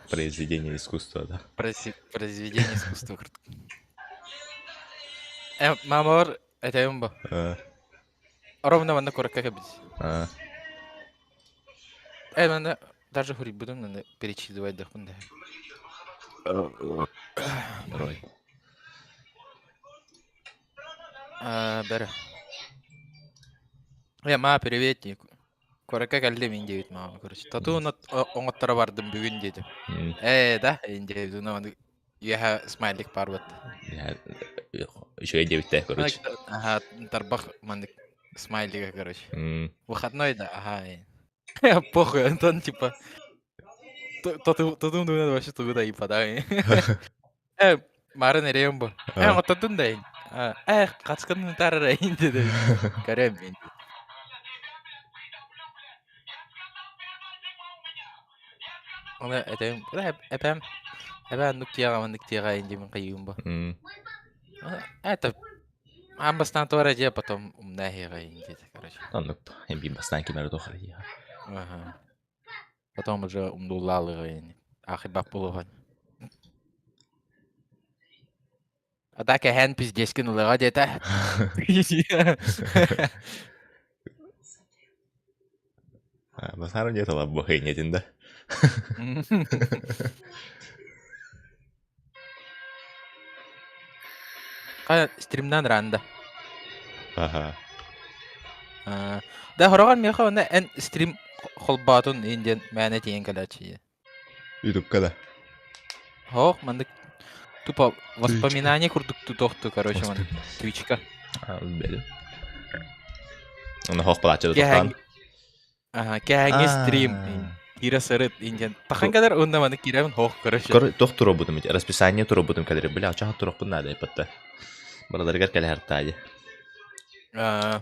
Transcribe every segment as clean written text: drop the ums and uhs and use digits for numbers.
Произведение искусства, да. Произведение искусства курдук. Э, мамабар этэбин бу. Ровно манна куракка кэбис. Э, манна даже хуруйбутум манна перечитывайдахпын да. Рой. А, бэрэ. Э, ма, привет, Куоракка кэллим ин диэбит маама, короче. Тату оҥотторо бардым бүгүн диэтим. Ээ, да, ин диэбит. Уна маны үөһэ смайлик баар буолла. Үчүгэй диэбиттэ, короче. Ага, тарбах маннык смайлига, короче. Выходной да, ага. Похуй, Антон, типа, тату тату вообще тугу да ипада. Э, марын эрэйим бу. Э, оттотун да Э, хаскын тарара инди де. Көрөм инди. Оны этэм, эпэм, эбэ аннык тиэҕэ маннык тиэҕэ инди мин кыйыым бу. Это аан бастаан туора дьиэ потом умна иһиэҕэ инди короче. Оннук эбии бастаан ким эрэ туох эрэ Ага. Потом уже умнуллаалыга ини. Ахибап булуһан. А так эһэн пиздескин ылыаҕа диэтэ. Басарым диэтэ лаббо хейнетин да. Хайа стримнан ранда. Аха. Да хороҕор миэхэ онно эн стрим холбоотун иин диэн мээнэ тиийэн кэлээччи. Ютубка да. Ох, маннык тупо воспоминание курдук тутуохту, короче, маннык Твичка. Билбэтим. Оны хох палаччы тутан. Аха, кээҥҥи стрим киирэ сырыт индиан. Тахан кэлэр уонна маны киирэбин хоох короче. Кор тох туробутум ити расписание туробутум кэлэр бля чаха турохпун наада ипатта. Бараларыгар кэлэһэр таайы. Аа.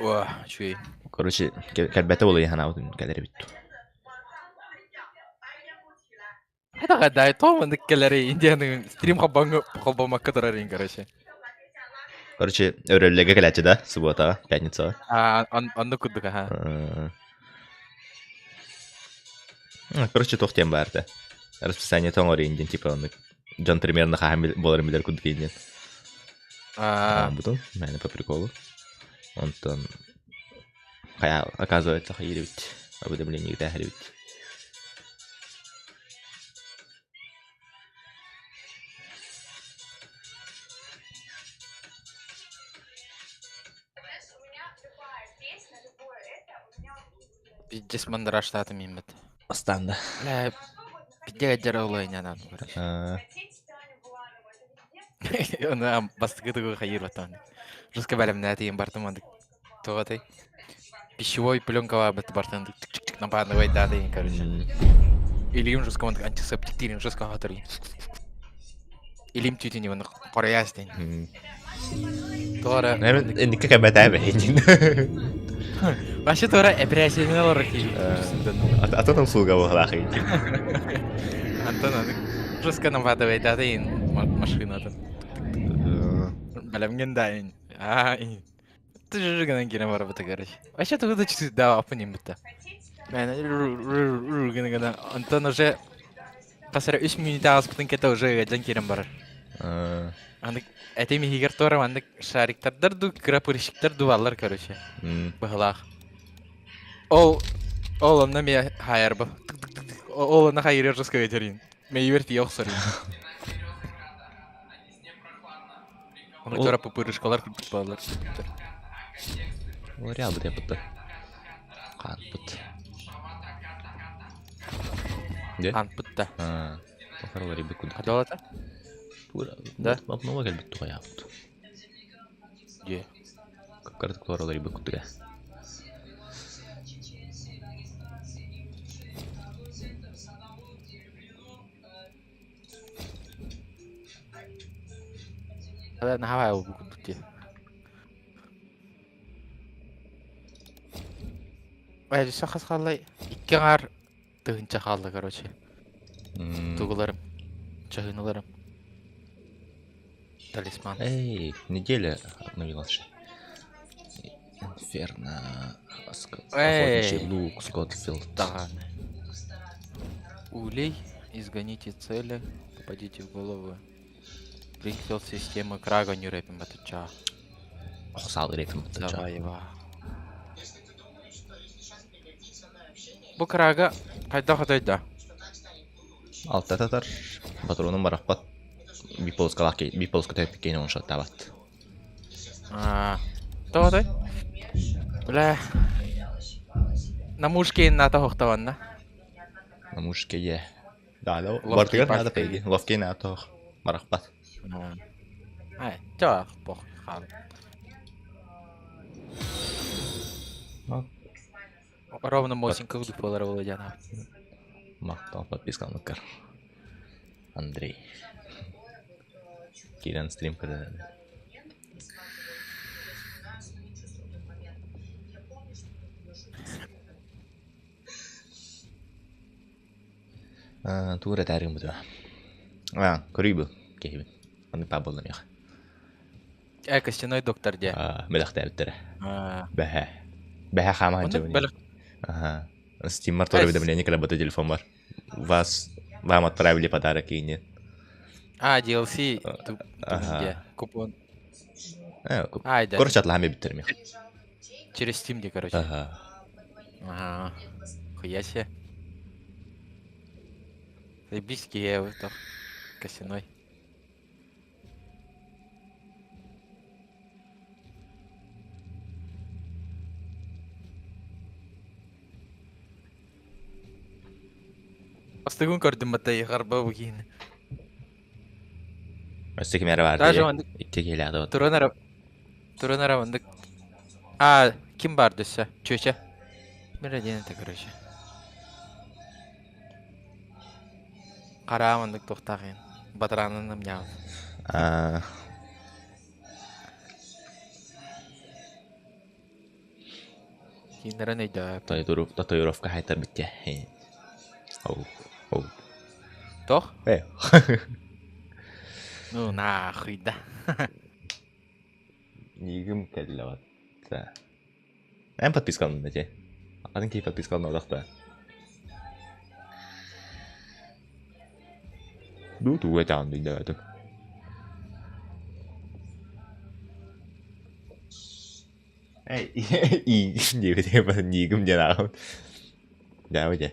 Уа, үчүгэй. Короче, кэлбэтэ буолуо ханаабытым кэлэр эбит. Хайдаҕа дай тоҕо маннык кэлэрий индианы стрим холбоҥҥо холбоммокко турарыҥ короче. Короче, өрөллөгэ кэлээччи да, субботаҕа, пятницаҕа. Аа, оннук курдук аха. Короче, туох диэн баар да. Расписание тоҥор диэн типа оннук. Дьон примерно хаһан буоларын билэр курдук диэн. Аа. Бутун, мээнэ по приколу. Онтон хайа оказывается хайыр эбит. Уведомление кэтээһэр эбит. Пиздец мандражтаатым ииммит. Астаанда. Бля, пиздец дьаралайнанан короче. Оны бастакы тугу хайыр батан. Русска бэлэмнээтиин бартым андык тугатай. Пищевой пленкаға бит бартын чик-чик нападывай даты, короче. Илиим жестко он антисептиктирин жестко хатырын. Илим түтүн оны кораяс ден. Тора. Энникке кэмэтээ бэһин. Вообще тора эпирээсиэнин олорор киһи. Атын услуга буолаахый. Антон аны жестко наматывай даты машинатын. Бэлэмҥин да Аа Ты гынан киирэн барбыта короче. Вообще тугу да чувствуйдаабаппын иҥмитэ. Мээнэ гына гына онтон уже хас эрэ үс мүнүүтэ ааспытын кэтэ уже ыалдьан киирэн барар. Аны этим иһигэр туора маннык шариктардар дуу, кыра пырщиктар дуу бааллар короче. Быһылаах. Ол ол онно эмиэ хаайарба. Ол онно хайырыар жестко ветерин. Мэйибэр тиийэ охсор. Ону Ол туора пупырышкалар курдук бааллар. Ол реалбыт япытта. Хаанпыт. Де? Хаанпыт да. Аа. Тохаралар ибит кудук. Хадалата? Пура. Да. Обнова келбит тугаяпыт. Дьэ. Кыпкардык туоралар ибит кудуга. Наһаа буолбут курдук дии. Ээ өссө хас хааллай? Икки аҥаар тыһыынча хаалла короче. Тугуларым, чаһыыналарым. Талисман. Эй, неделя обновилась. Инферно, Охотничий Эй, лук, Скотфилд. даҕаны. Улей, изгоните цели, попадите в голову. Приквел системы Крага нюрепим батыча. Ох, саал репим батыча. Давай, Бу Крага хайдах отойда? Алта татар. Патронум барахпат. Биполоскалаах биполоска төппүт киһини оншоттаабат. Аа, тоҕо отой? Бля, на мушке ната хохтаванна. На мушке е. Да, да, бартыгар надо пейди. Ловкей на тох. Барахпат. Ай, чё, пох, хал. Ровно Мосинка удупалар Володяна. Мактал подписка нукар. Андрей. Киран стрим когда. Тугу эрэ этээригин бутуа. Аа, көрүй бу киһибин. Маннык баа буолла миэхэ. Э, костяной доктор диэ. Бэлэхтээбиттэрэ. Бэһэ. Бэһэ хаама сылдьабын. Аха. Стиммар тоже уведомление кэлбэтэ телефоммар. Вас вам отправили подарок и нет. А, DLC ага. Купон. Э, короче, атлаһам эбиттэр миэхэ. Через Steam де, короче. Ага. Ага. Хуя себе. Заебись, я косяной. Бастыгын көрдүм батай харба бугин. Өссө ким эрэ баар Даже дии. оннук Икки киһилээх да туран эрэ туран эрэ оннук А, ким баар дөссө? Чүөчэ. Мир диэн это короче. Хараа маннык туохтаах иһин. Батараанын ымньаабыт. Аа, Кииннэрин өйдөөп. Татуировка хайтарбыт дии. Оу, оу. Тох? Э. Ну нахуй да. Нигим кэллэҕит. Эн подпискаланна дии. Атын киһи подпискаланна да. Дуу тугу этэҕин өйдөөбөтүм. Эй, диэбит нигим диэн ааҕабын. Дьаабы дьэ.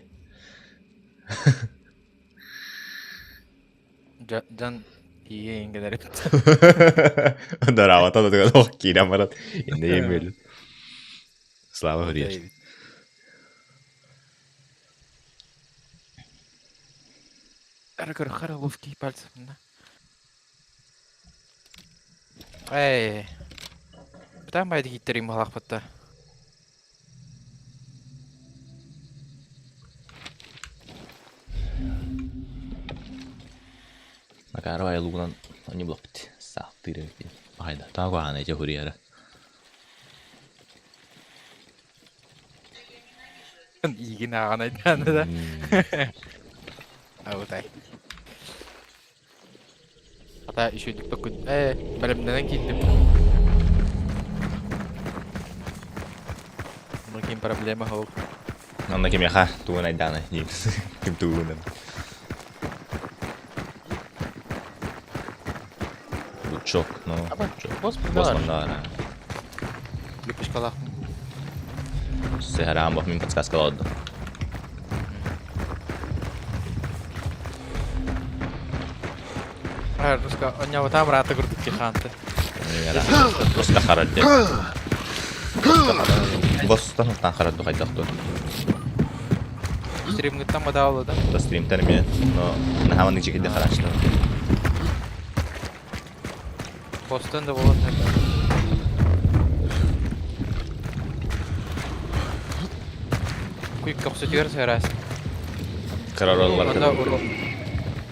Дьон тиийэ иҥгэнэр эбит. Дораабата да олох киирэн баран иннэ емүөлүн. Слава Христ. Эр ловкий пальцы. Эй. Бытаан байды кииттерим балаахпытта. Макарова айылугунан они булаппыт. Саахтыыр эбит. Хайда, таа куһаҕан эти хуриара. Иигин ааҕан айдааны да. Абытай. Хата үчүгүйдүк токкун ээ бэлэмнэнэн киирдим. Онно ким проблема суох. Онно кимиэхэ тугун айдааны диир. Ким тугунан. Лучок, ну, лучок. Босс Босс манна Липочкалаах. Сыһараан бох мин подсказкалаадым. Руска онньоботаам ыраата курдук хаанты. Руска харар диэн. Босстан хаттан харар хайдах дуо? Стримҥыттан бадаалла да? Да стримтан эмиэ, но наһаа маннык дьикти харааччылар. Бостон да болот Куй көхсүтүгэр сыараас. Кыра роллар. Онно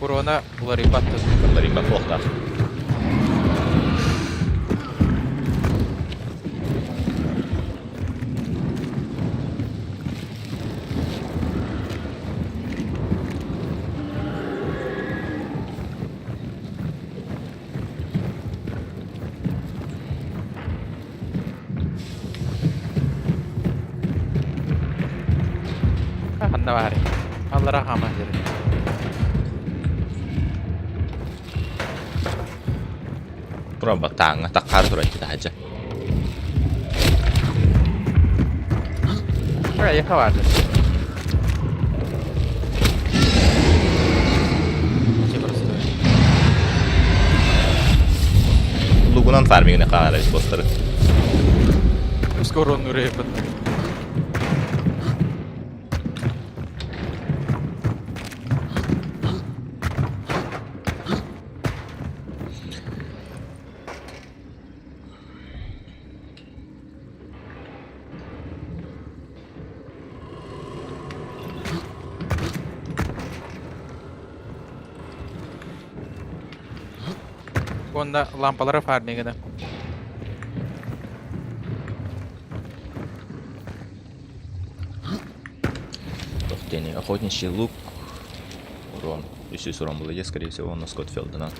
урона уларыйбат. Уларыйбат буолуохтаах. Ханна баарый? Аллара хаама сирин. Проба тааҥҥа таххаары турар таһырдьа. Эйиэхэ баарды. Лугунан фармигын хаалар бостары. Скоро он урэйбит. Уонна лампалара фармигына. Туох диэний, охотничий лук урон. Үсүс урон булуйа, скорее всего, онно Скотфилдынан.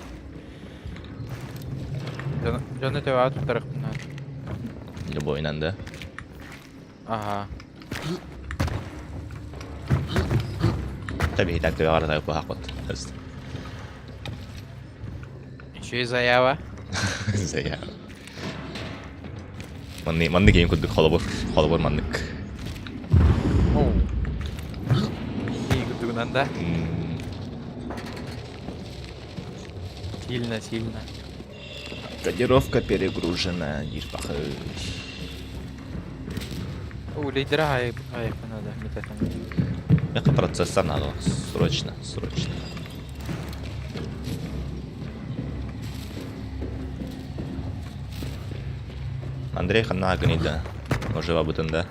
Дьону төбөҕө туттарыахпын Любойынан да? Аха. Табиһи так төбөҕө арытайы куһаахпыт. Еще и заява. Заява. Манны маннык киһи курдук холобур, холобур маннык. Оу. Киһи курдугунан да? Сильно, сильно. Кодировка перегружена, диир пахы. Улейдера айып надо, Меха процессор надо, срочно, срочно. Андрей ханна гнида. Может, бабытын да?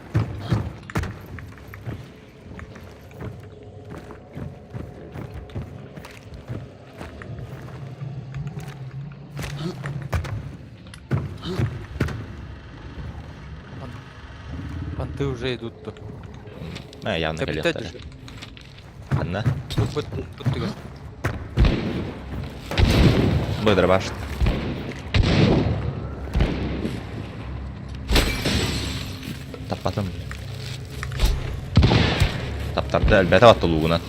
Понты уже идут тут. А, явно кэлиэхтэрэ. Ханна? Тут тут Быдырбаш. Таппатым. Таптарды элбэтэ батты лугунан.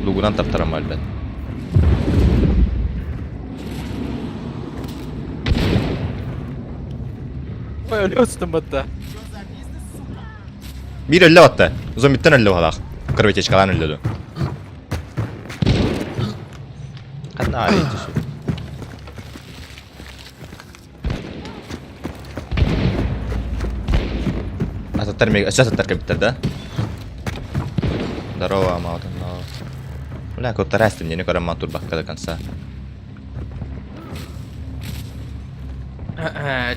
Лугунан таптарам өлбөт. Ой, өлө батта. Биир өллө батта. Зомбиттен өллө баһалаах. Кровотечкалаан өллөдү. Ханна арый түсү. Ататтар мега өссө ататтар кэлбиттэр да? Здорово, маутанно. Бля, куттара эстим, не көрөн ман турбакка до конца.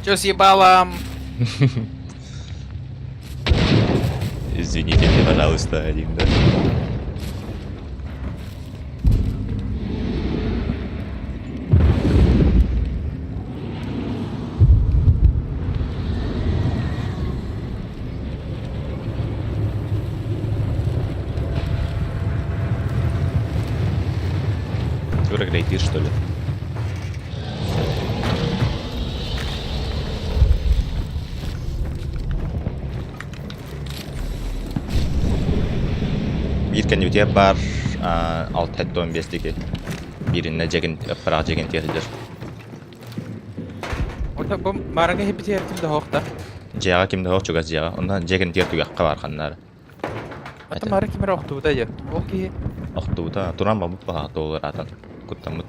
Чё с ебалом? Извините меня, пожалуйста, один, да. Ты что ли? Биир кэннибитигэр баар 6-15 диэки биириннэ дьэгин ыппыраах дьэгин тиэрдэр. Ота бу маарыҥҥа иһиппитигэр ким да суох да? Дьиэҕэ ким да суох чугас дьиэҕэ. Онно дьиэ кэннитигэр түгэххэ баар ханна эрэ. Ата маары ким эрэ охтубута дьэ. Ол киһи Охтубута туран барбыт баҕа туолураатан куттаммыт.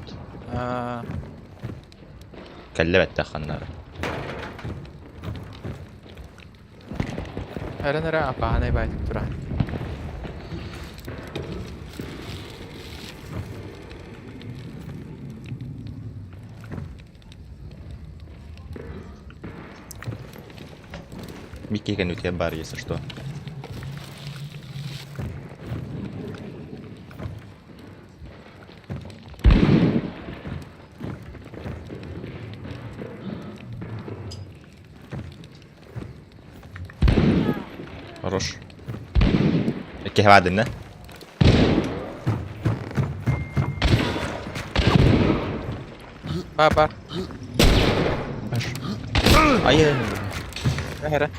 Кэллэ бэттэх ханна эрэ. Эрэн эрэ апааһынай баайтык тура. Микки кэннитигэр баар если что. Хорош. Икки баадынна. Ба бар. Ай Эрэ.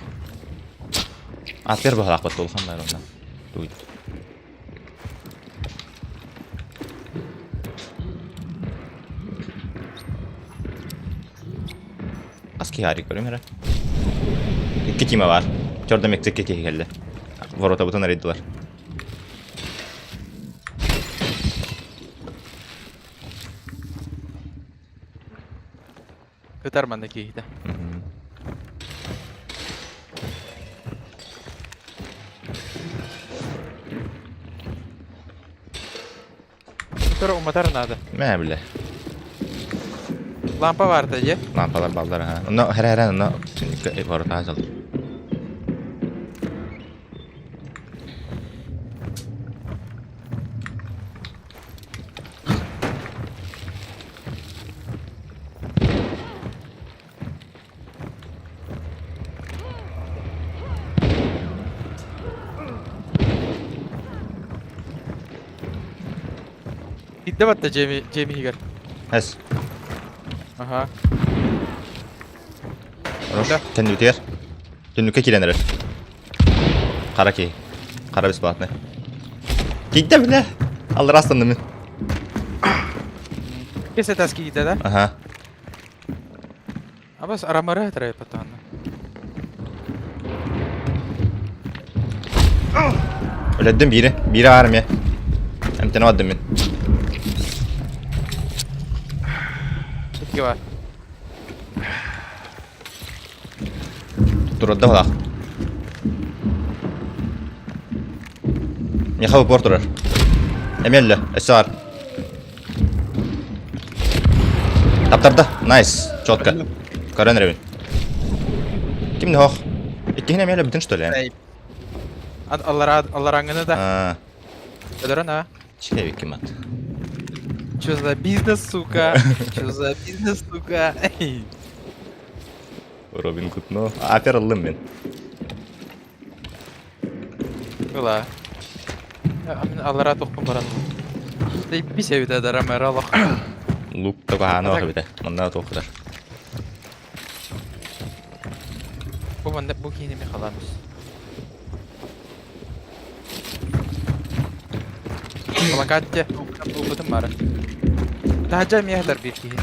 Атыр баһалаахпыт улахан баар онно. Туйт. киһи арый көрүм эрэ. Икки тима бар. Чордом икки киһи кэллэ. Воротабытын арыйдылар. Ытар манна киһитэ. Ытар уматар наада. Мэ биле. Лампа баарта дьэ. Лампалар баллар аха. Онно хара-хара онно түннүккэ воротаҕа дьал. Киирдэ батта дьиэм дьиэм иһигэр. Эс. Аха. Хорош. Кэннибитигэр. Түннүккэ киирэн эрэр. Хара киһи. Хара бесплатный. Киирдэ бile. Аллара астанным мин. Кес этас киирдэ да? Аха. Абас арамары хатырай патаана. Өлөддүм биири. Биири армия. Эмтэнэ бардым мин. Икки бар. Турарда балах. Миэхэ упор турар. Эмиэ өссө бар. Таптарда. Найс. Четко. Көрөн эрэбин. Ким не хох? Иккиһин эмиэ өлөбүтүн что ли? Аллараңыны да. Өлөрөн а. Чекай ким ат. Чё за бизнес, сука? Чё за бизнес, сука? Робин Гуд, ну, апер ыллым мин. Ыла. Мин аллара тохпун баран. Бис эбитэ дара мэра олох. Лук токааны ох эбитэ. Манна туохтар. Бу манна бу кииними халамыс. Плакатте ылбытым бары. Таһдьа эмиэ биир киһи.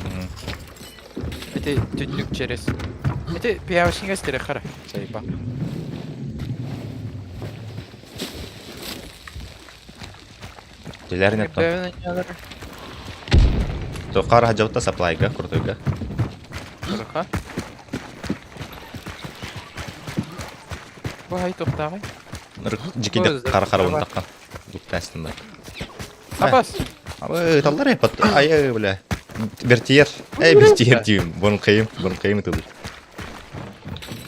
Ити түннүк через. Ити пиявочнига стерехара сайба. Дилер неттон. Тоқар хажабыта саплайга, крутойга. Кырыха. Бу хай тохтааҕый? Жикиде қара-қара унтаққан. Дуктастым бар. Абас. Абы, таллар эпат. Ай, бля. Бертиер. Эй, бертиер дейм. Бұрын қиым, бұрын қиым ытылыр.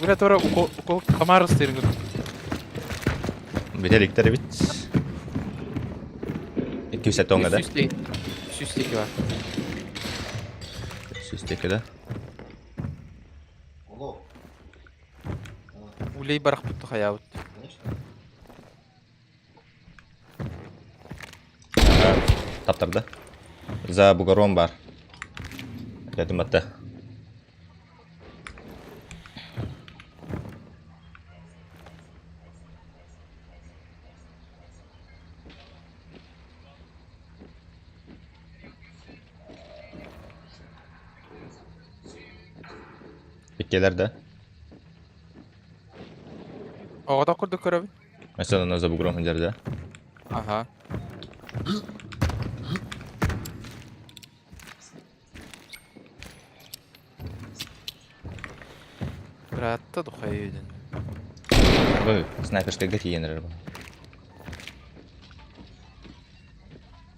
Бля, тора укол укол камар ыстырынгын. Бителиктер бит. 200 тоңга да? Сүстеки бар. Сүстеки да. Улей барахпытты хаябыт. Таптарды. За бугором бар. Дедим батта. Иккилэр да? Оҕото курдук көрөбүн. Өссө онно за бугром сылдьар да? Аха. Ыраатта духайыдын. Ой, снайперскайга тиийэн эрэр бу.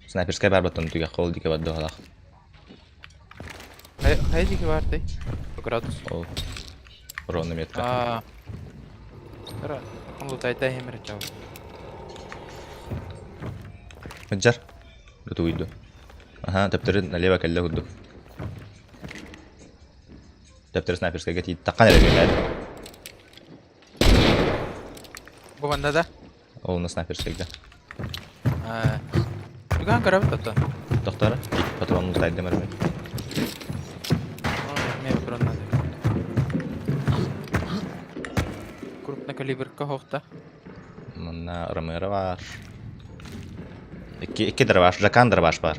Снайперскай баар баттан түгэххэ ол диэки барда быһалаах. Хайа диэки баартай? Градус. Ол ровно метка. Аа. Ра, он лутайда хемер чау. Мыджар. Утуйду. Аха, төптөрү налево кэллэ курдук. Төптөрү снайперскайга тиий таххан эрэ биэрэр. Бу манна да? Ол на снайперскайга. Аа. Тугаан көрөбүт оттон. Тохтора. Патрон лутайдым эрэ. Мен патрон надо. Крупнокалиберка хохта. Манна Ромеро бар. Икки, икки дробаш, Жакан дробаш бар.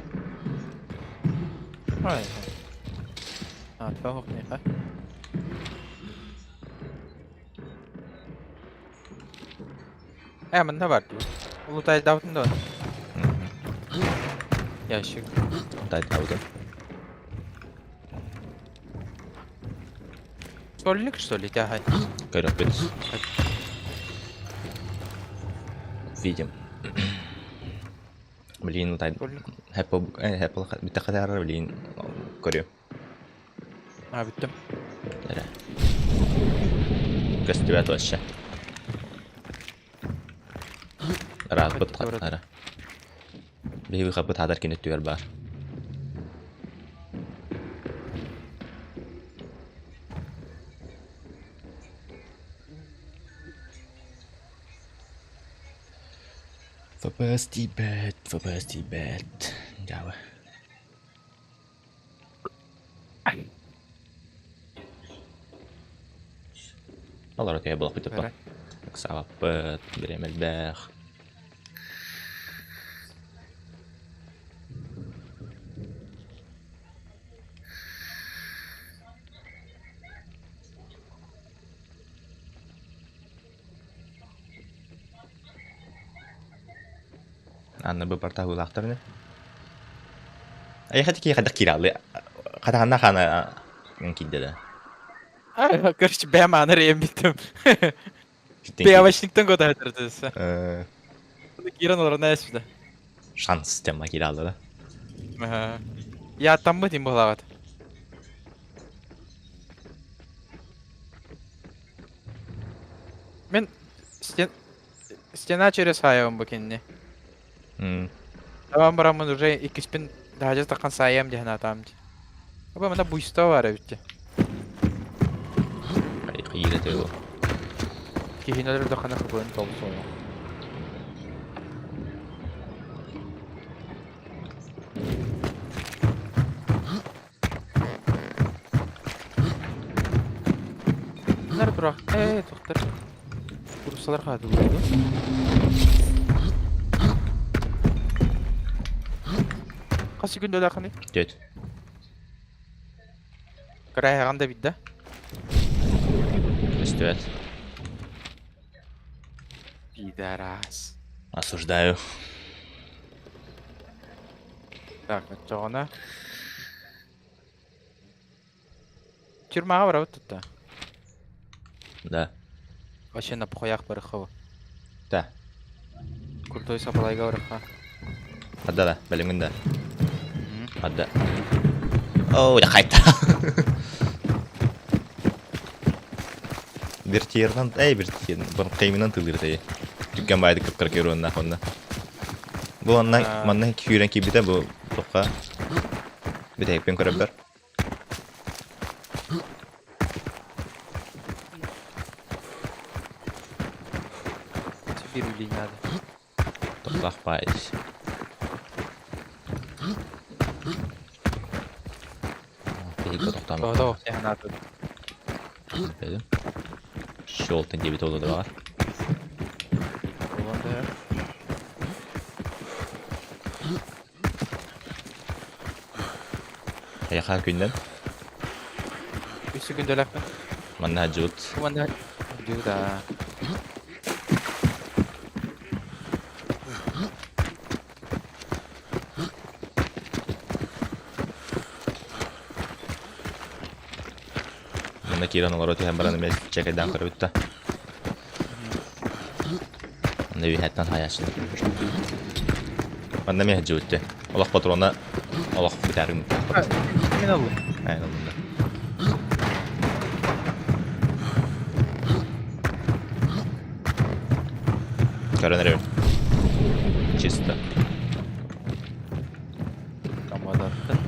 Ой. А, това хохнеха. Манна бар дуу. Улутайдаабытын да Ящик. Улутайдаабытым. Сольник, что ли, тягай? Көрөппүт. Видим. Блин, улутай... Apple, Apple бүттэххэ таарар, блин, көрүөм. А, бүттүм. Эрэ. Көстүбэт вообще. Ырааппыт хаттара. Биһиги хаппыт хаатар кини өттүгэр баар. FPS тиийбэт, FPS тиийбэт. Дьаабы. Олоро киһи буолбут типа. Ыксаабаппыт, бириэмэ элбэх. Анна быпарта хуулаахтар ини. Айха тики хайдах киираллы. Хатаанна хаана киирдэ да. Короче, бэм аны рейм биттим. Пиавочниктан кота хатырдыса. Киран олорна эсүдэ. Шанс тема киираллы да. Я там бы тим буолаҕат. Мен стен... стена через хайабын бу кинини. Табан бараммын уже иккиспин таһадьа таххан саайыам диэн атаам дии. Аба мана буйство бар эбит дии. Хайыра тыгу. Киһини өлөрдөххүнэ хыбыын толсуоҕа. Нар тура. Э, тохтор. Курсалар хаатылар дуо? Хас секундалаахыный? Дед. Кырайаҕан да бидда. Көстүбэт. Пидорас. Осуждаю. Так, оччоҕуна Тюрьмаҕа барабыт тутта. Да. Вообще на похуях барыхха Да. Крутой сапалайга барыхха. Адда да, бэлэмҥин да. Адда. Оо, я хайта. Вертиернан, эй, вертиернан, быркаймынан тылыр тэй. Түргэн баайды кып-кыра керуоннаах онно. Бу онна манна күүрэн киирбитэ бу тохха бүтэһикпин көрөбөр. Теперь улей надо. Тохтоох баайыс. Биһиги тохтооммут. Тоҕо надо. Дедим. Щелтын диэбит ол да баар. Буолан да. Эйэхэ күннэн Үс күндэлэхпин. манна дьуут. Манна дьууда. Манна киирэн олоро түһэн баран эмиэ чэкэйдээн көрбүттэ. Онно үөһэттэн хайааччылар. Манна эмиэ сылдьыбыт Олох патрона олох бүтээрин Мин аллым. Эн аллым да. Көрөн эрэбин. Чисто. Комодаттан.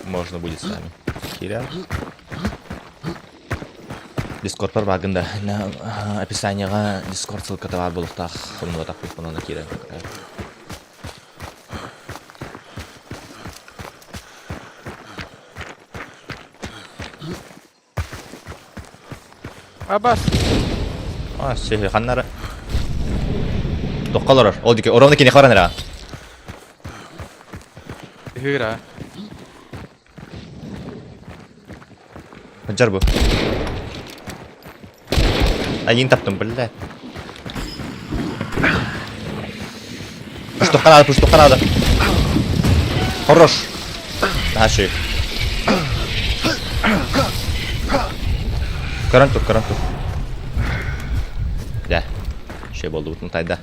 Можно будет с нами. Кирилл. Дискордпар бааргын да описаниеҕа Дискорд ссылката баар буолуохтаах умнубатахпын онно киирэн Абас. А, все, ханнара. Тохха олорор. Ол дике, ровно киниэхэ баран эрэ. Үһүгүрэ. Ханчар бу. Айын таптым, бля. Пуштухха надо, пуштухха надо. Хорош. Наши. Көрөн тур, көрөн тур. Да. Şey болду бутун тайда.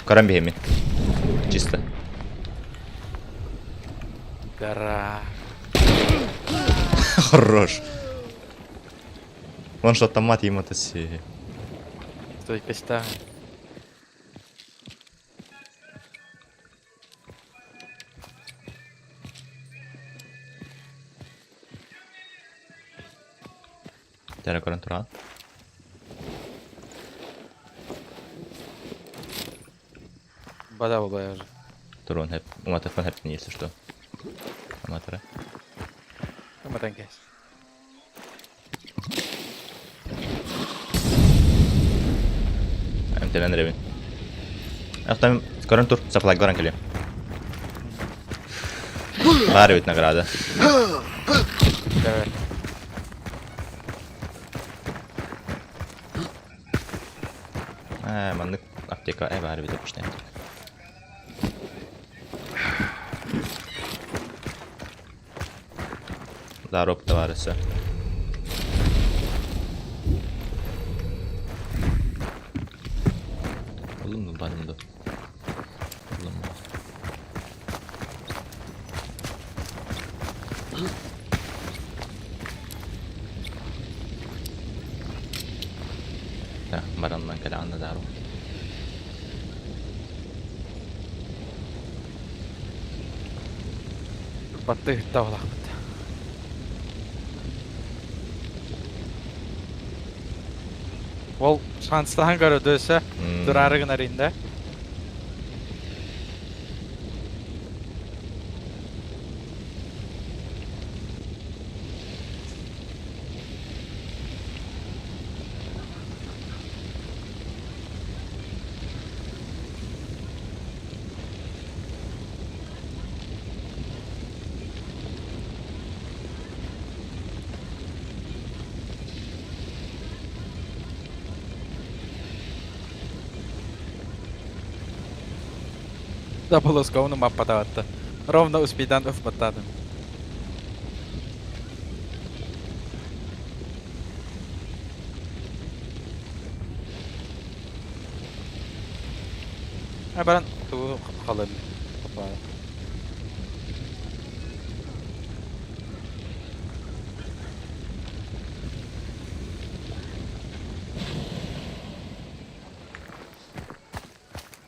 Көрөн биһимин. Чисто. Гора. Хорош. Вон что автомат ему то си. Стой, качта. Тәрі көрөн туран. Бада була уже. Турун хеп. Уматыппын хептин если что. Аматара. Уматан кэс. Эмтэнэн эрэбин. Автом көрөн тур, саплай көрөн кэлиэм. Баар эбит награда. Давай. Ээ, маннык аптека э баар эбит обычный аптека. Дарок товарища. Ылым ну барым да. Ылым. Да, бараннан кэлэ анна дару. Баттыһытта буолахпыт. Ол шанстаһан көрөдөсө дурары гынар инде. Double маппатаатта. Ровно успейдан ыфпаттадым. А баран тугу халым. Опа.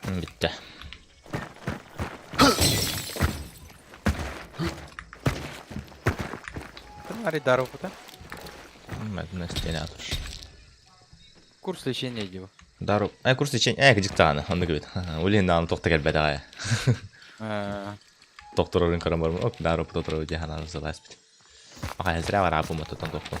Бүттэ. Ари даров да? Мадна стена тур. Курс лечения диво. Дару. Э, курс лечения. Э, дьыктааны. Оннук эбит. Улин даҕаны тохто кэлбэт аҕай. Тохторорун көрөн барбын. Оп, дару тотору дии санаан сылааспыт. Аха, зря бараапым ототон тохтум.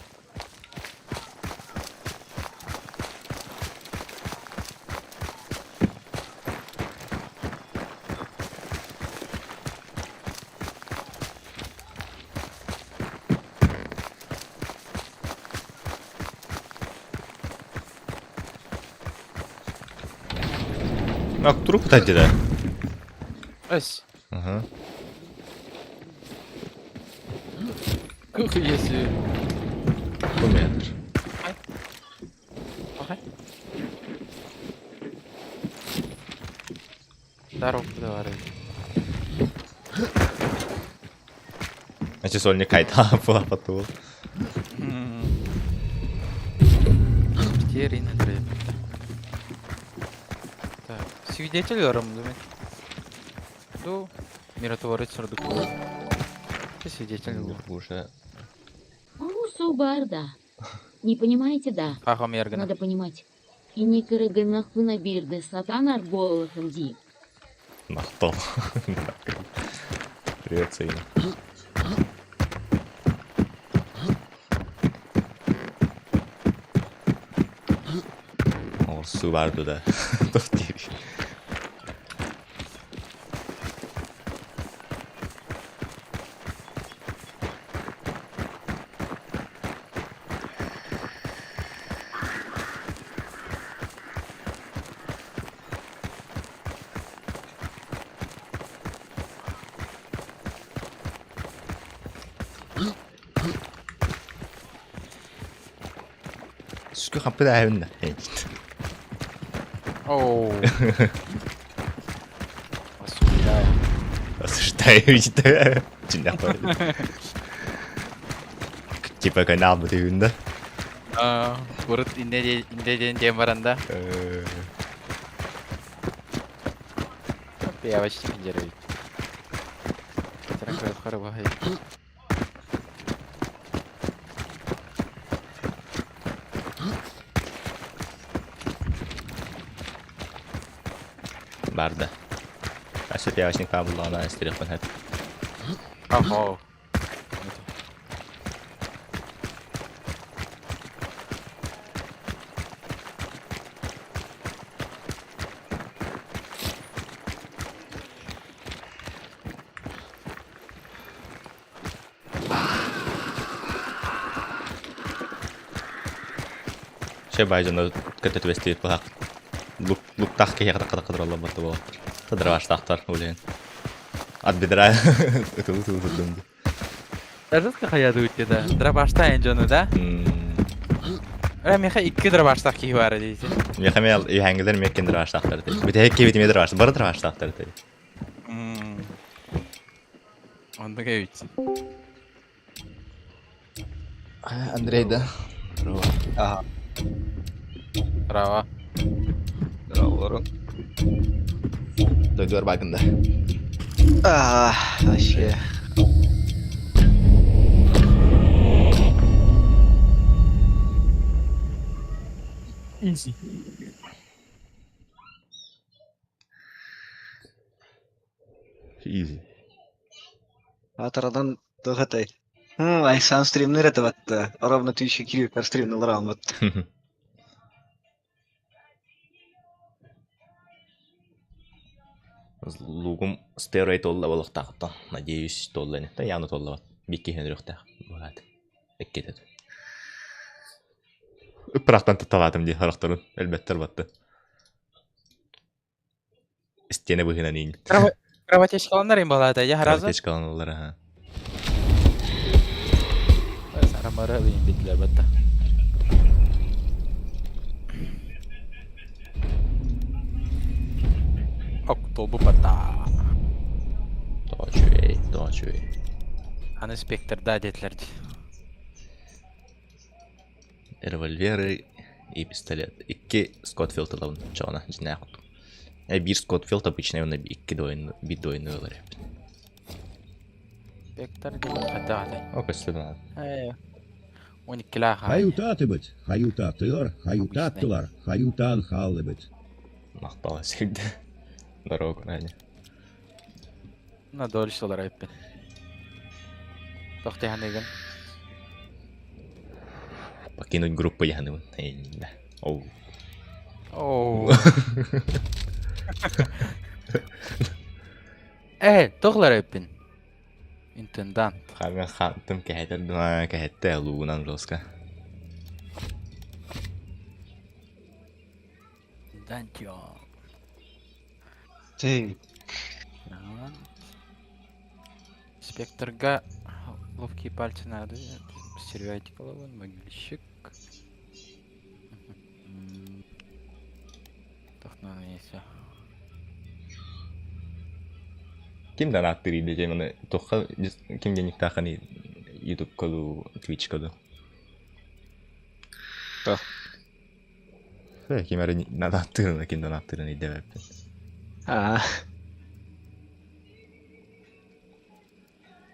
Ак, труп да. Эс. Ага. Кух, если... Метр. Ага. Здоров, давай. Значит, сольник кайта потул. Теперь Так, свидетель думаю. Ду, миротворец Сардукова. Ты свидетель был. Уже. Уу барда. Не понимаете, да? Хахом Ергана. Надо понимать. Кини кыргыннахпына биирдэ сатанар буоллаҕым дии. Махтал. Привет, Саина. Оҕурсуу баар дуо да? Туох диир? Сүскэ хаппыт ааһыбын да. Оу. Осуждаю. Осуждаю Чиннэх Типа канал бутыгын да. Урут инде инде диэн баран да. Я почти пиндерей. Барда. Өссө пиавочник буллаҕына истириэхпин сөп. Охо. Чэ баай дьоно кытта түбэстибит быһах. Лук луктаах киһиэхэ тахха тахха буолар. Тадырабаштаахтар улиһин. От бедра ытылы-ытылы турдум дии. Жестко хаятыбыт да. Дробаштаан дьону да? Э, миэхэ икки дробаштаах киһи баара диэти. Миэхэ эмиэ үһээҥҥилэр эмиэ иккиэн дробаштаахтар этэ. Бүтэһик киһибит эмиэ дробаш, бары дробаштаахтар этэ. Оннук эбит. Андрей да? Здорово. Ага. Браво. Здорово. Дойдугар бааргын да? А, вообще. Easy. Easy. Атарадан туох этэй? Айсан стримнер это батта. Ровно 1000 кило стримнер рамат. Лугум стероид туолла буолуохтаахтан. Надеюсь, туолла ини. Явно туоллабат. Биир киһини өлөрүөхтээх. Быһаат. Иккитэ. Ыппырахтан тутталаатым дии харахтарын. Элбэттэр батты. Истиэнэ быһыынан иин. Кровотечкаланнар им балаата, я харазы. Кровотечкаланаллар, аха. Сарамара битлер батта. Ок, толбу батта. Тоочуй, тоочуй. Аны спектрда диэтилэр дии. Револьверы и пистолет. Икки Скотфилд ылабын чоҕуна дьиҥнээх курдук. Биир Скотфилд обычный уонна икки двойной, биир двойной ылар эбит. Спектр диэн хайдах этэй? О, көстө да. Э, 12-лээх Хаютаатыбыт, хаютаатыгар, обычный. хаютааттылар, хаютаан хааллыбыт. Махтал сирде. Здорово, Раня. На дольше олар эппин. Тохтыханыгын. Покинуть группу яханыбын. Оу. Оу. Э, тоҕлар эппин. Интендант. Хаҥа хантым кэһэтэр кэһэттэ луугунан жестко. Интендантио. Ты. Спектрга ловкие пальцы надо. Стервятик ловын, могильщик. Тохнан есть. Ким донаттыр диэн маны туохха ким денежтааххыный Ютубка дуу, Твичка дуу? Туох? Ким эрэ донаттыырын, ким донаттыырын өйдөөбөппүн. Аа.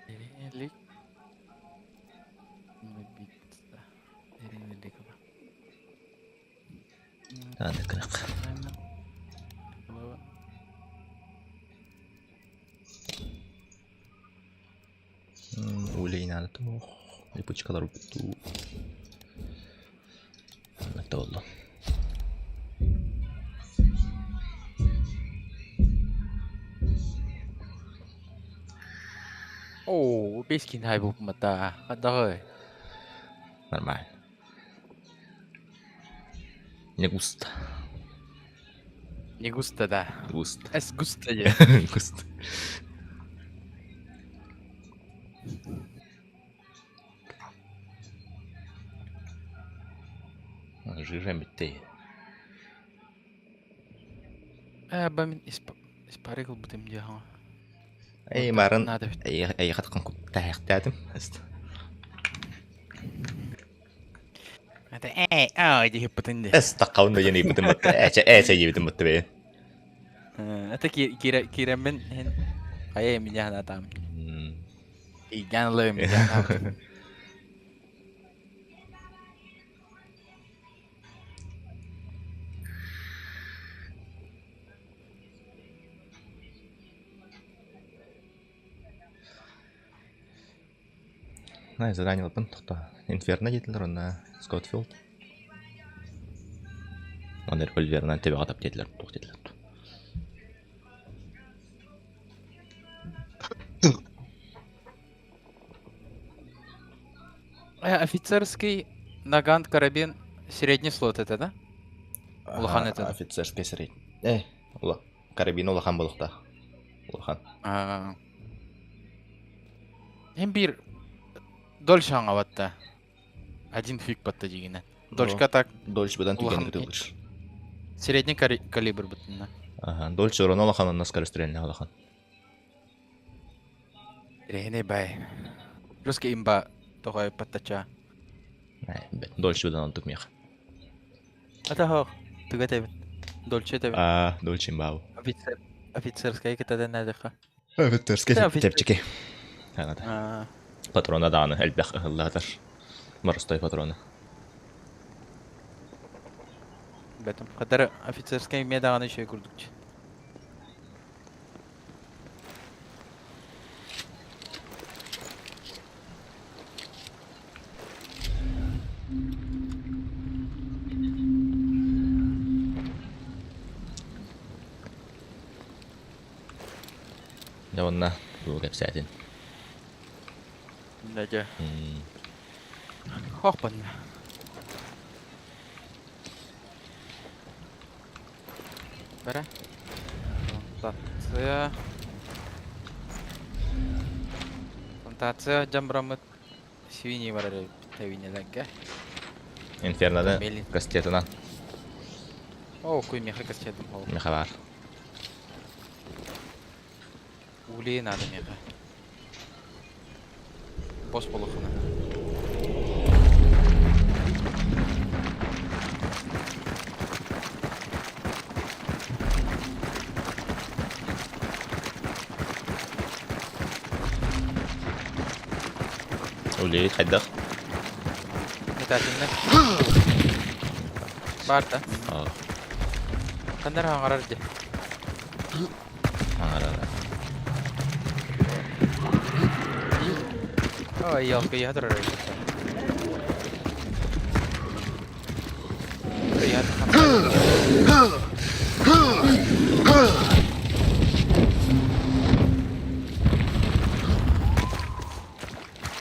Эрелик. Аны кынак. Улей надо туох. Липучкалар туу. Это oldu. Оо, бэс кин хай буупмата. Хаддаҕый. Нормально. Не густо. Не густо, да. Густо. Эс густо дии. Густо. Жижа битти. Ээ, ба мин испарик ылбытым дии хаҥа. Эй, марын Надо бит. эйиэхэ куттаһыахтаатым. Это эй, ай диэхиппитин дии. Эс таққабын да диэн ыйбытым батта. Эчэ эчэ диэбитим батта бэйэн. Это киирэммин иһин хайа меня санаатаам. Ийдээн ылыам ийдээн На, задание лапын тоқта. Инферно диэтилэр онно Скотфилд. Онно револьверынан төбөҕө тап диэтилэр, туох диэтилэр. Офицерский наган карабин средний слот это, да? Улахан это. Офицерский средний. Э, ула. Карабин улахан буолуохтаах. Улахан. Hem bir Дольше аҥабатта. Один фиг батта дигинен. Дольчка так Дольче быдан Улахан түгэн ытылыр. средний калибр бытына. Ага, Дольче урона улахан, онно скорострельный улахан. Рехне бай. Русский имба тоҕой паттача. Дольче быдан онтук мех. Ата хоох. Туга тебин. Дольче тебин. А, Дольче имбау. Офицер. Офицерская кытадан надыха. Офицерский чэпчэки. А. Патрона дааны элбэх ыһыллаатар. Моростой патрона. Бэтим. Хатар офицерскай эмиэ даҕаны үчүгэй курдук. Дьэ уонна тугу кэпсээтин? Дьэ. Хохпун. Бара. Плантация. Плантация дьамбыраммыт свиньи барар эбит тэбинэлэргэ. Инферноны кастетынан. Оо, куй меха кастетым ол. Меха бар. Улей надо меха. Бос болохуна. Улей хайдах? Метательный. Барта. Хандар хаҥарар дии. Хаҥарар. Ой, елка, я турар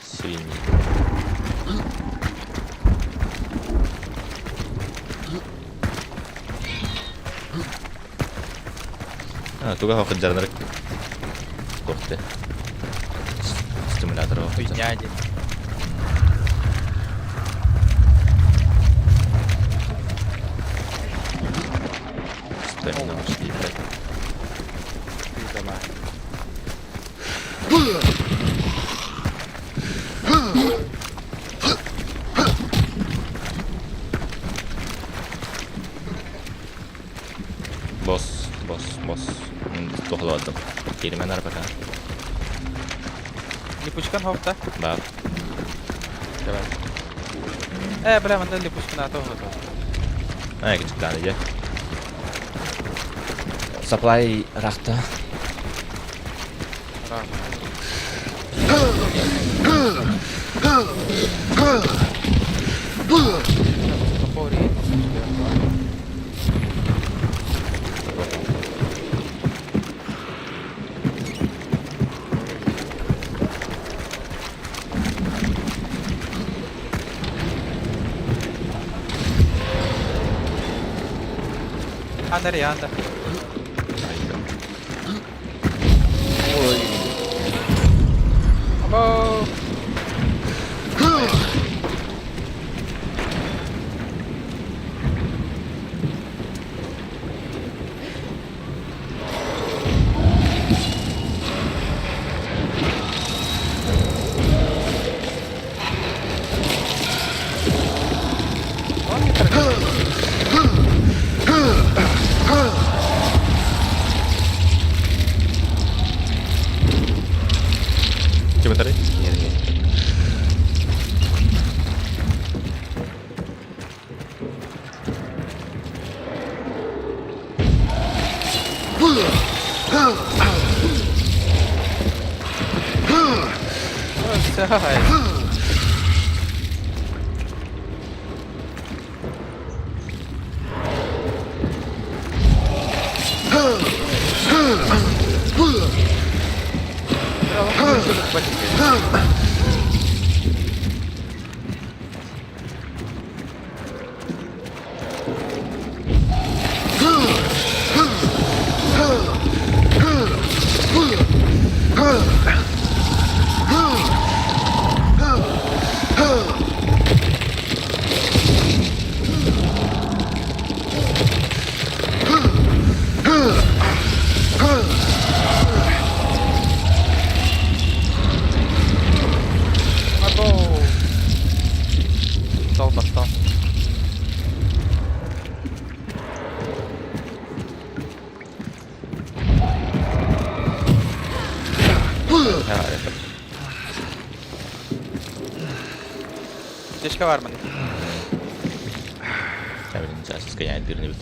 Свиньи. А, туга хохот Кохте. Стимулятор. Хуйня один. Стамина ушли, блядь. Давай. Босс, босс, босс. Туохлоодум. Киримен арбака. Липучкан хопта? Да. Давай. Э, бля, манда липучкан ата хопта. Ай, кычыктааны дьэ. Supply ырахта. Анда анда. Abo. Ким этэрий? Стол, стол. Течка var mı? Бит.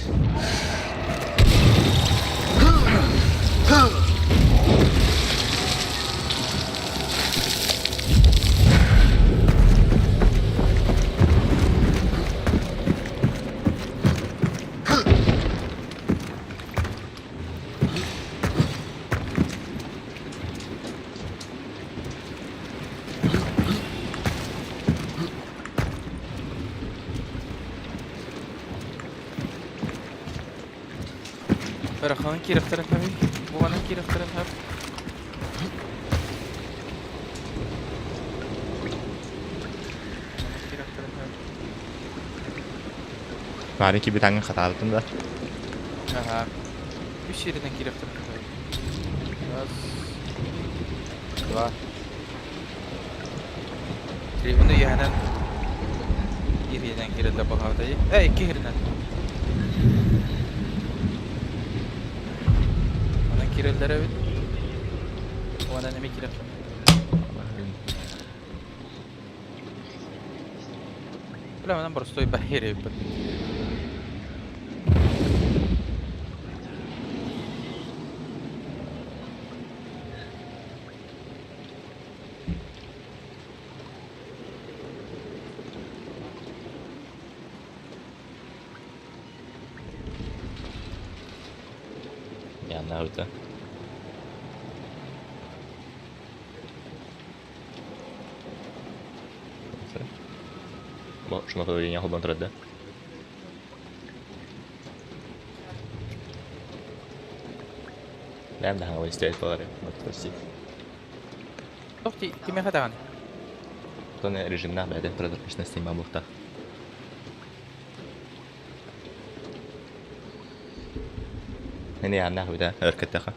Бараханын киирехтэрин хэбий, буганын киирехтэрин хэп. Киирехтэрин хэп. Баарын киби таңын хатаабытым да. Аха. Үс жеринен киирехтэрин хэп. Раз. Два. Три. Уну иһэнэн ириэнэн киирэллэр баҕаабытай. Э, икки иһиринэн. Онон киирэллэр эбит. Онон эми киирехтэр. Бля, онон простой бахир эбит. Янна ыта. Бо шумаховение холбон турар да. Бэм да хаҥа истээт болар. Почти. Тох ти кимиэхэ даҕаны? Тоне режимнах бэйдэ прозрачность мамлыхтах. Эни аннах үдэ өркөттөха.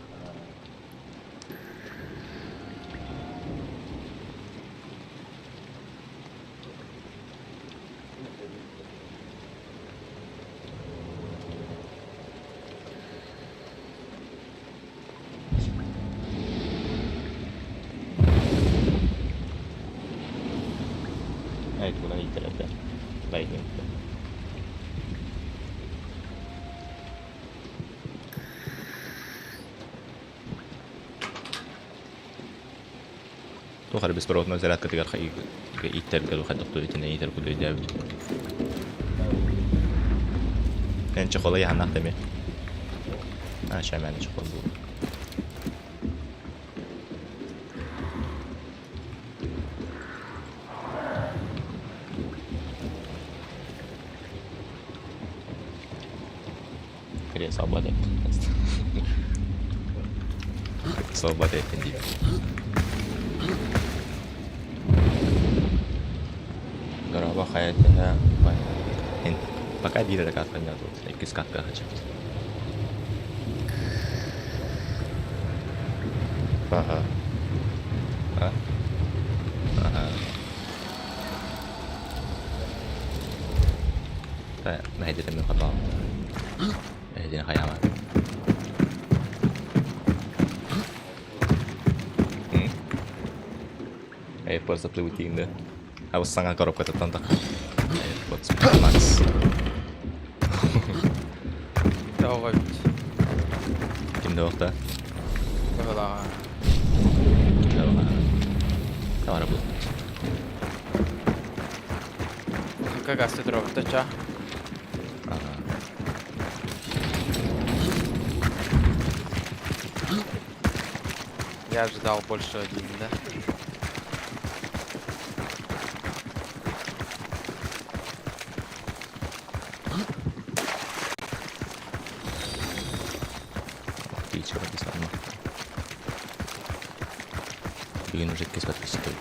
Ай, туда не итерете. Бай, не. Туох эрэ беспроводной зарядкатыгар ииттэргэ дуу хайдах дуу итинэн иитэр курдук өйдөөбүт. Эн чехола яһаннаах да эмиэ. А, шамяны чехол был. Кириэс албат эттин. Салбат эттин диибин. Дорообо хайа түһэ Пока биир эрэ картка ньаатыбыт. Иккис картка хачыбыт. Ага. А? Ага. Мэһэйдэтэммин хатаҕым. Эһэтини хайаама. AirPods заплывут да. А вот саҥа коробкатыттан так. AirPods Max. Тоҕо эбит. Ким да да? Быһылааҕа. Ким да Тавара был. Как астыдробта ча. Я ожидал больше один, да? Отлично, написано. Бүгүн уже иккис подписчик кэлбит.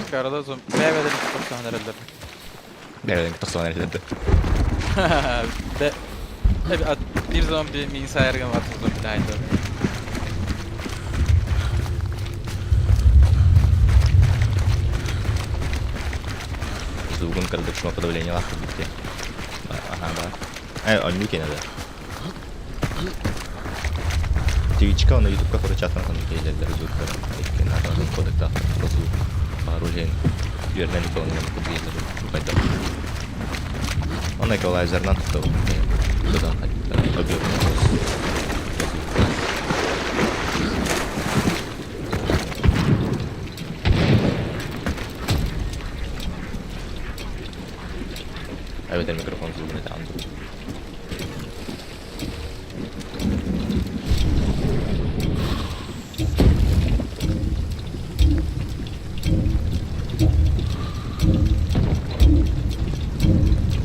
Карада зомби. Бэйбэдэн тохсоон эрэллэр. Бэйбэдэн тохсоон эрэллэр. Биир зомби миин сайарган атын зомби таайда. Звугун кырдык шумоподавление лахтыр битте. Ага, да. Э, онню кенеде. Twitchка оны ютубка короче аттан кейлерлер звуктар. Өйткені атын кодекта звук. Пароль үөрнен иконын кудиелер хайда. Оны эквалайзернан туту. Тудан Эбэтэр микрофон звугун этэ андыр.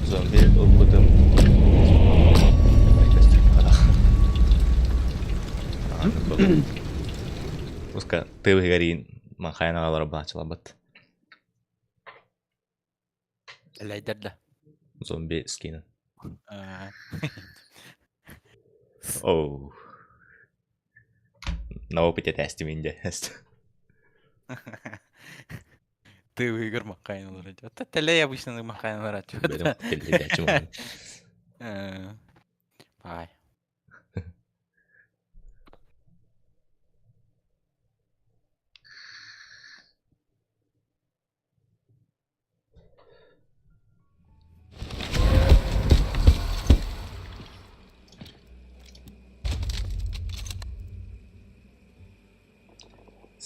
Зомби ылбытым. Пуска тыбыгарин манхайан аҕалара баачылабат. Элэйдэр да. Зомби скинин. Оу. На опыте тестим инде. Ты выигр махайын олар. Это теле обычно махайын олар. Бай.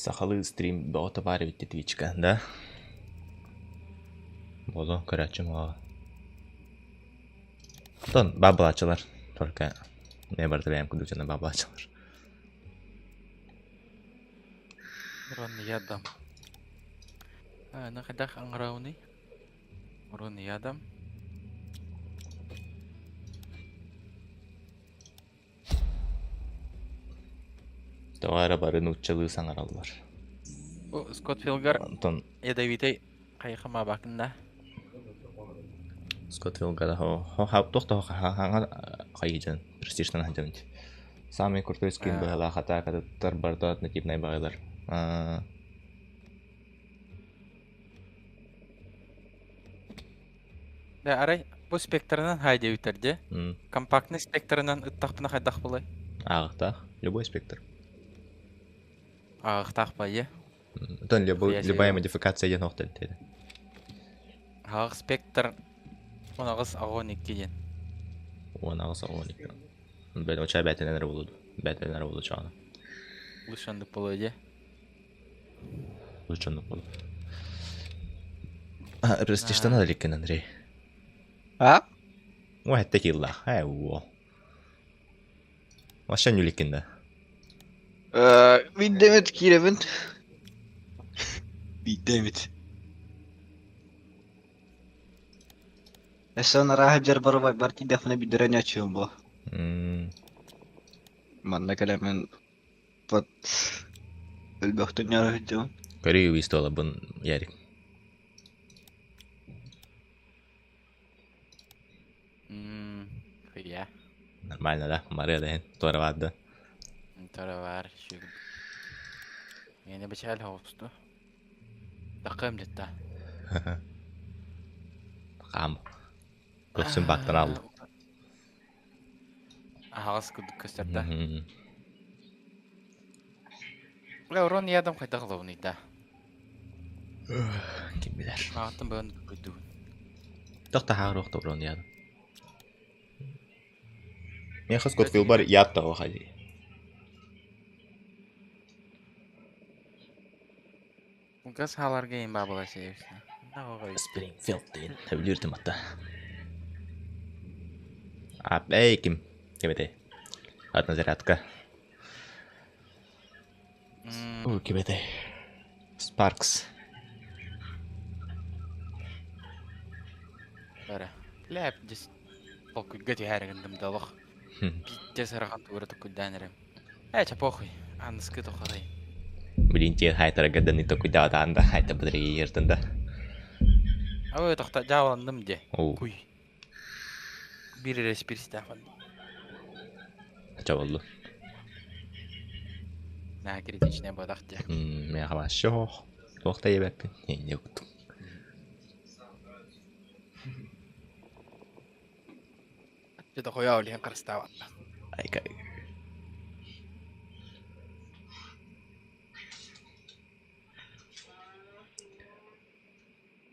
Сахалыы стрим бөҕө баар эбит Твичка, да? Боло, көрөөччүм оҕо. Тон баабылааччылар. Только не барыта бэйэм курдук дьоно баабылааччылар. Урон ядам. На хайдах аңырауный? Урон ядам. Тоҕо эрэ бары нууччалыы саҥараллар. О, Скотт Филгар Онтон ядовитый хайхама бакында. Скотвилга туох да хайыдьан престижтан сылдьабын. Самый крутой скин быһалаах атаакатыттар барыта однотипнай баҕайылар. Да, арай бу спектрынан хай диэбиттэр дии. Компактный спектрынан ыттахпына хайдах буолай? Ааҕыктаах. Любой спектр. Ааҕыктаах баайы. Оттон любая модификация диэн охтон диэтэ. Аҕах спектр 18 12 диэн. 18 12. Бэл оча бэтинен эрэ булуду. Бэтинен эрэ булу чаана. Лучше буолуо дии. Лучше оннук буолуо. А, престижтана иликкин, Андрей. А? О, этте киллах. Э, уо. Вообще нүликкин да. Биирдэмит киирэбин. Биирдэмит. Өссө арааһы дьэр барыбай тиийдэхпинэ биирдэрэ ньаччыым буо. Манна кэлэммин под өлбөхтөн ньара сылдьабын. Көрүү убийстволарбын Ярик. Хуя. Нормально, да? Мария да туора баар да? Туора баар. Миэнэ бэчээл хоҕусту. Такым дьытта. Хаам. Көхсүн баактан алды. Аһаҕас курдук көстөр да. Бля, урон ядом хайдах ылабыный да? Ким билэр. Маҕаттан быһан көрдүгүн. Тох таһаар уохта урон ядом. Меха Скотфилбар яд того хади. Газ хааларга им баабыла сеевсин. Спрингфилд диэн сөбүлүүр атта. А, эй, ким? Ким этэй? Одна зарядка. Уу, ким этэй? Спаркс. Бара. Бля, здесь толкуйга түһээр гындым да олох. Пиздец ырахан тугура токуйдаан эрем. Э, ча похуй. Аныскы тохорой. Блин, те хайтара гаданы токуйдаатаан да хайта быдырыйыртын да. Ой, тохта жааланным де. Оо. Куй. Бир эрэ спирстаахпын. Ача болду. На критичный бодах де. Мен вообще туох да ебеппин. Не уктум. Дьэ хойоо олиһин харыстаабатта. Айка.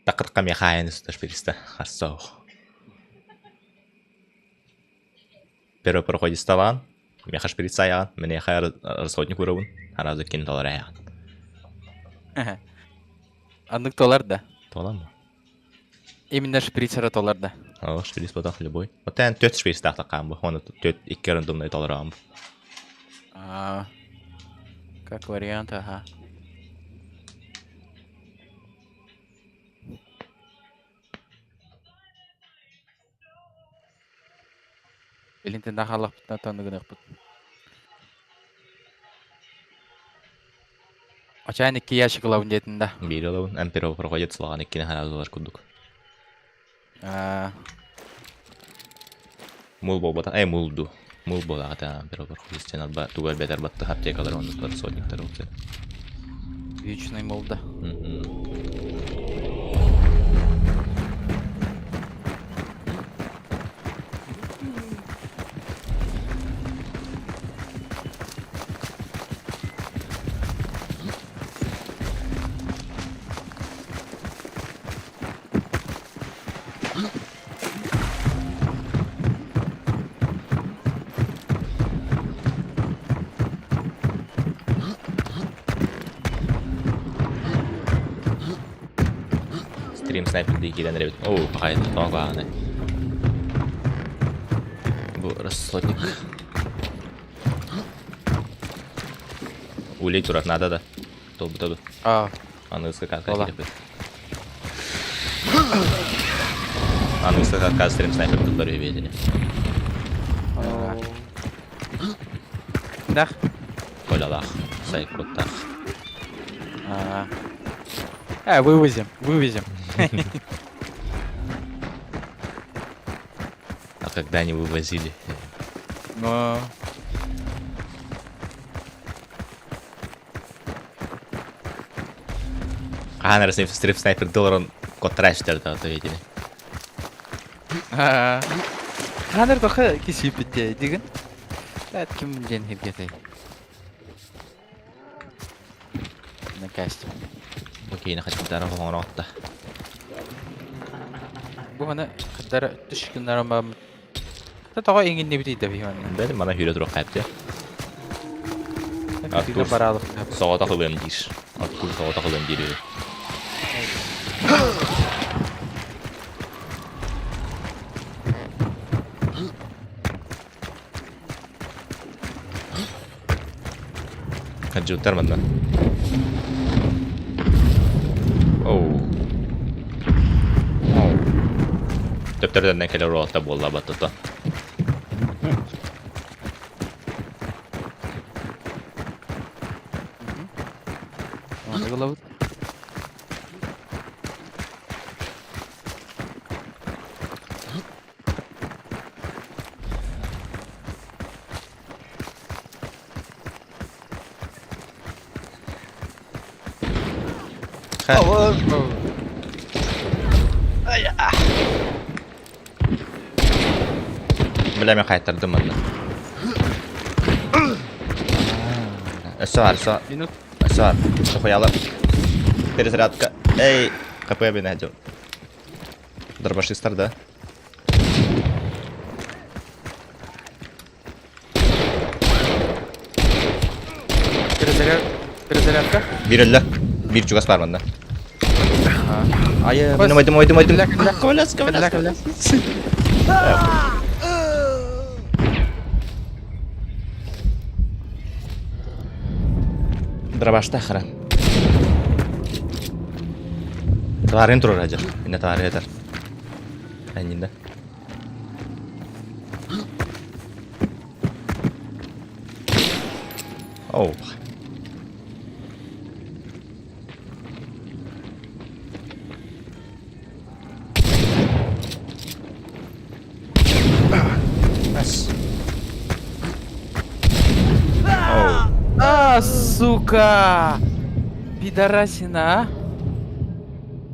Тақырыққа мен хайын үсташ периста харсоох. Первый проходит сталан, меха шприц аяғын, міне хайр расходник уровын, аразы кин доллар аяғын. Аннык толар да. Тола ма? Именно шприцера толар да. О, шприц бодах любой. Вот тэн төт шприц тахта бу, оны төт икки рандомный доллар ам. А, как вариант, ага. Илинтен дахалахпытна тонныгыныхпыт. Очаан икки ящик ылабын диэтин да. Биир ылабын, эмперо проходит сылаҕан иккини хараазылар курдук. А, Мул буолбата, э мул ду. Мул буолаҕата эмперо проходит сен алба тугар бетер батты аптекалар оннуктар сотниктар ол вечный молда. Стрим снайпер дии киирэн эрэбит. Оо, пахай, тоҕо куһаҕанай. Бу расслотник. Улей турар надо да. Толбута ду. А, Аныгыска катка Ола. киирбит. Аныгыска катка стрим снайпер тыллар үбиэтини. Дах. Колялах, сайкоттах. А, Э, вывезем, вывезем. когда они вывозили. Но... Хаһан эрэ стрип снайпер долларын коттара эчтэр да ответили. Ханыр тоха кисиппитте дигин. Эт ким диэн хиргетэй. Накастим. Окей, хачмытара хоҥороотта. Бу маны кыдара түш күннәрем бар. Та тоҕо иҥиннибит да биһи манна. Бэл мана хүрэ туруох хайпты. Артур Баралык. соҕотох ылыам диир. Артур соҕотох ылыам диир үһү. Хаджуттар манна. Оу. Оу. Төптөрдөн кэлэр уолта буолла баттата. Оны кылабыт. Ха. Бля, мен қайтардым манна. Өссө бар, өссө. Минут. Өссө бар. Сохуялар. Перезарядка. Эй, КП бен әділ. Дробашистар, да? Перезаряд. Перезарядка. Бир өллө. Бир чугас бар манна. Ай, Бас. ойдум, ойдум, ойдум. Кэллэ, кэллэ. Коваляс, Кэллэ, коваляс. кэллэ. Дробашта хара. Товарын турар ажар. Инне товары этер. Әнинде. Оу. Бас. Оу. А, сука! Пидорасина, а?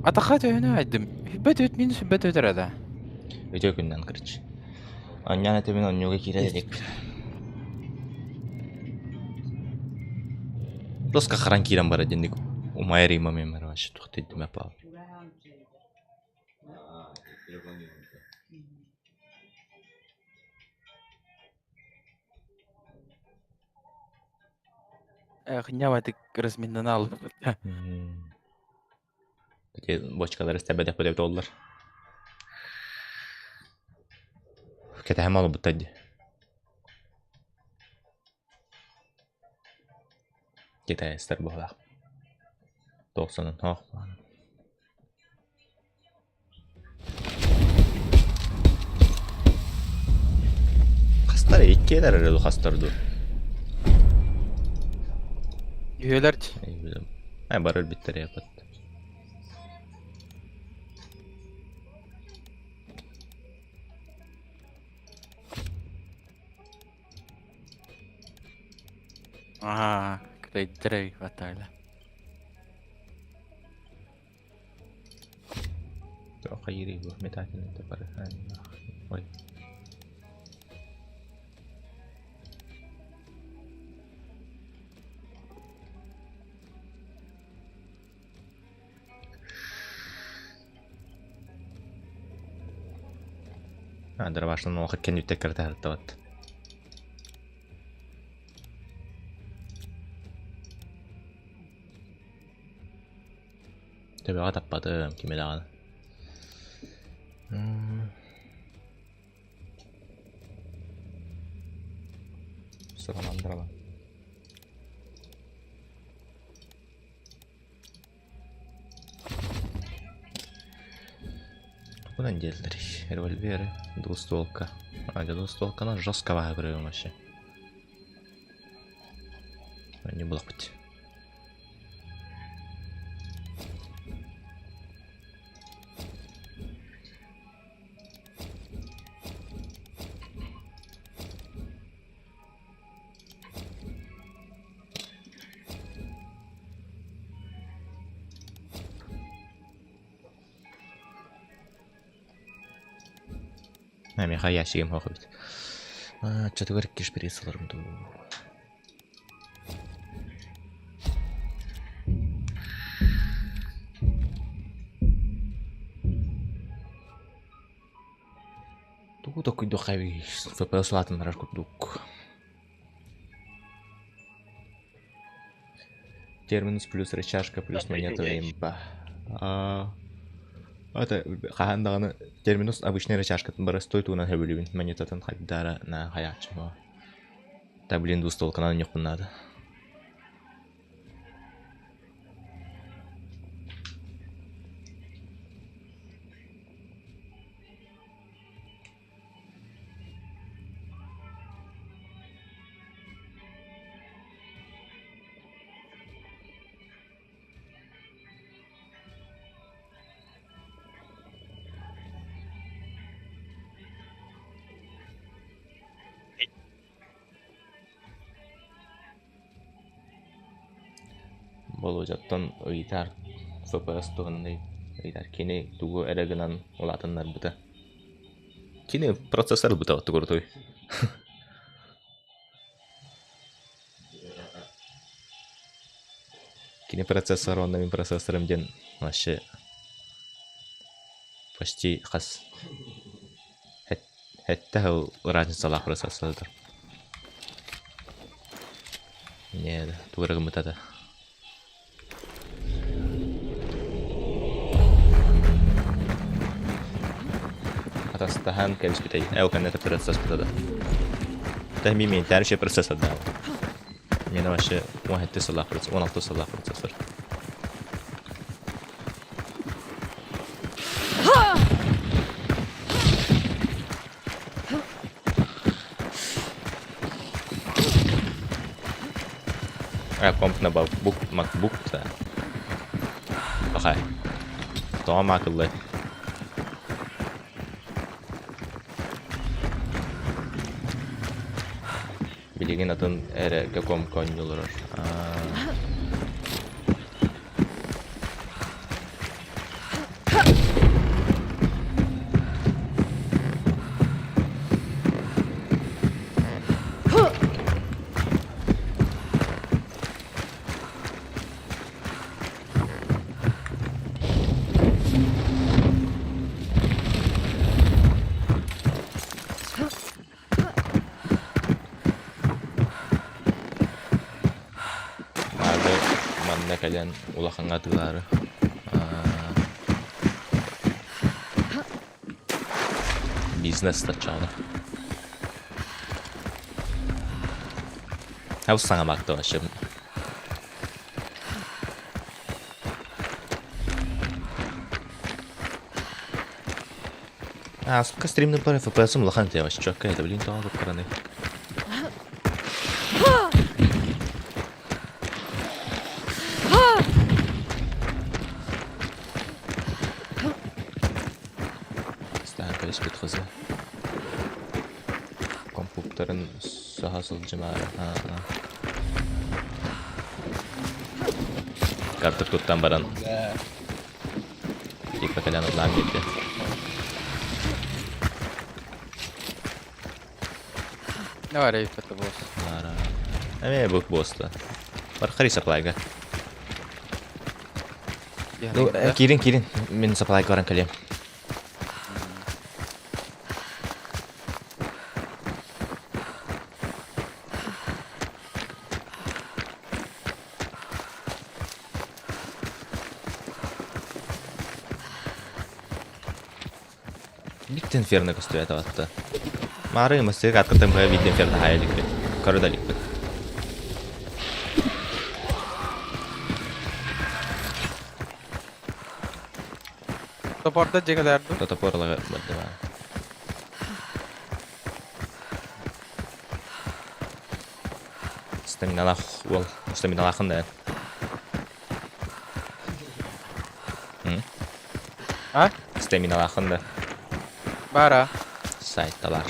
Атаха төһөнө айдым. Бөт өт минус бөт өтөр да. Өтө күннэн короче. Аннян этебин онньуга киирэ дедик. Доска харан киирэн бара денник умайар има мен вообще тухтыйдым апа. Эх, няватык разминнанал. Эти бочкалар истебедек бөдөк доллар. Кэтэһэм ол буттадди. Китайстар буолаах. Тоқсанын хоох. Хастар иккиэлэр эрэ хастар дуу. Үһөлөр. Ай барыр биттер япат. Аа, кредитрей батайла. Хайыри бу метательный топор. Ой. А, дробашын оқы кен үтте кірді вот. Төбеға таппадым, кеме даҕаны. Сыраландырала. Куда делали? Револьверы, двустволка. А, для двустволка она жестковая говорю вообще. Не было быть. Миэхэ ящигым суох эбит. Оччотугар икки шприц ыларым дуу. Тугу токуйдуохха эбий, ФПС улаатыннарар курдук. Терминус плюс рычажка плюс монета имба. Это хаһан даҕаны терминус обычный рычажкатын боростой тугунан сөбүлүүбүн монетатын хайдара на хайааччы Та блин двустволканан ойнуохпун наада. Болуодьаттан ыйытар ФПС туһунан ыйытар кини тугу эрэ гынан улаатыннарбыта. Кини процессор ылбыта тугурутой. Кини процессор уонна мин процессорым диэн вообще почти хас Сэттэ сыл разницалаах процессордар. Не, тугу эрэ гыммыта да. Атастаһан кэбиспитэй. Ээ, ол кэннэ процесс да. Та ми ментальный вообще процессор да. Мен вообще 17 сыллаах процессор, 16 сыллаах процессор. А комп на MacBook, MacBook да. Пахай. Тоҕо маакыллай? Билигин атын эрэ комп оонньуулар. Наада манна кэлэн улахаҥҥа атыылаары бизнес сначала. Хабыс саҥа маакта вообще. Ааспыкка стримнер бар FPS-ым улахан этэ чётко это блин тоҕо куттараный. Стаан кэлиспит кызы. Компьютерын саха сылдьымаары. Картыр туттан баран Типа кэлэн ыллаан биэрдэ. Давай рейв это босс. Ара. Эмиэ бу босста. Бар хари саплайга. Ну, киирин киирин. Мин саплайга баран кэлиэм. Биир инферно көстүбэтэ батта. Маары мастык аткытым быһа биир инферно хайа иликпит. Көрө да иликпит. Топорда дьиҥэлэр дуу? Топор ылага барда баа. Стаминалаах уол. Стаминалаахын да. А? Стаминалаахын да. Бара. Сайталар.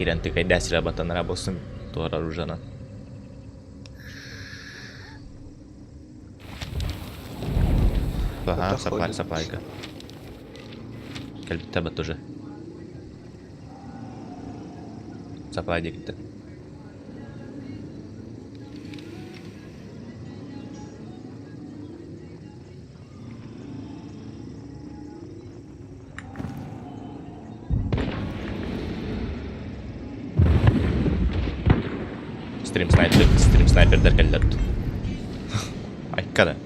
Киирэн тыкайдаа сирэ батанара буолсун туора оружиенан. Ага, Это сапай, ходит. сапайка. Кэлбиттэр бат уже. Сапай диэкиттэн. Стрим снайпер, стрим снайпердэр кэллэр. Айка да.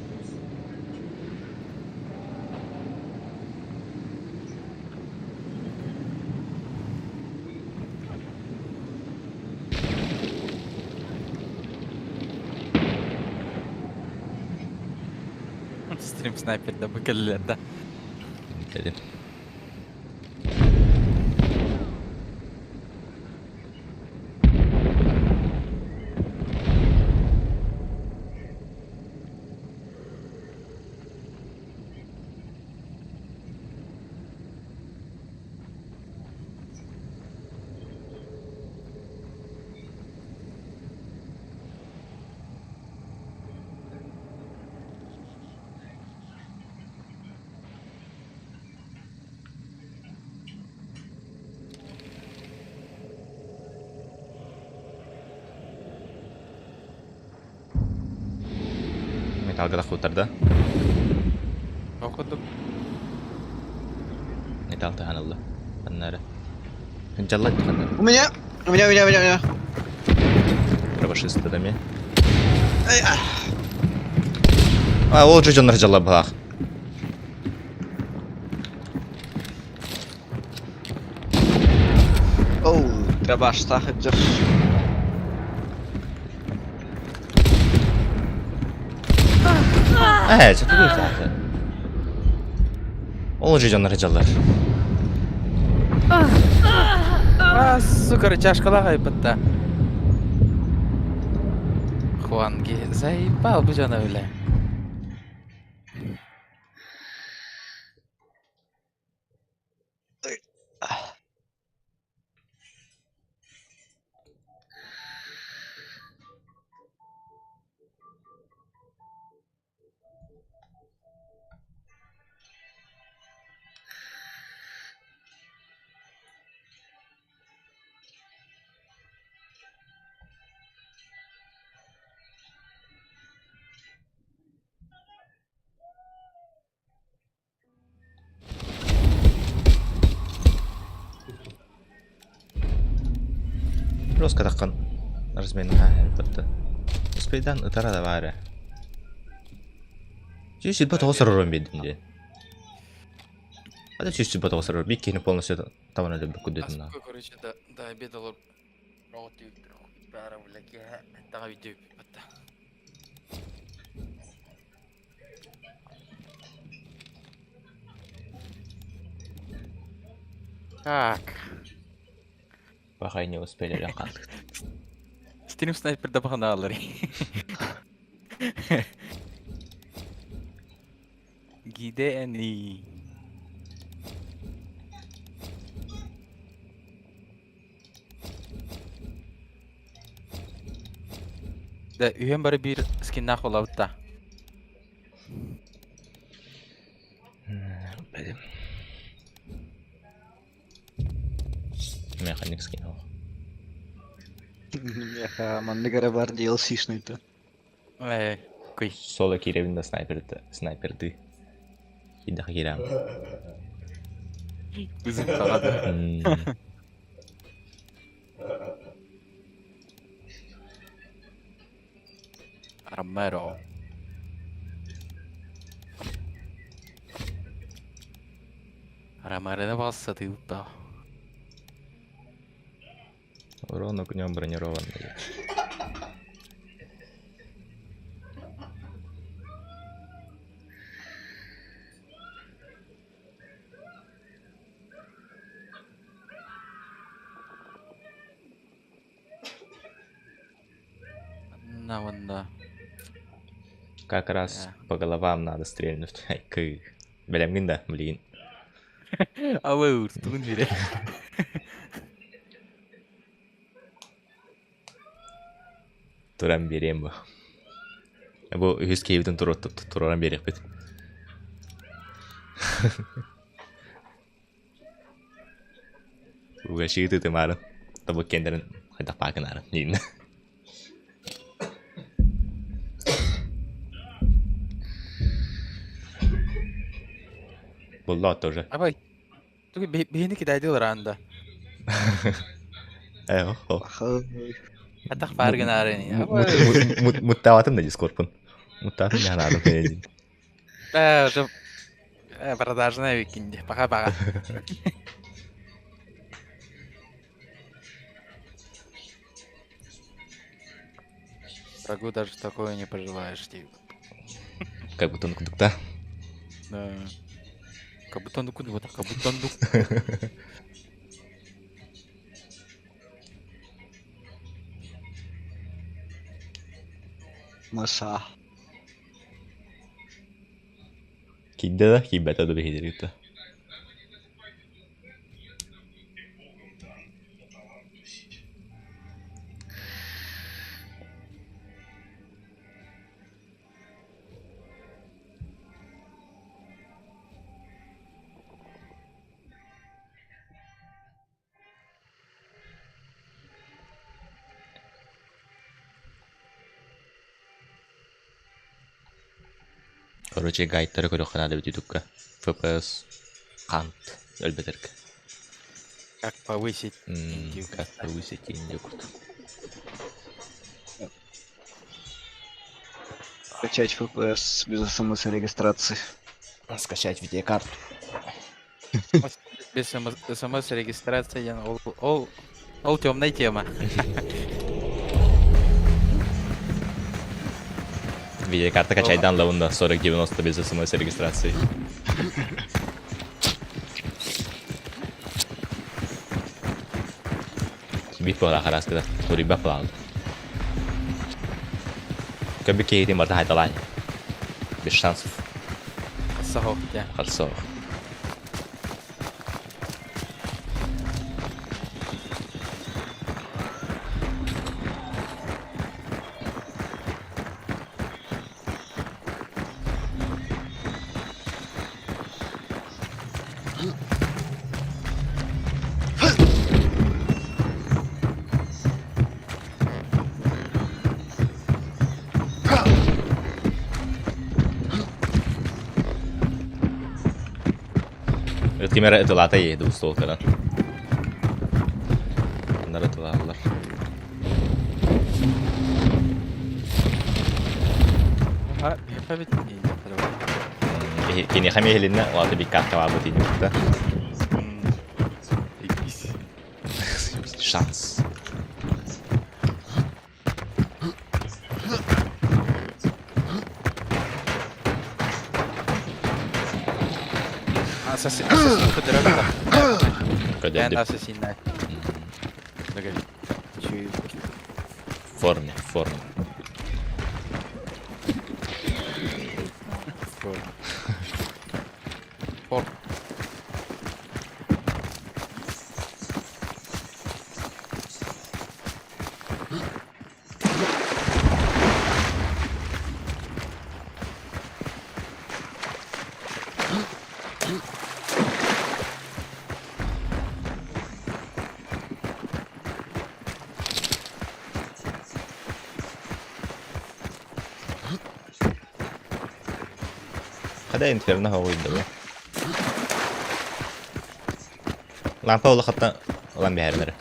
Стрим снайпер да бу кэллилэр да. Дедим. Металлга да хуторда. Okudum. Металл таһан ылла. Аннары. Дьалла ханнары. У меня! У меня, у меня, у меня, у меня! Правашиста да ми. Эй, а! А, ол же дьоннор дьалла баах. Оу, дробаш сахар. Ээ, чатылыр zaten. Ол же дьоннор дьаллар. А, сука, чашкалаах айбытта. Хуанги заебал бу дьоно бile. Роска таххан разменха батта. Успейдан ытара да баара. Сүүс сүүрбэ тоҕус оророн биэрдим дии. Ата сүүс сүүрбэ тоҕус орор биир киһини полностью табан өлөрбүт курдук А сколько, короче, до, до обеда лор... Так. Пока не успели өлөн Стрим снайпер да баханалар. Где они? Да, үйен бары бир скиннах олабытта. Механик скинул. Меха, маннык эрэ баар DLC-шный-то. Э, куй. Соло кииребин да снайперды снайперды. Киирдэх киирээм. Үзүм қалады. Ромеро. Ромеро басса тыылта. Урон огнем бронированный. На вон Как раз по головам надо стрельнуть. Ай, кы. Бэлэмҥин да, блин. Ауыр, тугун бире. Туран биэриэм бу. Бу үһүс киһибитин туруоран биэриэхпит. Угашыы тытымаарын, тобук кендерин хайдах паакынаарын диин. Булла тоже. Абай, тугу биһини кидайдыылар аанда. Э, о. Атах баар гынаарын. Муттаабатым да дискордпун. Муттаатым да ханаадым кэнэдин. Э, уже продажная викинди. Пока-пока. Врагу даже такое не пожелаешь, типа. Как будто он кудукта. Да. Как будто он вот так, как будто он Маса. Киирдэ да, киирбэтэ да биһиги Короче, гайдтары көрүөххэ наада эбит ютубка. FPS Кант өлбөтөргө. Как повысить Как повысить индюкт. Скачать FPS без смс-регистрации. Скачать видеокарту. Без смс-регистрации, ол темная тема. Видеокарта качайдан лавында 4090 без смс-регистрации. Бит буола хараскыда, туруйбат буолаҕын. Көбү киһитин барыта хайдалаан. Без шансов. Сахох, дьэ. Харсох. Ким эрэ ытылаата иһи устуол көрөн. Аннар ытылааллар. Киниэхэ эмиэ иһилиннэ, ол аата биккаакка баабыт иһин Шанс. Ассасин Көдөрдүм. Ассасиннай. Форме, форме. Форм. Хада инферно хоҕуйдуга. Лампа улахаттан ылан биһэрилэр.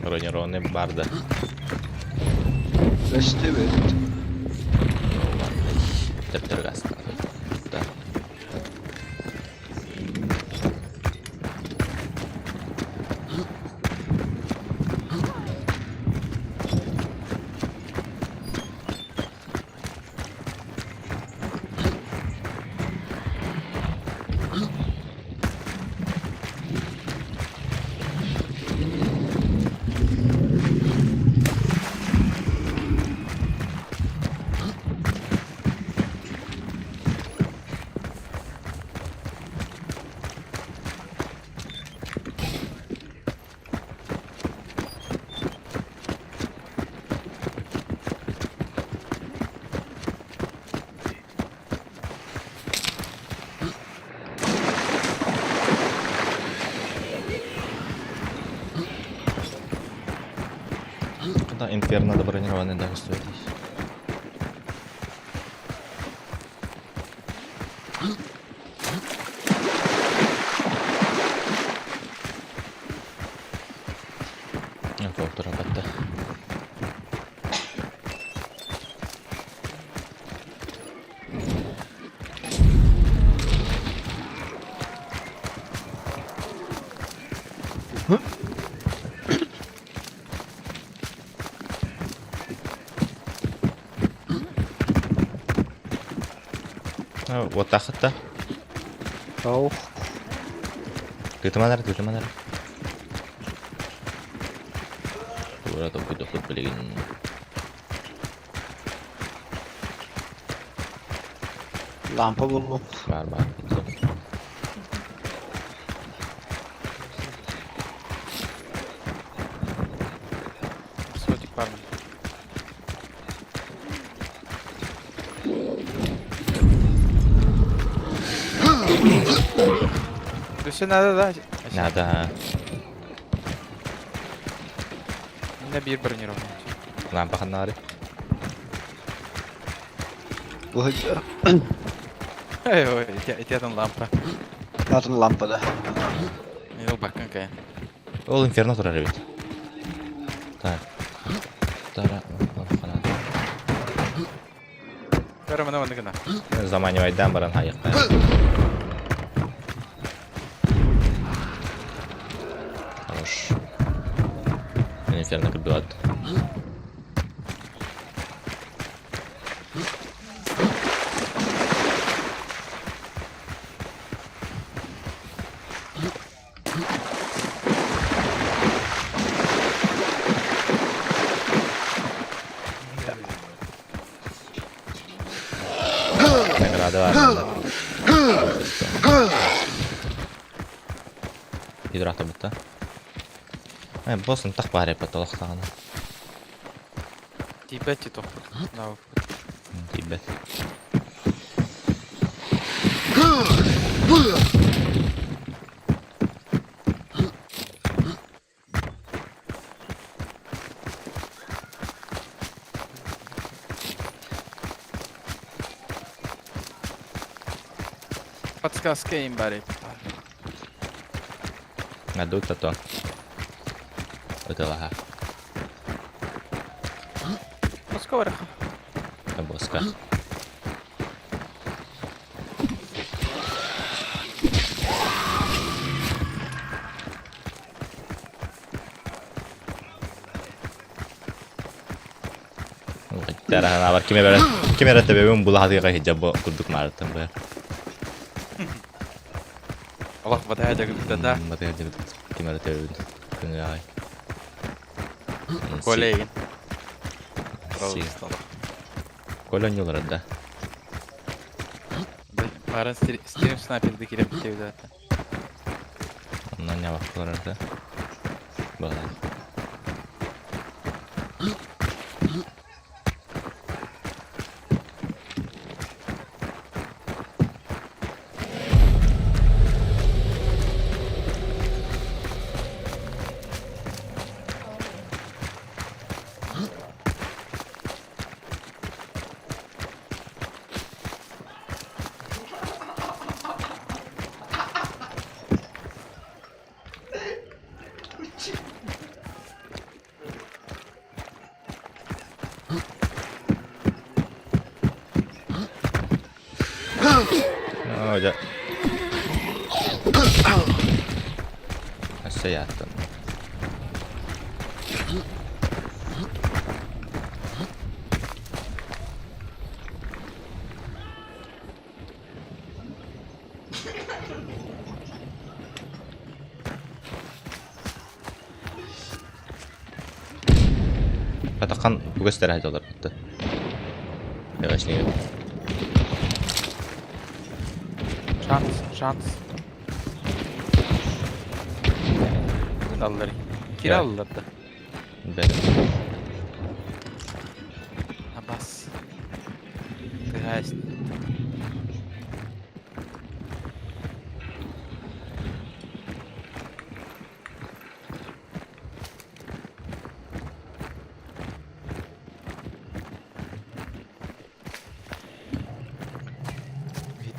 Бронированный барда. Көстүбүт. Төптөр гаста. Да. Инферно да бронированный да стоит. Тура батта. Уоттаахыт да? Ау. Тыытыман эрэ, тыытыман эрэ. Туора толкуйдуохпут билигин. Лампа буллум. Баар баар. Сотик бар. Өссө надо да? Надо. Менә бир бронированный. Лампа ханнары. Бу Эй, ой, итятын лампа. Атын лампа да. Мен баккан кая. Ол инферно турар эбит. Так. Тара. Бәрі мына мына гына. Заманивайдан баран хайыққа. Хорош. Мен инферно кырдыбат. Награда бар. Гидрата бутта. Э, боссын тақ бар епа толықтағаны. Тибет ти тохпут. На. Тибет. Подсказка им бари. Надут то. Өтелаха. Москва. Боска. Тараһана бар киме бере киме бере тебебин булаһатыга хиджаб курдук мараттан бу. Аллах батая жагыпта да. Батая жагыпта киме бере тебебин күнгө ай. Коллегин. Коля не олар да. Барын стрим снайперди киреп битебит да. Оннан не бакылар да. Бала. Оо, дьэ. Өссө яаттан. Атақан үгестер айдалар бітті. Явашнеге. Шанс, шанс. Аллар. Кире Я. аллар да. Бәл. Абас. Тыгайс.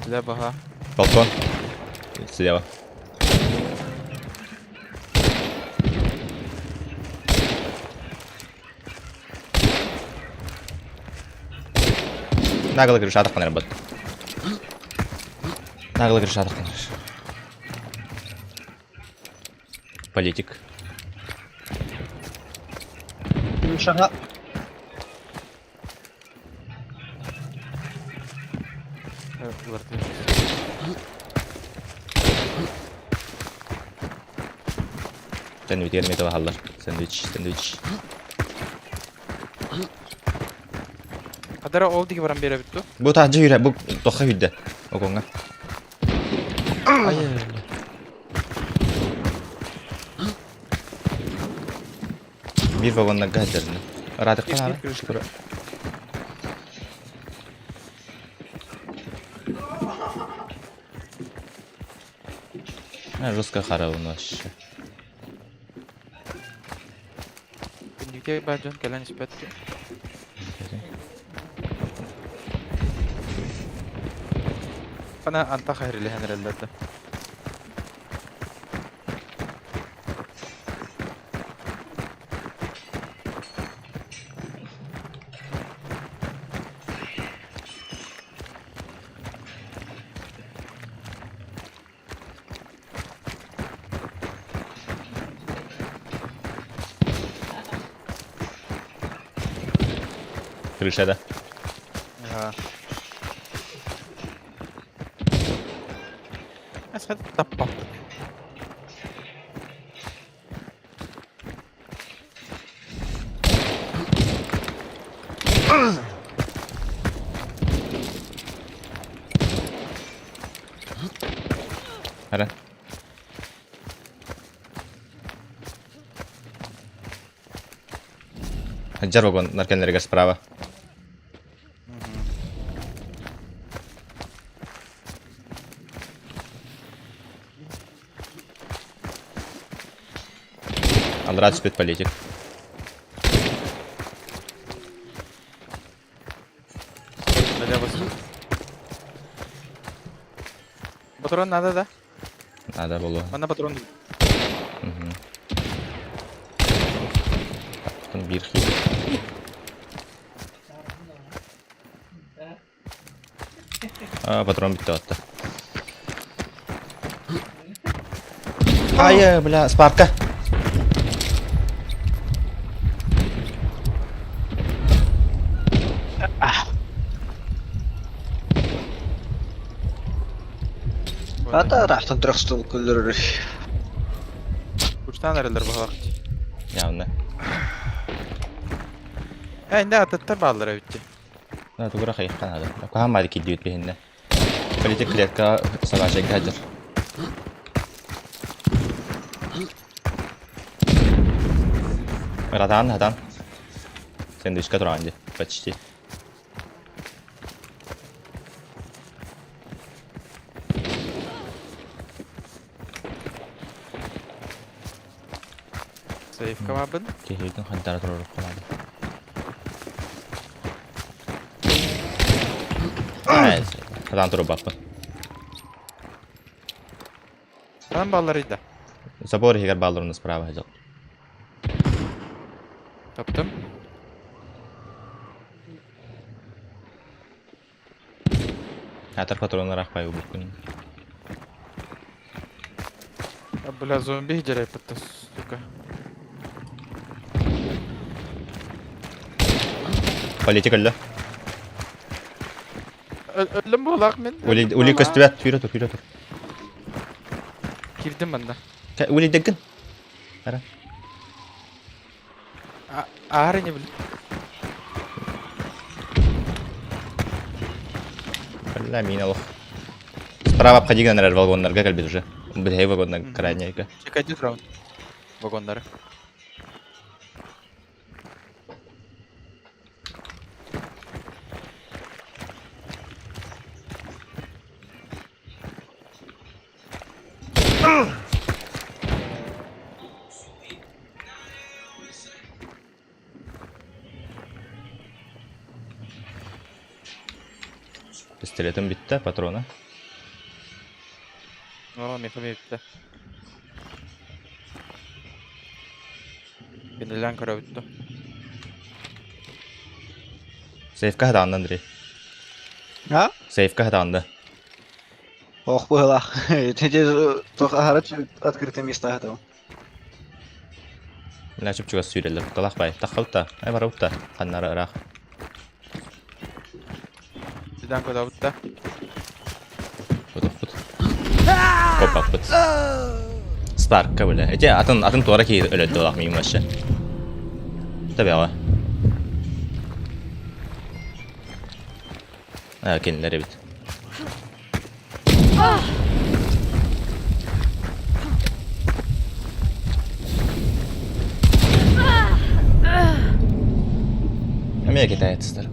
Слева. Балкон. Слева. Нагло крыша атаххын эрэ бот. Нагло крыша атаххын Политик. Крышаҕа Сэндвич эмиэ табаһаллар. Сэндвич, сэндвич. Адара ол диги баран биэрэбит ду? Бу таһдьа үүрэ, бу тохха үүрдэ. Окоҥҥа. Ай Биир вагоннарга сылдьарына. Ыраатыкка наада. Жестко харабын вообще. Күндүкэ баар дьон кэлэн испэт. Ана антах хэрилэһэн эрэллэр да. Крыша да. Ага. Эсхат таппа. Ара. Дьар вагон наркеннеригэр справа. Аллараа түспүт политик. Патрон надо, да? Надо было. Манна патрон. Угу. Биир хит. А, патрон бүттэ отта. Ай, бля, спарка. Ата ыраахтан турах стол көллөрөр. Кучтан эрэллэр баһалах. Явно. Э, инде атыттар бааллар эбитти. На тугура хайыхха наада. Куһаан маали кирдибит биһиннэ. Политик клетка собачья хадьар. Братан, хатан. Сэндвичка тураҕын дии, почти. Сейфка бабын. Киһитин хантара туруорукка наада. Хатан турбаппын. Ханан баллар да. Забор иһигэр баалларын справа сылдьар. Таптым. Атар патроннар ахпай убуккун. А, бля, зомби дьэрэ сука. Политик өллө. Өллөм буолаах мин. Ули ули көстүбэт, сүүрэ тур, сүүрэ тур. Киирдим манна. Ули дэггин. Ара. Аары не бил. Бля, мин олох. Справа обходи гынан вагоннарга кэлбит уже. Бүтэһик вагоннар крайняйга. Чекайте раунд. Вагоннары. Пистолетым бүттэ, патрона. О, меха бипти. Кинилэн көрөбүттү. Сейфка хатаанды, Андрей. А? Сейфка хатаанды. Ох, было. Эти только открытые места этого. Мына чүпчүгас сүүрэллэр кутталаах бай. Таххабыт Ай барабыт да. Ханнара ыраах. Сидан көрөбүт да. Кутуппут. Коппаппыт. Спаркка бile. Эти атын атын туора киһи өлөддө олах миин вообще. Табиаҕа. А, кинилэр эбит. Эмиэ китаецтар.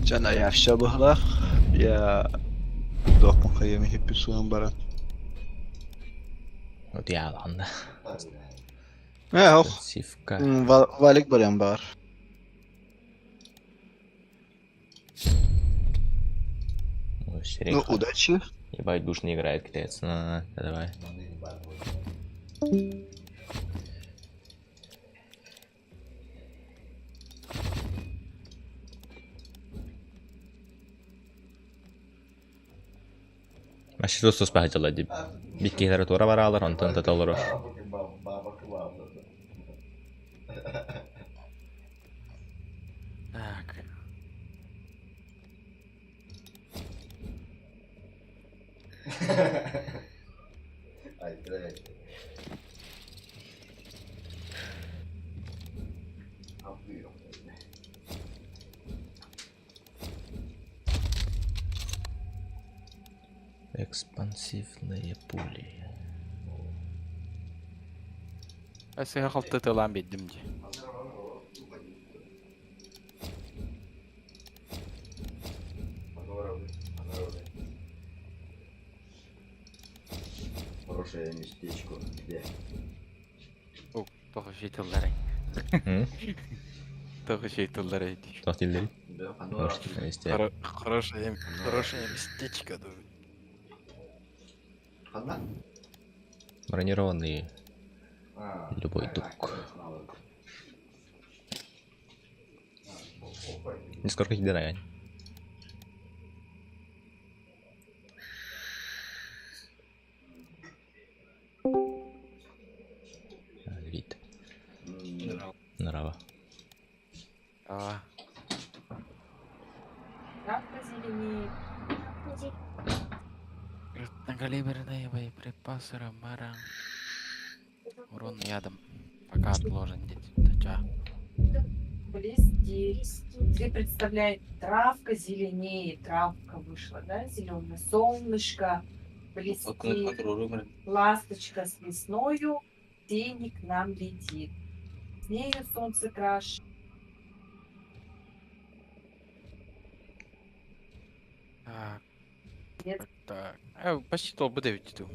Жана я все было. Я дохму хайами хипписуан баран. Утуйаалаҕын да. Э, ох. Сивка. Валик баран бар. Ну, удачи. Ебать, душ не играет китаец. На, да давай. Машина сус баһдьалла дип. Биккиһилэр туора бараалар, онтон таталар. Так. Экспансивные пули. Сыга халты тылан беддим ди. Хорошее местечко. Где? О, тоҕо şey тыллары. М? Тоҕо şey тыллары ди. Туох дииллэрий? Да, Может, истэ. Хорошее, хорошее местечко. ду. Одна? Бронированный любой дук. Не сколько киден агань. Вид. Нрава. А, Травка зеленеет. Крупнокалиберные боеприпасы Ромара. Урон ядом. Пока отложен, дети. Да чё? Блестит. Тебе представляет, травка зеленеет, травка вышла, да, зеленая, солнышко блестит, ласточка с весною, тени к нам летит. С нею солнце краше. Так. Нет. Так. А, почти толбу девять ту.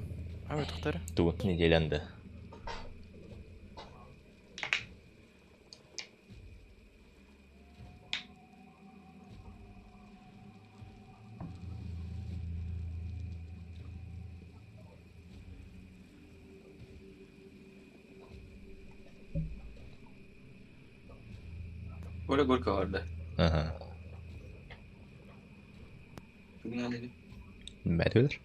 А вы тохтары? Ту неделянды. Оля Горького бар да. Ага. Бүгүн Бәтүлер.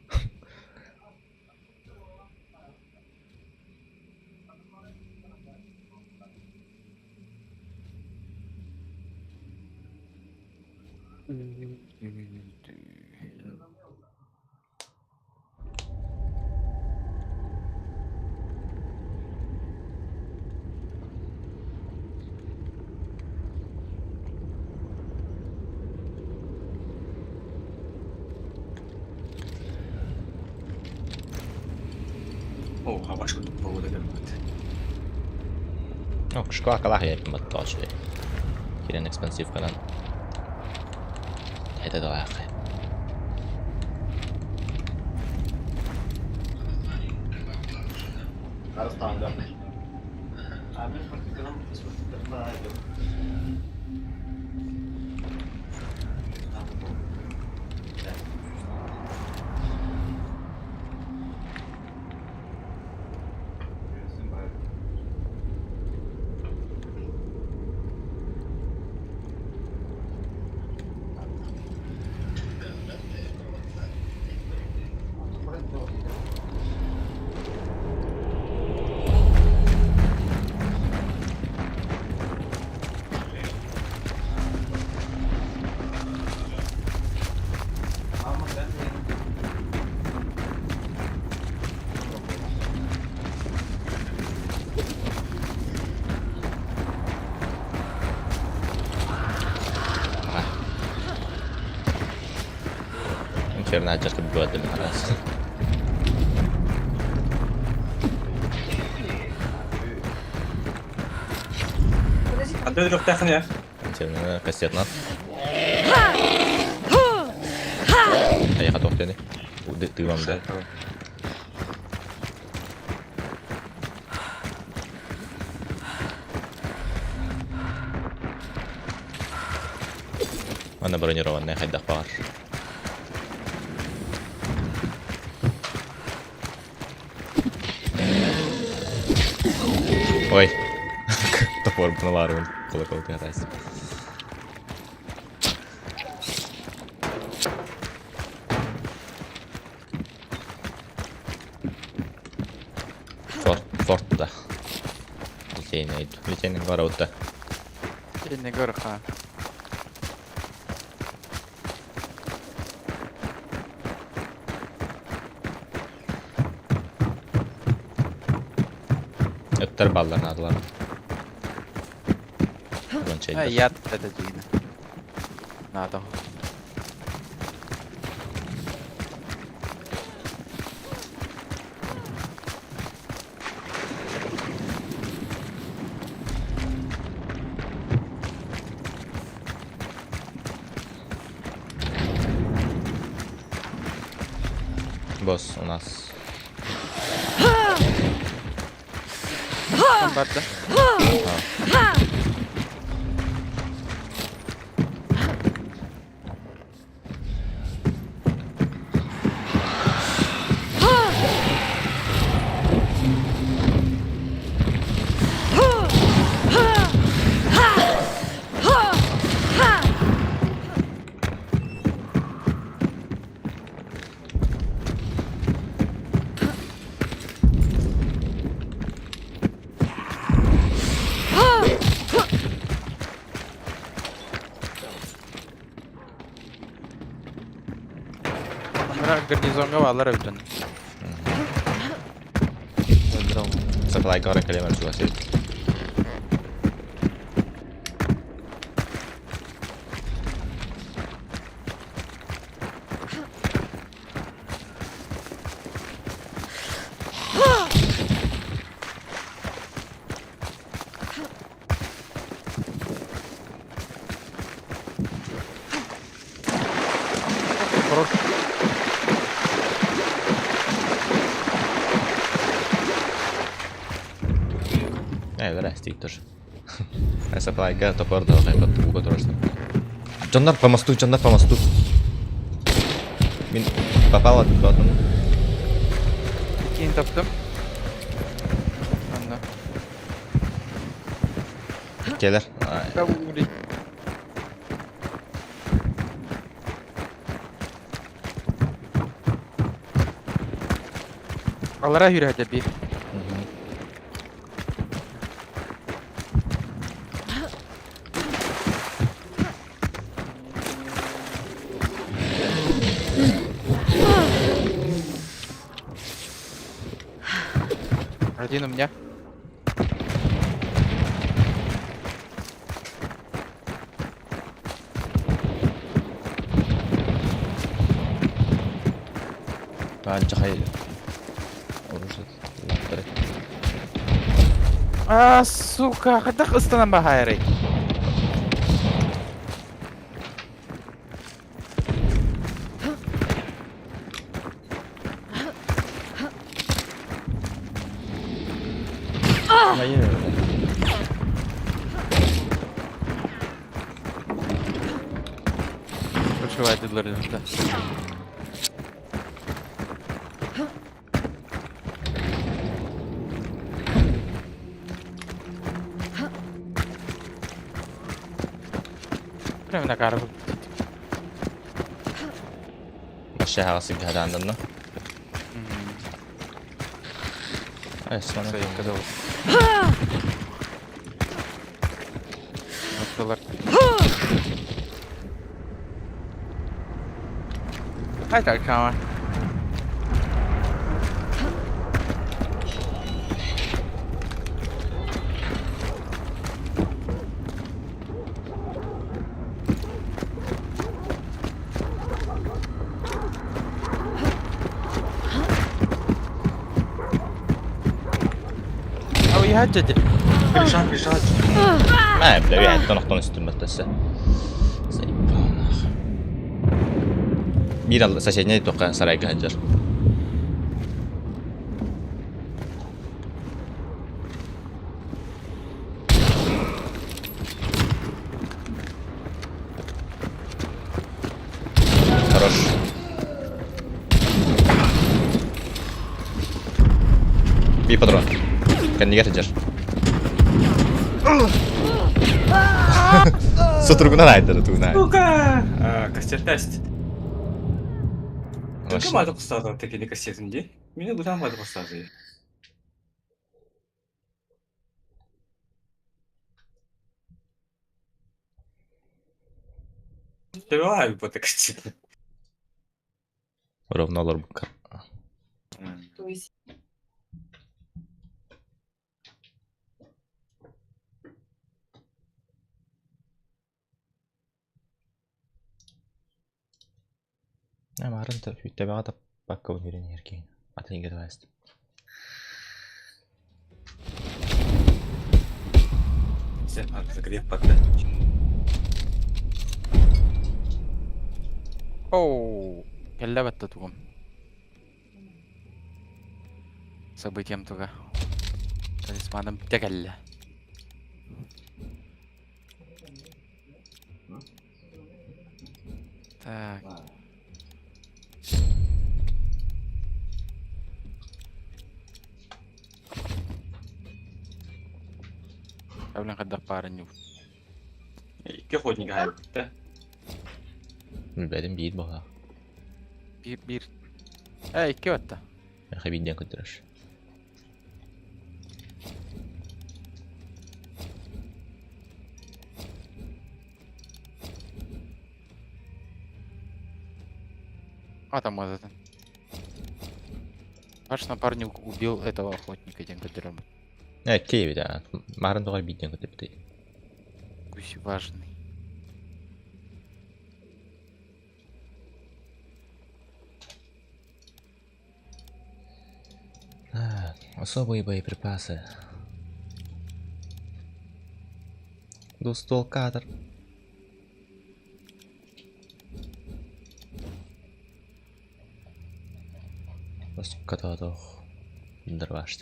Оо, хабаш курдук погода кэлбит. Школакалаах ийэппин баттааччы. Кирен экспансивканан. Это далаах. Инферно часто бывает для нас. Ханта өлүөхтээххин я? Инферно кассетнан. Айаха туох диэни? Тыымам да. Манна бронированная хайдах баҕар. Ой, топор быналаарыбын колокол тыатайс. Форт, форт да. Литейный, литейный ворота. Литейный горха. Ыттар баллар наадалар. Я это дигинэ. Надо. Босс у нас. Там барда. Гарнизонга баалар эбитин. Саклайга баран кэлиэм эрэ Ээ, бэрээстиит тоже. Саклайга топор да ууга турарсан. Дьоннор по мосту, дьоннор по мосту. Мин попал от Иккиэн таптым. Анна. Кэлэр. Алара хүрэ биир. Один у меня. Таанчахай. Оружие. А, сука, хайдах ыстанан баһаарай? Прошивайте да. Прямо на кару. Вообще сыградан, да? Ай, смотри. Hi, Dark Tower. Oh, يهجد. Бежать, бежать. Мә, бля, я тонохтон үстүм баттасы. Биир соседний тоққа сарайга хаджар. Хорош. Bir патрон. Кәндігер хаджар. Сотругунан айдары тугунан. Сука! А, кастер тест. Только мады кустады, текени кастетинде. Мени будан мады кустады. Давай, бота кастет. Ровно алар бу. То есть Марын та хүйттэбэҕэ таппакка үнүрэн иһэр атын игрываст. Закреп пока. Оу, кэллэ батта тугум. Событием туга. Талисманом текэллэ. Так. Блин, когда пара не. Икки охотник хайбытта. Билбэтим биир буолла. Биир биир. Эй, икки батта. Хабиден көтөрөш. А там вот это. Ваш напарник убил этого охотника, ден көтөрөм. Э, киевит а. Марын тоҕой биирден көтөптэй. Гусь важный. А, особые боеприпасы. Двустволкатор. Баскатадох. Дырваш.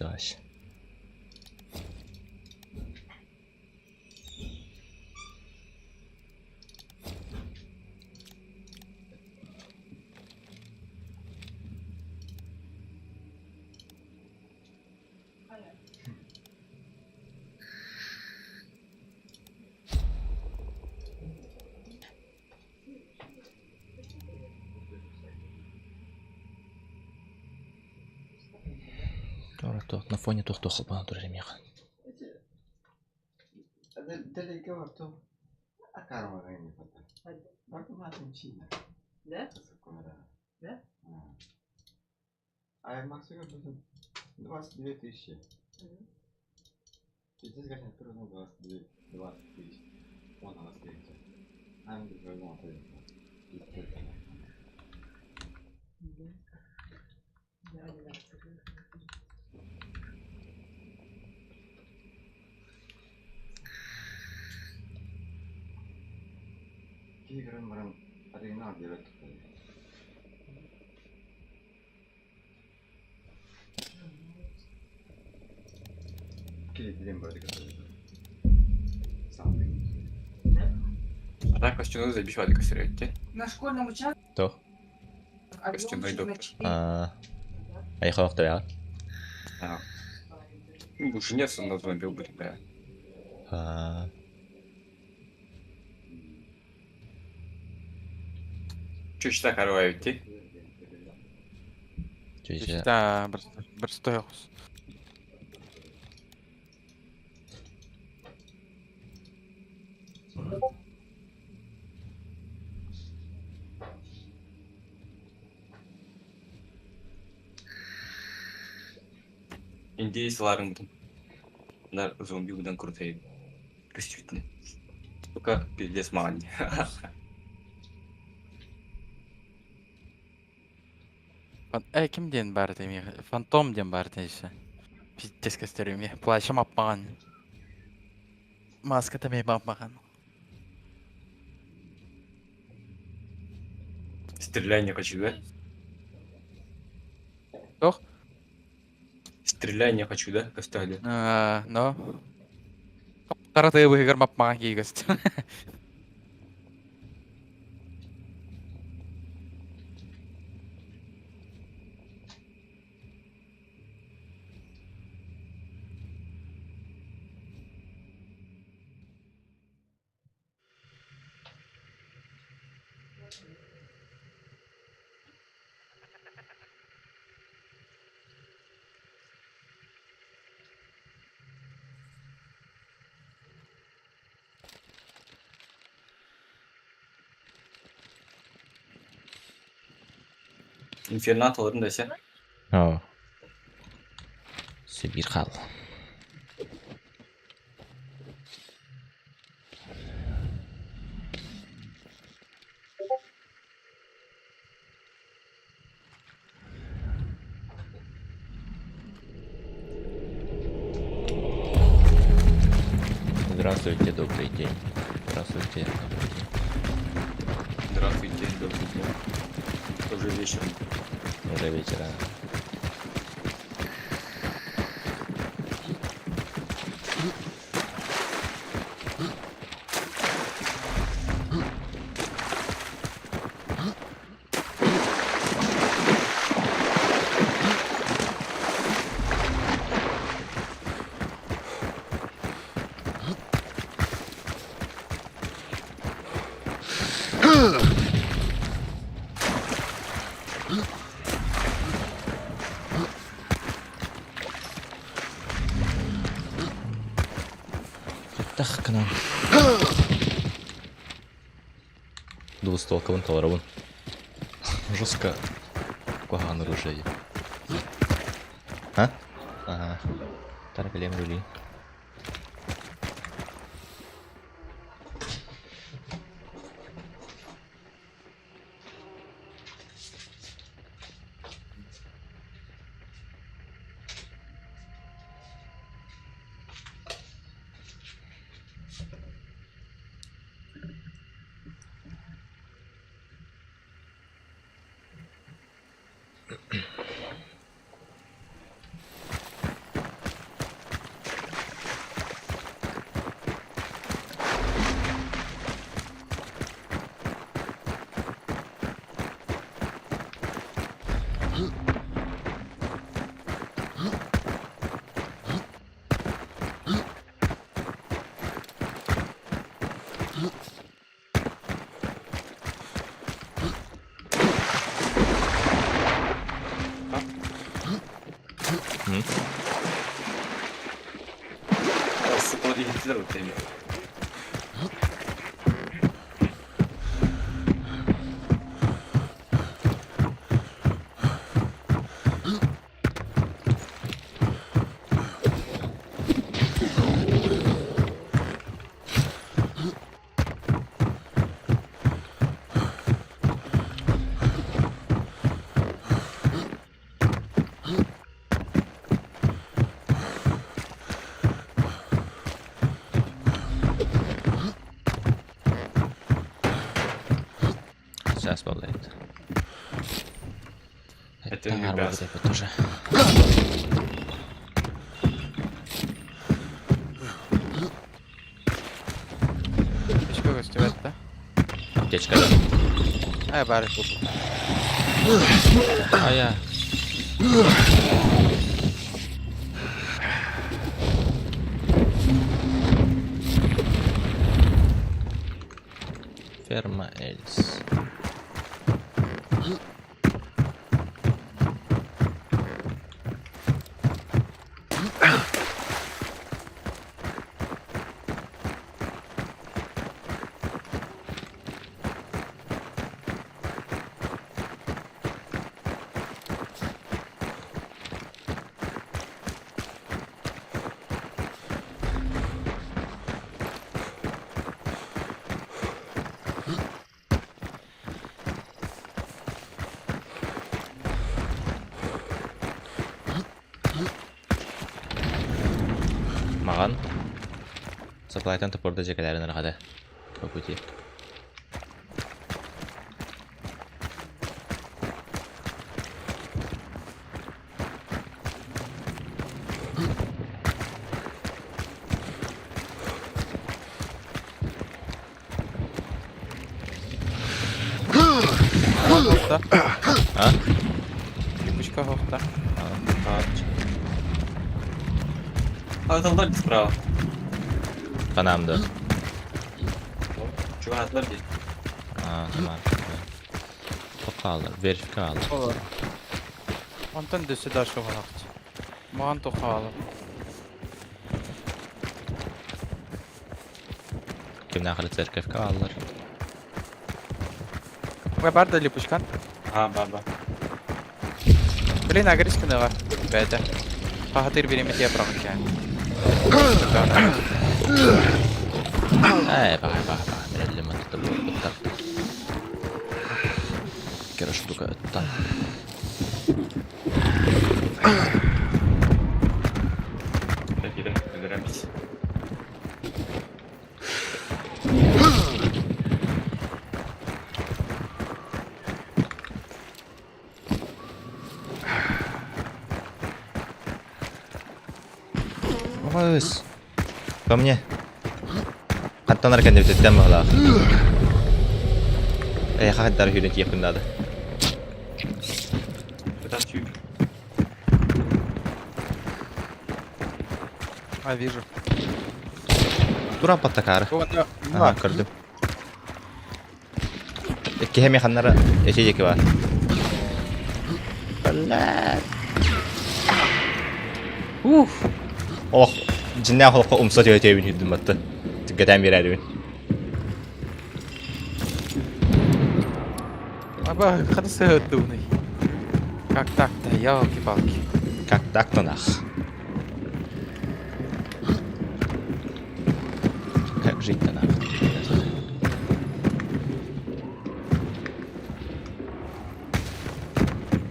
На фоне тух холбана турар эмиэх. Да? Да? А максимум 22 тысячи. Пиздец, как я 22, 20 тысяч. Он на вас А, не Да, да. Киһи көрөн баран арыйнаах диэбэт туттар. Киһи барыта А так костюмы забивали костеретти. На школьном участке То. Костюмный объемчик на доктор. 4 Аа. Айхалахтар А. Ну, женец он назван был бы, да. Аа. Че чита корова идти? Чүчэ. Да, бір стояқыз. Индейцы ларың На зомби удан крутые. Костюмный. Только пиздец мань. Э, ким диэн баар этэ Фантом диэн баар этэ еще. Пиздец көстөрүм Плащым аппаҕан. Маска эмиэ аппаҕан. Стрелять не хочу, да? Что? Стрелять не хочу, да? Костяли. А, но. Хара тыа быһыгар маппаҕан кии көстөр. Инфернат алырын да сен. Аа. Сибир хал. Здравствуйте, добрый день. Здравствуйте, добрый день. Здравствуйте, добрый день. Уже вечер. Уже вечера. Так, к нам. Двустволковын толоробун. Жестко. Куһаҕан оружие. А? Ага. Таракалем рули. Сука, иһиттилэр вот эми. Чаас буолла эбит. Это не Таҥар газ. буолбут эбит уже. Аптечка көстүбэт да. Аптечка да. Э, баар. Ая. Ферма Эльс. Маҕан Саплайтан топорда дьэкэлэрин арҕада по пути. Хоһта. А? Липучка хоһта. А, А там дальше справа. Ханаам да. Чугаһаатылар дии. А, тамам. Тоқалар, верфика алар. Онтон дөссө да шугалакчы. Маҕан тухаалар. Кимнээхэр церковка аллар. Ой, бар да липучкан. А, бар, бар. Блин, агресс кыныга. Бәйдә. Хахатыр биремет япрагын кән. Ээ, баҕай, баҕай, баҕай, мэрэллим аттыта буолбуттар. Кера штука ыттан. Киирэн өлөрөмүс. Ось. Ко мне. Хантан аркан деп баҕалаах. Э, хахаттар хүрен тиэхпин наада. Ытан сүүр. А, вижу. Туран паттакаары. О, Ага, көрдүм. Иккиһэ механнара эчи диэки бар. Уф. Олох, дьиннээх олоххо умса түһэ-түһэбин үрдүм батты. Түгэтэн биэрээрибин. Аба, ханы сыһыттууный. Как так-то, елки-палки. Как так-то нах. Как жить-то нах?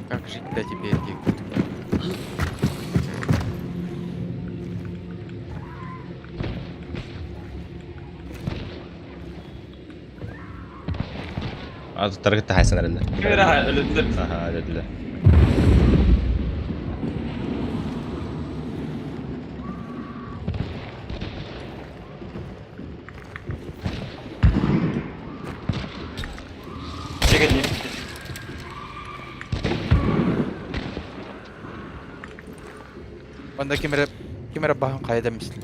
Как жить-то теперь, Дик? Атыттаргыт таһайсан эрэллэр. Ким эрэ өлөттөр. Аха, өлөдүлэр. Чэгэ дии. Онда ким эрэ ким эрэ баһын хайа мисли.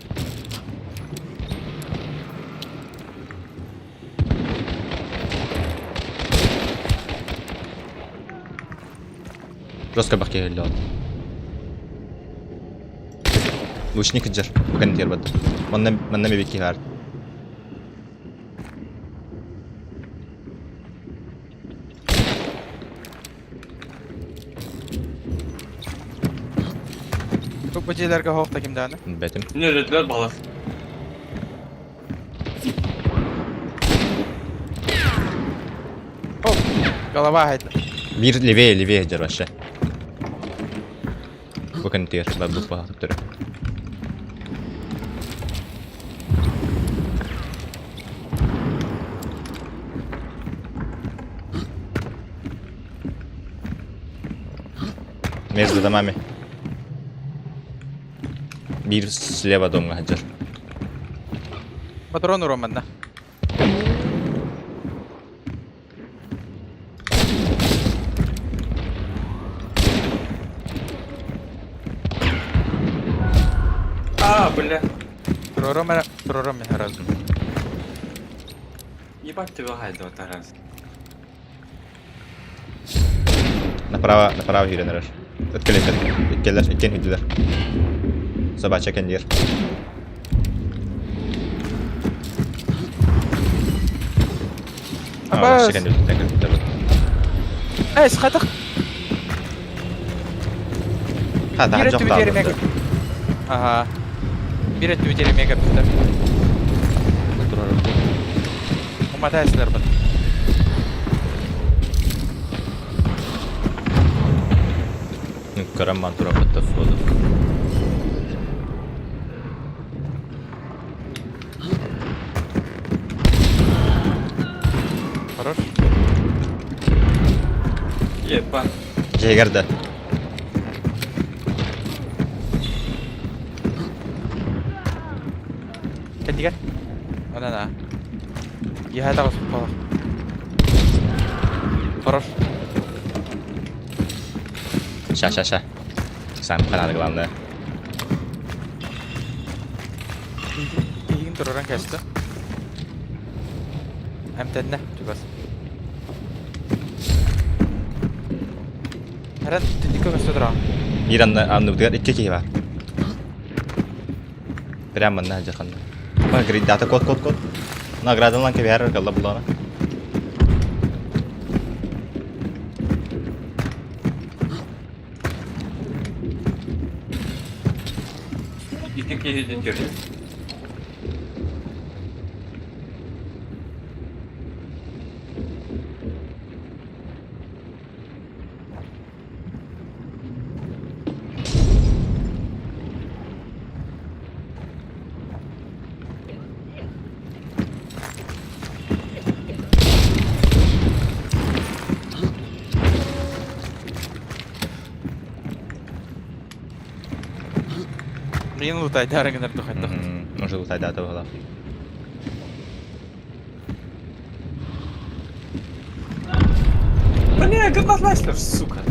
Жестко бахке келді ол. Лучник кыджар. Бүгін тер бат. Манна манна мебекки бар. Бу бу дьиэлэргэ хоһта ким дааны? Бэтим. Не өлөттүлэр балар. О, голова хайда. Бир левее, левее дер вообще. Бүгін тер бат бұл бағытып түрі. Между домами. Биир слева домҥа сылдьар. Патрон уруом манна. А, бля. Туруорум эрэ, туруорум мин раз. Ебать ты лагает вот раз. Направо, направо киирэн эрэр. Ыт кэлэр, иккилэр, иккиэн киирдилэр. Собачья кэнниэр. Абас! Эс, хатых! Биир өттүбүт мега. Ага. Биир өттүбүт мега бүттэ. Уматайсылар бут. Көрөн ман тураппыт фото. Хорош. Еба. Дьиэгэр да. Кэннигэр. Онон аа. Иһэ таҕыс Хорош. Ща, ща, ща. Сам каналы главное. Киһигин тураран кэстэ. Эмтэннэ чугас. Эрэн түннүккэ көстө тураҕын. Биир анны анныбытыгар икки киһи баар. Прям манна сылдьар ханна. Гридата кот кот кот. Наградалан кэбиһэр галла буллаҕына. Икки киһитин көрдүм. Блин, лутайдары гынар тухайдах. Может лутайдаата быһалаах. Бля, говнознайся, сука.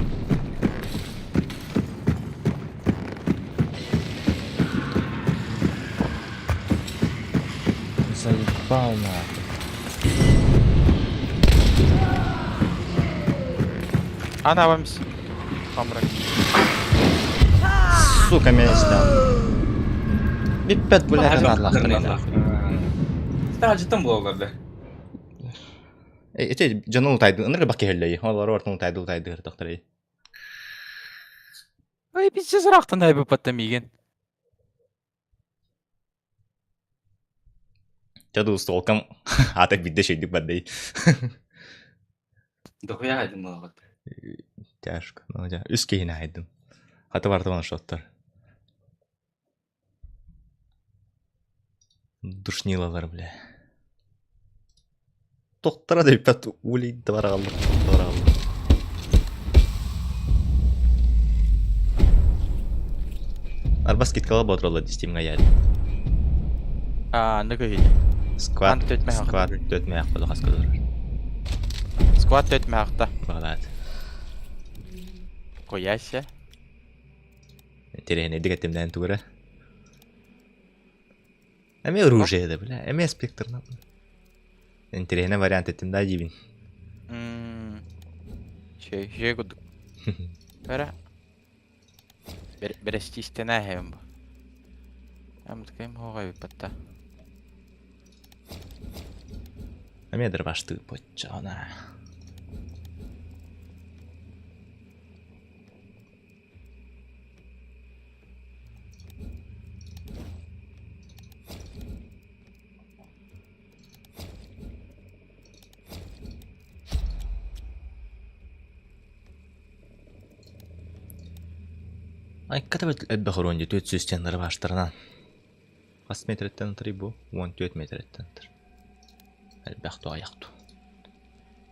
Заебал нахуй. Ана вамс. Хамрак. Сука, меня снял. Биппет, бля, надлахтар. Стажытым буоллар да. Эти дьону утайды, ыныры бак киһэллэйи. Олор ортон утайды утайды ыртахтарай. Ой, пиздец ырахтан айбыппаттан миигин. Чэ устуолкам аата биирдэ үчүгэйдик бардай. Дохуя айдым буолаҕыт. Тяжко. Ну, дьэ, үс киһини айдым. Хата барыта ваншоттар. Душнилалар, бля. Тохтара да бүппэт улей да бараҕаллар, бараҕаллар. Арба скидкала ботролла дистимҥа яд. Аа, аны көһүнэ. Сквад, Ан төт мэһэх. сквад төт мээх бодохас көдөрөр. Сквад төт мэхта. Бағалаат. Кояся. Интэриэһинэйдик этимнээн тугура. Эмиэ оружие да, бля, эмиэ спектрна. Интэриэһинэй вариант этим да диибин. Чэй, чэй курдук. Бэрэ. Бэрэстиистэнэ эһэм бу. Амткайым хоҕой батта. Эмиэ дырбаштыы поччаҕына. Айката элбэх оруон дии, түөрт сүүс теннары баштарынан. Хас метреттэн ытырый бу? Уон түөрт метреттэн ытыр. Элбэх туайах ту.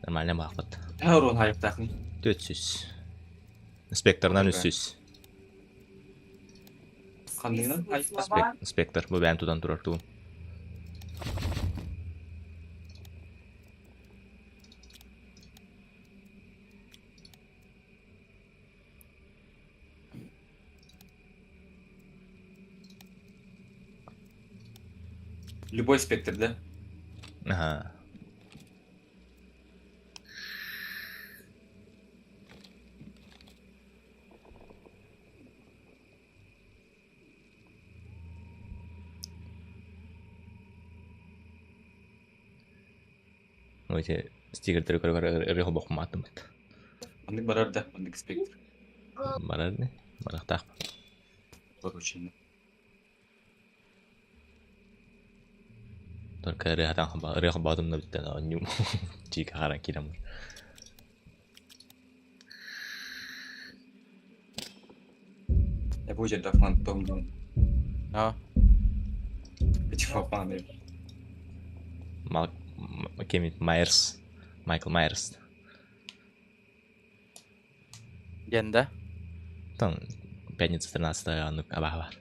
Нормально баахпыт. Төһө оруон хайыптаахын? Түөрт сүүс. Спектрынан үс Ханныгынан? Списываю слова. Спектр бу бэйэм тутан турар тугум. Любой спектр, да? Ага. Ну, эти стикердери көрө ырыа бохумаатыммыт. Маннык барар да, маннык спектр. Барар не? Барахтаах. Поручено. Только ырыатан ырыа холбоотум да бүттэн оонньуум. Чиика харан киирэн бар. Я будет да фантом дом. А, Типа фаны. Мал... Кем Майерс. Майкл Майерс. диэн да? Там пятница 13 оннук абаһа бар.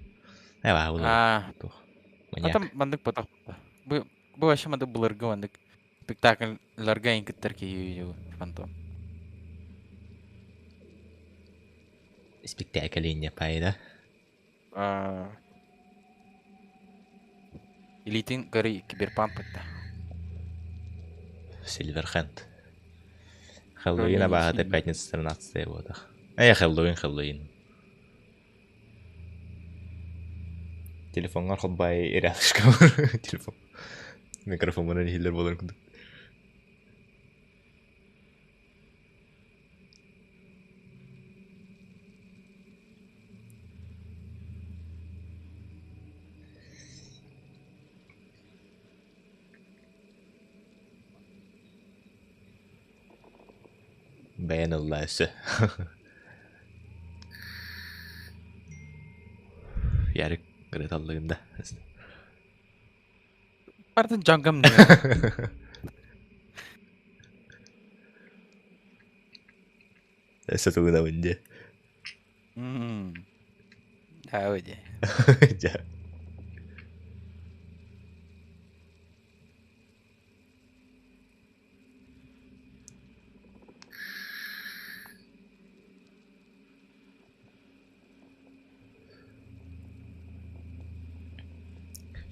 Эбаа булар. А, Туох. а Маньяк. там маннык потох. Бу бу вообще маннык былыргы маннык спектакльларга ин кыттар киһи фантом. Спектакль инне пайда. А, Илиитин көрүй киберпанк бытта. Сильверхенд. Хэллоуин абаһата пятница 13 буотах. Э, Хэллоуин, Хэллоуин. Телефоҥҥар холбай рядышком телефон. Микрофонунан иһиллэр буоларын курдук. Бэйэн ылла өссө. Ярик ырыталлыгын да. Бардын дьоҥҥом Өссө тугунабын дии. Аа дии. Дьэ.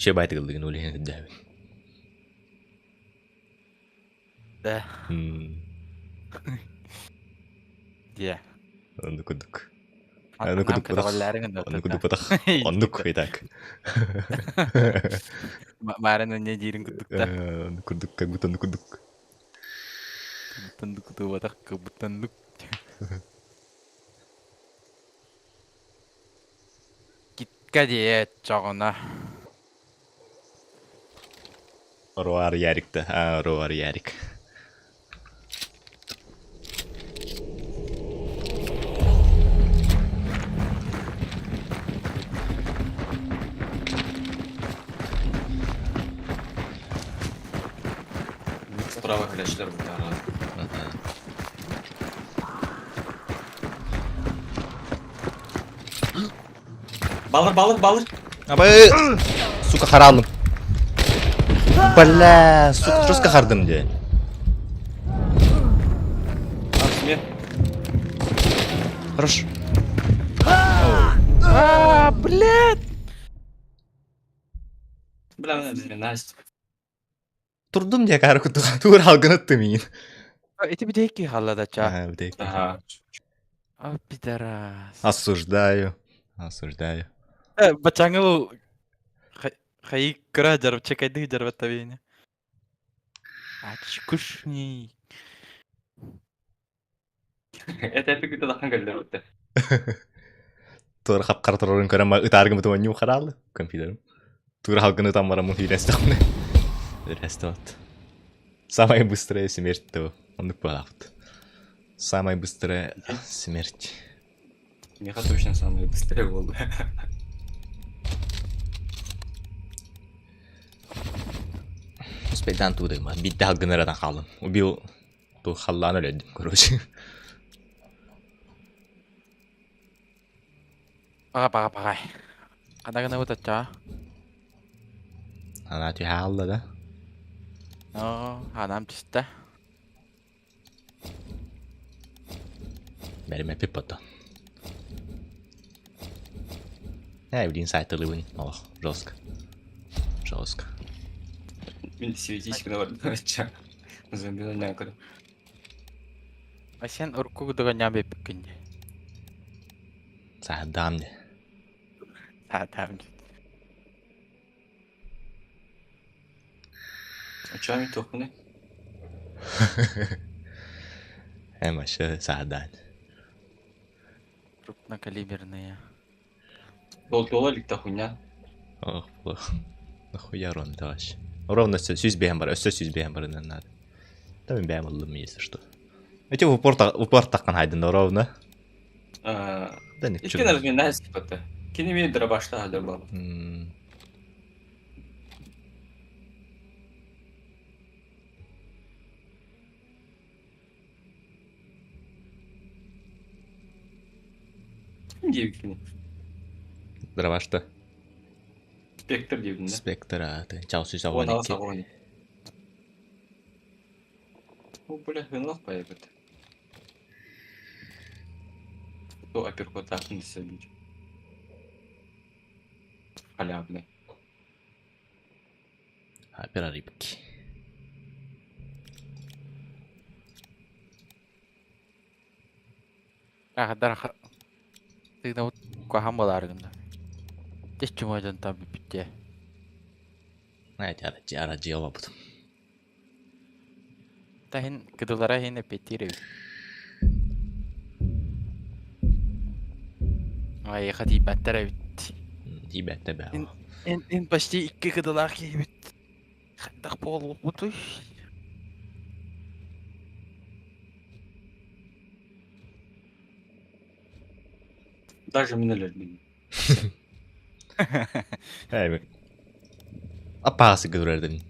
Ще байтыгыллыгын ол иһин сирдээбин. Да. Дьэ. Оннук курдук. Оннук курдук бытах. Оннук курдук бытах. Оннук и так. Мааран анне диирин курдук да. Оннук курдук, как будто оннук курдук. Тандык тубатах, как будто оннук. Китка диэ чоҕуна. Роар Ярик да. А, Роар Ярик. Справа кэлэчилэр бытаара. Балыр, балыр, балыр! Абы! Сука, харалым. Бля, сука, жестко хардым дии. Смех. Хорош. А, блядь! Бля, Настя. Турдум дии каар кутуга туур алгын миин. Ити бүтэйки халла да ча. Ага, бүтэйки. Ага. А, пидорас. Осуждаю. Осуждаю. Э, бачаңыл хайы кыра жарып чекайды жарып табейне. Ачкушний. Это эпик тахан кэллэр бутта. Тур хапкар турарын көрөн ытааргым бутума нью харалы компьютерим. Тур халгын ытан барамын хиирестэхмне. Рестот. Самая быстрая смерть того. Оннук буолаахпыт. Самая быстрая смерть. Миха точно самая быстрая буолла. Успейдан туудыгма. Бидде халгын ыратан хаалым. Убил ту халлаан өлөдүм, короче. Паҕа паҕа паҕай. Ханна гынабыт оччоҕо? Анаа түһэ хаалла да? Оо, ханаам түстэ. Бэримэппит потом. Ээ, билигин сайтылыыбын олох жестко. Жестко. Мин светись гына бардым оччо. Зомбилар ньаҥкыда. А сен урукку кудуга ньаам эппиккин дии. Саһардаам дии. Саһардаам дии. Оччоҕо мин туохпунуй? Эм вообще саһардаан. Крупнокалиберные. Долтуола илик хуйня. Ох, плохо. Нахуя ровно вообще? Ровно сүүс бэйэм бар, өссө сүүс бэйэм барынан надо. Да мин бэйэм ыллым, если что. Эти в упор в упор таххан хайдын ровно. Да не Икки разминная сыппата. Кини мин дробашта хадыр баба. Диэбиккин. Дробашта. Спектр диэбин да. Спектр, а, ты чал сүүс Уон 2. аҕыс. О, бля, хынлах поебет. То апперкотаахын десэ Халявный. Опера рыбки. Аһадар тыына куһаҕан буолаарыгын да. Дьэ чумуодьантан бүппүттээ. Знаете, арадьыйа олорбутум. Таһын кыдылара иһин эппиэттиир эбит. Айыха тиийбэттэр эбит. Тиийбэттэр бээ. Эн, эн почти икки кыдылаах киһибит. Хайдах буолуохпутуй? Даже мин өлөрдүм. Ээ, аппаас көрөрдүн.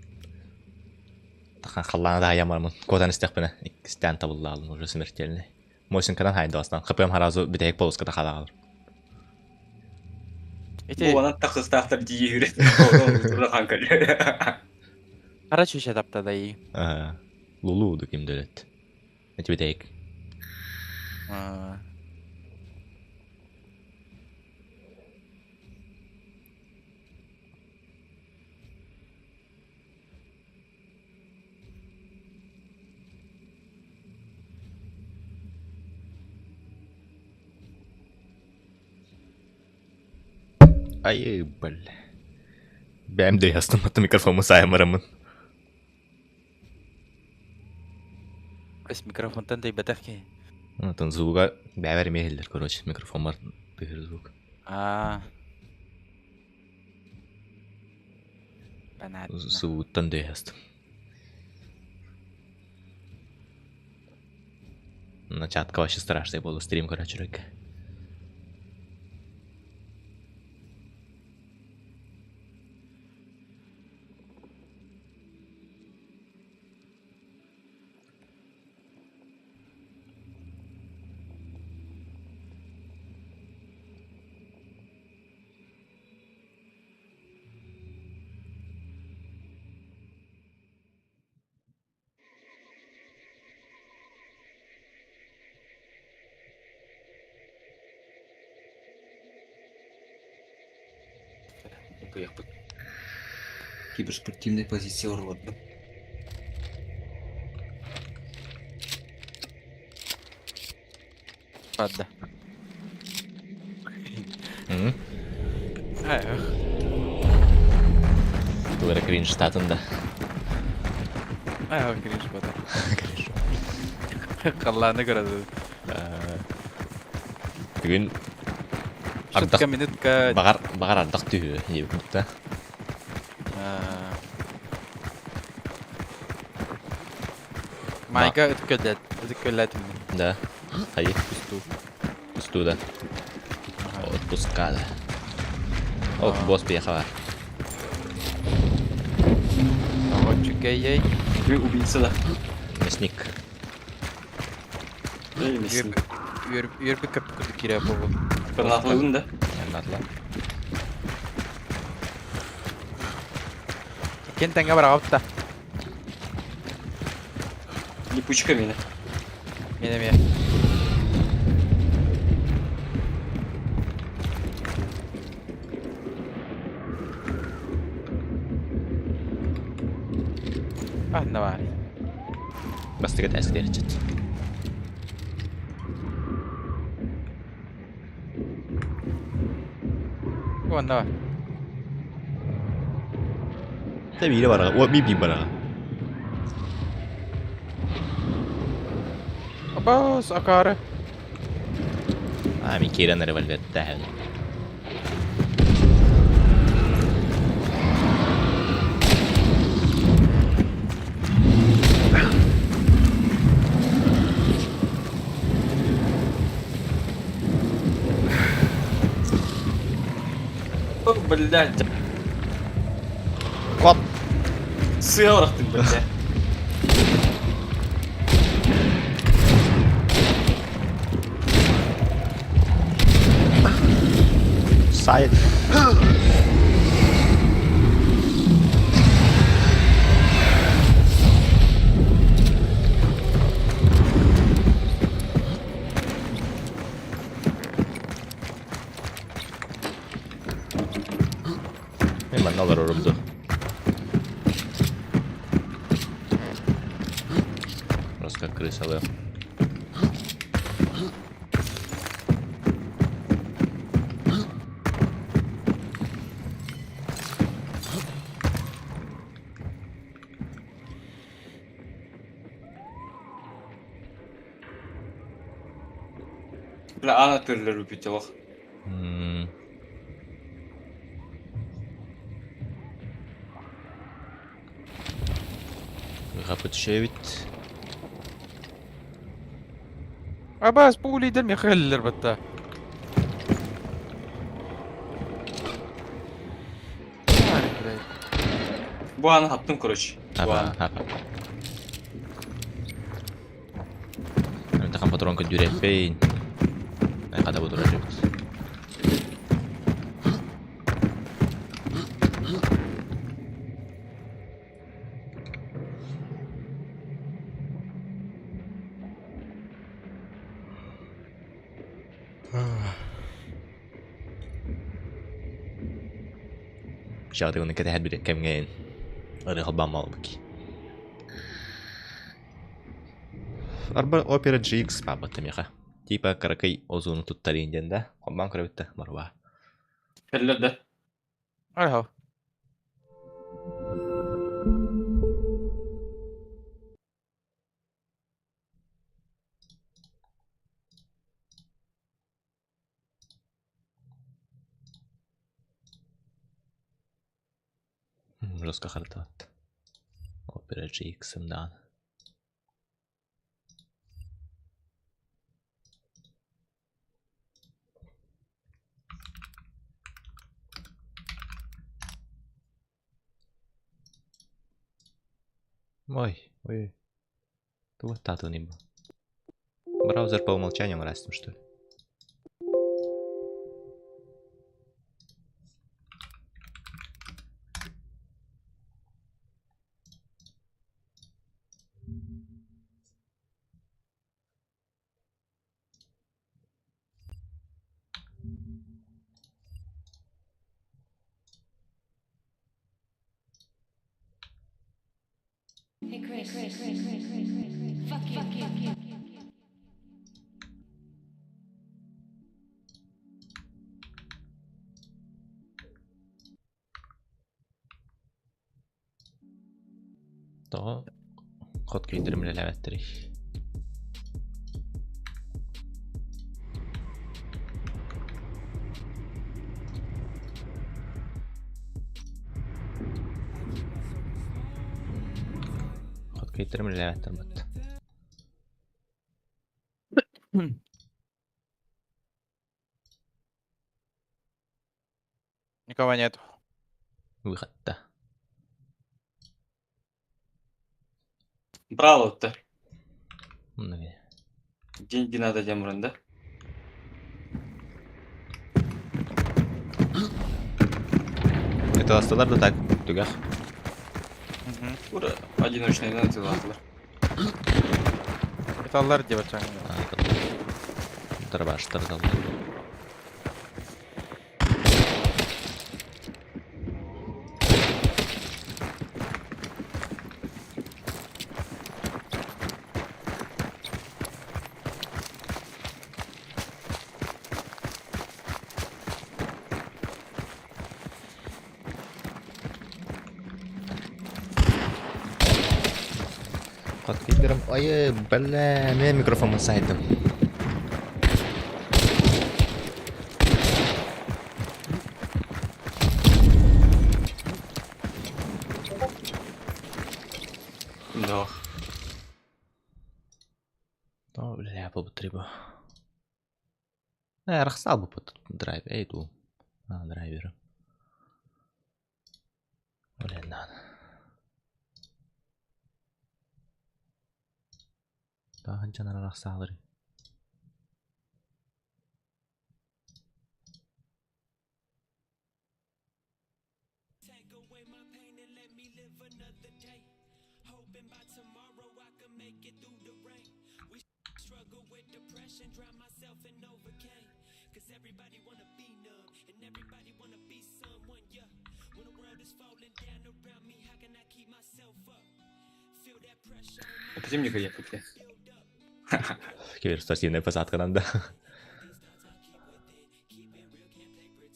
Тахан халлаана да айамармын. Куотан истэхпинэ иккистээн табыллаалым уже смертельный. Мосинкадан хайдастан ХПМ харазу бүтэһик полоската халаалар. Ити Бу анан тахсыстаахтар дии үрет. Улахан көлө. хара чүчэ таптадай. Лулу ду ким дөрөт. Ити бүтэһик. Ай, бля. Бэм да ястаммата микрофоммун саайамараммын. Өс микрофонтан тэйбэтэх киһи. Онтон звуга бэйэбэр эмиэ иһиллэр, короче, микрофоммар тыһыр звук. Аа. Понятно. Звуктан да ястым. Начатка вообще страшный был стрим, короче, рык. Кыйахпыт. Киберспортивная позиция олордум. Ладно. М? Эх. Тугара кринж штатында. Эх, кринж бота. Кринж. Халлааны көрөдү. Бүгүн ардах Шутка минутка. баҕар баҕар ардах түһүө диэбит да. Майга ытык көллөт, ытык көллөтүм. Да. Хайы. Устуу да. Отпускада. Ох, босс биэхэ бар. Оҕоччуккэй Вы убийца да. Мясник. Да, мясник. Үөр үөрбүт көппүт курдук киирэ буолбут. Гранаталыгын да. Патроннаатылар. Иккиэн тэҥҥэ быраҕабыт да. Липучка миэнэ. Мин эмиэ. А, давай. Бастакы этээскэ диэхчит. Уон давай. Тэ биирэ бараҕа, уо биир биир бараҕа. Абаас, акаары. А, мин киирэн револьвердээһин. О, блядь. Хоп! Сыалрахтын, блядь. Сайт. Мен манна олорорум дуу. Просто как крыса Бля, ана түрлер үпүтелох. Гапытшевит. Абаас, бу лидер Михаил батта. Бу аны хаптым, короче. Бу аны. Апа, апа. Тахан патрон көдүреппейн. Хата бу турар эбит. Шаҕытыгын кэтэһэр бир кэмҥэ ыры холбааммалбык. Арба Opera GX баабатта миэхэ. Типа кыракый озону туттарыын диэн да, холбоон көрөбүт да, Марва. Кэллэр да. Айхал. Жестко хартат. Opera GX даҕаны. Ой, ой. Вот тату не был. Браузер по умолчанию растем, что ли? Hey Chris, Chris, Chris, Chris, Chris, fuck you, fuck you. Тоҕо хот киирдэрим үлэлээбэттэрий? Хот киирдэрим үлэлээбэттэр бат. Никого нет. Выход-то. Браво-то. Ну, Деньги надо Демран, да? Ыталастылар да так түгэх. Ура, одиночныйдан ытылаатылар. Ыталлар деп атсаң. Дробаштар ыталлар. Хат киллерим айы бәллә мен микрофонын сайдым. Да. О, бля, буба. Арахсал бу драйв, эй ту. А, драйвер. Блин, надо. Таханчан арахсалары. Противника ехать. Киберспортивная посадка надо.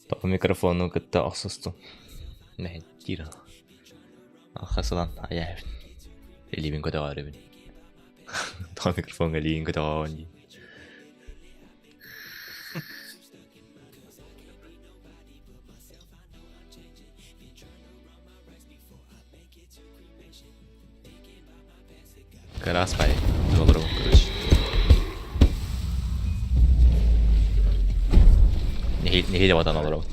По микрофону кытта охсусту. Нэ, тира. Ахасылан, аяй. Илибин көтөҕөрүбүн. Тоҕо микрофонга илиин көтөҕөҕүн дии. Кыраас бай олоробун короче. Нэһиилэ батан олоробун.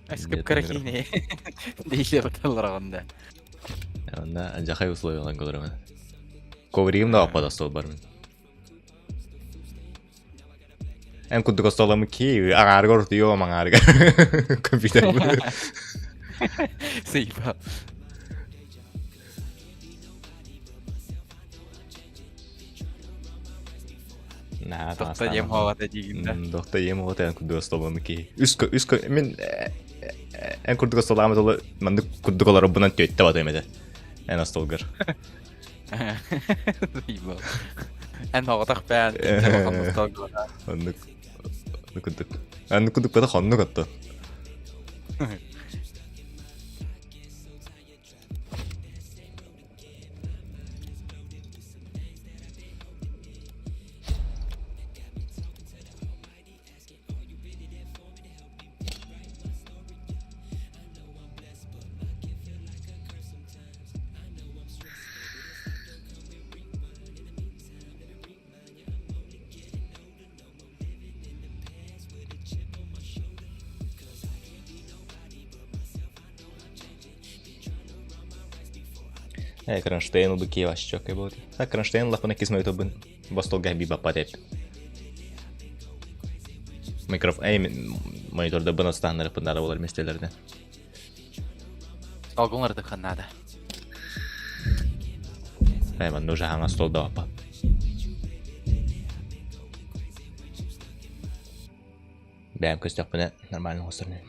Эскип карахини. Дииле баталлараганда. Онна жахай условиялан олоробун. Ковригим да аппада стол бар мин. Эн курдук остолом ки аҥаарыгар ортуйуом аҥаарыгар компьютер. Сыйба. Наһаа Тохто диэм хоҕото диигин да. Дохто ем оҕото эн курдук остолом ки. Үс үс мин эн курдук остолаамы толы маннык курдук олоробунан түөттэ батыам этэ. Эн остолгар. Сыйба. Эн оҕотох бээн Оннук курдук. Оннук курдук бата хоннук оттон. Э, кронштейн ылбы киевашчок болот. Так кронштейн лапына кисмей тобын. Бостолга би баппат эп. Микрофон, эй, мониторда бына станнары пыннары болар местелерден. Алгыңларды ханнада. Эй, мен нужа хаңа столда баппат. Бәм көстөк нормально осырны.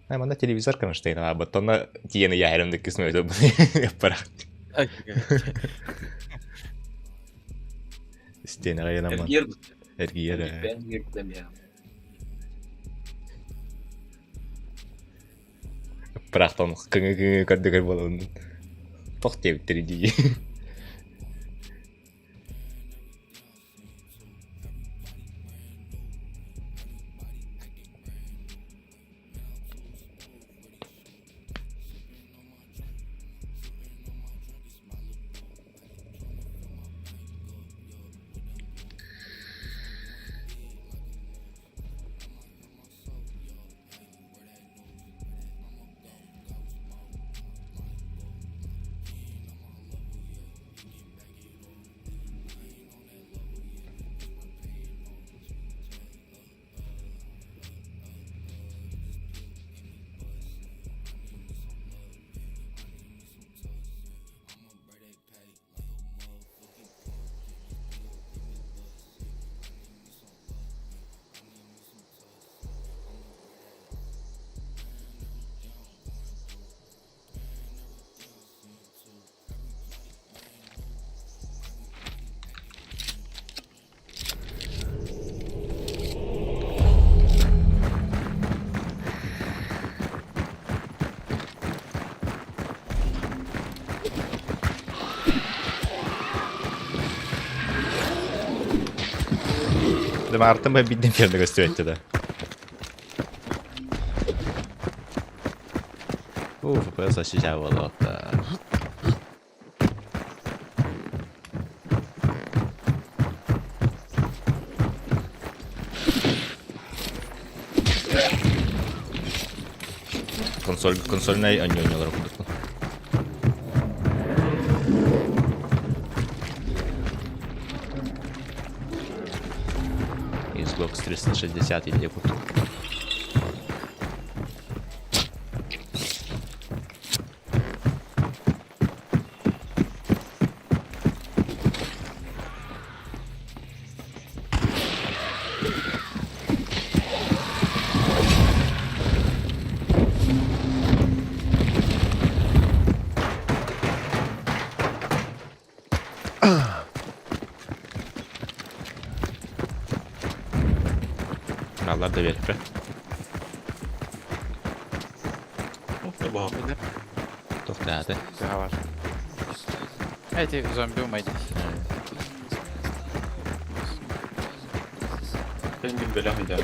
Ай, манна телевизор кронштейн аабыт, онно тиийэн ыйааһырым да кисмей аппарат. Стенаҕа ыйанаммын. Эргиэр Эргийэр. Аппараахтан кыҥы-кыҥы көрдөгөр буолан тох диэбиттэр дии. Дымаартан бай бидден ферме көстүбэттэ да. Уф, FPS вообще болота. Консоль, консольнай анньонньолор курдук. Xbox 360 или курдук. Баллар да биэрпэ. Тохтааты. Тыһа бар. Эти зомби умайтесь. Кэлин бэлэх идэ.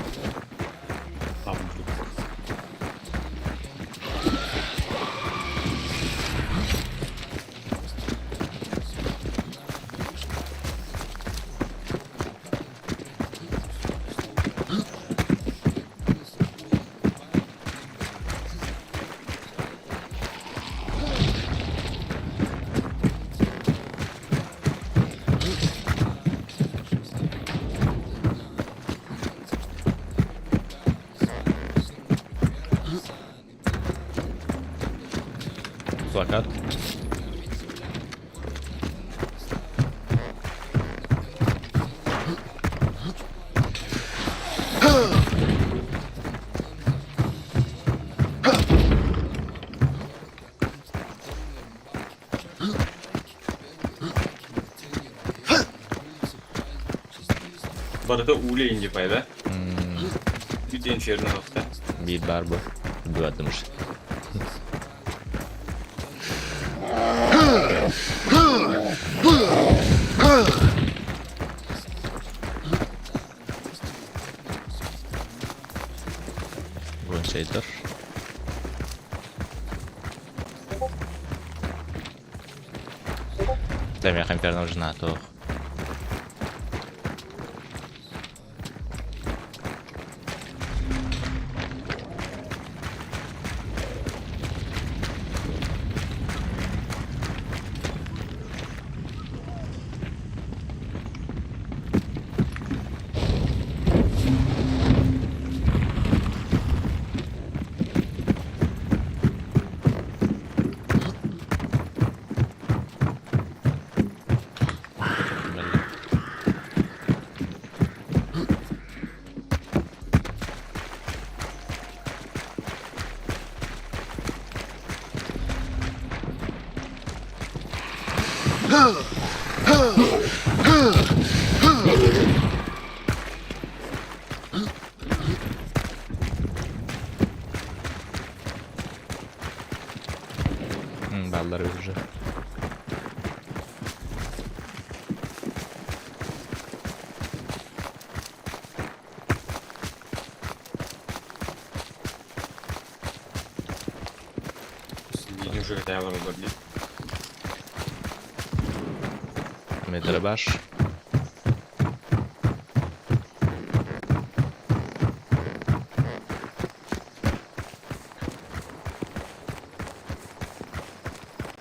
Плакат. Барыта ууле инди пайда. Бүтэн ферна хахта. Биир баар бу. Быватымыш. Гоншейдер. Тэмэ инферно нужна, то Баллар уже. Уже хотя бы Медрабаш.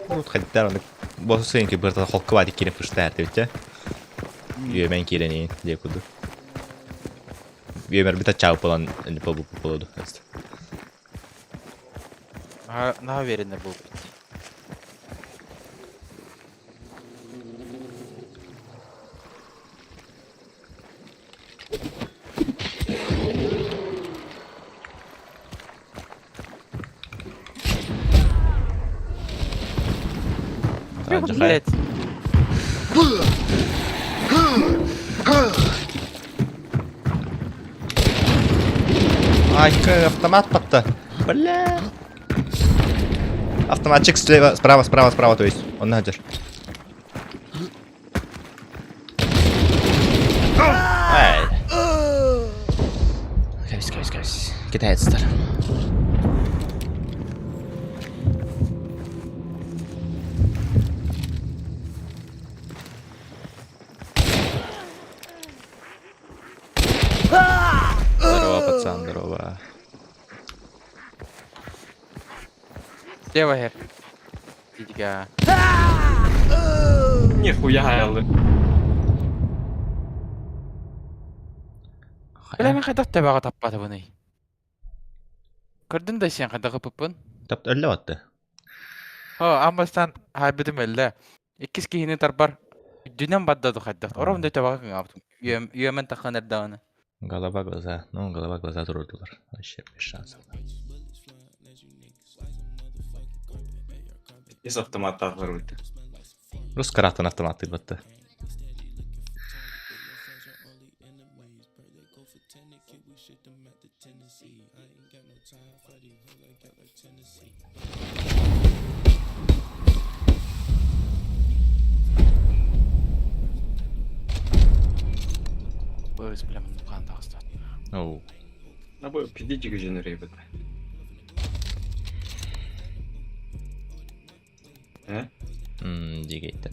Урут хайдар аны босу сенки бырта холкова диккирин фыштаар дебитче. Үөмэн киирэн диэ курдук. Үөмэр бита чаап болан болу болоду. На уверенно был. Блять. Ай, автомат подта. Бля. Автоматчик слева, справа, справа, справа, то есть. Он надежь. Ай. Китаецтар. Здорово, пацан, здорово. Слева хер. Дидька. Нихуя, алы. Бля, мен хайдах төбөҕө таппатыбыный? Көрдүн да сен хайдах ыпыппын? Тап өллө батты. О, амбастан хайбытым өллө. Иккис киһини тарбар үрдүнэн барда хайдах. Ором да төбөҕө кыҥаабытым. Үөмэн таххан эрдэҕинэ. Голова, глаза. Ну, голова, глаза турурдулар. Вообще без шансов. Из автомата воруйте. Рус караттан автомат батты. Бөз бля муннукаан таҕыста. Оу. А бу пидите генерейбит. Э? Мм, дигейтер.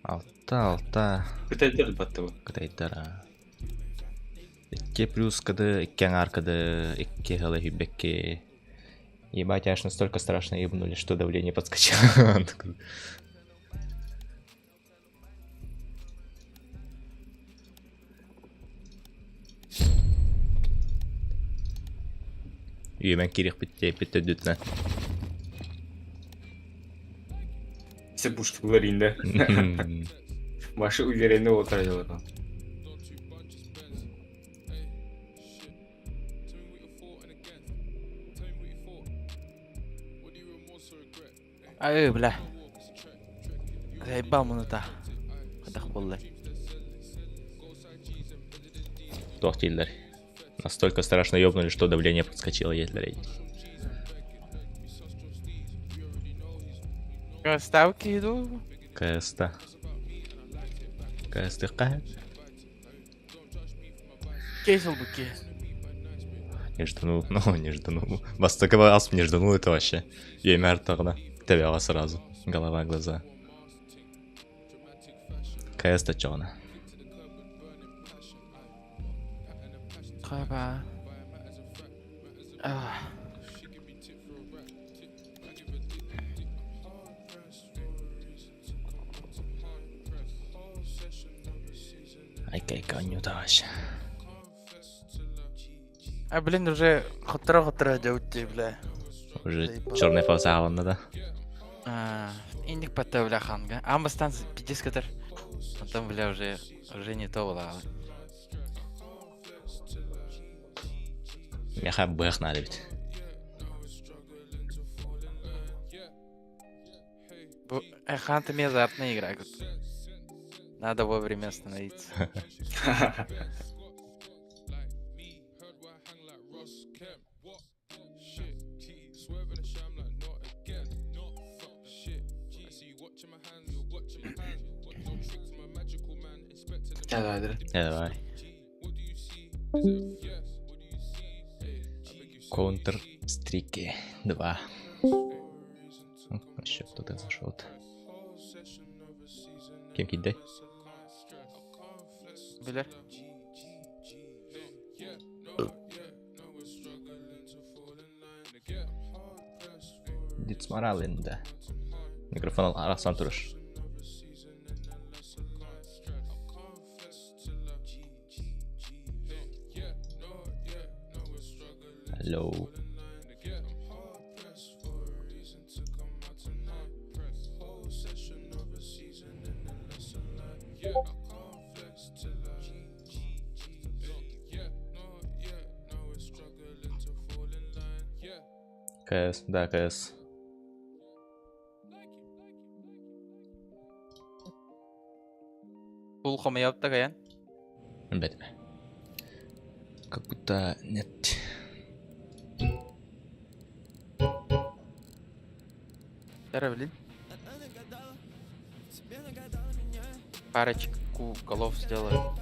Алта, алта. Кытайдар батты бу. Кытайдара. Икки плюс кды, икки аҥаар кды, икки хала хибекки. Ебать, аж настолько страшно ебнули, что давление подскочило. Он такой, Үйөмөн кириэхпит диэппит төрдүтүнэн. Все буштуларинда. Ваши уверены отразила там. Ай, бля. Заебал мунута. Хайдах буолла. Туох дииллэр. Настолько страшно ёбнули, что давление подскочило еллэрэй. Ставки иду. КС-та. КС-тыхха. Кейсел буки. Не ждану, ну, не ждану. Бастакова асп не ждану это вообще. Емер тогда. Тебя сразу. Голова, глаза. КС-та чёна. Хаба. Ах. Айкайка онньуута вообще. А, блин, уже хотра-хотра дьаутти, бля. Уже Заебал. черная полоса алынна да. А, Индик потом, бля, ханга. Амбастан пиздец катар. Потом, бля, уже, уже не то было. Меха бэх надо ведь. Хан-то мне азартная игра. Надо вовремя остановиться. Давай, да. Давай. Counter Strike 2. Еще кто-то зашел. Ким кидай? Бля. Дицмаралинда. Микрофон арахсан турur. Алло. КС, да, КС. Пул хомояпта каян. Ребята. Как будто нет. Здорово, блин. Парочку голов сделаю.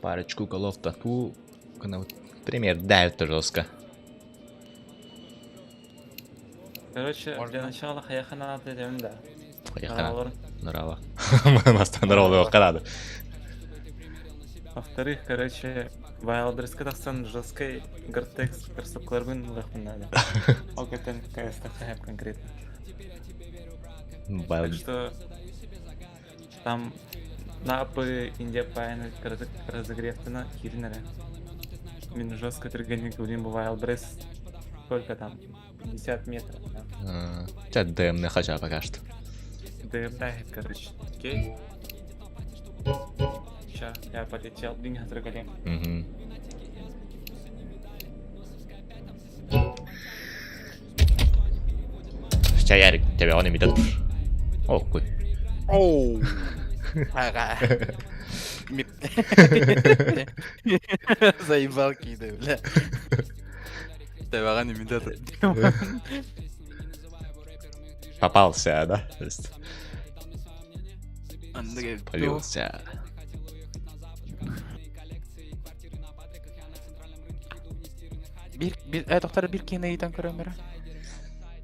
Парочку голов тату. Пример давит жестко. Короче, для начала хайаха надо этим да. Хайаха Нрава. Маста Нрава надо. Во-вторых, короче, Wildberries тахсан жесткой Gore-Tex кроссовкаларбын ылыахпын надо. Ол кэтэн КС конкретно. Так что там Напы Индия паяны разогревтана киирин эрэ. Мин жестко түргэнник блин бу Wildberries сколько там? 50 метров. Да. Ча ДМ хочу пока что. ДМ да, короче. Окей. Ща, я полетел. Динь трогали. Угу. Ща Ярик, тебя он имитат. О, куй. Оу. Ага. Заебал киды, бля. Табаган имитатор. Попался, да? То есть Андрей, полился. Бир, бир, э, доктор, бир киһини ыйытан көрөм эрэ.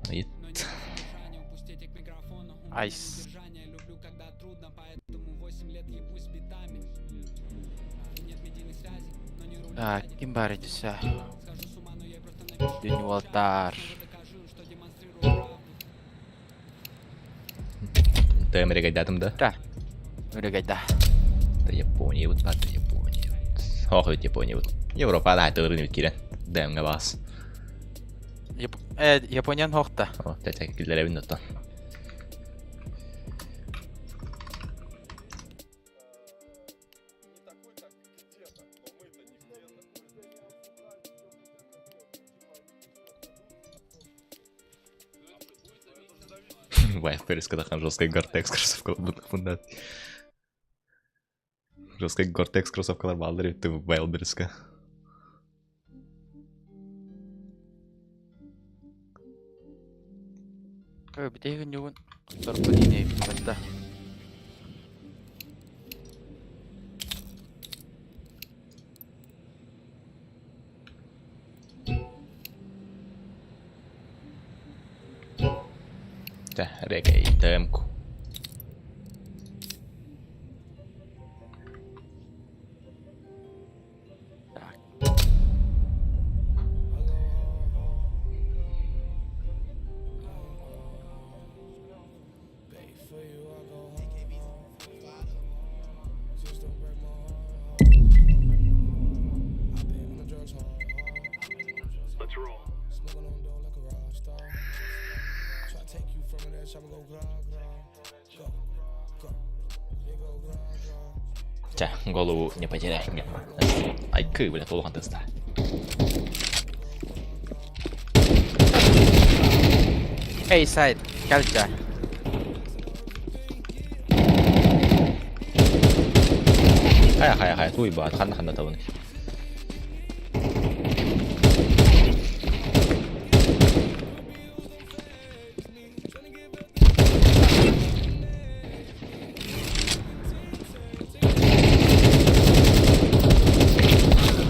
Ыйыт. Айс. А, ким баар итисэ? День уолтаар. Ты Америкайдатым да? Да. Америкайда. Да Япония, вот да Япония. Ох, ведь Япония, вот. Европа, да, это рынок кирен. ДМГ бас. Э, Япониян хохта. О, тәтә килләрәбин оттан. Вайф перескадахан жесткий Gore-Tex кроссовкалар бутных Жесткий Gore-Tex кроссовкалар балдыр ты Wildberries-ка. Бүтеген югун торподине батта. Тэ, рекай ТМ-ку. Чэ, голову не потеряй. Айкы, бля, толухан тыста. Эй, сайт, кальча. Хая, хая, хая, туй баат, ханна ханна табыны.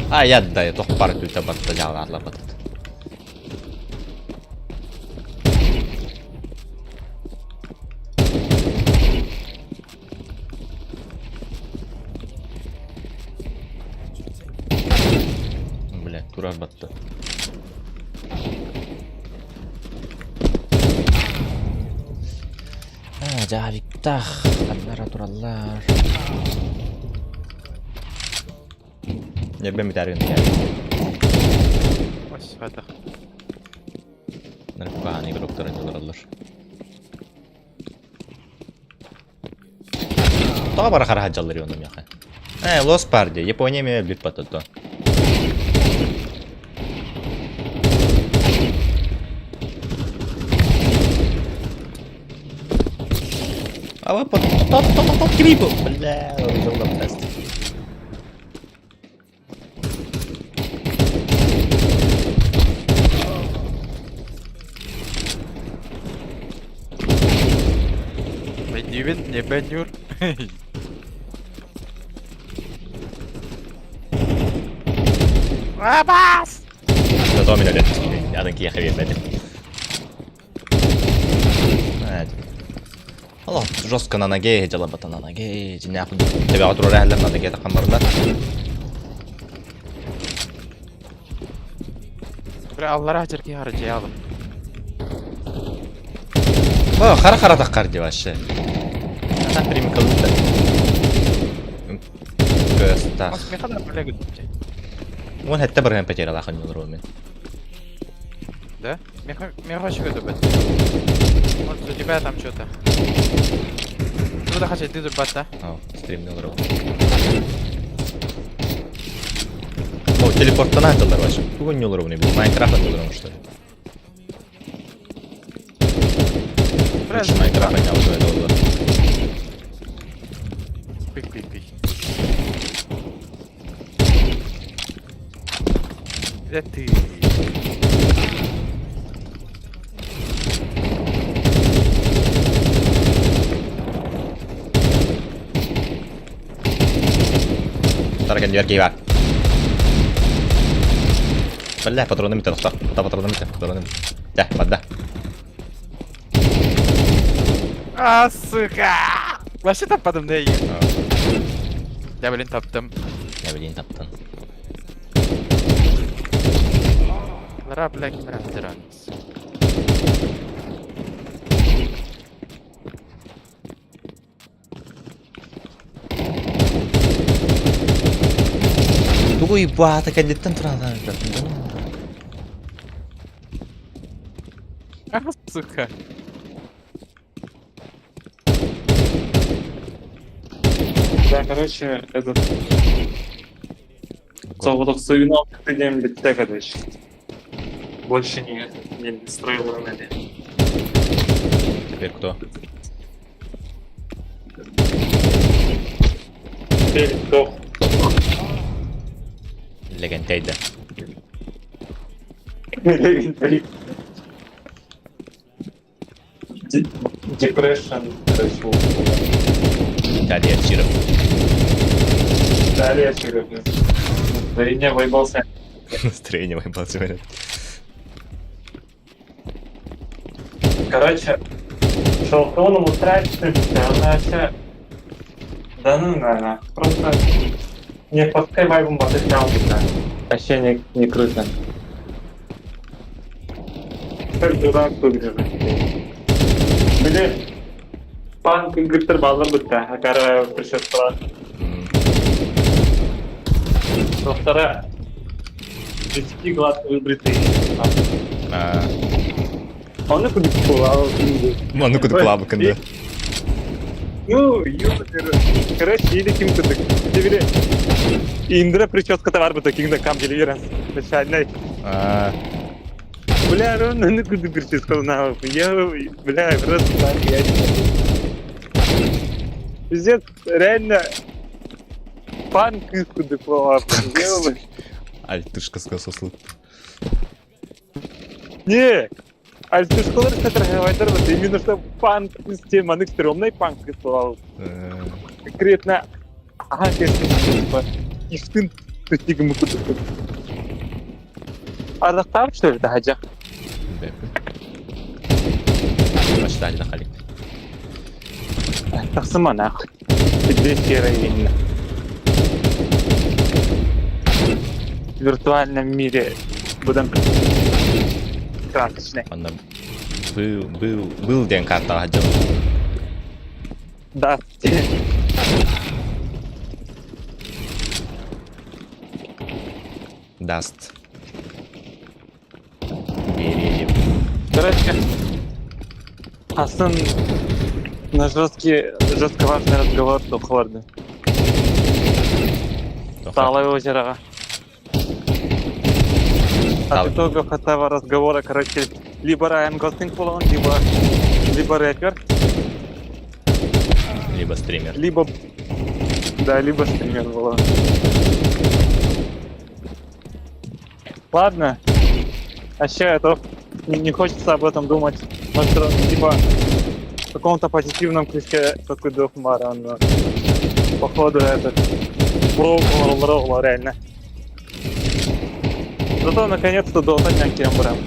А, я да, тох пар күлтә батты, жаалар батты. Бля, турар батты. А, жавиктах, ханнара тураллар. Не бем битәрген. Ось, хата. Наркохан игроктар тураллар. Тоға бара хара хаджаллар онум яха. Э, Лос Парди, Япония ме бит патото. А вот топ топ топ крипу. Бля, жолдап тест. Бәдюбин, не бәдюр. Абас! Зато мин өлөр. Атын киһиэхэ биэрбэтим. Алло, жестко на ноге, дьалабата на ноге. Дьиннээх төбөҕө турар эһэллэр на ноге таххан барда. Бля, аллара черки харчыялым. О, хара-хара таххар дии вообще. Ата примикалыта. Көстах. Уон хэтте барыһан потерялаах онньулар мин. Да? Меха хочу это бать. Вот у тебя там что-то. Куда хочу, ты тут да? О, стримни олорор. О, телепорттан атылар вообще. Тугу онньулар уни бу? Майнкрафт онньулар что ли? Короче, Майнкрафт онньулар это было. Пик-пик-пик. Это ты. Тарген дверки бар. Бля, патроны мите тохто. Та патроны мите, патроны. Да, бада. А, сука! Вообще таппадым да Я, блин, таптым. Я, блин, таптым. Лара, бля, кимер Тугуй баата кэнниттэн туран А, сука. Да, короче, этот... Соҕотохсуйун диэн бүттэ, короче. Больше не, не строил Ронели. Теперь кто? Теперь кто? Легентэй да. Легентай. Depression, короче, Далее Чиров. Далее Чиров. Настроение выебался. Настроение выебался, говорят. Короче, Шелтоном устраивается, она вся... Да ну на, на. Просто не пускай вайбом отыскал да. Вообще не, не круто. Как дурак выгляжу. Били, панк кыргыттар баллар бытта, акара прическалар. Во-вторых, виски гладко выбритые. Ону кудук Ону кудук лабыкында. Ну, ёбаный Короче, или ким кудук. Тебе Индра прическа бар быта кингда кам делерас. Начальный. Бля, ровно ну кудук прическа на. Я, бля, просто так я не Пиздец, реально панк кудук лабы. Альтышка сосуд. Не, Альтышкалар сатыргавайдар вот именно что панк система, манык стрёмный панк рисовал. Конкретно, ага, типа, иштын түтигім күтіп. Ардақтар, что ли, тахаджа? Баштали халик. Тахсыма нахуй. Тебе В виртуальном мире будем красочный. Онно был был был диэн картаҕа сылдьабын. Да. Даст. Биэриэ Короче, Асан на жесткий, жестко важный разговор тухларды. Талай озероға. От итогов этого разговора, короче, либо Райан Гослинг был либо, либо рэпер. Либо стример. Либо... Да, либо стример был Ладно. А ща это не, не хочется об этом думать. Может, типа в каком-то позитивном ключе такой дух Мара, но походу этот ролл, ролл, реально. Зато наконец-то Dota киэн барам.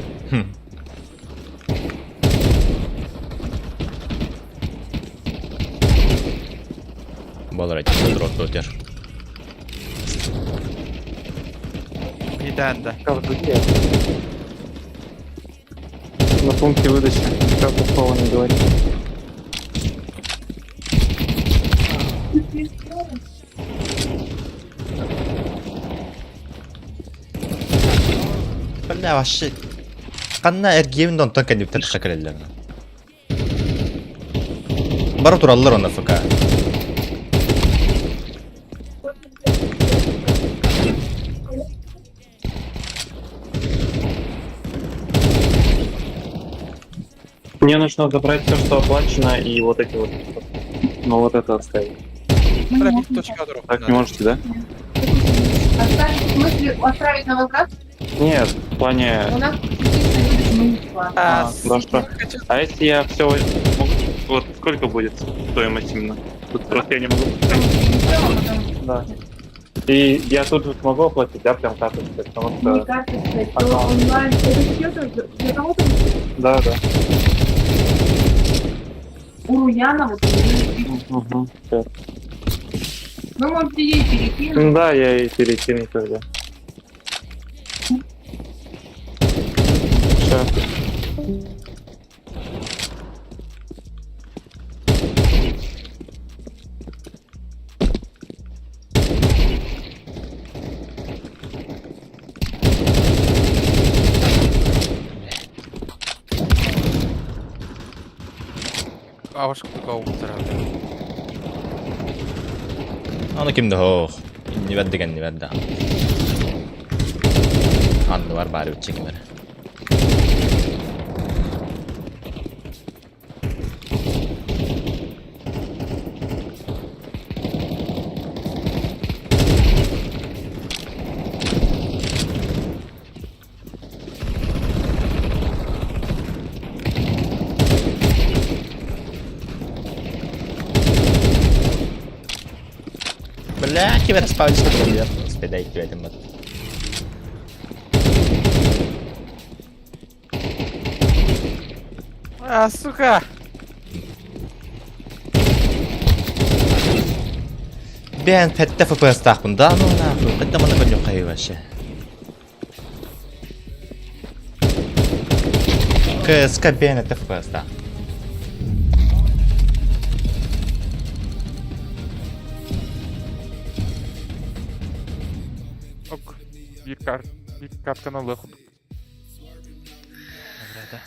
Балар айтты дрот дотер. Идан да. На пункте выдачи. Как плохого не говори. Бля, вообще. Ханна эргиэбин онтон кэнниптэн тахса кэлэллэр. Бары тураллар онно ФК. Мне нужно забрать все, что оплачено, и вот эти вот. Ну вот это оставить. Так не можете, да? Оставить, в смысле, отправить на возврат? Нет, в плане... У нас частичная выдача мы не бесплатно. А, да что? А если я все Вот сколько будет стоимость именно? Тут просто я не могу. Да. И я тут же смогу оплатить, да, прям карточкой, потому Не что... карточкой, то онлайн. Это счета для кого-то Да, да. у Руяна вот. Угу, всё. Вы можете ей перекинуть. Ну да, я и перекину тогда. Сейчас. Авашка такого утра. Аны кимде хох. Иннибэт деген иннибэт да. Анны бар бары үтче кимер. Бля, кибер спавнишься блядь. Господи, дай тебе мат. А, сука! Бен фетте FPS тахпын да, ну нахуй. Кытта маны көннүк кайы вообще. КСК бен это FPS да. Ок. Bir kart, bir karttan alıyor. Да.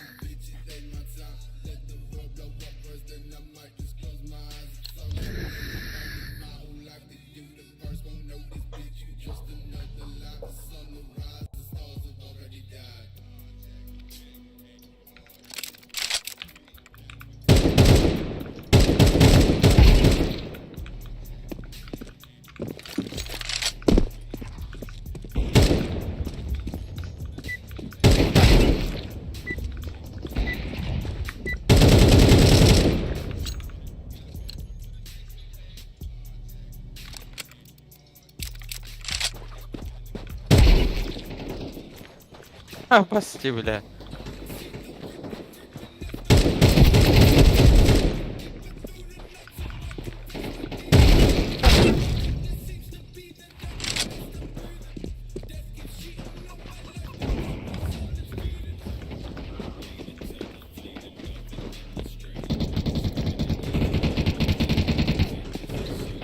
А, прости, бля.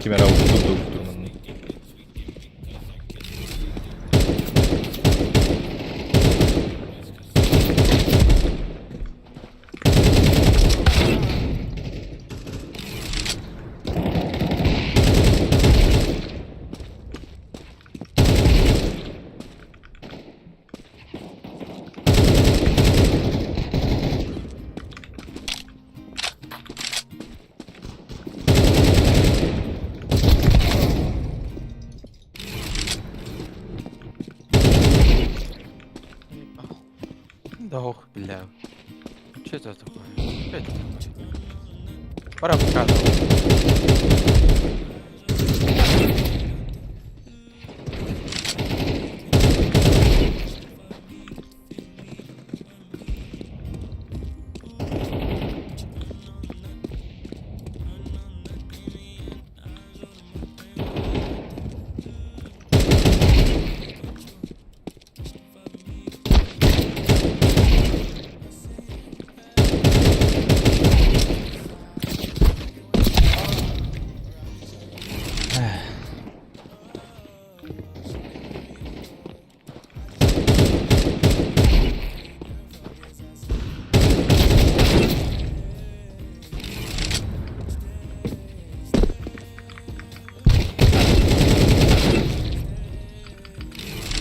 Кимер ауктур Да ох, бля. Что это такое? Что это такое? Пора показывать.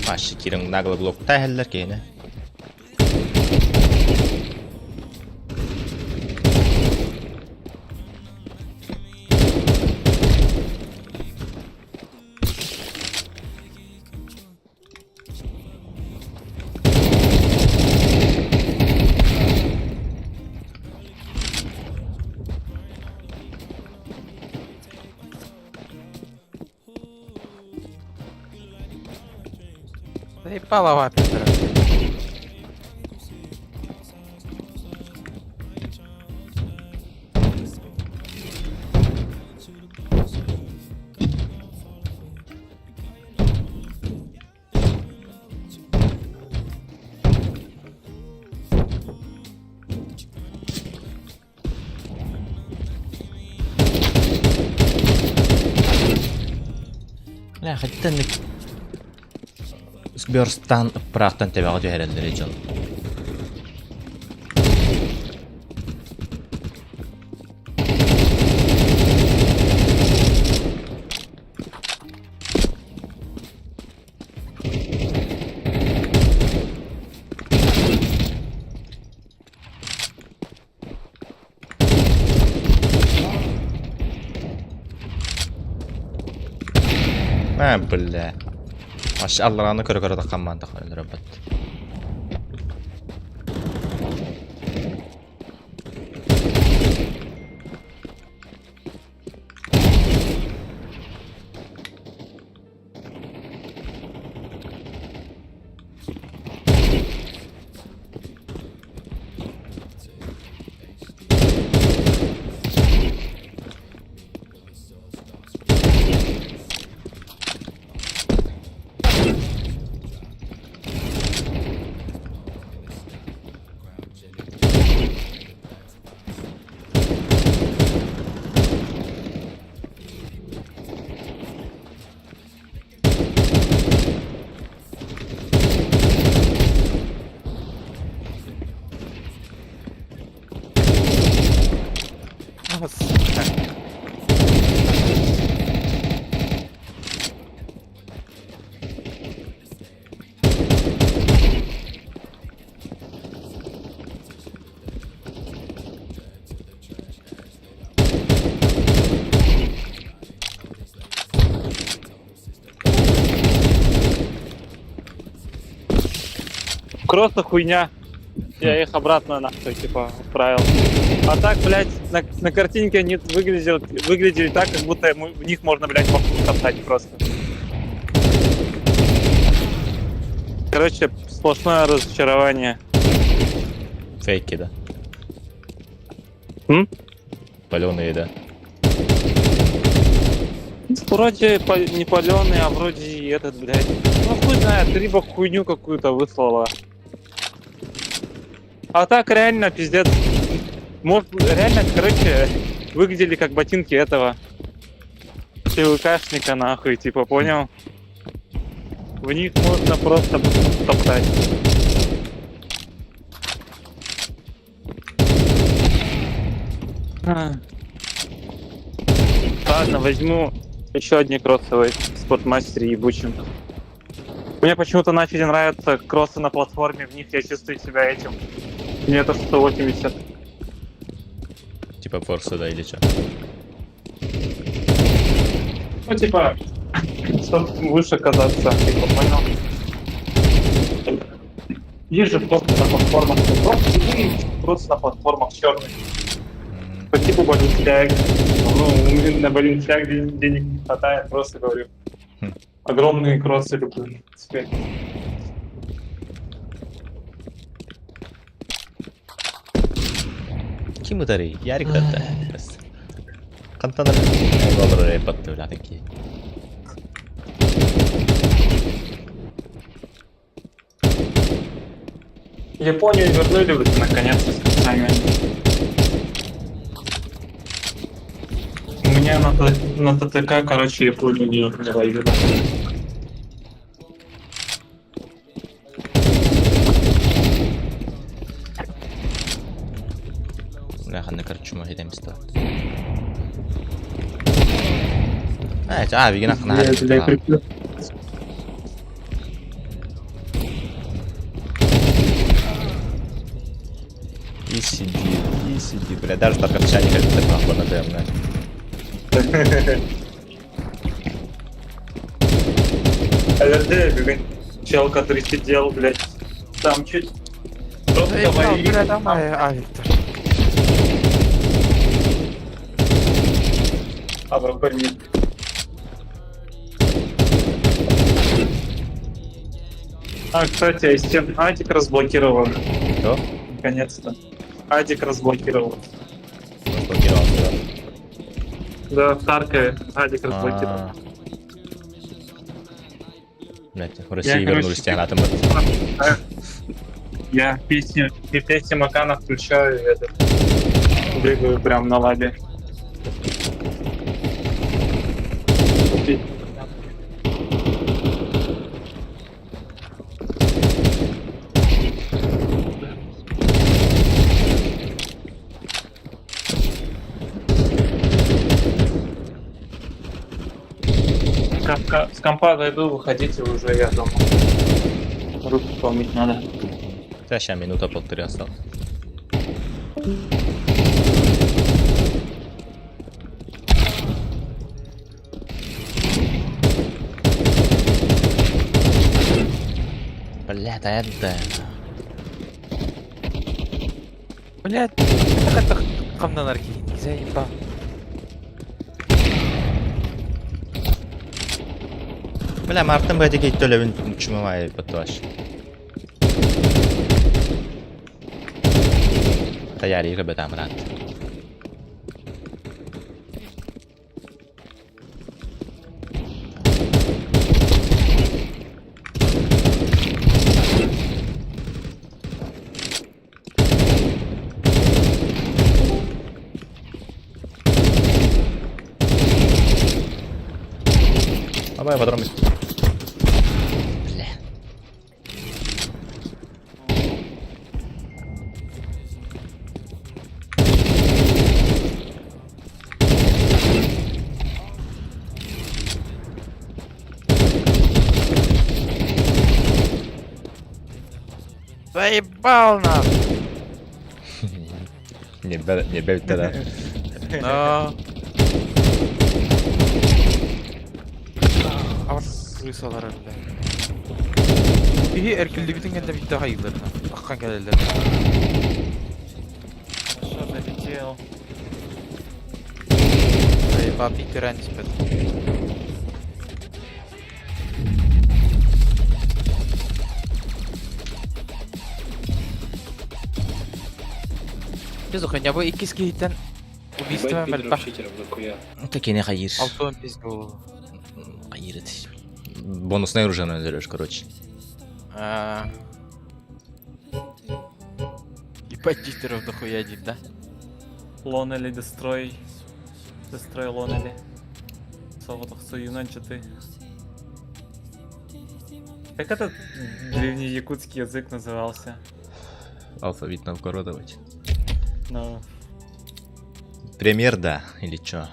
Вообще киирэн нагло блоктаа иһэллэр киһини. Заебала вапитера. Бля, хаттан Сберстан ыппыраахтан тэбэҕэ түһэрэллэрий дьон. А, бля. Вообще аллараны көрө-көрө таххаммаан таххан өлөрөбөт. А, сука. Просто хуйня. Я их обратно нахуй, типа, отправил. А так, блядь, на картинке они выглядели так, как будто в них можно, блядь, бабку топтать просто. Короче, сплошное разочарование. Фейки, да? М? Паленые, да? Вроде не паленый, а вроде и этот, блядь. Ну хуй знает, либо хуйню какую-то выслала. А так реально, пиздец. Может, реально, короче, выглядели как ботинки этого ТВКшника, нахуй, типа, понял? В них можно просто топтать. А. Ладно, возьму еще одни кроссовые в спортмастере ебучем. Мне почему-то начали нравиться кроссы на платформе, в них я чувствую себя этим. Метр 180. Типа форса, да, или что? Ну, типа, чтобы выше казаться, типа, понял? Есть же просто на платформах, просто кроссы на платформах черных. По типу Balenciaga. Ну, у меня на Balenciaga денег не хватает, просто говорю. Огромные кроссы люблю теперь. Ким ытарый? Ярик да Бэс. Хантан олорор батты ки. Японию вернули вот наконец-то с концами. У меня на ТТК, короче, Японию не ловили. Бля, ханна короче, мо хитем исто. А, а, вигина хана. Бля, даже тарковчане кэлбиттэр нахуй тыамна. ЛРД бүгүн чел, который сидел, блядь, там чуть просто Бля, там авиктор. А, А, кстати, ассистент Адик разблокировал. Кто? Наконец-то. Адик разблокировал. Разблокировал, да. Да, в Таркове Адик разблокировал. А. Блять, в России вернулись тягатым. Я песню, и песни Макана включаю и этот, бегаю прям на лабе. С компа дойду, выходите уже, я дома. Руку помыть надо. Да, сейчас минута полторы осталось. Бля, да это... Блядь, это хамнанар киһи заебал. Бля, Мартын бәті кейттөлөбүн чумамай баттуаш. Таяри көбөт амрат. Давай, патрон. Бля. Заебал нас! Не не бей тогда. Но... А крысалар бля. Биһи эркиллибитин кэннэ биттэ хайылларына. Аккан кэлэллэр. Хорошо, залетел. Заебал питеран испет. Без уханя бу иккис киһиттен убийство мэлбэх. Такие хайыр. Алтуон пизду. Хайыр это. Бонусное оружие наберешь, короче. А. Ебать читеров дохуя один, да? Лонели Destroy. Destroy Лонели. Соғытық чаты. Как этот древний якутский язык назывался? Алфавит Новгородовать. Ну, Премьер, да, или чё?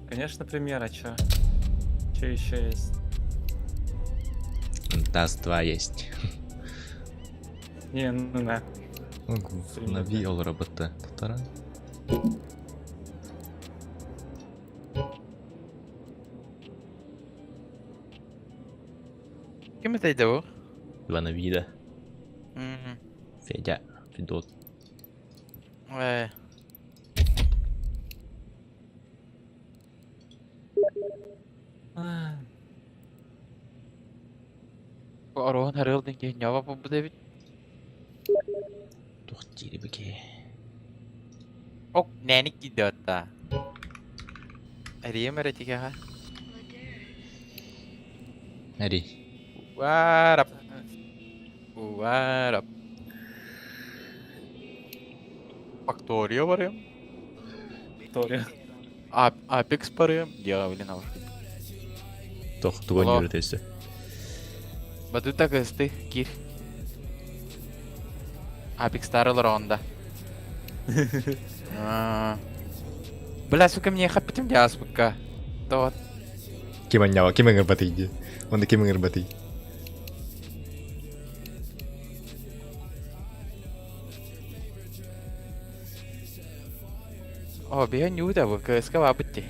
конечно, премьер, а чё? Чё еще есть? ТАСС 2 есть. Не, ну на. На ол работа. Татара. Ким это иде бу? Ивана Вида. Федя. Федот. Э. Ороһун харыыл дин киһи ньоба бу дэбит. Тух тири беке. Ок, нэник кидиотта. Эрием эретиге Эри. What up? What up? Фактория барыам. Фактория. Апекс барыам. Я блин алар. Тох туган Алло. йөрөтөсө. Батута кысты кир. Апекс тарылар онда. А. Бля, сука, мне хаппитим диаспукка. То Ким аннява, ким ыңырбаты иди. Онда ким ыңырбаты. О, биһи ньуута бу, КСК баабыт дии.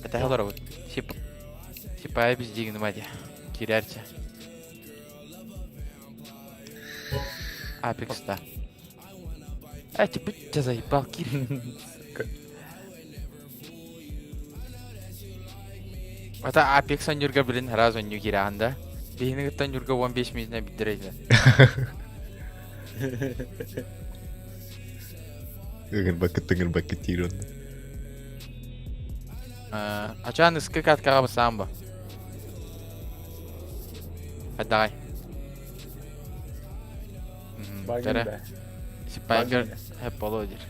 Кэтэһэ олоробут. Сип... Сипаайа биз диигин дии. Киирээрчи. Апекс да. Э, типа, тебя заебал, кир. Это Apex Нюрга, блин, разу не киирэн да. Биһини кытта Нюрга 15 минутна бүттэрейді. Ыҥырбаккыт ыҥырбаккыт диир онно. Ачаан ыскы каткаҕа басаан ба. Давай. Багында. Сипайгер хэп боло диир.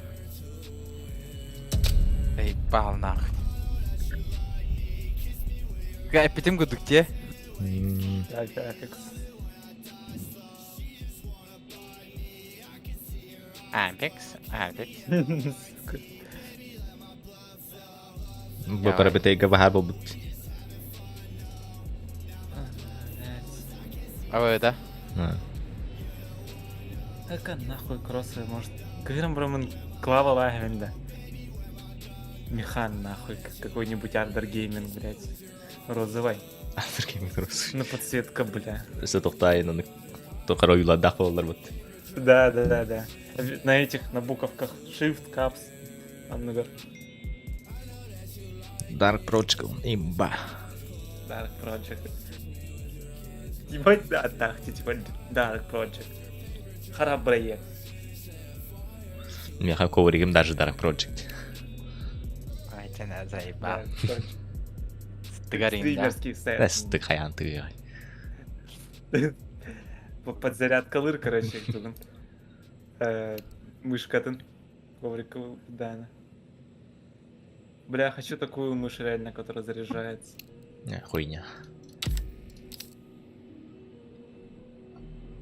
Эй, баал нахуй. Эппитим курдук те. Так, Apex. Apex, Apex. Сука. Бу парабытайга баһаар буолбут. А вы это? Какая нахуй кроссовый, может... Кырым бромын клава лагеренда. Механ нахуй, какой-нибудь Ардер Гейминг, блядь. Розовый. Ардер Гейминг розовый. Ну подсветка, бля. Өссө тохтаайын аны тохара ойуулардаах буолаллар бут. Да, да, да, да. На этих, на буковках Shift, Caps, анныгар. Dark Project имба. Dark Project. Ебать, да, так, типа Dark Project. Харабрае. Меха ковригим даже Dark Project. Ай, тебя заебал. Стыгарин, да? Стримерский сет. Да, стыхаян ты. Подзарядка лыр, короче, бүгін. Мышкатын. Коврик, да. Бля, хочу такую мышь реально, которая заряжается. Не, хуйня.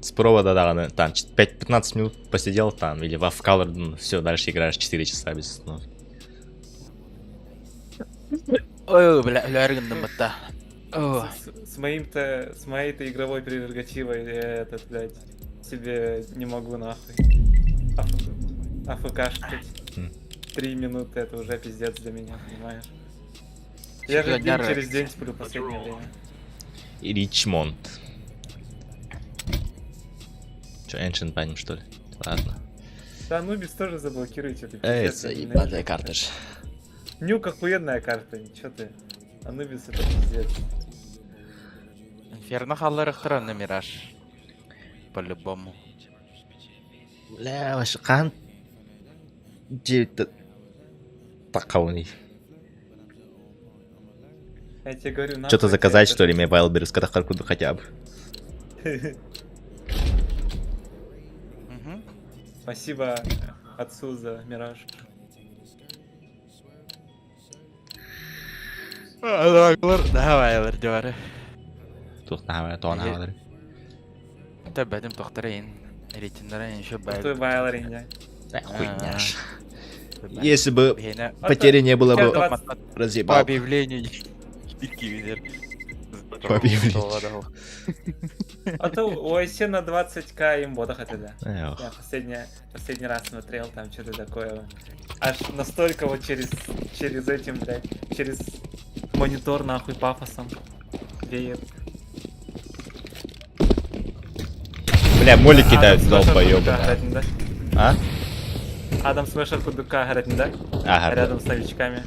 С провода, да, там 5-15 минут посидел там, или в Color, все, дальше играешь 4 часа без остановки. Ой, бля, бля, бля, С, с моим-то, с моей-то игровой прерогативой я этот, блядь, себе не могу нахуй. АФКшкать. 3 минуты это уже пиздец для меня, понимаешь? Я же день через день сплю последнее время. И Ричмонд. Че, Ancient баним, что ли? Ладно. Да, Анубис тоже заблокируйте. Это Эй, пиздец, я заебатая ненавижу. карта же. Нюк охуенная карта, ничего ты. Анубис это пиздец. Инферно халларыхтыр на Мираж. По-любому. Бля, вообще, кан... Такауный. Я тебе говорю, нахуй Что-то тебе заказать, этот- что ли, мне Wildberries, когда хотя бы. Мгм. Спасибо отцу за Мираж. Давай, дивары. Туох наһаа тоҕо наһаалар. Тэбэтим тохтарайын. Рейтиннерин еще Той Вайларин, Хуйня ж. Если бы Бена. потери не было бы, По разъебал. объявлению. Кивер. По объявлению. А то у Айсе на 20к им бота хотя Эх. Я последний раз смотрел, там что-то такое. Аж настолько вот через этим, блядь, через монитор нахуй пафосом веет. Бля, моли кидают, Адам Смешер долбоёбы. кудука играет, да? А? Адам Смешер кудука играет, да? Ага. Рядом с новичками.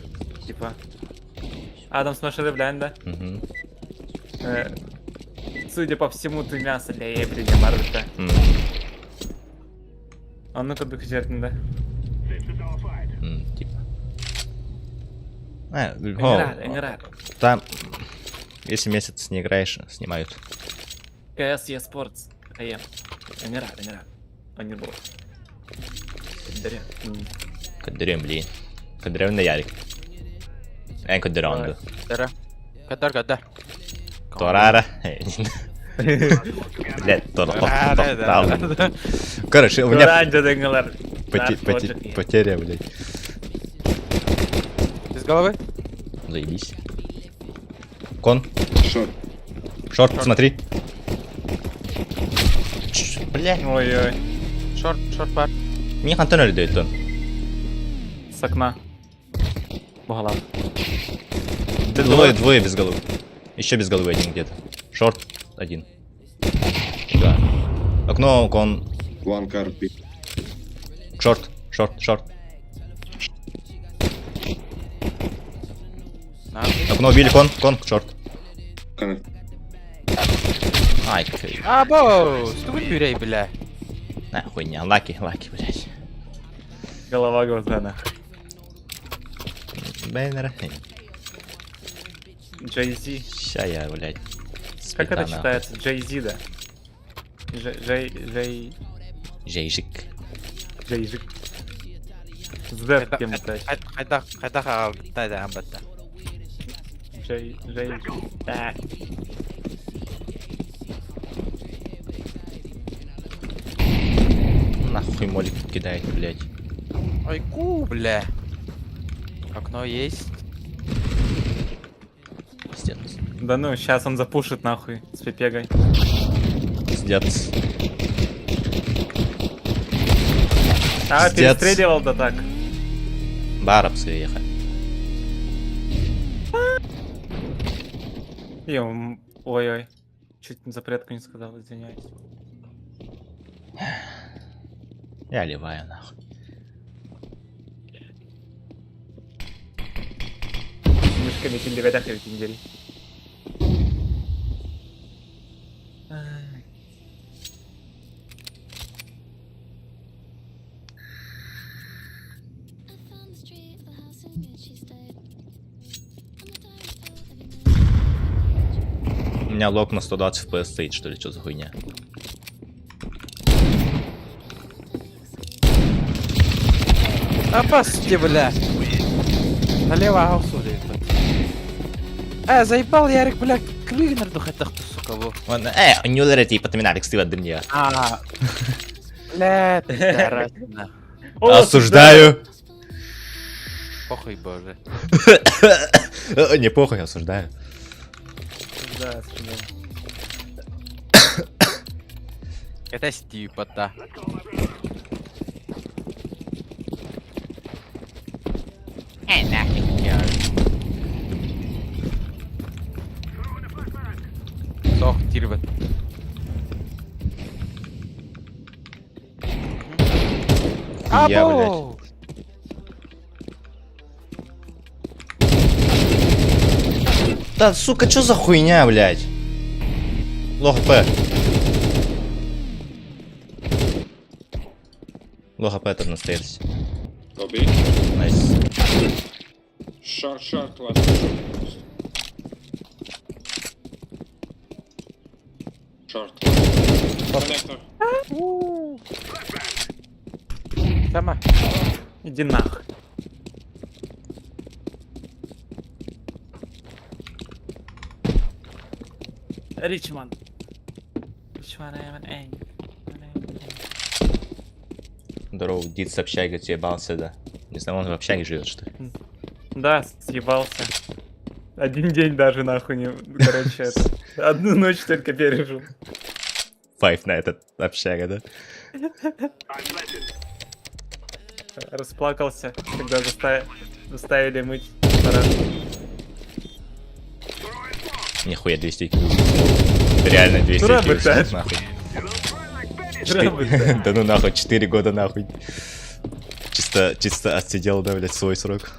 Типа. Адам Смешер, блядь, да? Мгм. Судя по всему, ты мясо для Эбриня Марвета. А ну-ка, да? Типа. А, Игра, о, игра. Там, если месяц не играешь, снимают. КС eSports. АЕ. Игра, игра. А не был. Кадря. Кадрем, блин. Кадрем на Ярик. Эн кадранды. Кадар, кадар. Торара. Блядь, тор, тор, Короче, у меня потеря, блядь. Без головы? Заебись. Con. Short. Short, смотри. Бля. Ой-ой. Short, short бар. Мне хантан өлді өттін. С окна. Бугала. Двое, двое без головы. Еще без головы один где-то. Шорт один. Да. Окно, кон. One car B. Шорт, шорт, шорт. Окно убили, кон, кон, шорт. Connect. Ай, кай. Або, стугун пюрей, бля. На, хуйня, лаки, лаки, блядь. Голова глаза нахуй. Бэннер. Джей Зи. Ща я, блядь. Как это сметана. читается? Джей Зи, да? Джей... Джей... Джей... Жейжик. Джей Жик. З кем это? Хайдах, хайдах аҕалбыттаа да амбатта. Джей... Джей... А. Нахуй молик кидает, блядь. Айку, бля. Окно есть. Пиздец. Да ну, сейчас он запушит нахуй с пипегой. Пиздец. А, Пиздец. перестреливал да так. Барапсы ехали. Ой-ой. Чуть запретку не сказал, извиняюсь. Я ливаю нахуй. Мышками тиндебедах тиндери. У меня лок на 120 FPS стоит, что ли, что за хуйня? Опасте, бля. Налево аусу, блядь. А, заебал Ярик, бля, крыгнер духатах ты, сука, во. Ладно, не ударите, и потом Алекс, ты мне. А, бля, пидорасина. Осуждаю. Похуй, боже. Не похуй, осуждаю. Да, осуждаю. Это стипа-то. Эй, нахуй, я. Сох, тирбет. Я, блядь. Да, сука, что за хуйня, блядь? Low HP. Low HP там на stairs. Go B. Nice. Short, short, last short. Short. Connector. Сама. Иди нахуй. Ричман. Ричман, эй. Здорово, дед с общаги съебался, да. Не знаю, он в общаге живет, что ли? Да, съебался. Один день даже нахуй не... Короче, это... Одну ночь только пережил. Five на этот общага, да? Расплакался, когда заставили мыть парашу. Нихуя 200 IQ. Реально 200 Ура, IQ, блядь. нахуй. Ура, Да ну нахуй, 4 года нахуй. Чисто, чисто отсидел, да, блядь, свой срок.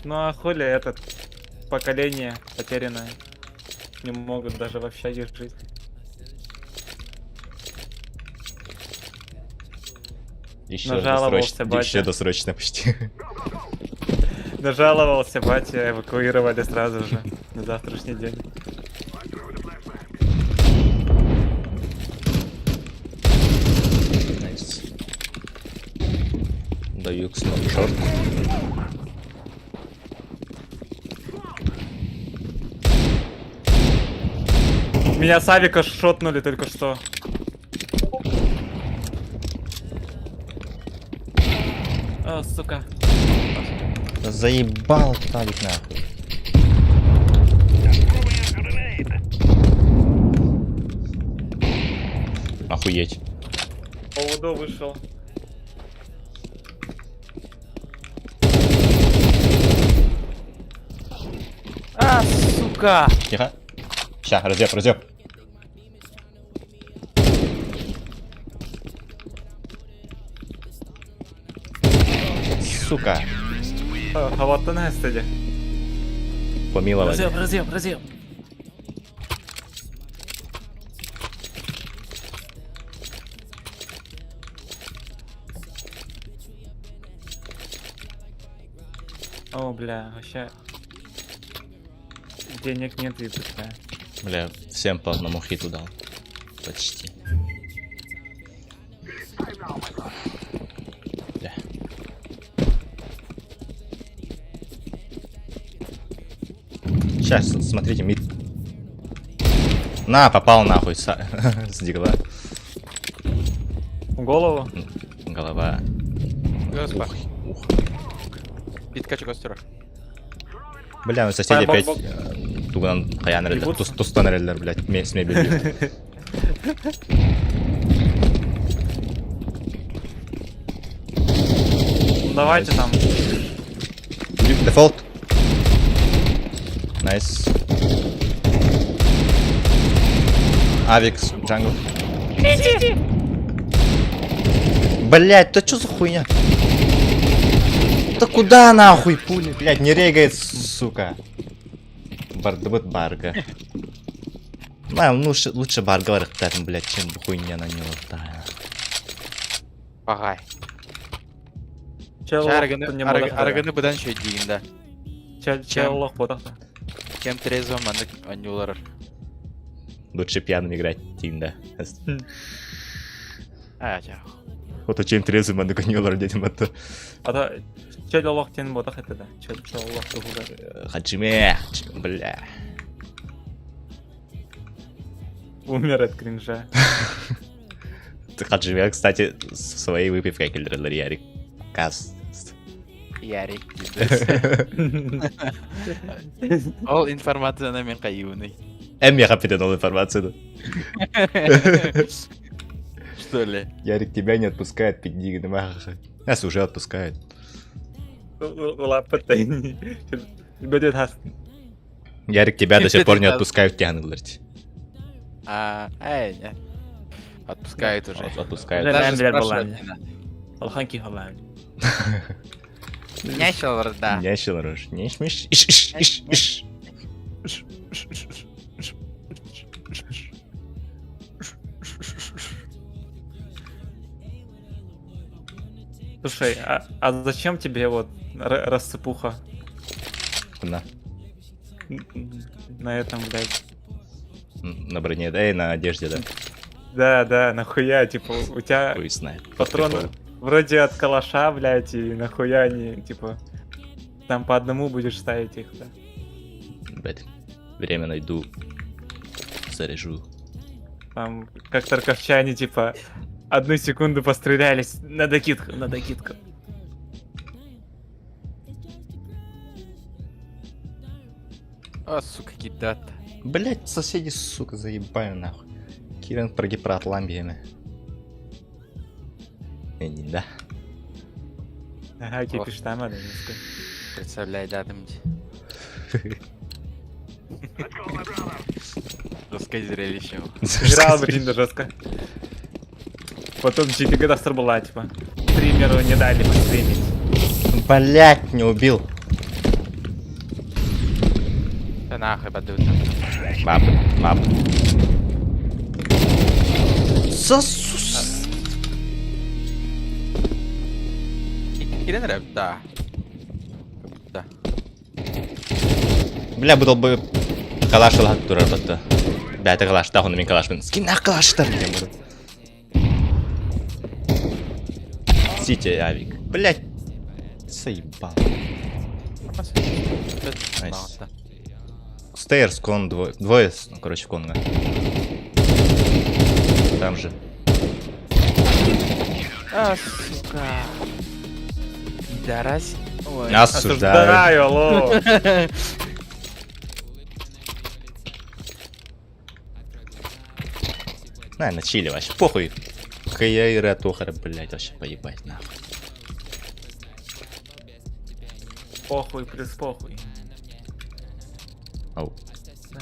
Ну а хули этот... Поколение потерянное. Не могут даже в общаге жить. Еще Нажаловался, досрочно, батя. еще досрочно почти. Нажаловался, батя, эвакуировали сразу же на завтрашний день. Nice. Даю smoke short. Меня с авика шотнули только что. О, сука. Да заебал этот авик нахуй. Охуеть. Дудо вышел. А, сука! Тихо. Ща, разъеб, разъеб. Сука. Хаваттан эстеди. Помиловали. Разъеб, разъеб, разъеб. О, бля, вообще... Денег нет и бля. Бля, всем по одному хиту дал. Почти. Бля. Сейчас, смотрите, мид. На, попал нахуй с, с дигла. В голову? Голова. Господи. Ух, ух. Питкачу костер. Бля, ну соседи Бок, опять бок. туган каян эрэллэр, Ебутся? тус тустан эрэллэр, блядь, с мебелью. Ну, давайте там. Дефолт. Nice. Авикс, jungle. Блять, да что за хуйня? Да куда нахуй пули, блять, не регает, сука. Бардыбыт барга. На, ну, лучше, лучше барга блять, чем хуйня на него. Да. Пагай. Чел Арыгыны быдан шөй дейін да. Чел чел лох ботахта. Кем трезво маннык анюлар. Лучше пьяным играть, тим, да. А, ча. Вот чем трезвым, а на детям это. А то чел лох тен ботах это да. Чел чел лох тугуга. Хаджиме, бля. Умер от кринжа. Ты Хаджиме, кстати, со своей выпивкой киллер Ярик. Каз. Ярик. Ол информацияны мен кайыбыны. Эм я хаппи информацию. Что ли? Ярик тебя не отпускает, пидни, Нас уже отпускает. Ярик тебя до сих пор не отпускают, тянут, А, эй, нет. Отпускает уже. Отпускает. Даже спрашивать не надо. Алханки халан. Нящил, да. Нящил, рож. Не шмиш. Иш, иш, иш, иш. Слушай, а зачем тебе вот рассыпуха? На. На этом, блядь. На броне, да, и на одежде, да. Да, да, нахуя, типа, у тебя Хуй знает. патроны вроде от калаша, блядь, и нахуя они, типа, там по одному будешь ставить их, да. Блядь, время найду, заряжу. Там, как тарковчане, типа, одну секунду пострелялись, на докидку, на докидку. А, сука, кидат. Блять, соседи, сука, заебали нахуй. Кирен прогипрат ламбиями. Не, да. Ага, кипиш там, да, Представляй, да, там. Жесткое зрелище. Играл, блин, да жестко. Потом GTG была, типа, стримеру не дали постримить. Блять, не убил. Да нахуй, подут. Мап, мап. Сосус. Кирен рэп, да. Да. Бля, был бы калаш турар батты. Бля, это калаш, да, он мен калаш. Скин на калаштар, я буду. Сити, авик. Блять. Заебал. Nice. Stairs, con, двое. Двое, ну, короче, con. Там же. А, сука. Пидорас. Ой. Осуждаю. Осуждаю, алло. На, на чили вообще, похуй. Кыйа туох эрэ, блядь, вообще поебать нахуй. Похуй плюс похуй. Ау. Да.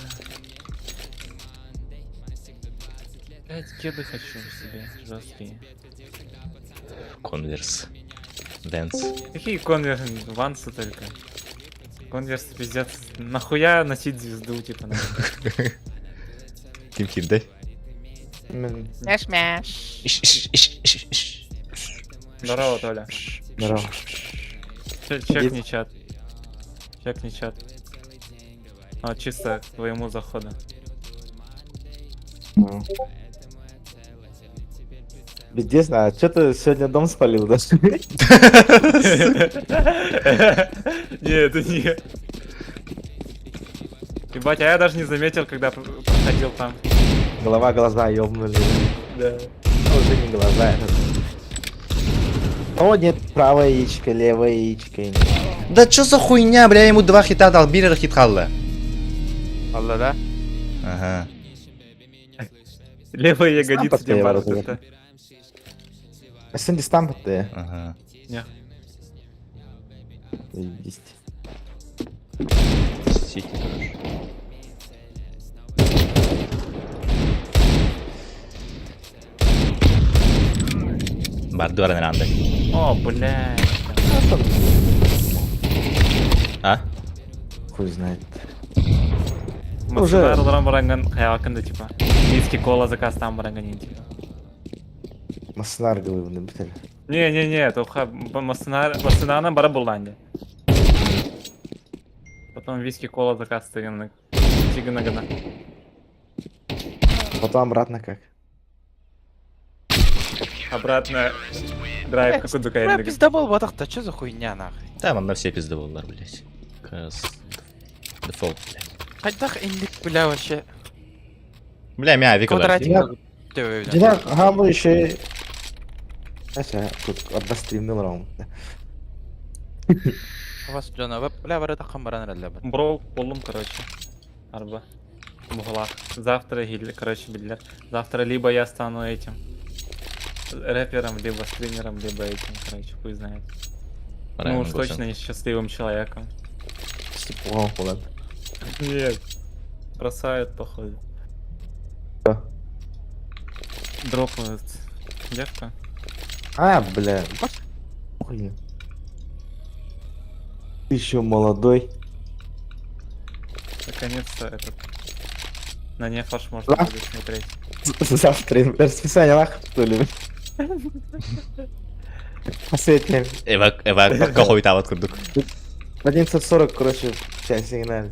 Блять, кеды хочу себе, жесткие. Конверс. Дэнс. Какие конверсы? Вансы только. Конверсы пиздец. Нахуя носить звезду, типа, нахуй? Ким киирдэй? Мин Мяш-мяш. Иш иш иш иш иш. Здорово, Толя. Здорово. Чекни чат. Чекни чат. А, чисто к твоему заходу. Ну. Пиздец, а что ты сегодня дом спалил, да? Не, это не. Ебать, а я даже не заметил, когда проходил там. Голова глаза ёбнули. Да. Уже не глаза. это- О, нет, правое яичко, левое яичко. Да чё за хуйня, бля, я ему два хита дал, биир хит хаалла. Алла, да? Ага. Левая ягодица Стампа тебе ты, баар вроде. Сенди стамп ты. Ага. Не. Заебись. Сити, короче. Бардуара нранды. О, блядь. А? Хуй знает. Уже. Олорон бараҥҥын хайаакын типа. Виски кола заказтаан бараҥҥын типа. Массынаар главный бітер. Не-не-не, тоха массынанан бара булланды. Потом виски кола заказтыгын. Тигына гына. Потом обратно как? Обратно драйв какой Бля, дукайный. пиздобол батахта, что за хуйня нахуй? Там на все пиздоболлар, блядь. Кас. Дефолт, блядь. Хайдах инник, бля, вообще. Бля, мя, Вика Квадратик. Дина, хамы еще... Знаешь, тут одна стримнул раунд. Вас Джона, бля, барата хамбаран ралля. Бро, боллум, короче. Арба. Бугла. Завтра, или, короче, биллер. Завтра либо я стану этим рэпером, либо стримером, либо этим, короче, хуй знает. Ну уж точно не счастливым человеком. О, ладно. Нет. Бросают, походу. Кто? Дропают. Девка. А, бля. Хуйня. Ты еще молодой. Наконец-то этот. На нефаш можно Да. будет смотреть. Завтра расписание лах, что ли? Последнее. Эва, Эва, кохой тават курдук. В 11.40, короче, сейчас сигналь.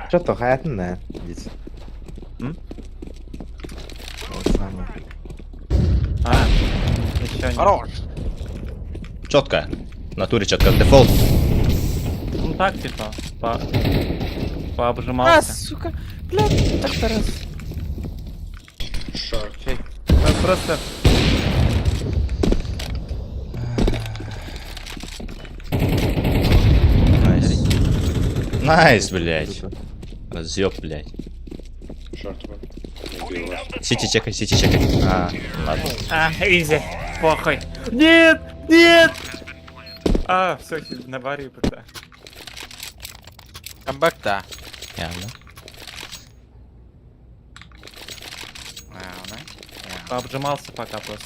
Что то, хаятын, да? Здесь. М? Вот самое. А, еще не. Хорош. Четко. В натуре четко. Дефолт. Ну так, типа, по... А, пообжимался. сука, бля, так раз. Short. Ну, Просто Nice. Nice, блядь. Разъеб, блядь. Short one. Maybe left. CT чекай, CT чекай. А, ладно. А, easy. Похуй. Нет! Нет! А, все, на баре тогда. Камбэк, да. Явно. Пообжимался пока просто.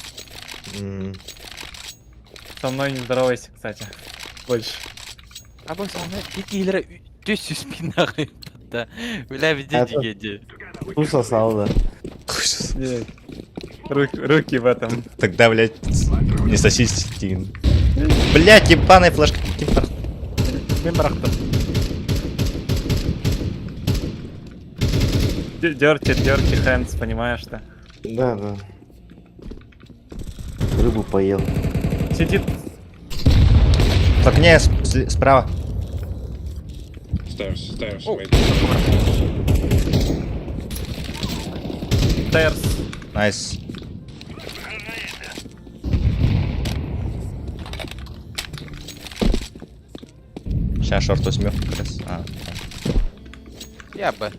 М. Со мной не здоровайся, кстати. Больше. А бо соны килер төс спин нахуй. Да. Бля, веди Это- диге. Хуй сосал, да. Нет. Руки в этом. Тогда, блядь, не сосись, Тин. Блядь, ебаная флешка. Ким пар- Мин барахтым. Dirty, dirty hands, понимаешь, да? Да, да. Рыбу поел. Сидит. В окне справа. Stairs, stairs, wait. Stairs. Nice. Сейчас short возьму. Как раз. А, Я бы.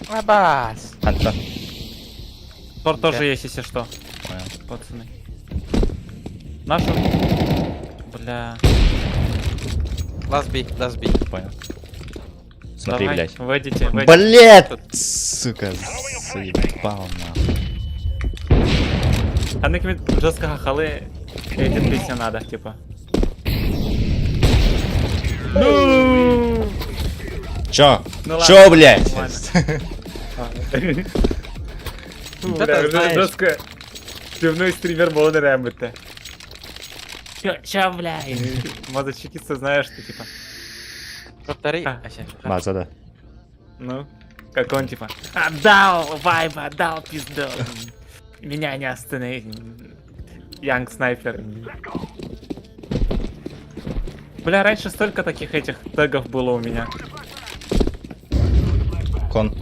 Абас! Хантан. Тор тоже есть, если что. Понял. Пацаны. Нашу. Бля. Last B, last B. Понял. Смотри, Давай, блядь. Войдите, войдите. Блядь! Сука, заебал нахуй. Аны кими жестко хахалы. Эти песня надо, типа. Ну! Чё? Ну ладно. Чё, блядь? Ладно. Да Бля, ты знаешь. жестко. Дневной стример был на рэмбете. Чё, чё, бля? Мазочекица, знаешь, что типа. Повтори. А. А, ща. Маза, да. Ну, как он типа. Отдал, вайб, отдал, пизду. Меня не остановить. Янг снайпер. Бля, раньше столько таких этих тегов было у меня. Кон.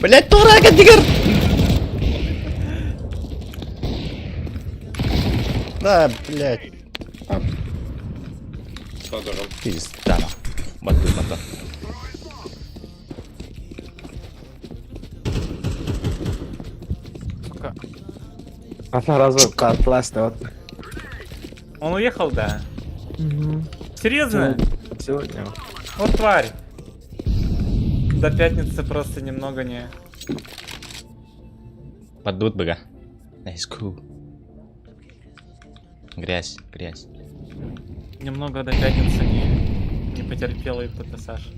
Блять, дурак, диггер! Да, блять. Пизда, нахуй. Батут, батут. Сука. Сразу классно. Вот. Он уехал, да? Серьезно? Сегодня. Вот тварь. До пятницы просто немного не... Поддут быга. Nice, cool. Грязь, грязь. Немного до пятницы не потерпела и Саш.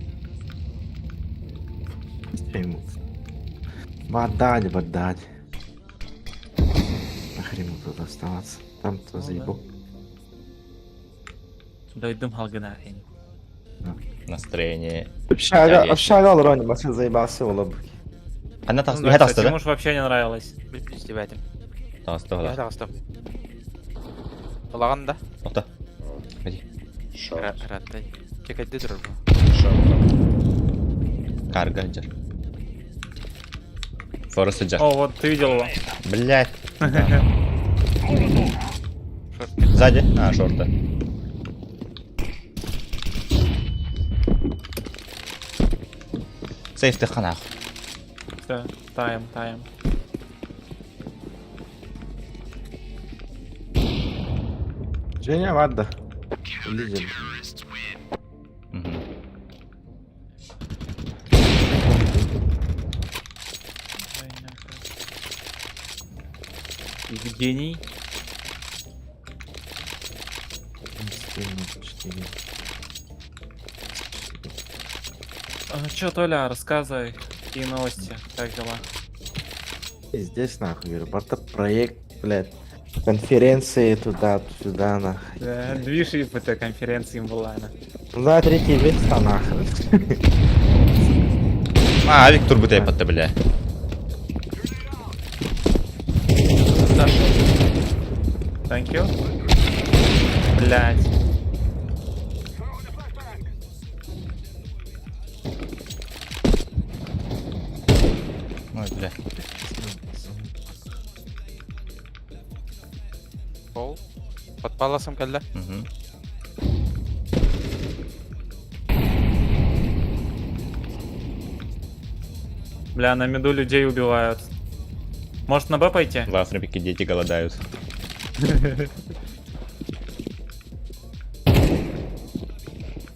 Бодать, бодать. Нахрен ему тут оставаться. Там-то Ну да. заебал. Дойдум халгана. Настроение. Общага, есть. общага, Рони, машина заебался, улыбки. Она Ну там, да, это кстати, да? ему ж вообще не нравилось. Билистибэтим. Таста, да. Таҕыста. Балаҕан да. Ота. Ходи. Раттай. Чекайды турар бу. Карга джар. Форест джар. О, вот ты видел его. Блять. Сзади? А, шорта. Сейф ты ханах. Все, таем, таем. Женя, ладно. Лидер. Мгм. Евгений. 4. А, чё, Толя, рассказывай, какие новости, как дела? Здесь нахуй, говорю, проект, блядь. Конференции туда, сюда, нахуй. Да, движ и по конференции им была она. На третий место нахрен. А, Виктор бутей под бля. Thank you. Блять. Ой, бля. Пол. Под паласом кэллэ. Мгм. Бля, на меду людей убивают. Может на Б пойти? В Африке дети голодают.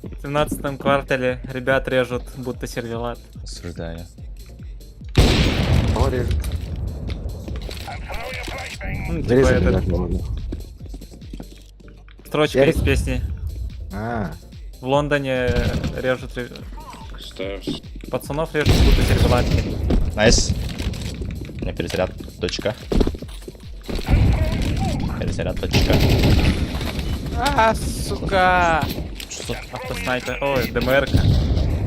В 17 квартале ребят режут, будто сервелат. Осуждаю. Кого режет? Ну, типа Зарезали, этот, да, ладно. строчка Я из песни. А, В Лондоне режут... Пацанов режут, будто сервелатки. Nice. У меня перезаряд. Точка. Перезаряд. Точка. А, сука! Что? Автоснайпер. Ой, ДМРка.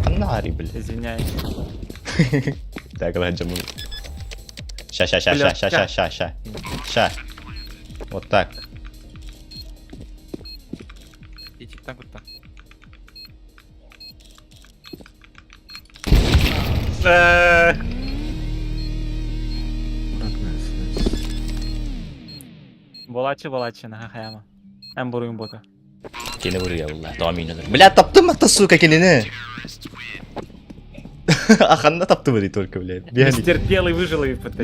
Фонари, блядь. Извиняюсь. Так, ладно, Ща, ща, ща, ща, ща, ща, ща, ща. Ща. Вот так. Иди там куда. Эх, обратная связь. Буолааччы буолааччы наһаа хайаама. Эн буруйун буота. Кини буруйа булла. Тоҕо миинэ Бля, таптым атта, сука, кинини. А ханна таптым только, блядь. Мистер Белый выжил и под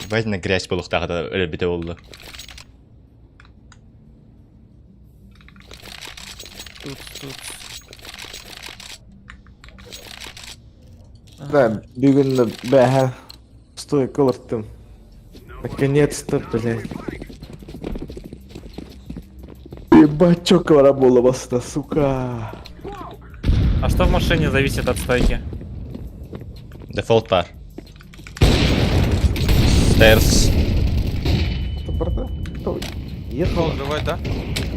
Бать на грязь буолуохтаах өлөрбүтэ буолла. Тут, тут. Да, бүгүн бэһэ стойка олортум. Наконец-то, блядь. Ебать, чё була баста, сука. А что в машине зависит от стойки? Дефолт пар. Stairs. Это бардак. Кто ехал? Живой, да?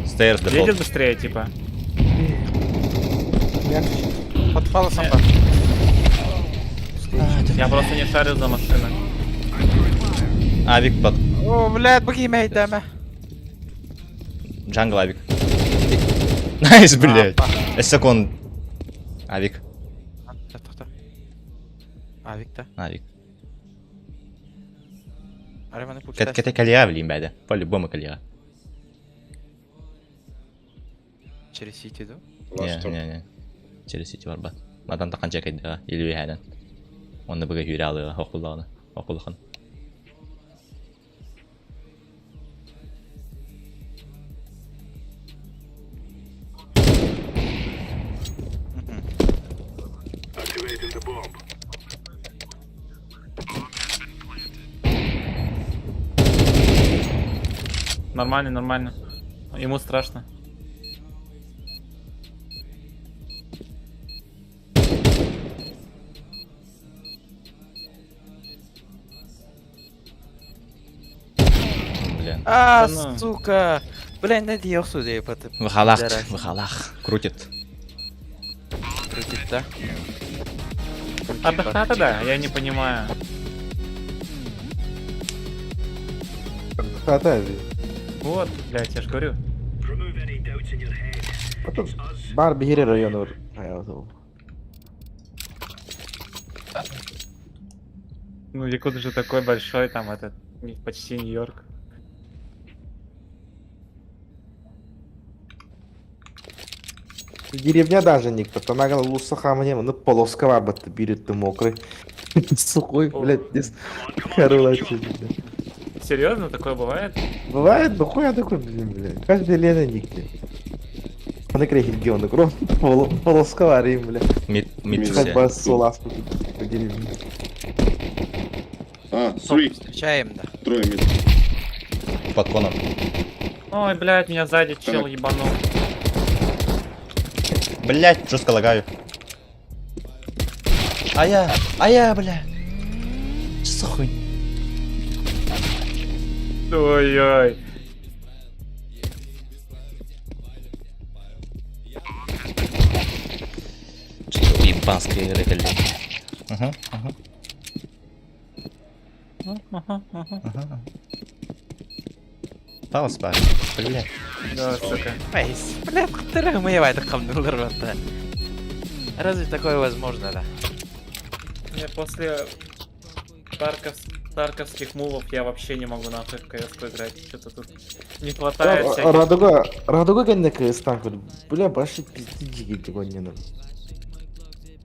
Stairs Едет дефолт. быстрее, типа? Мягче. Под паласом бар. Я просто не шарю за машины. Авик под. О, блядь, буги мейдаме. Jungle авик. Nice, блядь. Секунд. Авик. Авик да. Авик. Ареманы Кэт калия блин, бәді. По-любому калия. Через сити, да? Не, не, не. Через сити барбат. Мадан тақан жакайдыға, елу хәден. Онны бұға хүрі алыға, оқулағына, оқулахан. Нормально, нормально. Ему страшно. Блин. А, Да ну. сука! Бля, найди я это. В халах, в халах. Крутит. Крутит, да? А да, да, я не понимаю. Хата, Вот, блядь, я ж говорю. Потом бар биһири району. Ну, Якут же такой большой, там этот, почти Нью-Йорк. Деревня даже никто. Там луса хамне, ну полоска барбат берет ты мокрый. Сухой, блядь, здесь хороший. Серьезно, такое бывает? Бывает, ну хуя такой, блин, блядь. Каждый лето нигде. Он и он кров полоска варим, бля. Мид, мид Хоть бы все. соласку по деревне. А, three. Встречаем, да. Трое mid. Под коном. Ой, блядь, меня сзади чел ебанул. Блять, жестко лагаю. А я, а я, бля. Что за хуйня? Ой-ой. Что за ебанская игра, блядь. Ага, ага, Ага. ага. Паус, пар. Бля. Да, сука. Айс, бля, которых мы ебать хамнулар да. Разве такое возможно, да? Не, после тарковских мувов я вообще не могу нахуй в КС играть. Что-то тут не хватает всяких... Радуга, радуга кэннэ станкут. Бля, баши пизди дигоннен.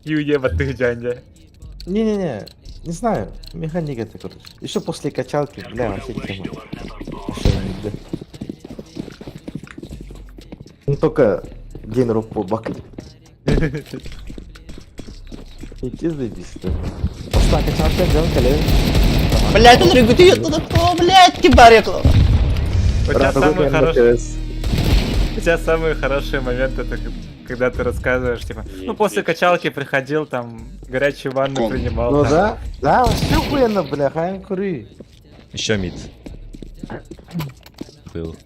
Юеба ты, дядя. Не-не-не, не знаю, механика это, короче. Еще после качалки, бля, вообще тема. Вообще не, бля. Ну только день руку бак. Идти заебись, да. Баста качалка, дьон кэлэн. Блять, он регутиет туда, о, блять, кибарек. У тебя самые хорошие... У тебя самые хорошие моменты, это когда ты рассказываешь, типа, ну после качалки приходил, там, горячую ванну Кон. принимал. Ну там. да, да, вообще охуенно, бля, хайм кури. Еще mid. Был.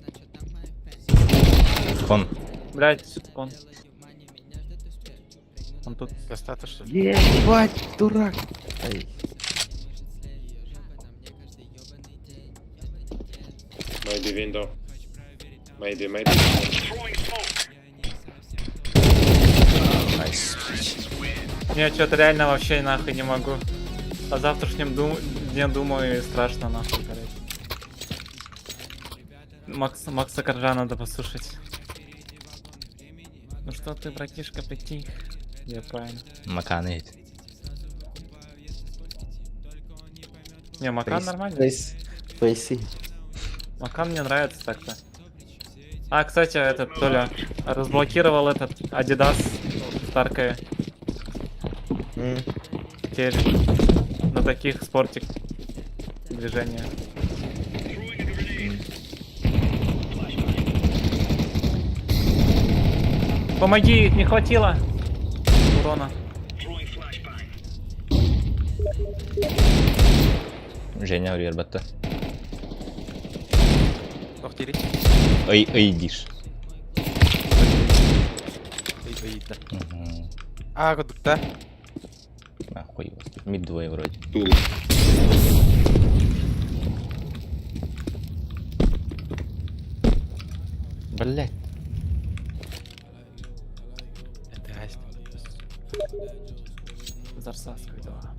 Con. Блять, он. Он тут. Достаточно, что ли? Ебать, дурак. Ай. Maybe window. Maybe, maybe. Nice. Я что-то реально вообще нахуй не могу. О завтрашнем дне думаю и страшно нахуй, короче. Макс, Макса Коржа надо послушать. Ну что ты, братишка, притих? Я правильно. Маканы иһит. Не, Макан нормальный. Фейси. Макан мне нравится так-то. А, кстати, этот, Толя, разблокировал этот Adidas в Таркове. Теперь на таких спортик движения. Помоги, не хватило урона. Женя уруйар батта. Туох диирий? Ый ый диир. Ый ый да. Мгм. А, кудукта. Нахуй его. Мид двое вроде. Блять. Зарсаска дела.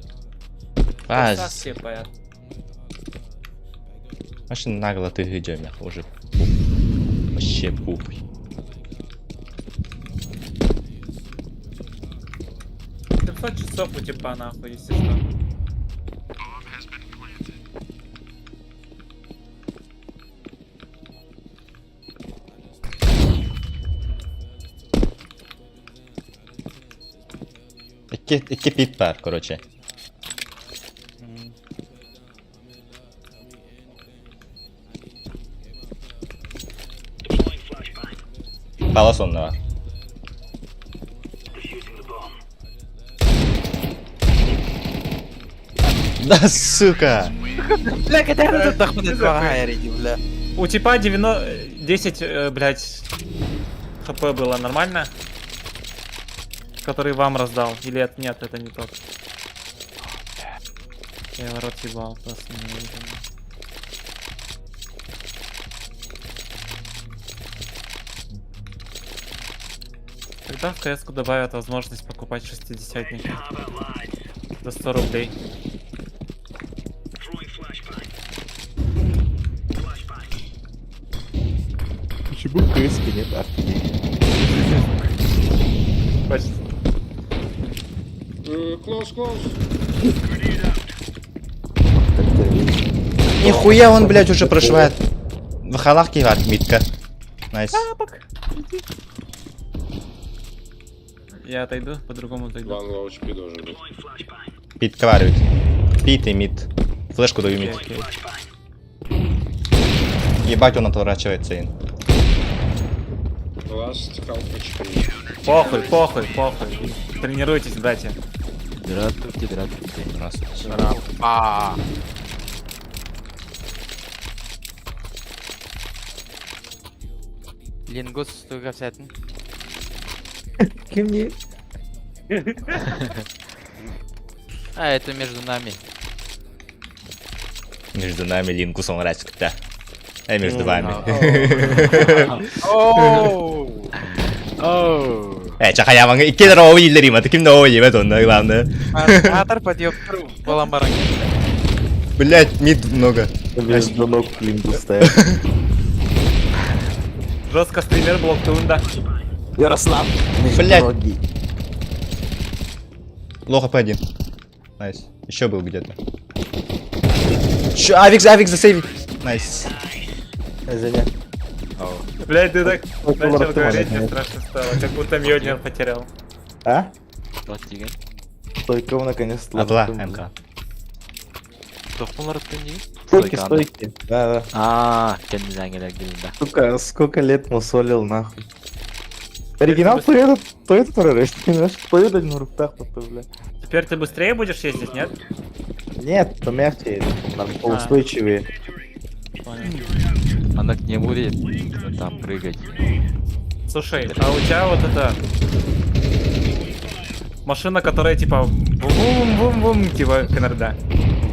А, Зарсаски поят. Машина нагло ты гыдемях уже. Вообще пухуй. 700 часов у типа нахуй, если что. Икки, икки пит баар, короче. Палас онно баар. Да сука! Бля, кэтэ тахмын бля. У типа 90... 10, блядь, хп было нормально? Который вам раздал. Или это нет, это не тот. Я его рот ебал, просто не видел. Когда в кс добавят возможность покупать шестидесятники? За 100 рублей. Почему в КС нет арты? Хочется. Close, close. Нихуя он, блядь, уже прошивает. В халах киват, митка. Nice. Я отойду, по-другому зайду. One low HP должен быть. Пит коваривает. Пит и мид. Флешку даю мид. Окей, окей. Ебать, он отворачивается. ин. Last half HP. Похуй, похуй, похуй. Тренируйтесь, братья. Здравствуйте, здравствуйте. Здравствуйте. А. Лингус туга сәтін. Кем не? А, это между нами. Между нами Линкус он да. А между вами. Оу! Оу! Чахаямаңы иккилер оу дииллэр иматы ким да оу диэбэт онно главное. Атар подъёптыр балам баран. Блять, мид много. Между ног Лингус стоят. Жестко стример блок да. Ярослав! Между Блядь. ноги. Low HP один. Nice. Еще был где-то. Чё, авик, авик, засейви. Nice. Извини. Блять, ты так Ой, начал Лорд говорить, Тимон, мне страшно стало. Как будто Мьёльнир потерял. А? Туох диигин? Стойка, наконец-то. Атла, МК. Туох дии? Стойки, стойки. Да, да. Аа, кэннинэн кэлэр да. Сука, сколько лет мусолил, нахуй. Оригинал то этот, то этот, то этот, на руках, то, бля. Теперь ты быстрее будешь ездить, нет? Нет, то мягче, там устойчивее. Понял. Она к не будет там прыгать. Слушай, а у тебя вот это... Машина, которая типа бум-бум-бум, типа КНРД.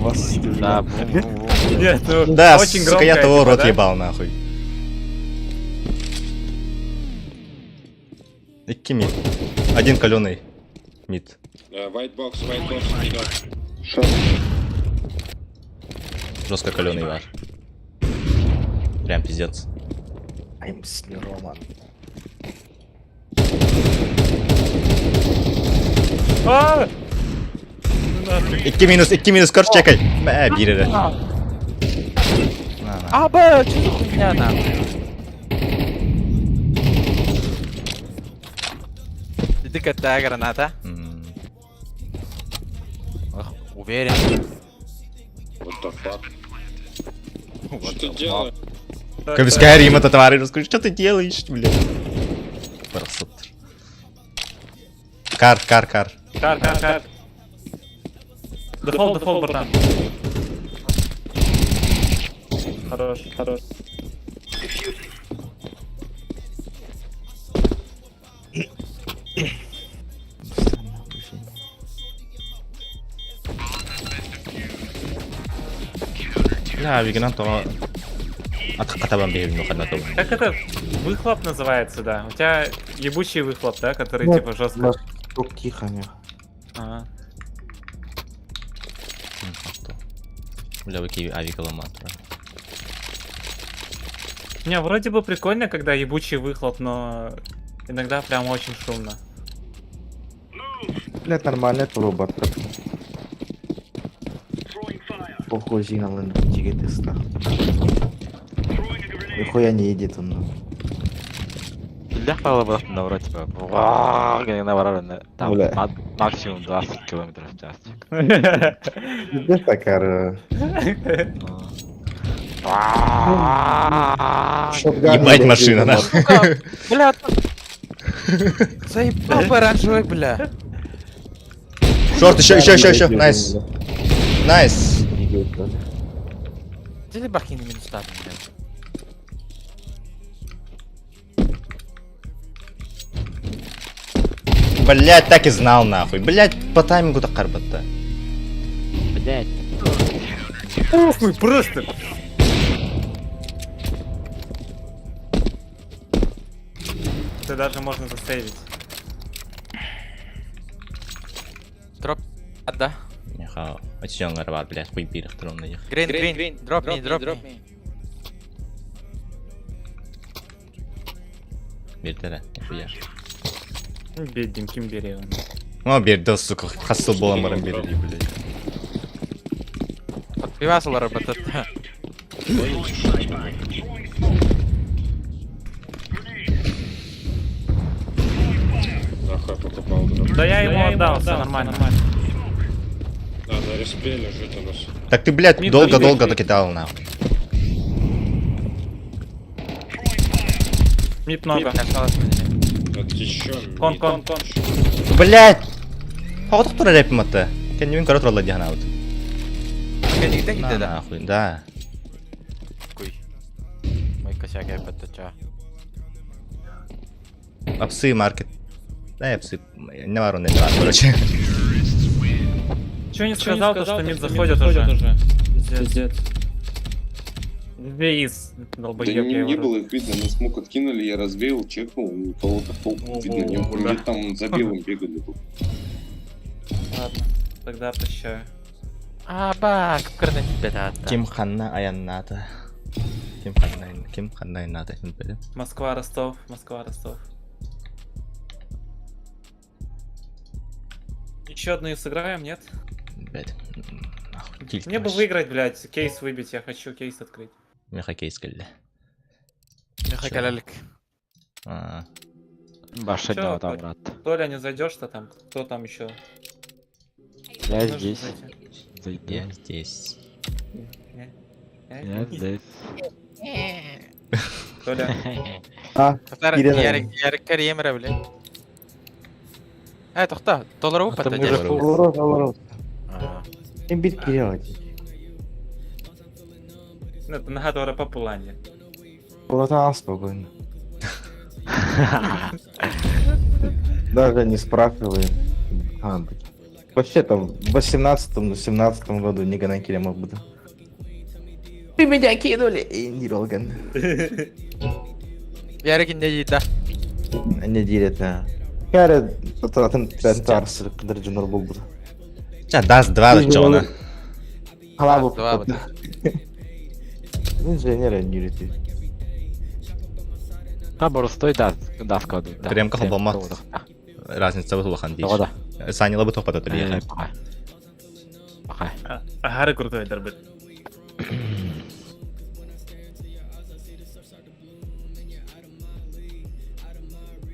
Вас, Да, бум-бум-бум. Нет, ну, Да, очень сука, громкая, я того типа, рот да? ебал нахуй. Икки mid. Один каленый. Mid. White box, white box, middle. Жестко каленый вар. Прям пиздец. I'm Роман. А! 2 минус, 2 минус, короче, чекай. Мэ, биир эрэ. Аба, что за хуйня нахуй? Иди катая граната. Ох, уверен. What the fuck? Что ты делаешь? Көмүскээр има товарищ, скажи, что ты делаешь, блядь? Барахсат. Кар, кар, кар. Кар, кар, кар. Дефолт, дефолт, братан. Хорош, хорош. Бля, вегенан тоҕо атахха табан биһигин ханна тобун. Как это? Выхлоп называется, да. У тебя ебучий выхлоп, да, который Нет, типа жестко. Только тихо, не. Ага. Бля, вики авикаломатра. Не, вроде бы прикольно, когда ебучий выхлоп, но иногда прям очень шумно. Блядь, нормально это робот. Похуй жиналын жигит ыстах. Нихуя не едет он. Биллэх палыбах на вроде типа. Ваа, на барар там Бля. максимум 20 километров в час. Где такая? Ебать машина, нахуй. Сука, бля, заебал бы оранжевый, бля. Шорт, еще, еще, еще, еще. Найс. Найс. Где бахи на минус там, блядь? Блять, так и знал нахуй. Блять, по таймингу так карбатта. Блять. Похуй, просто. Это даже можно засейвить. Дроп, да? Няха, очоңар бар, блять, хуй бирих трон их. Green, green, drop me, drop me. Бирдere, нихуя. Бедненьким бери он. О, бирде, сука, хасыл болан баран бирди, блять. Подпивасил работать. Нахуй я покупал дроп. Да я ему отдал, все нормально. Да, на респе лежит у нас. Так ты, блядь, Мид, долго-долго мид, мид. докидал, нахуй. Мид много. Это еще. Кон, кон, кон. Блять! Хоғытық тұра рэпім атты. Кәндемен көрі тұралла диян аут. Где да? Нахуй, да. Куй. Мой косяк я подтача. Апсы маркет. Да, апсы. Не вару, не вару, короче. Чего не сказал, то, что мид заходит уже. Пиздец. Вейс, Да долбоеб, не, я не его было их видно, на смок откинули, я развеял, чекнул, никого такого видно не было. Где-то там за белым бегали. Ладно, тогда прощаю. Аба, кырны бета. Ким ханна аянната. Ким ханна, ким ханна аянната. Москва, Ростов, Москва, Ростов. Еще одну и сыграем, нет? Блять. Нахуй. Тильт Мне бы вообще. выиграть, блядь, кейс выбить, я хочу кейс открыть. Меха кейс келді. Меха калалик. А, Баша Чё, там, брат. Толя, не зайдешь-то там? Кто там еще? Я Нужно здесь. зайти. Зайду. Я здесь. Я здесь. Толя. А, Ярик, Ярик карьера, блядь. Э, тохта, доллар Это мы же упадет. Олорот, олорот. Им бит кирилать. Ну, Это нога Тора по плане. Братан, спокойно. Даже не спрашивай. А, блядь. Вообще там в 18-17 году не на мог бы. Ты меня кинули! И не Ролган. Ярик не да. Не дирет, Кәрі, атын тәрсі қыдыр был бы. Ча, даст два Ты же чона. Халабу. Два вот. Инженер не юрист. Та боростой да даска да. Премка холбоммот. Разница бут улахан Тоҕо диир. да? Санила бут хоппата Э, биэхэ. Пока. Пока. Ахары крутойдарбыт.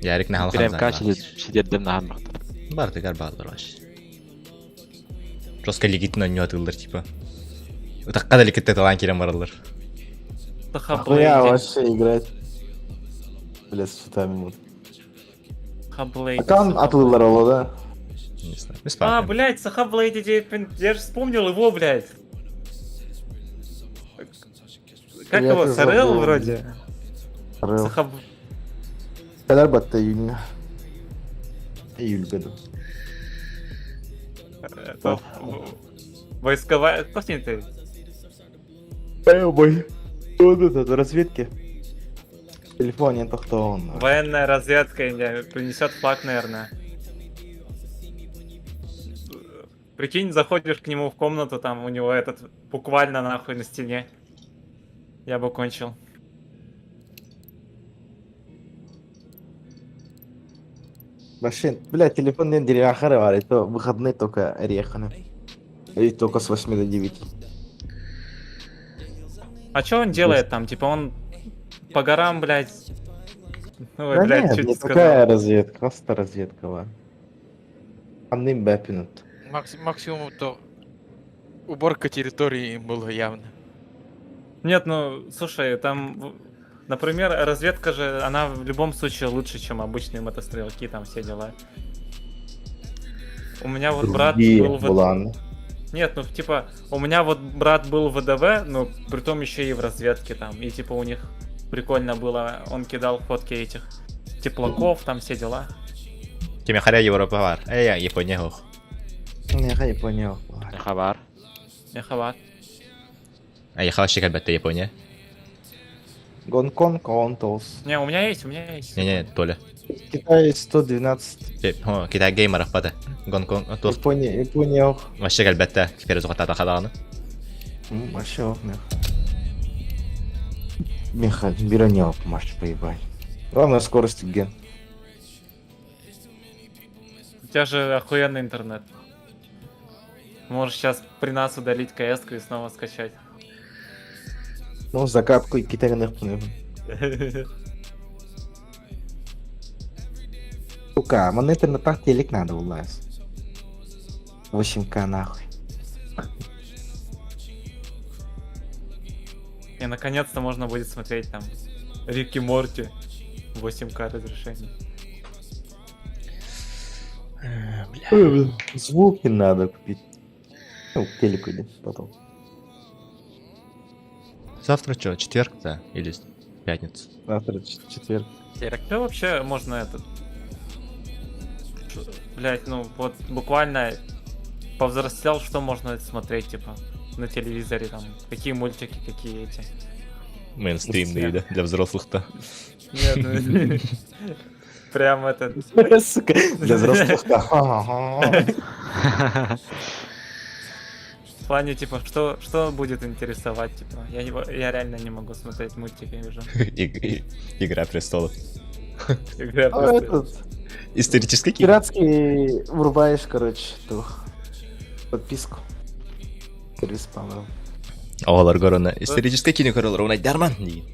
Ярик наһал Премка ханзан. сидердем наһан бахтар. Бартыгар бааллар вообще. Жестко лигитин онньу атыыллар типа. Утакка да ликитте талаан киирэн бараллар. Нахуя вообще играть? Бля, с читами вот. Хаблейд. Аккаунт атылылар ол, да? Не знаю. А, Бесплатно. блядь, Саха Блейд, я же вспомнил его, блядь. Как Я его, это Сарел забыл. вроде? Сарел. Саха... Кадар батта июньга. Июль году. это, Войсковая... Кто с ней ты? Эй, бой. Вот этот, в разведке. В телефоне то кто он. Военная разведка, или принесет флаг, наверное. Прикинь, заходишь к нему в комнату, там у него этот буквально нахуй на стене. Я бы кончил. Вообще, бля, телефон не деревяхары бар, это выходные только реханы. И только с 8 до 9. А что он делает там? Типа он по горам, блядь. Ой, Да блядь, нет, чуть не не сказал. такая разведка, просто разведка, ладно. Анным бэпинут. Максимум то уборка территории им было явно. Нет, ну, слушай, там, например, разведка же, она в любом случае лучше, чем обычные мотострелки, там все дела. У меня вот брат Другие был в... буланы. Нет, ну, типа, у меня вот брат был в ВДВ, но притом еще и в разведке там. И, типа, у них прикольно было, он кидал фотки этих теплаков, там все дела. Кеме харя Европа бар. Эй, Япония хох. Не, я понял. Хабар. Эховат. А я вообще как будто Япония. Гонконг, Онтолс. Не, у меня есть, у меня есть. Не-не, Толя. Китай 112. О, Китай геймеров пата. Гонконг, туох. Япония, Япония, ох. Вообще как будто теперь зухатата хадаганы. М, Вообще, ох, мех. Меха, броня, маш, поебать. Главное, скорость ген. У тебя же охуенный интернет. Можешь сейчас при нас удалить кс и снова скачать. Ну, закапку и китайных пнев. Сука, ман интернет так телек надо у нас. 8К нахуй. И наконец-то можно будет смотреть там Рики Морти 8К разрешение. Звуки надо купить. Ну, к телеку иди потом. Завтра что, четверг, да? Или пятница? Завтра четверг. Да вообще можно этот... Блять, ну вот буквально повзрослел, что можно смотреть, типа, на телевизоре там, какие мультики, какие эти. Мейнстримные, да, для взрослых-то. Нет, ну, прям этот... Сука, для взрослых. В плане, типа, что будет интересовать, типа, я, не, я реально не могу смотреть мультики уже. Игра престолов. Игра А, престолов. этот, Исторический кино. Пиратский врубаешь, короче, ту подписку. Сервис по-моему. Оҕолор горона. Исторический кино көрөлөр уна дарман дейін.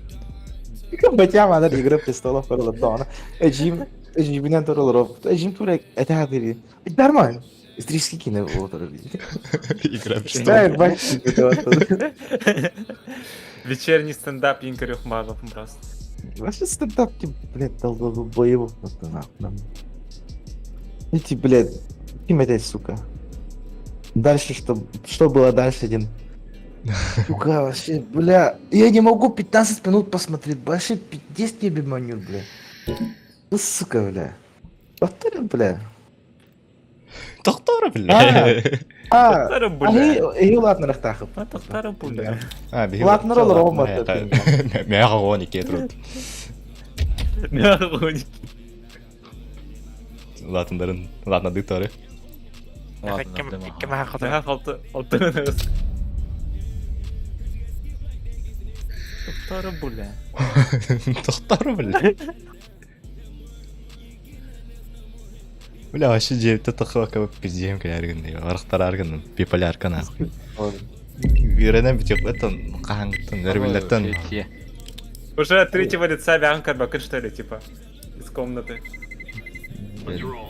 Батя манар Игра престолов көрөлөр Эжим, эжиминен туралар. Эжим тура этә Дарман. Исторический кино отыр. Игра Да, престолов. бать. Вечерний стендап Инкарев Мажов просто. Вообще стендап, типа, блядь, долбоебов просто нахуй. Эти, блядь, кем опять, сука. Дальше что? Что было дальше, один? Сука, вообще, бля, я не могу 15 минут посмотреть, вообще пиздец тебе манюр, бля. Ну, сука, бля. Повтори, бля. Доктор, бля. А, Тоқтары, бля. а, и ладно, рахтахов. А, тоқтары, бля. А, биһи Ладно, ролл Рома. Мә ҕоҕон икки турут. Латындарын, ладно, дыктары. Ага, алты, алты. Тохтору бля. Тохтору, бля. Бля, вообще дьиэбиттэ таххыбакка пиздиэм кэлээр гынна. Барахтараар гынным. Биполярка нахуй. Үөрэнэн бүтүөхпэттэн хаһаҥыттан өрөбүллэртэн Уже от третьего лица Бянка Бакыр, что ли, типа, из комнаты.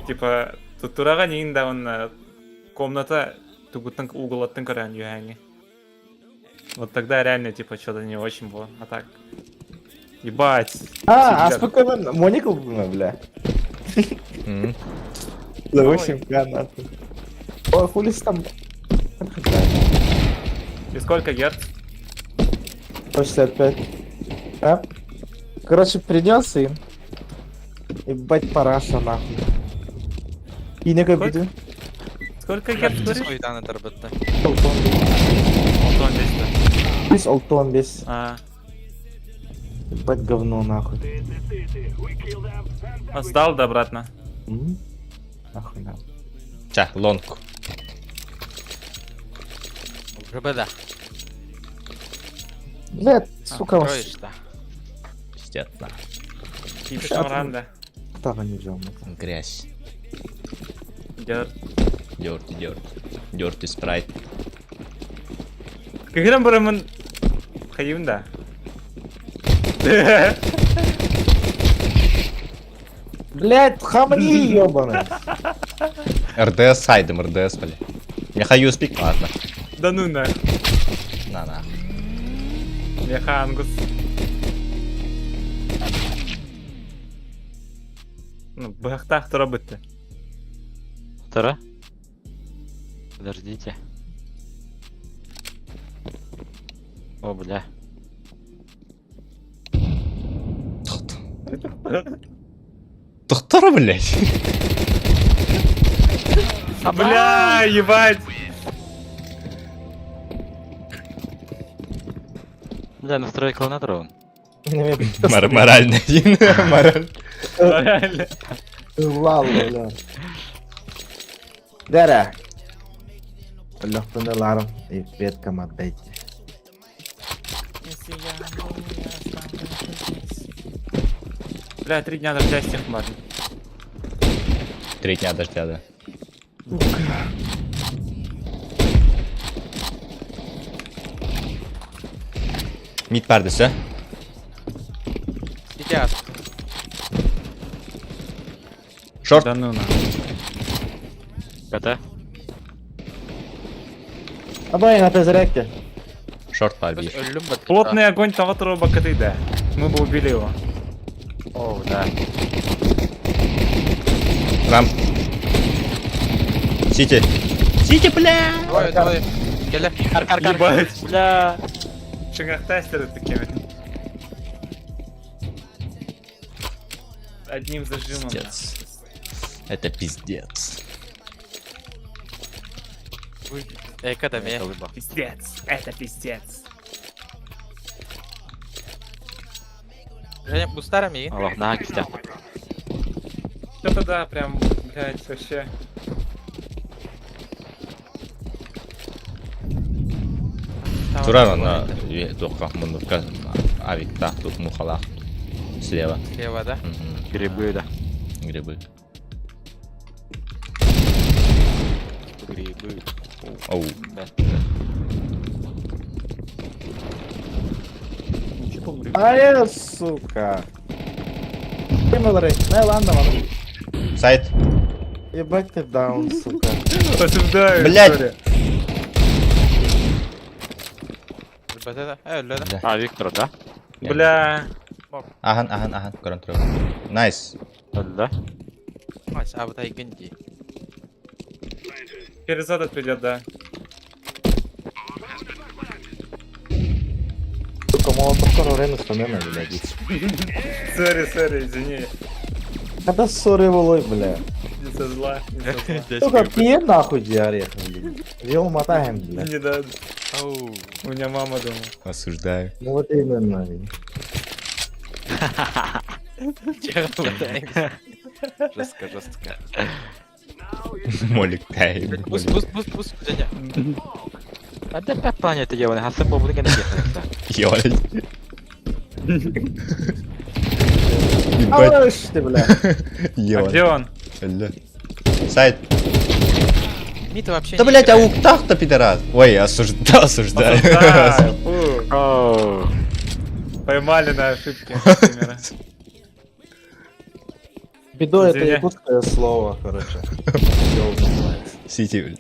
Типа, тут тураҕа нин да он комната тугуттан уголоттан көрөн үһэҥи. Вот тогда реально, типа, что-то не очень было. А так. Ебать. А, а спокойно, Моникл, бля. За 8к нахуй. О, хули там. И сколько герц? 165. А? Короче, принес им. Ебать параша нахуй. И не Сколько? Сколько герц говоришь? Алтон здесь, да. Бес олтон бес. А. Ебать говно нахуй. А сдал да обратно? Нахуй на. Ча, лонг. РБД. Блядь, сука, Строишь, да. Пиздец, на. Типа Того не взял. Грязь. Дёрт. Дёрти, дёрти. Дёрти спрайт. Кыгырам барамын хайым да. Блядь, хамни, ёбаный. РДС сайдом, РДС, бля. Меха юспик, ладно. Да ну на. На на. Меха ангус. Ну, быһахтаах тура бытты. Втора? Подождите. О, бля. Доктор, блядь. Бля, ебать! Бля, настрой клавиатуру он. Морально. Мораль. Морально. Ладно, бля. Дара. Лохтаналаром и веткам отдайте. Бля, три дня дождя с тех мар. Три дня дождя, да. Мид пардысы. Сейчас. Шорт. Да ну на. КТ. Абай, на зарядке. Шорт парбир. Плотный огонь того труба КТ, Мы бы убили его. О, да. Рамп. Сити. Сити, бля! Давай, давай. Келе. Кар, кар, кар. Ебать. Бля. Шагахтастеры такими. Одним зажимом. Пиздец. Это пиздец. Эй, когда меня? Пиздец. Это пиздец. Женя, бустарами? Аллах, на кистях. Что-то да, прям, блядь, вообще. Турар на тоққа мундукка авикта тут мухала слева. Слева, да? Угу. Грибы, да. Грибы. Грибы. Оу. Да. Ай, сука. Ты малорей. На, ладно, ладно. Сайт. Ебать ты даун, сука. Осуждаю. Блядь. РБД, А, Виктор, да? Бля. Ахан, ахан, ахан. Контрол. Найс. Да. Найс, а вот Генди. Через этот придет, да. Сука, молотов время вспоминаю, блядь. Сори, сори, извини. Когда ссоры волой, бля. Не со зла, не со зла. Сука, пье нахуй диарех, блядь. Вел мотаем, блядь. Не да. У меня мама дома. Осуждаю. Ну вот именно. блядь. Жестко, жестко. Молик тай. Пусть, пусть, пусть, пусть, Женя. А да пять планет ебаный, а сын был не Ёль. Ебать. Алыш ты, бля. А где он? Өллө. Сайт. Мита вообще Да, не блять, а играет. уктах-то пидорас. Ой, осуждаю, осуждаю. Осуждаю, фу. Поймали на ошибке. примера. Бедо это Извиняй. якутское слово, короче. Ёл называется. Сити,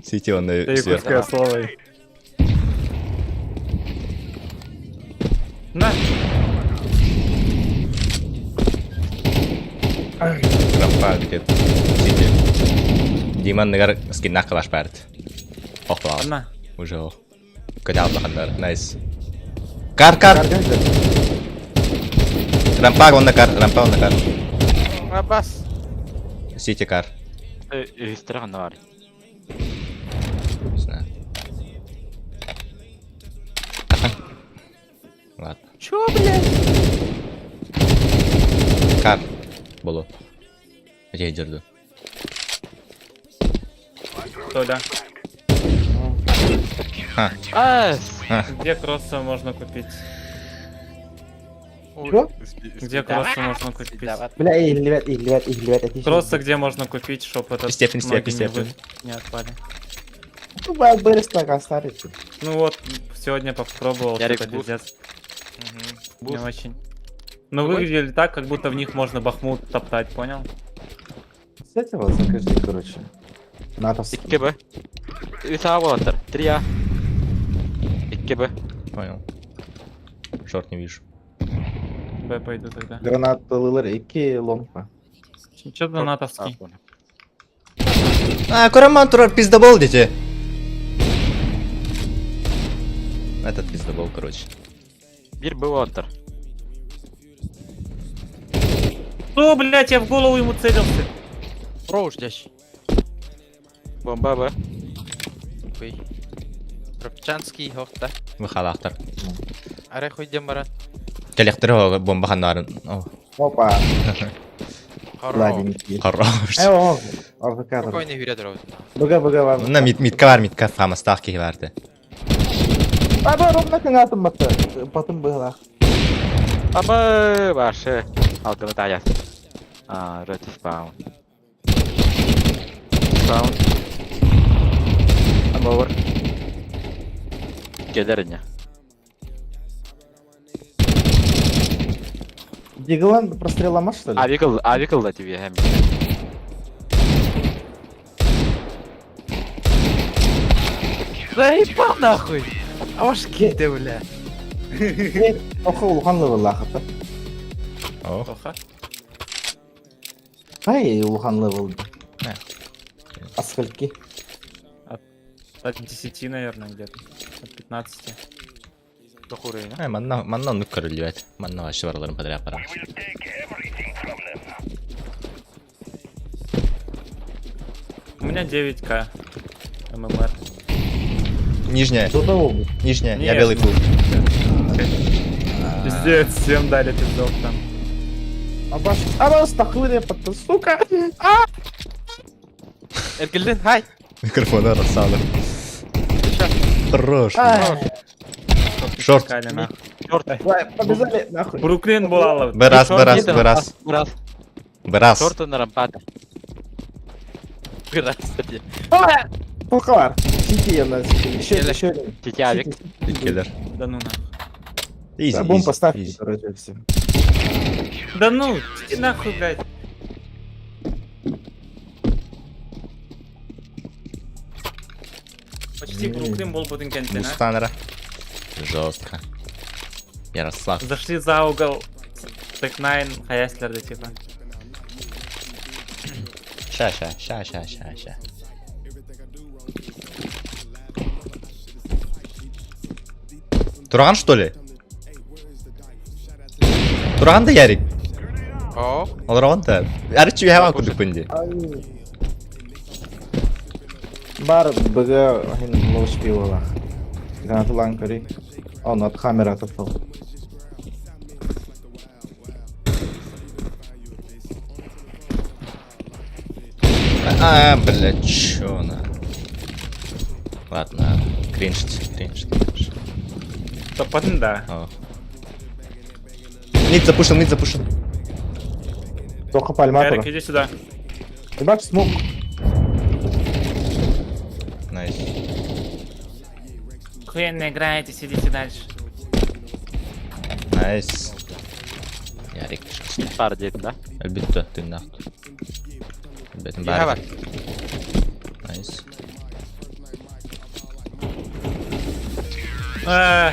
Сити он Это сверху. якутское слово. На! Рампа где-то. Сити. Диман нагар скиннах калаш барт. Ох, ла. Одна. Уже ох. Когда аллахандар. Найс. Кар, кар. Рампа он на кар, рампа он на кар. Абас. Сити кар. Үстірі Не знаю. Ладно. Чё, блядь? Кар. Боло. Я держу. Толя. Ха. Ас! Где кроссы можно купить? Чё? Где кроссы можно купить? Бля, эй, ребят, эй, ребят, эй, ребят, это Кроссы где можно купить, чтоб этот Степень, ноги степень, не, степень. вы- не отпали. Ну, Wildberries так остались. Ну вот, сегодня попробовал, Ярик, что-то буст. пиздец. Не Буст. очень. Но выглядели так, как будто в них можно бахмут топтать, понял? С этого закажи, короче. Натовский. 2 Б. Үс А болаттар. 3 А. 2 Б. Понял. Шорт не вижу. Б пойду тогда. Гранат ЛЛР и ломка. Че донатовский? А, Кураман турар пиздобол, дети. Этот пиздобол, короче. Бір Б болаттар. Что, блять, я в голову ему целился. Роуш здесь. Бомба Б. Ой. Ропчанский хохта. Выхалахтар. Аре хуй дембара. Телектер бомба ханнарын. О, Опа, Хорош. ладненький. хорош. Э, о, АВК. Спокойно вперед, Роуз. Бг, бг, вам. На мит митка бар, митка фамастах ки барды. Аба, ровно канатом бата. Потом было. Аба башы. Алгыны таяс. А, рөті спаун. Спаун. Амовыр. Келеріне. Диглан прострелама, что ли? Авикл, авикл да тебе хәм. Заебал нахуй! А ваш ты, бля. Охо, улхан левел лахата. О, Тоха. Ай, улхан левел. Да. А скольки? От 10, наверное, где-то. От 15. Ай, манна манна нук көрүлүбэт. Манна вообще бараларын подряд барар. У меня 9к. ММР. Нижняя, До нижняя, я Нет. белый фул. Пиздец, всем дали пиздов там. Абаш, абаш, тахлыре, потом, сука. А! Эргелден, хай! Микрофон рассадыр. Хорош. Ай, Шорт. Кали, нахуй. Давай, побежали, нахуй. Бруклин Булалов. Б раз, Б раз, Б раз. Раз. Б раз. Шорты на рампата. Здравствуйте. Полковар. Сити я на сити. Еще, еще один. Тетя авик. Сити, сити. Киллер. Да ну нахуй. Изи, Да, бомб изи, поставьте, изи. короче, все. Да ну, иди нахуй, блядь. Почти Бруклин был бы Бустанера. Жестко. Ярослав. Зашли за угол. Тек 9 хаяслерді типа. Ща, ща, ща, ща, ща, ща. Туран, что ли? Туран да Ярик? О, Олорон да. Арчи я кудык пынди. Бар БГ хин лош пивала. Гранату ланкари. Он от хаммера отошел. А, блядь, чё на? Ладно, кринж, кринж, кринж. Топатын да. О. Мид запушил, мид запушил. Только пальма Ярик, иди сюда. Ебать, smoke. Nice. Охуенно играете, сидите дальше. Nice. Ярик. Бар диэтин да? Өлбүттэ, тыыннаах. Өлбөтүн Иһэ баар. бар. Nice. Э,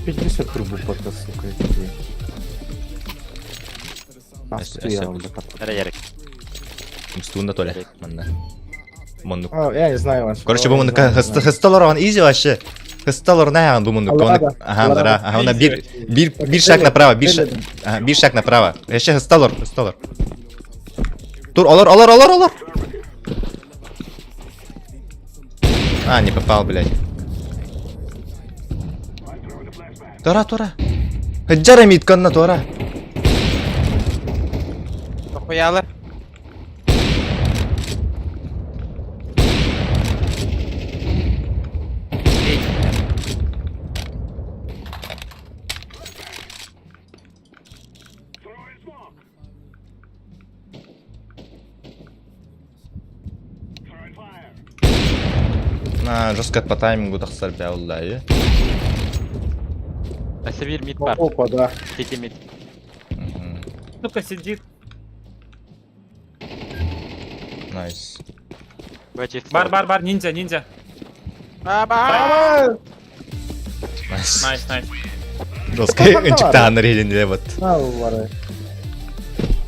Пиздец, трубу пока, сука, иди. Охуел, бля. Эрэ Ярик. Мустуун Толя. Манна. Моннук. А, я не знаю, Вась. Короче, бу муннук хысталар он easy вообще. Хысталар на бу муннук. Алларада. Ага, да, ага, на бир бир бир шаг направо, бир шаг. Ага, бир шаг направо. Еще хысталар, хысталар. Тур, олор, олор, олор, олор. А, не попал, блядь. Тора, тора. Хаджара митканна тора. Охуялар. На, жестко по таймингу тахсар бля, оллай. Өссө биир mid бар. Опа, да. Сити mid. Сука, сидит. Nice. Бар, бар, бар, ниндзя, ниндзя. Аба! Nice. Nice, nice. Жестко ынчыктаан релин вот. На, бары.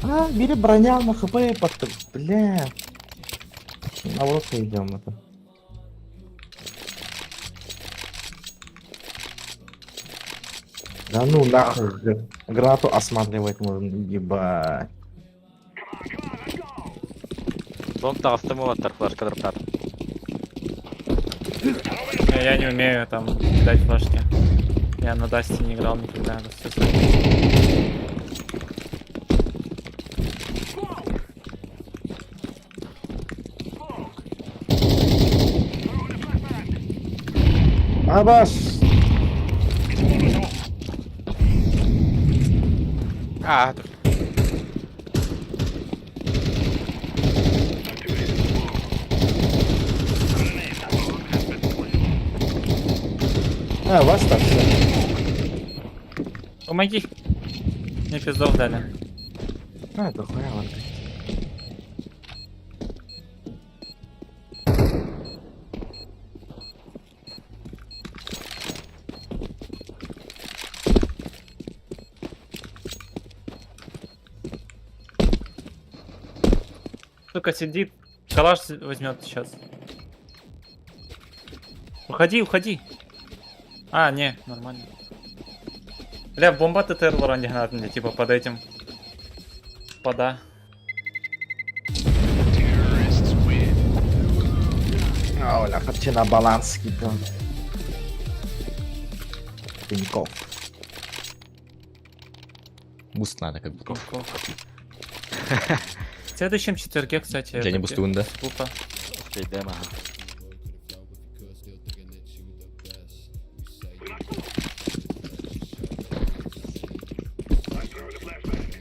А, бери броня на хп, под... Бля. На вот идем это. Да ну нахуй, гранату осматривать можно, ебать. Long таҕыстым уолаттар флешка дроптар. Не, я не умею там кидать флешки. Я на Дасте не играл никогда. всё сам. Абаш! А, тут. А, вас так все. Помоги. Мне пиздов дали. А, это хуя, ладно. Сука, сидит. Калаш возьмет сейчас. Уходи, уходи. А, не, нормально. Бля, бомба ТТР лоранди мне, типа под этим. Пода. А, оля, хочу на баланс кидал. Тинькофф. Буст надо как будто. В следующем четверге, кстати. Я не бустуун, да? Глупо. Успейдем, ага.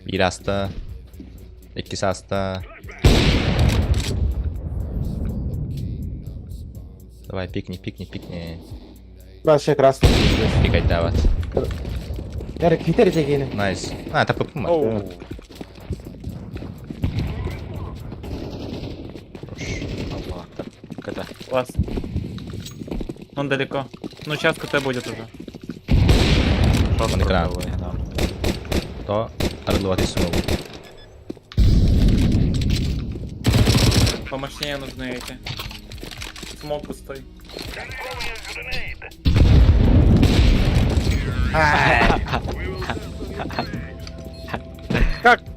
Биир ааста. Иккис ааста. Давай, пикни, пикни, пикни. Вообще красный. пиздец. Пикать давать. Ярик, китер дегени. Nice. А, это ПП. Оу. Аллах, КТ. Класс. Он далеко. Ну, сейчас КТ будет уже. Он экран. То арылывать смогу. Помощнее нужны эти. Smoke пустой.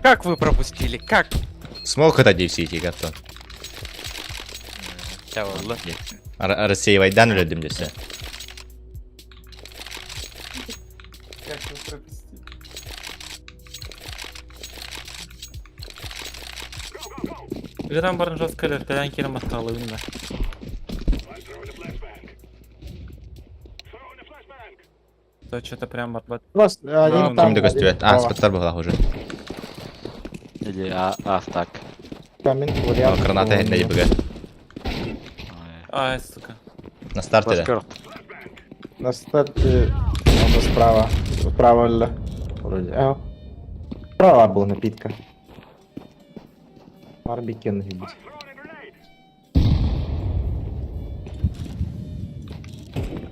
Как вы пропустили? Как? Smoke это DCT готов. Чавылы. Рассеивайдан өлөдүм десе. Как вы пропустили? Грам барын жестко кэлэн киирэн баттаалыыбын да. То что-то прям барбат. Вас один Ким там, да один көстүбэт. А, справа. спыттар быһылаах уже. Или а, астак. Камин, О, вариант. граната иһиннэ БГ. Ай, сука. На старте да. Плашкорт. На старте он справа. Справа ли? Вроде. А. Справа был напитка. Барбикен ебать.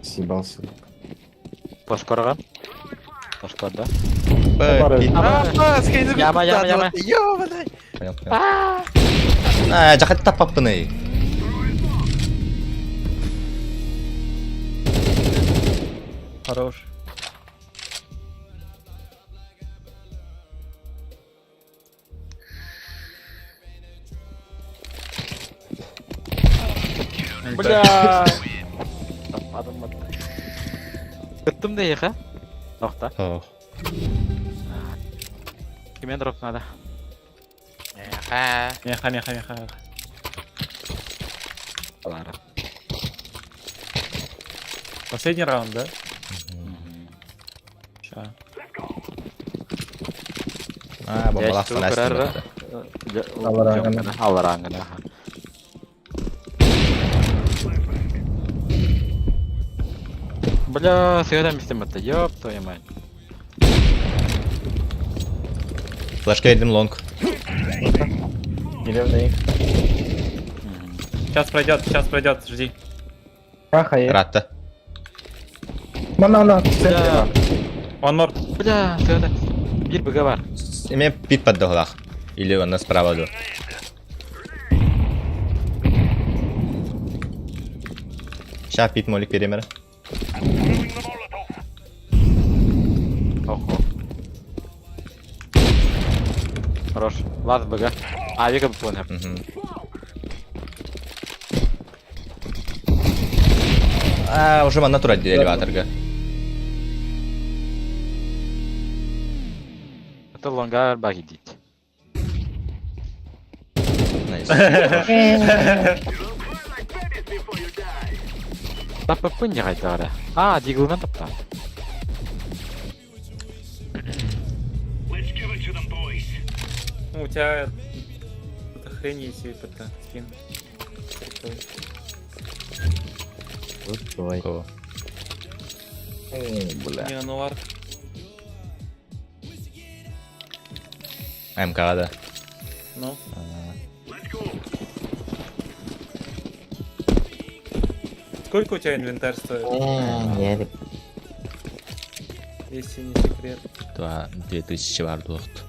Съебался. Плашкорга. Плашкор, да? Б, пит. Яма, яма, яма. Ёбаный! Понял, понял. А, жахат таппаппыный. Хорош. Бля. Таппадым бат. Кыттым да еха. Тохта. Ох. Кимен дроп надо. Меха. Меха, меха, меха. меха. Ладно. Последний раунд, да? Ща. А, бомбалах Я санастын. Алараңына. Алараңына. Бля, сыграем с это, ёб твою мать. Флешка едем лонг. Деревня их. Сейчас пройдет, сейчас пройдет, жди. Аха, я. Ратта. На, на, на, в центре. One more. Бля, сыграем. Бир бг бар. Эме пит поддоглах. Или он справа ду. Ща пит молик перемер. Охо. Хорош. Лаз бг. А, века понял. А, уже манна турат элеваторга. Это лонгар баг идите. Найс. Таппын не қайтары. А, диглынан тапта. Ну, у тебя это хрень есть и ПТ, скин. Крутой. Кого? Бля. Не, ну арк. МК, да. Ну. Сколько у тебя инвентарь стоит? Нет. Если не секрет. Два, 2000 бар дуохт.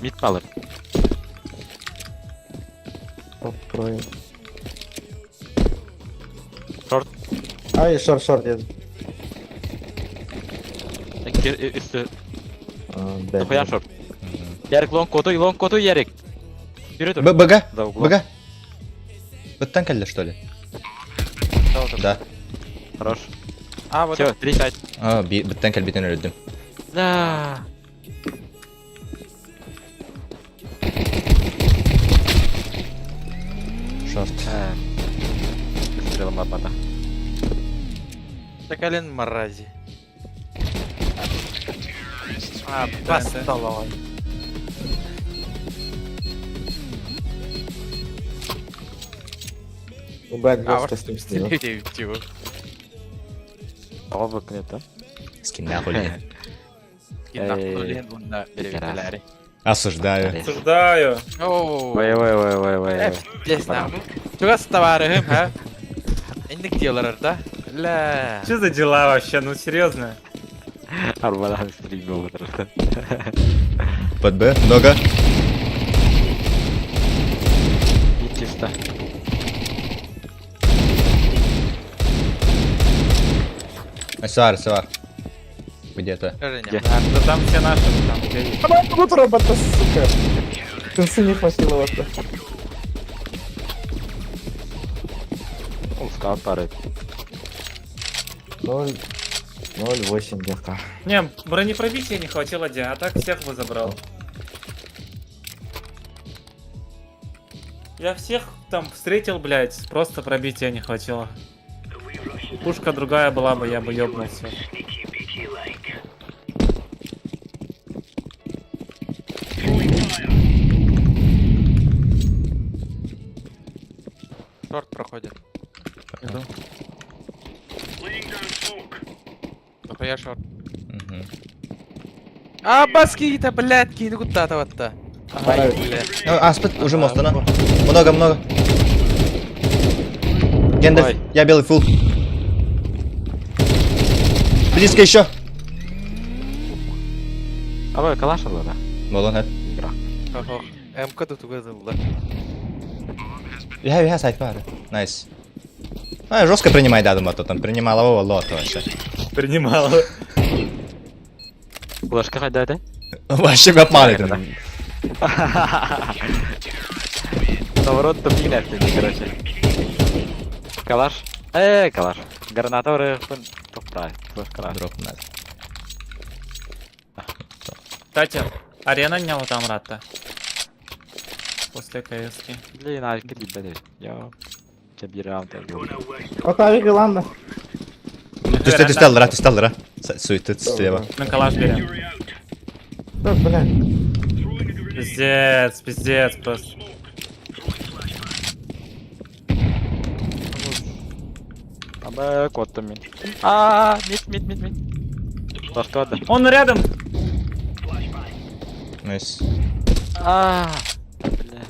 Мид палып. Попробуем. Шорт. Ай, шорт, шорт, я. Үсті. А, да, Хуя шорт. Ярик лонг коту, лонг коту, Ярик. Вперед. Б, БГ? За углом. БГ? Быттан кэллэ, что ли? Да. Хорош. А, вот. Все, 3-5. А, быттан кэлбитин өлдүм. Да. Шорт. Стрелом лопата. Сакалин мрази. А, басталовай. Убрать А, жестко с ним сниму. Чего? Тоғы нет, Скин нахуй. Пидорас. Осуждаю. Осуждаю. Оу. Ой, ой, ой, ой, ой. Здесь нам. Чугас товарыхым, ха? Индик делар, да? Ля. Что за дела вообще? Ну серьезно? Арбалан стрельбу отырды. Под Б, много. И чисто. Сар, сар. Где-то. Где? Да там все наши, там где Вот робота, сука. Концы не хватило вот. Ол скаут бары. 0,08 где-то. Не, бронепробития не хватило, Ди, а так всех бы забрал. Я всех там встретил, блядь, просто пробития не хватило. Пушка другая была бы, я бы ёбнул всех. Я шорт. А, баски-то, блядь, киһини куттаата батта. Ай, бля. Аспыт уже мостана. Много, много. Гендальф, я белый фул. Близко еще. Абай, калаш ылла да. Болон хэп. Игра. МК тутуга ылла. Я, я сайт пары. Найс. А, жестко принимай, да, думаю, то там принимала его лото вообще. Принимала. Флешка хайда этэй? Вообще обманывает. Наоборот, тупик нефть, короче. Калаш. Калаш. Граната врыхпын. Топтай. Флешка. Дроп надо. Кстати, арена не вот там рата. После КСки. Блин, а кири, Я тебе раунд. Отавик, ладно. Түстэ, түстэ аллара, түстэ аллара. Суетит слева. На калаш берем. Да, бля. Пиздец, пиздец просто. Аба, кот мин. А, мид, мид, мид, мид. Флешка да. Он рядом. Найс. А, бля.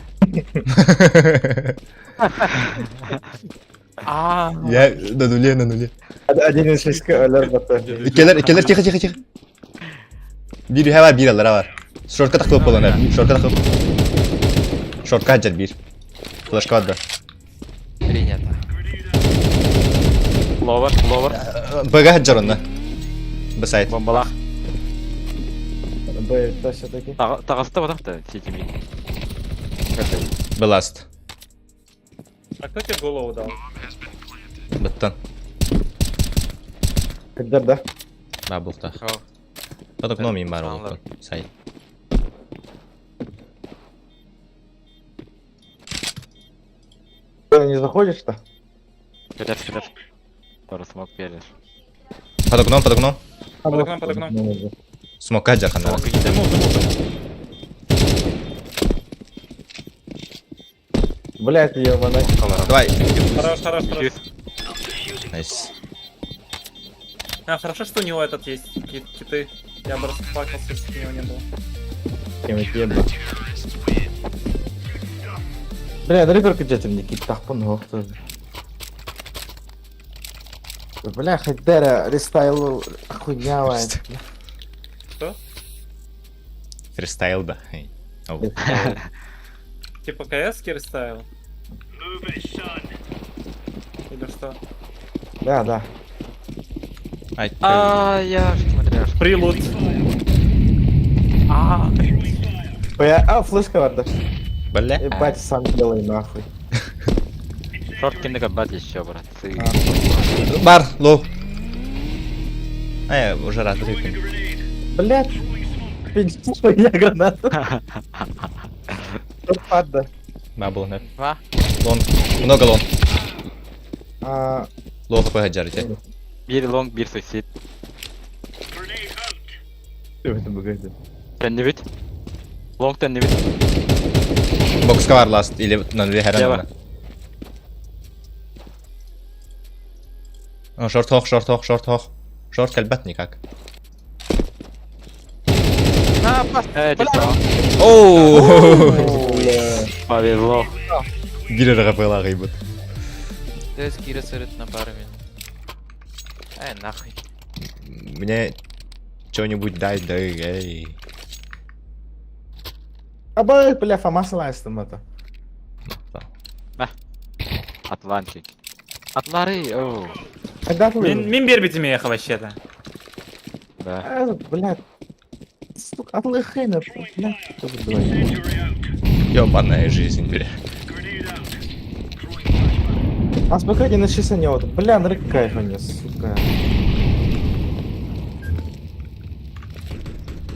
А, Я на нуле, на нуле. Один из шесть өлөр бата. Иккилэр, иккилэр, тихо, тихо, тихо. Биир үһэ бар, биир аллара бар. Шортка тахтыбыт буолан Шортка тахтыбыт. Шортка хаджар биир. Флешка бар да. Принято. Ловер, ловер. Б хаджар онна. Б сайт. Бомбалах. Б, это все-таки. Тағыста батақты, сети мид. Б ласт. А кто тебе голову дал? Быттан. Когда да? Ба булта. Поток номи бар олуттан. Сайт. Ты не заходишь-то? Кедер, кедер. Пару смог берешь. Под окном, под окном. Под окном, под окном. Смок хаджар ханна. Блять, ебаный. Давай. Хорош, хорош, хорош. Найс. А, хорошо, что у него этот есть, киты. Я бы расплакался, если бы у него не было. Бля, да только где-то мне кит тахпун Бля, хайдера, рестайл хуйня. Что? Фристайл, да. Типа КС рестайл? Или что? Да, да. А, я смотрю. Прилуд. А, А, флешка варда. Бля. Ебать, сам делай нахуй. Шорт киндека бат еще, братцы. Бар, лоу. А, я уже раз выкинул. Блять. Я гранату. Падда. Бабл, да. Два. Лонг. Много лонг. А... Лоу хп хаджарите. Бир лонг, бир суицид. Теннибит. Лонг теннибит. Бокска бар ласт или на нуле хэран. Шорт хох, шорт хох, шорт хох. Шорт кэлбэт никак. Оу! Повезло. Бир РГП лагайбыт. Тэс кира сырыт на пару минут. Нахуй. Мне что-нибудь дай, да, эй. Аба, бля, Фомас лайстом это. Атлантик. Атлары, оу. Мин бербите меха вообще-то. Да. Бля. Сука, атлыхына, бля. Ёбаная жизнь, бля. А спокойно на часа не вот. Бля, нарык кайфа не, сука.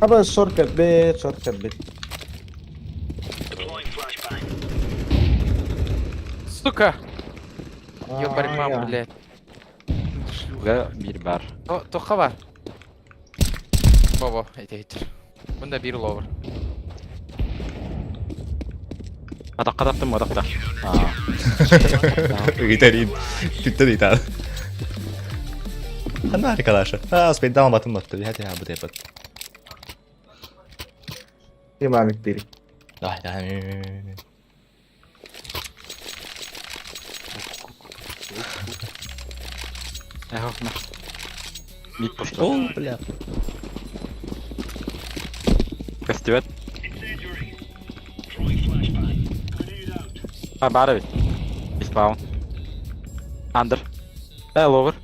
Аба, шорка бит, шорка бит. Сука! Ёбарь маму, блядь. Да, бир бар. Тоха бар. Бобо, эти. Бunda бир ловер. Атаққа таптым, атақта. Гитарин. Түттен итал. Ханна Калаша? А, спайдаун батын батты. Хәти ха бу тепет. Динамик дири. Давай, давай. Мид пошел. О, бля. Костюмет. А, баар эбит. Испаун. Андер. Э, ловер.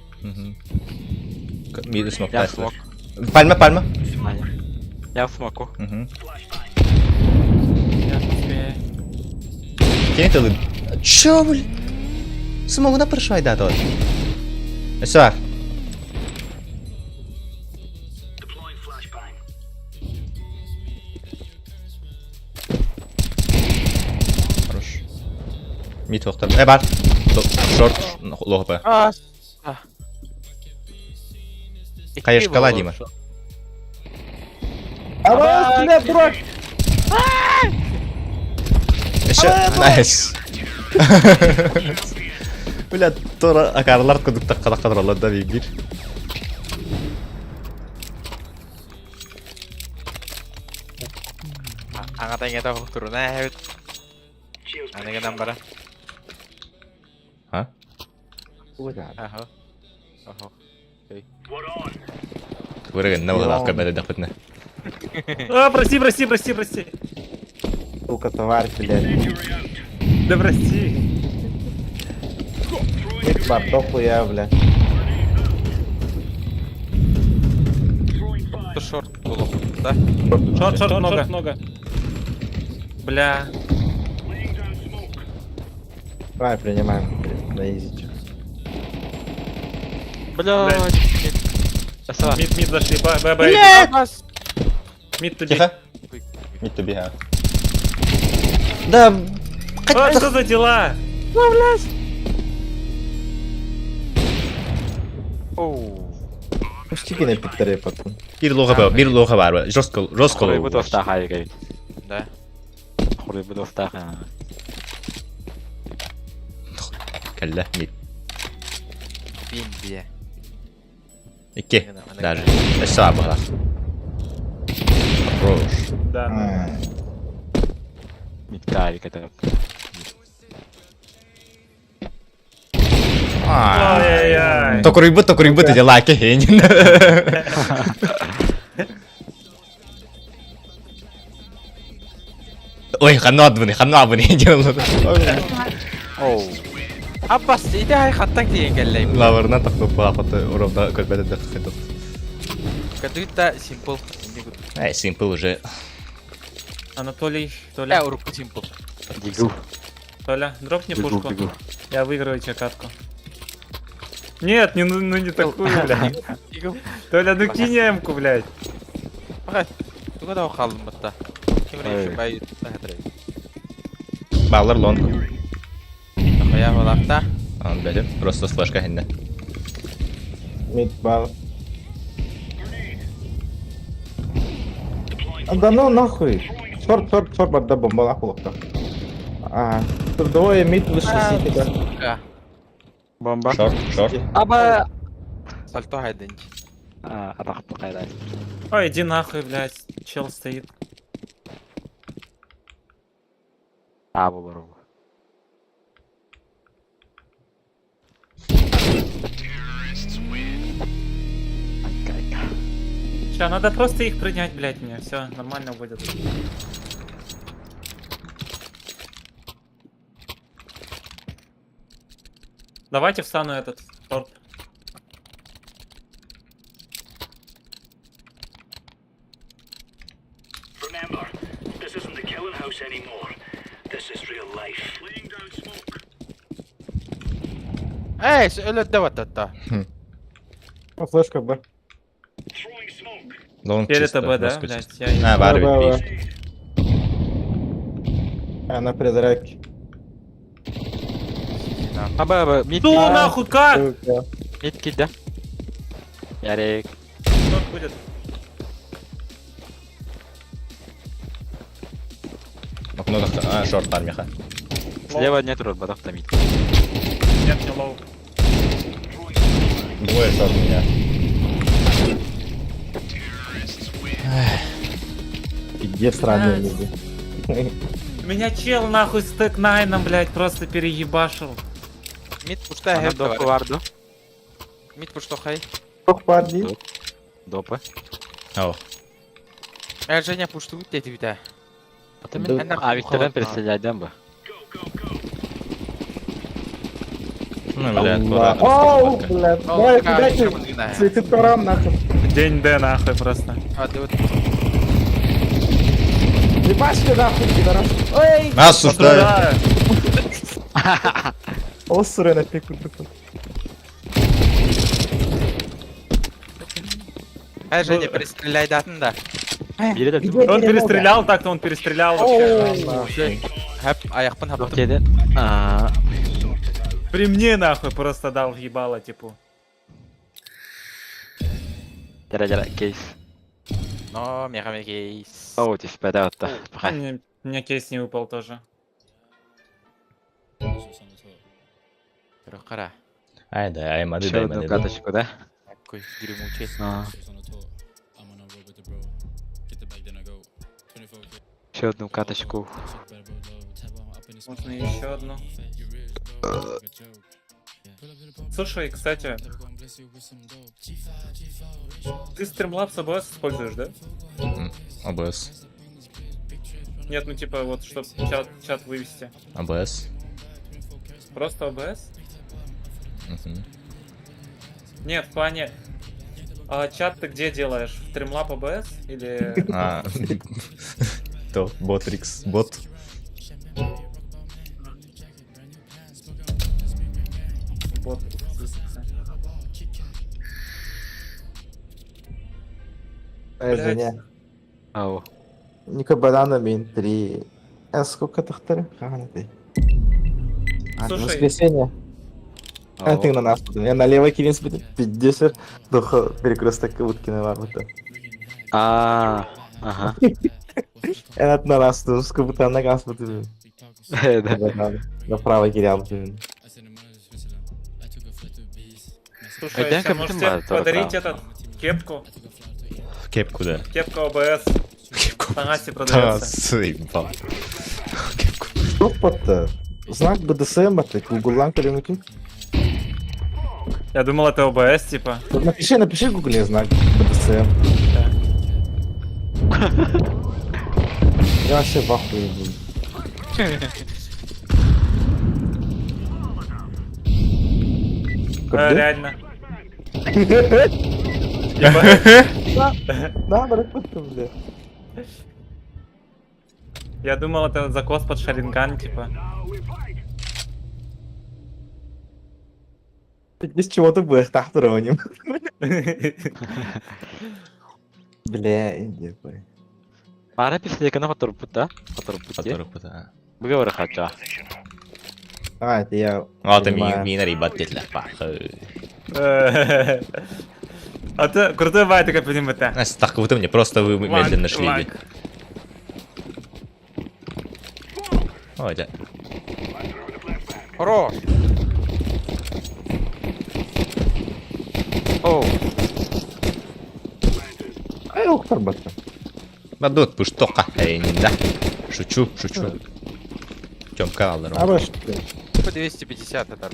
Миди смок. Я смок. Пальма, пальма. Я в смоку. Я успею. Кини тылын. Чё, бля? Смогу прошла да, тот. Все. Хорош. Мид тоқтар. Э, бар. Шорт. Лохпа. Конечно, Дима. Абас, бля, дурак! Еще, найс. Бля, тора акарлар кудукта када кадралар да бир. Аҕата эҥэтэ оһохторуна эһэбит. Аны гынан баран. А? Аха. Оһох. Көреген на көрбөтө дахпытна. А, прости, прости, прости, прости. Сука, товарищ, блядь. Да прости. Бар, дохуя, блядь. Шорт булып, да? Шорт, шорт, много. много. Бля. Давай, принимаем. На изиче. Блядь. Мид, мид зашли, Б, Б, Б. Мид туби. Тихо. Мид туби, а. Да. А, что за дела? Оу. Пустики на пидоре потом. Бир лоха бар, бир лоха бар. Жестко, жестко. Хуй буду втаха, говорит. Да. Хуй буду втаха. Калла, мид. Бин бие. Икки. Даже. Эсса бала. Хорош. Да. Мид это. Ай-яй-яй. Токуруйбут, иди лайки, хенин. Ой, ханна адбыны, ханна абыны, Оу. Аббас, иди ай хаттан тиген келлейм. Лавырна тахтып балапаты уровда көрбәді дәк қайтып. Кадыта симпл. Ай, симпл уже. Анатолий, Толя. Э, урукку симпл. Дигл. Толя, дропни Бегу, пушку. бегу. Я выиграю тебе катку. Нет, не, ну, ну не такую, блядь. Дигл. Толя, ну кинь эмку, блядь. Бага. Туга да қалдым бытта. Ким Ой. рейші бай тахатырай. Баллар лонг. Ахая балақта. Ан бәдім, просто с флешка хенне. Мид бар. А да ну нахуй. Шорт, шорт, шорт, бар, да бомба нахуй лохта. Ага. Тут двое мид вышли сити, да. Сука. Бомба. Шорт, шорт. Аба. Сальто хайдынч. А, атақты қайда. Ой, иди нахуй, блядь. Чел стоит. А, бұл бар. Ща, надо просто их принять, блядь, мне. Все, нормально будет. Давайте встану этот торт. Эй, өлөдө баттатта. Ну, флешка Б. Лонг Теперь чисто, это Б, да, жестко блядь? чисто. Я А, бар Б, Б, бит. А, на призраке. Аба, аба, мид. Что нахуй, как? Сука. Мид киді. Ярик. Торт будет. Окно тахта. А, шорт бар меха. Слева нет рот, батақта мид. Нет, не лоу. Двое шорт у меня. Где странные люди? Меня чел нахуй с Тек Найном, блядь, просто переебашил. Мид пушта Ана хэп допы бар ду. Мид пушто хай. Тох парни. Допы. Ау. Э, Женя пушту дети бите. Мен авиктерден переселяйден бу. Ну, блядь, куда Оу, блядь, давай, кидайте цветы таран, нахуй. День Д нахуй просто. А, ты вот... Ебашка нахуй, пидорас. Ой! Осуждаю. Осуры на пику такой. Э, Женя, перестреляй датын да. Он перестрелял, так-то он перестрелял вообще. Хэп, аяқпын хаптым. Деді. При мне нахуй просто дал в ебало, типа. Жара жара кейс. Но, мега кейс. Оу, түспәді атта. Мне, мне кейс не выпал тоже. Қара. Ай, да, ай, мады, Еще дай, одну мады. каточку, да? Такой гремучий. Еще одну каточку. Можно еще одну. Слушай, кстати, ты Streamlabs OBS используешь, да? ОБС. Нет, ну типа вот, чтобы чат, чат вывести. ОБС. Просто OBS? Мгм. Нет, в плане... А чат ты где делаешь? В Streamlab OBS или... А. То, Ботрикс, бот. Бот? Эй, Женя. Ау. Ника банана мин 3. А сколько тахтары? Ха, ты. А, Слушай. воскресенье. А ты на нас потом. Я налево кинес 50 духа перекресток уткина варвата. А, ага. Я на нас, ну, сколько на газ вот. Да. Направо кирял. Слушай, Айден а может кім тебе бар, Тора подарить Браун? этот кепку? Кепку, да. Кепка ОБС. Кепку. Тагаси Да, продается. заебал. Топ-то. Знак БДСМ это Гуглан калинки. Я думал, это ОБС, типа. Напиши, напиши в гугле знак БДСМ. Я вообще в ахуе был. Э, реально. Да, брат, бля. Я думал, это закос под Шаринган, типа. Из чего ты будешь тахтуроним? Бля, иди, бля. Ара пистолетка которуппут, да? Которуппут. Которуппут, а. Выговор хочу. А, это я... А, ты понимаю. мина ребят, для А ты крутой бай, такой понимаю, да. Настя, так вот мне просто вы Лак, медленно шли. лак. Ой, да. Хорош! Оу. Ай, ухтар батта. Бадут, пуштока. Эй, не да. Шучу, шучу. Тёмка алыр. А баш. По 250 это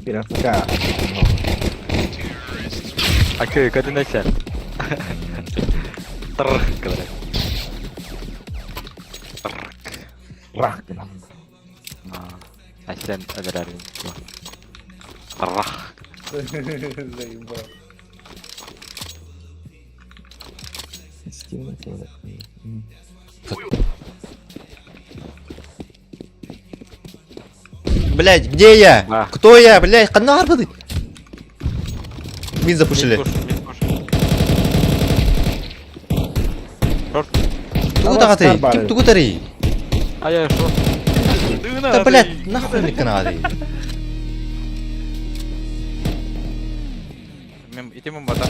Пиратка. А кö, кадын әсәр. Трх, говорят. Рах. Әсән әдәрәрин. Рах. Заебал. Стивен, Блять, где я? Да. Кто я, блять? Канар бады. Мин запушили. Тугу тагаты, ким тугу тари? А я шо? Да блять, нахуй не канады. Итим бата.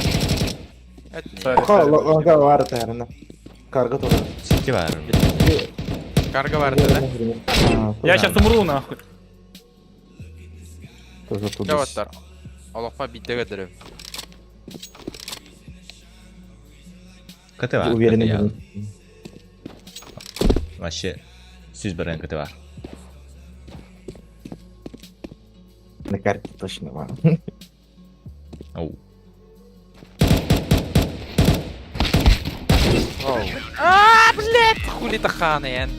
Лонга бар тәріне. Карго тоже. Сити бар. Карго бар, да? Я сейчас умру, нахуй. Тоже туда. Жаваттар. Олоқпа биттеге дөрөм. КТ бар. Уверенный. Вообще, сүз баран КТ бар. На карте точно бар. Оу. А, блядь, хули таханы, эн.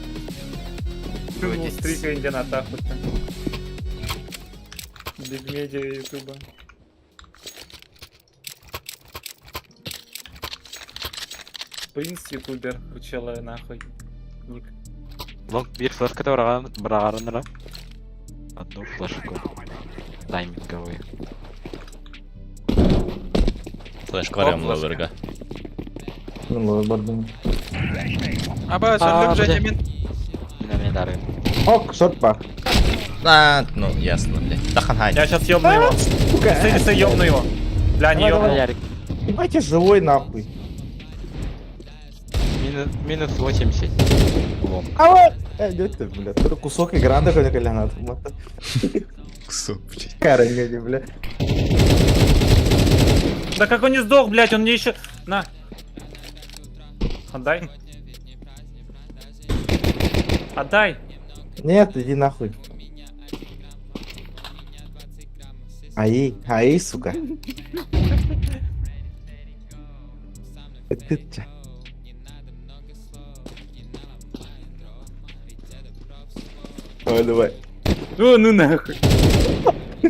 Ну, стрика Индиана тахута. Биг медиа ютуба. Принц ютубер, учила нахуй. Ник. Лонг бир флешката быраҕарынара. Одну флешку. Тайминговую. Флешка бар ямла бырга. Ну, бардым. Аба, сөндүм Женя мен. Меня мне дары. Ок, шот бар. А, ну, ясно, блядь. Тахан хай. Я сейчас ёбну его. Стой, стой, ёбну его. Бля, не ёбну. Ярик. Ебать, я живой нахуй. Минус, минус 80. Лонг. А Э, ты, бля, это кусок игры такой коленат. Кусок, блядь. Кара, бля. Да как он не сдох, блядь, он мне еще... На. Отдай. Отдай. Нет, иди нахуй. Аи, аи, сука. Ты че? Давай, давай. Ну, ну нахуй.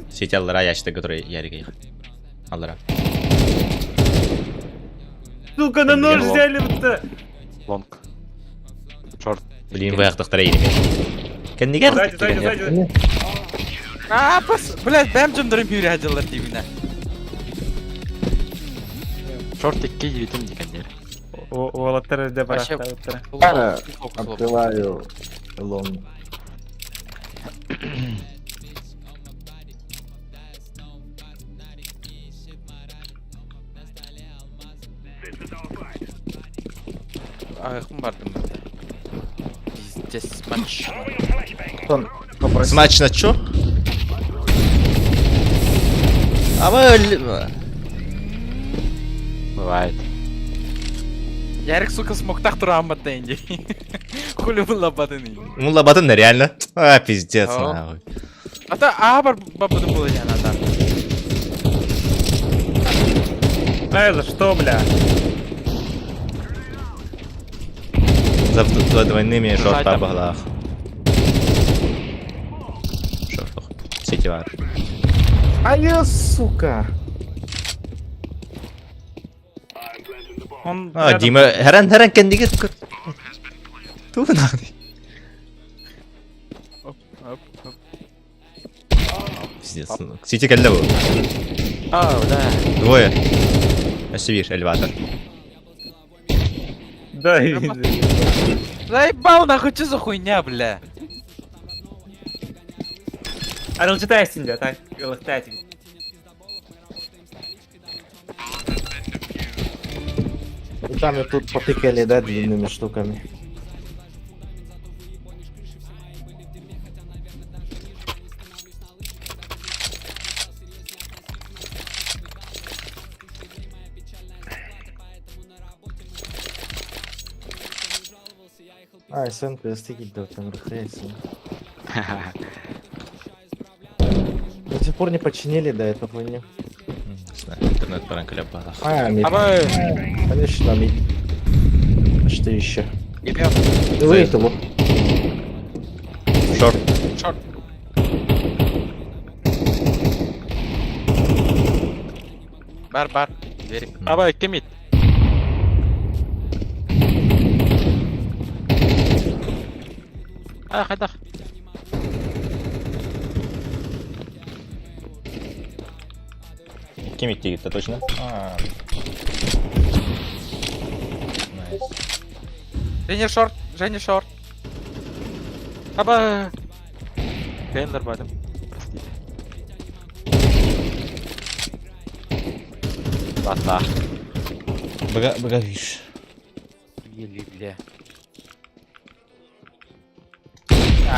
Сеть аллара ящик, который Ярик их. Аллара. Сука, на нож взяли будто. Лонг. Шорт. Блин, вы ахтахтара елеме. Кәннегер? Сзади, сзади, сзади. А, пас, блядь, бәм жымдырым бүйрі әділер деймін. Шорт икки жибитим дикендер. Уолаттар де Вообще- барахта. Кара, открываю лонг. Аяқым бардым бітті. Пиздец, смачно. Он попросил. Смачно чё? А вы... Бывает. Ярик, сука, смоктах туран батты инде. Хули бұл лабатын инде. Ну, лабатын реально. А, пиздец, О. нахуй. Ата а бар бабадым бұл яна да. А за что, бля? За, за двойными шорта Сайтом. баглах. Шорт. Сети бар. Ай, сука. Он А, рядом. Дима, хәрән, хәрән кәндигер. Ту нахуй. Оп, оп, оп. Пиздец. Сети кәллә бу. А, да. Двое. Асивир, элеватор. Да, и- Заебал нахуй, что за хуйня, бля? Арыл читай синде, так, лыхтайте. И там и тут потыкали, да, длинными штуками. А, СНК, да, там рыхается. До сих пор не починили, да, эту хуйню. Не знаю, интернет баран кәллә баглах. А, мид. Аба, Конечно, мид. Что еще? ебем. Вы этого. Шорт. Шорт. Бар, бар. Дверь. Аба, кем ит? А, хайдах. Кем идти это точно? А. Найс. Женя шорт, Женя шорт. Аба. Тендер бадым. Простите. Ладно. Бага, бага, виш. Еле, бля.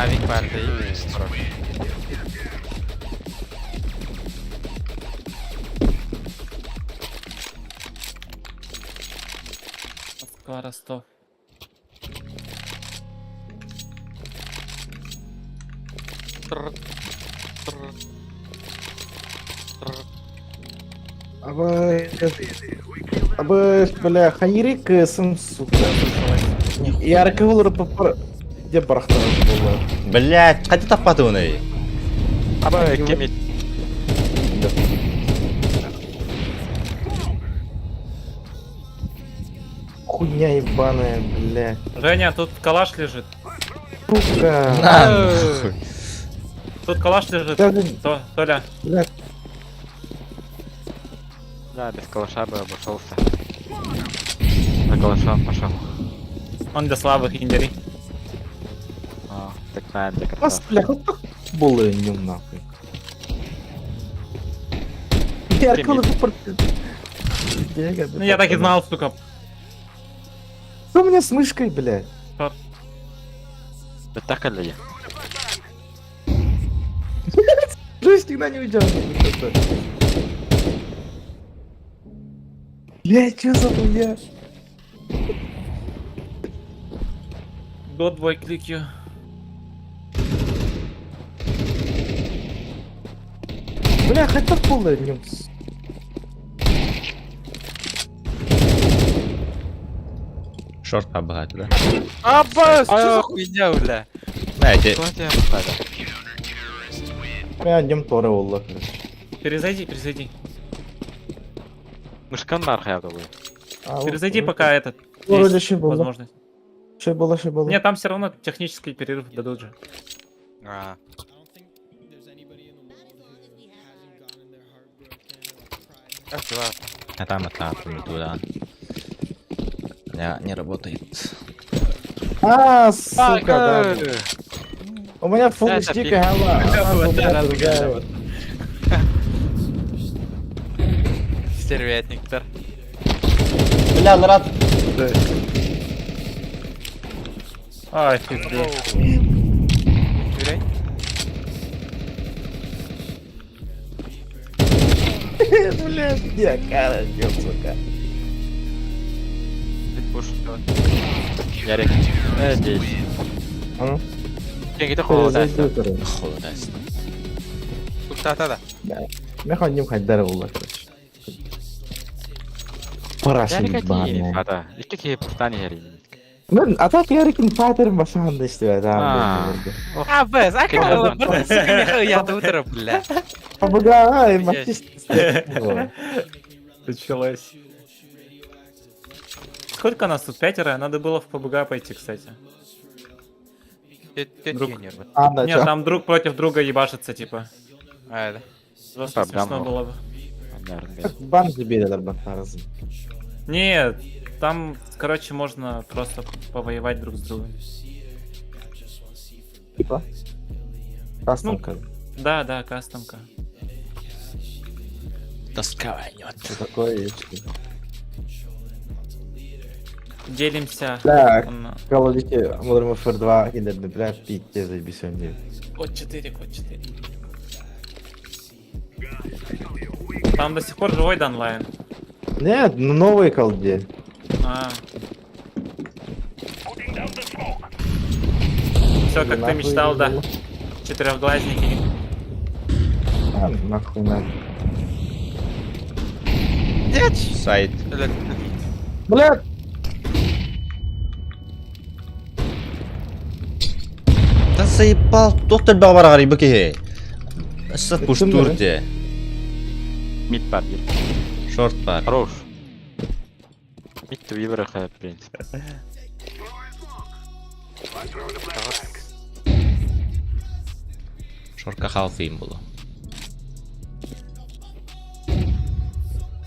А, вик бар, да, хорош. Москва, Ростов. Абы... Абы, бля, хайри кысым, сука. Яркы olur папар... Где барахтар было? Блять, қайда таппады оны? Аба кем Хуйня ебаная, бля. Женя, тут калаш лежит. Сука. На, нахуй. Тут калаш лежит. Даже, То, Толя. бля, Да, без калаша бы обошелся. За калашом пошел. Он для слабых индери. А, так на, для вас, красавцев. бля, было нем нахуй. Яркы olur папар... Ну я так и знал, сука. Что у меня с мышкой, бля? Да так ли? Джойстик на не уйдет. Бля, чё за хуйня? Год двой кликью. Бля, хотя полная днем. Шорт побагато, да? Аба, что за хуйня, бля? Знаете, Что тебе поставили? Бля, днем Тора Олла, короче. Перезайди, перезайди. Мышкан марха я думаю. А, Перезайди, вот, пока этот. Вроде Есть ще было. возможность. Что было, что было? Нет, там все равно технический перерыв дадут же. А. Ах, дела. а там это туда. Не, не работает. А, сука, да. У меня фул Это стика, пи- гала. А, у меня другая вот. Стервятник-тар. Бля, рад. Офигеть. Юрей? Бля, где кара, сука. Пуш. Ярик. Здесь. А ну? Кем холода. Перезайди, короче. Холодайся. Та-та-та. Меха днем хайдар Олла, короче. Параша Ярик ебаная. Ата. Икки пустани ярик. Ну, а так Ярикин паттерн башан işte А. да. А, без, а Конечно. как сука, я до утра, бля. Помогай, Блядь. Началось. Сколько нас тут? Пятеро? Надо было в ПБГ пойти, кстати. Друг. А, да, Нет, чё? там друг против друга ебашится, типа. А, да. Просто Там, смешно там. было бы. Бан забили, бан разом. Нет, там, короче, можно просто повоевать друг с другом. Типа? Кастомка. Да, да, кастомка. Тоска войнет. Что такое есть? Делимся. Так, Он, Call of Duty Modern Warfare 2 кидерdi, бля, пиздец, заебись он делает. Код 4, код 4. Там до сих пор живой данлайн. Нет, ну новый Call of Duty. А. Все, как ты Нахуй мечтал, да. было. Четырехглазники. А, нахуй надо. Сайт. Бля! Да заебал, доктор Бавар быки. Сат пуштурде. Мид бар. Шорт бар. Хорош. Мид выбора, в принципе. Шортка халфейм было.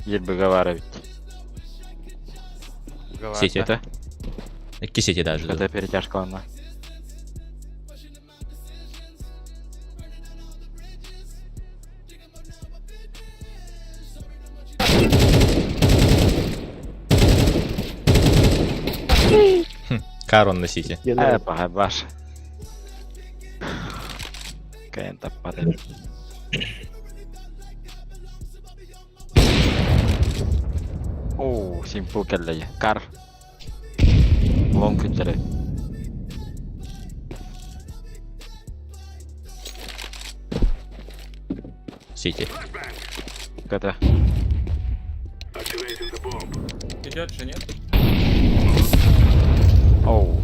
Ел бы ведь. Сети. Это? Икки сети даже. Это перетяжка она. Карон на сити. Баш. Каента падает. Оу, симпл келле. Кар. Лонг киллэрэ. Сити. КТ. Идет же, нет? Оу.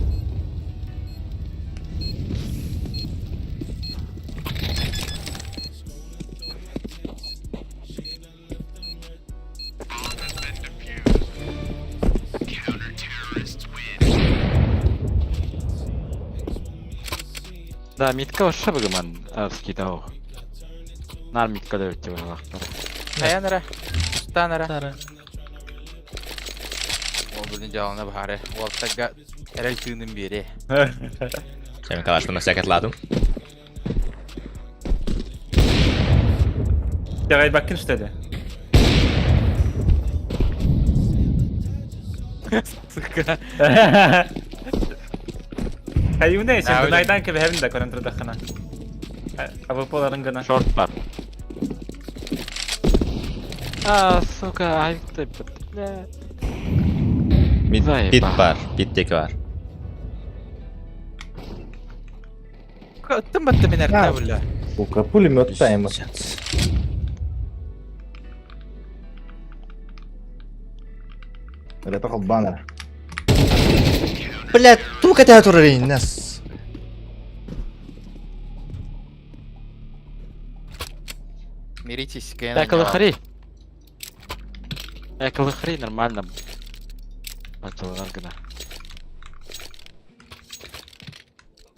Да, митка вообще быгыман скидал. Нар митка да өтте быһалахтар. Хайан эрэ. Устаан эрэ. Ол билин дьаалана баһаары. Уолтарга эрэл тыынын биэриэ. Сен калашпын всякий ладым. Итэҕэйбэккин что ли? Сука. Хайыына Да, сен Дунайдан кэбиһэбин да көрөн турдаххына. АВП-ларын гына. Шорт бар. А, сука, ай ты, бля. Мид, Заебал. пит бар, питтеки бар. Ыттым батты мен эртэ бля. Сука, пулемет тайма. Это баннер. Блядь, тук это турарин нас. Миритесь, КН. Так, лохари. Так, лохари, нормально. Бачалар гына.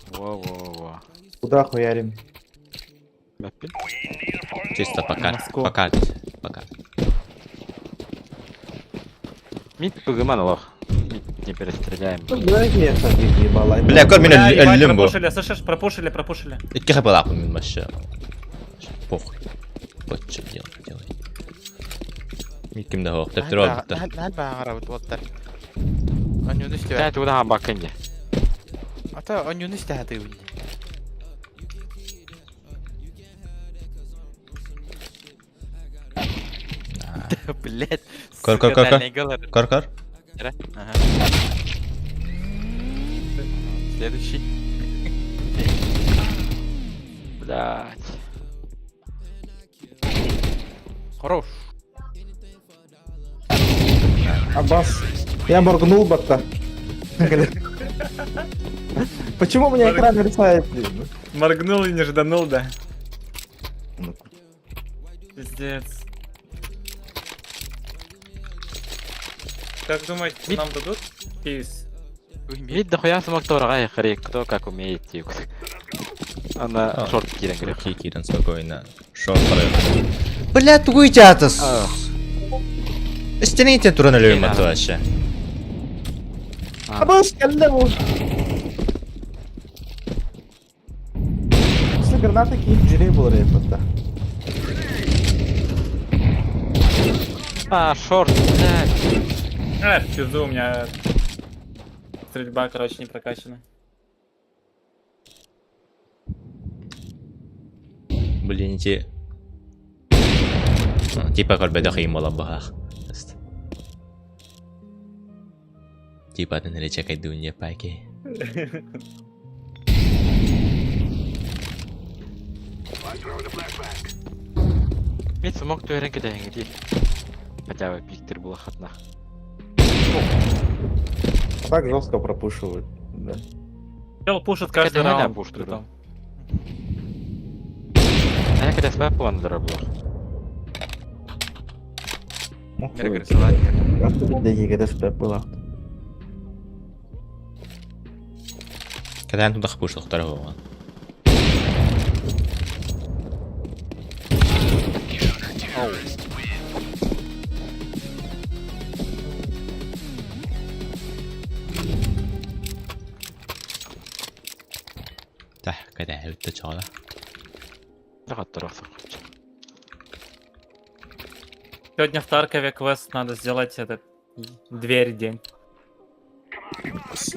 Во-во-во. Куда хуярим? Бәппин. Чисто пока. Москву. Пока. Пока. Мид быгыман олох. Мид не перестреляем. Ну, давайте я так ебала. Бля, көр мен Бля, ебать, өллүм бу. пропушили, слышишь, пропушили, пропушили. Икки хапалапын мен вообще. Похуй. Вот что делать, делай. Микким да хоқ, тәптір алыпты. Нәл бааҕарабыт уолтар. Онньууну Тә истибэт. туда бакын де. Ата онньууну истэхэтыыбын. Блять. Көр, көр, көр, көр. Көр, көр. Ага. Следующий. Блять. Хорош. Аббас. Я моргнул батта. Почему у меня экран мерцает? блин? Моргнул и не жданул, да. Пиздец. Как думаете, нам дадут кейс? Мид дохуя смог торгай хрек, кто как умеет тик. Она шорт кирен грех. Кирен спокойно. Шорт продает. Бля, тугуй театр. Истинните туран өлөйм аты вообще. Аббас, кэллэ бу. Если граната кинь, дьүрэй буолар батта. А, шорт, блядь. А, в пизду у меня стрельба, короче, не прокачана. Блин, эти... Типа көрбөдөх иим буолан баһаах. Типа атын эрэ чакайдуунья паки. Мид смог туэрен кэтэһиҥҥитий. Хотя бы пиктер була хатна. Так жестко пропушивают. Да. Чел пушит каждый Это не раунд. пушит, притом. А я когда свой план доработал. Была. Кэтээн тудах пушлахтара буолан. Тах, кэтээн үттэ чола. Сегодня в Таркове квест надо сделать этот дверь день.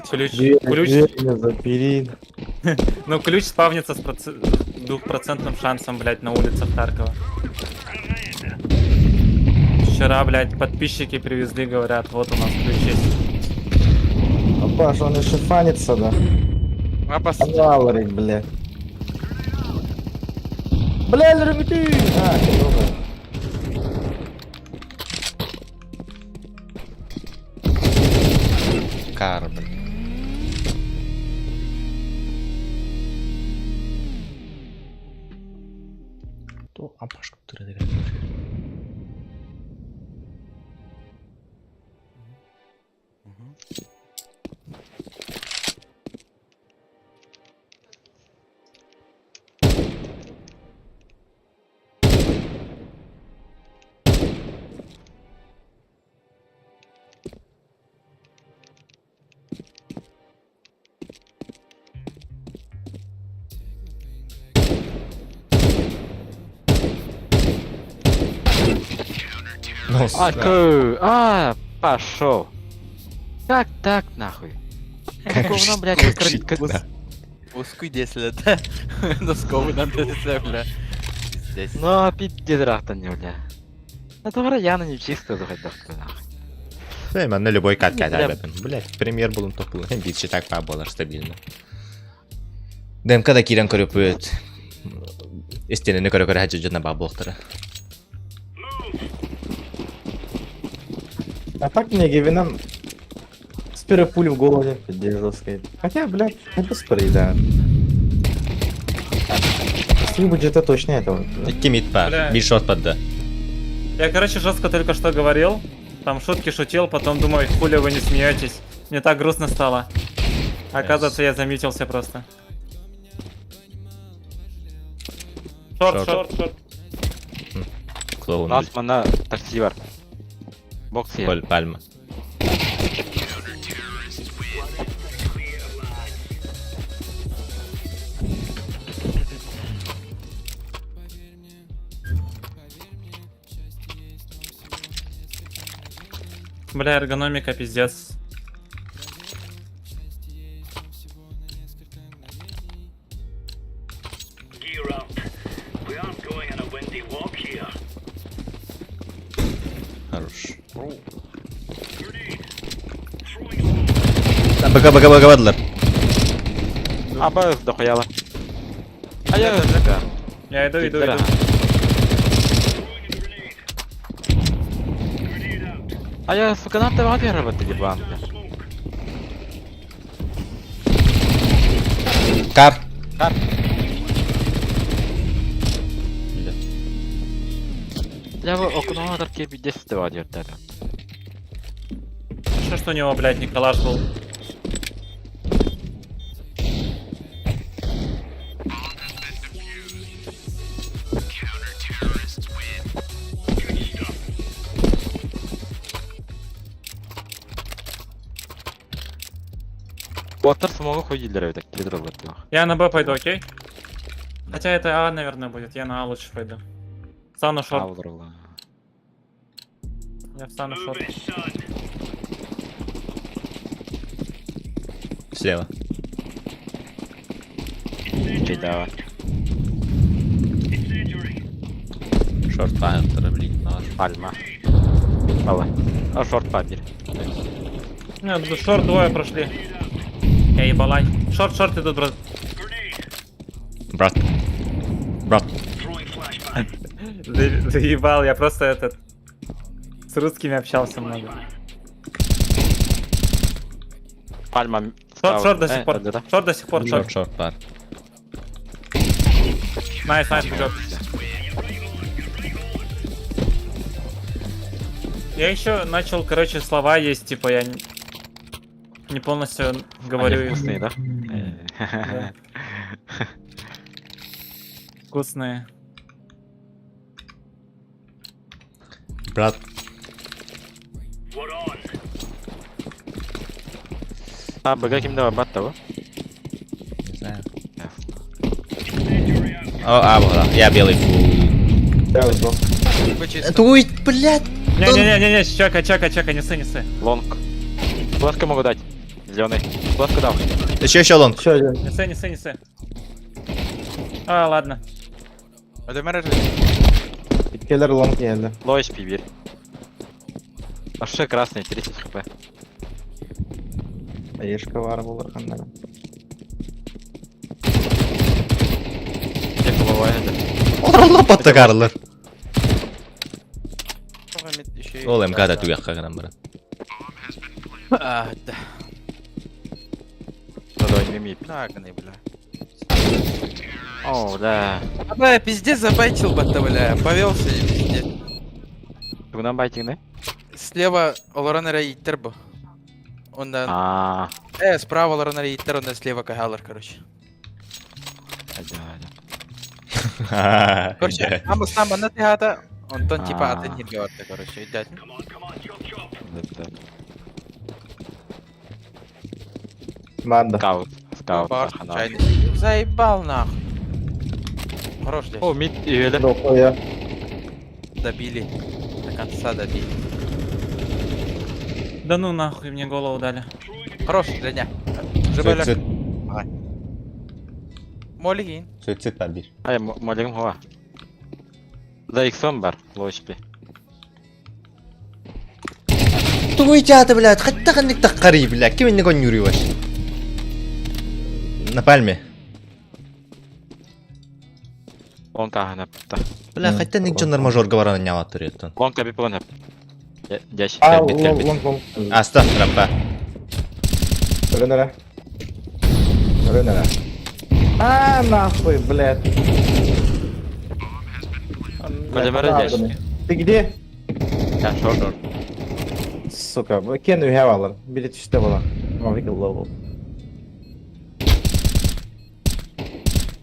Ключ, Дверь, ключ, дверь не запери. ну ключ спавнится с двухпроцентным шансом, блядь, на улицах Таркова. Вчера, блядь, подписчики привезли, говорят, вот у нас ключ есть. Паш, он еще фанится, да? Апас. Валарик, бля. Бля, лермити! А, херово. Кар, блин. То апашка туры Ну, А, сука. а, пошел. Как так, нахуй? Как Говно, блядь, как как жить, да. Ускуй 10 лет. Носковый нам 10 бля. Здесь. Ну, пиздец, не, бля. Это Яна не чисто заходит, нахуй. Сэй, на любой катка Бля. ребята. Блять, премьер булын топулын. Бит так па болар стабильно. ДМК да кирен көрөпөт. Истенени көрө көрө хаджы жана бабылыктары. А так мне Гевинам с первой пули в голову пиздец жесткой. Хотя, блядь, это спорить, да. Если будет это точно этого. Икки мид бар. Бля. Бир шот падды. Я, короче, жестко только что говорил. Там шутки шутил, потом думаю, хули вы не смеетесь. Мне так грустно стало. Оказывается, я заметился просто. Шорт, Шорт. шорт, шорт. Клоун. Нас мана такси бар. Бокс я. Пальма. Бля, эргономика пиздец. Хорош. Бага бага бага бадылар. А, б, дохуяла. А я, Я иду, иду, иду. А я, сука, на ты вообще работать, ебан, бля. Кар. Кар. Бля. Я в окно тарки пиздец ты вообще, да. Что, что у него, блядь, Николаш был? Уоттер смогу хуй так, кидр вот, нахуй. Я на Б пойду, окей? Хотя это А, наверное, будет. Я на А лучше пойду. Встану шорт. Аудрла. Я встану шорт. Слева. Чей давай. Шорт файртера, блин, наш. Пальма. Пала. А шорт папер. Нет, ну, шорт двое прошли. Я ебалай. Шорт, шорт идут, брат. Брат. Брат. Заебал, я просто этот... С русскими общался много. Пальма. Шорт, шорт до сих пор. Да. Шорт до сих пор, Шорт, шорт. шорт, бар. Nice, nice, good job. Я еще начал, короче, слова есть, типа я не полностью говорю Они их. вкусные, да? Да. Вкусные. Брат. А, БГ ким давай бат того? Не знаю. О, а, вот, да. Я белый фул. Я уйду. Ой, блядь. Не-не-не-не, чека, чека, чека, несы, несы. Лонг. Флешку могу дать. Зеленый. Флешку дал. Еще, еще лонг. Еще один. Несы, несы, несы. А, ладно. Келлер лонг келді. Ло HP бер. Вообще красный, 30 хп. Хаешка баар буолар ханна. Лопатта карылар. Ол МК-да түгэххэ гынан баран. А, да. Надо не Наганы, бля. О, да. А, бля, пиздец забайтил батта, бля. Повелся и пиздец. Тугунан байтигне? Слева олорон эрэ ииттэр бу. Онда... Аа. Справа олорон эрэ ииттэр, онда слева каһалар, короче. Да, да. Короче, амыстан манна тыһаата, онтон типа атын сиргэ барда, короче, өйдөөтүм. Да, да. Манда. Скаут. Скаут. Бар, Хана. чайный. Заебал нахуй. Хорош здесь. О, мид үйеле. Дохуя. Добили. До конца добили. Да ну нахуй, мне голову дали. Хорош, Женя. Жибаля. Суицид. Молигин. Суицид бар бир. Ай, молигим хуа. Да, иксон бар, лоочпи. Тугуй чааты, блядь, хатта ханнык таххари, блядь, ким инник оннюрүй ваш? На пальме. Лонка ханапта. Бля, хатта ник дьоннор мажорга баран нялаттыр еттон. Лонка биплон хап. Дяш, А, Кэлбит, кэлбит. лонг, лонг. Аста, рампа. Ренера. Ренера. А, нахуй, блядь. Владимир Дяш. Ты где? Я шорт. Сука, кен үһэ балар. Бири түстэ була. Мавик ловел.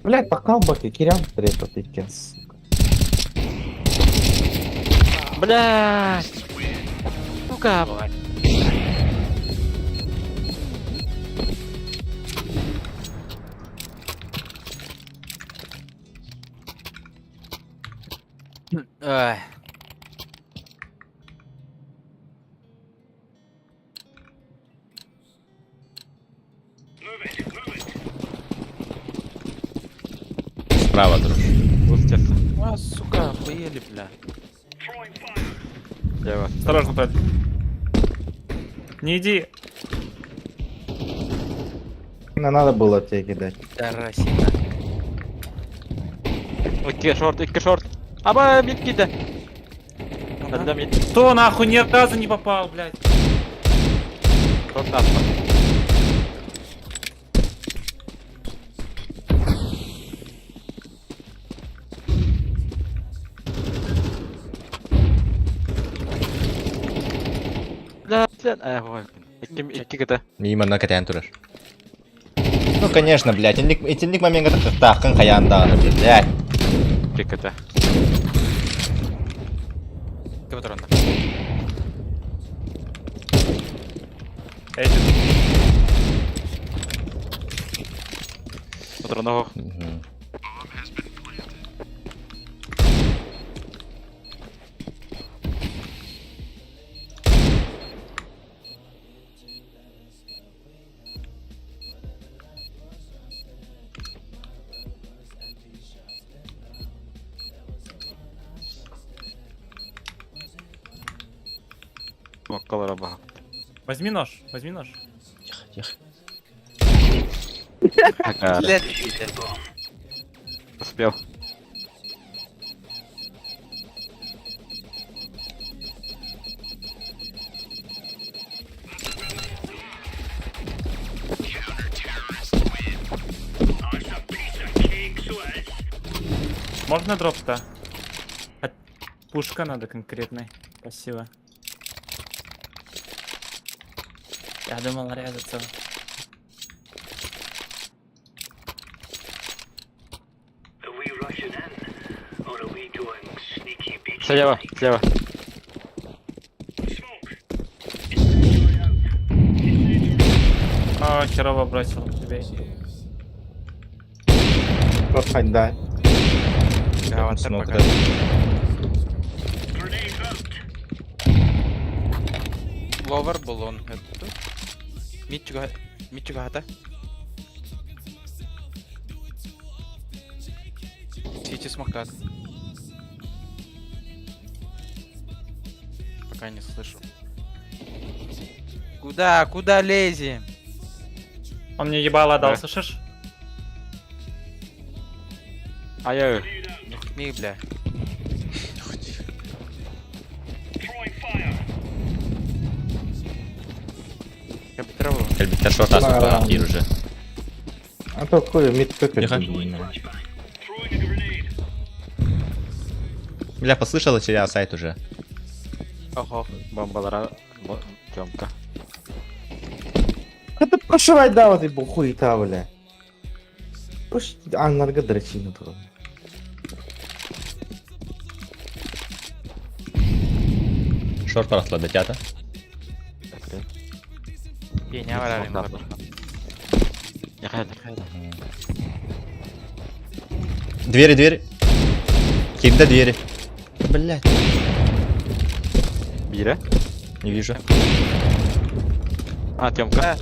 Блядь, пока баки, кирям трепет иккен, сука. Блядь. Сука, блядь. Ай. Справа, друж. Устец. А, сука, охуели, бля. Лево. Осторожно, Пэт. Не иди. На надо было тебе кидать. Тарасина. Икки шорт, икки шорт. Аба, мид киде. Тогда мид. Кто нахуй ни разу не попал, блядь? Шорт аспа. Бля, сен, ай, ой. Икки, икки ките. Мимо на кэтэн турар. Ну, конечно, блядь, инник, итинник моментка тахтахын хаяндағаны, блядь. Икки ките. Кем туранда? Эти. Патронов. Мгм. Маккалара баха. Возьми нож, возьми нож. Тихо, тихо. Ага, Блядь. успел. Можно дроп-то? А, Пушка надо конкретной. Спасибо. Я думал резаться. Слева, слева. А, херово бросил тебе. Проходь, да. Да, Смок пока. да. Ловер был он. Митчуга хата. Сити смоктат. Пока не слышу. Куда? Куда лезем? Он мне ебало дал, слышишь? Ай-ай. Не, бля. Кэлбиттэр шорт ааспыт киир уже. А то хуй, мид Тихо. Бля, послышала тебя сайт уже. Ого. Бомбалара Тёмка. Это прошивай да вот и хуета, бля. Пусть аннарга дрочина турар. Шорт барахтла театр. Пеня барар Двери, двери. Кирда двери. Блять. Бире? Не вижу. А, Тёмка.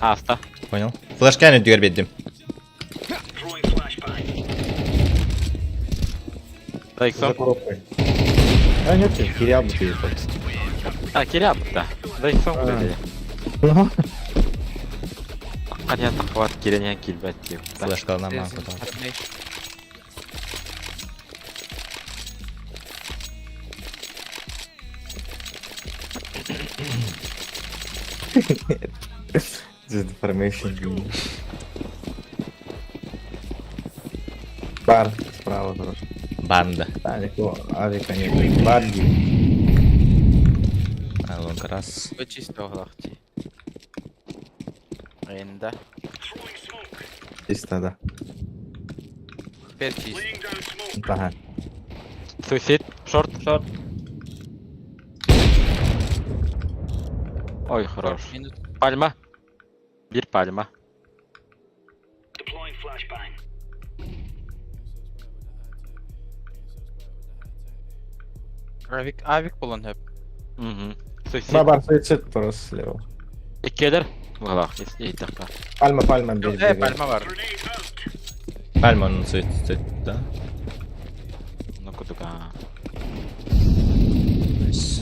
Аста. Понял. Флешканы дверь беддим. Дай За коробкой. А нет, Кирилл ты. А, Кирилл, да. Дай сом, блядь. Ну. Қаниян тақпалат киренен килбәт деп. Флешка нам потом. Disinformation. Бар справа тоже. Банда. Да, никакого авика нет. Барди. А, лонг раз. Чисто оглахти. Энда. Чисто, да. Теперь чисто. Ага. Суицид. Шорт. Шорт. Ой, хорош. Пальма. Бир пальма. Авик, авик болон хөп. Угу. Суицид. Бабар, суицид просто слева. Иккелер. Валах, если Пальма, пальма, бери, Э, бери. пальма бар. Пальма, он суицид, да? Ну куда?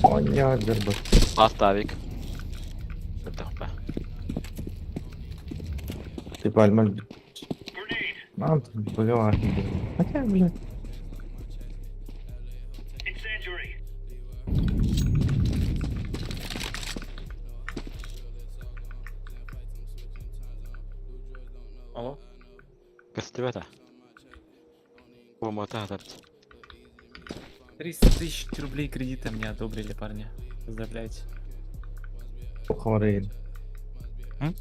Оня, дербы. Ласт авик. Ты пальма. А, тут было. Хотя, блядь. Алло? Көстүбөт Ломота 300 тысяч рублей кредита мне одобрили, парни. Поздравляйте. Ховарейн. М?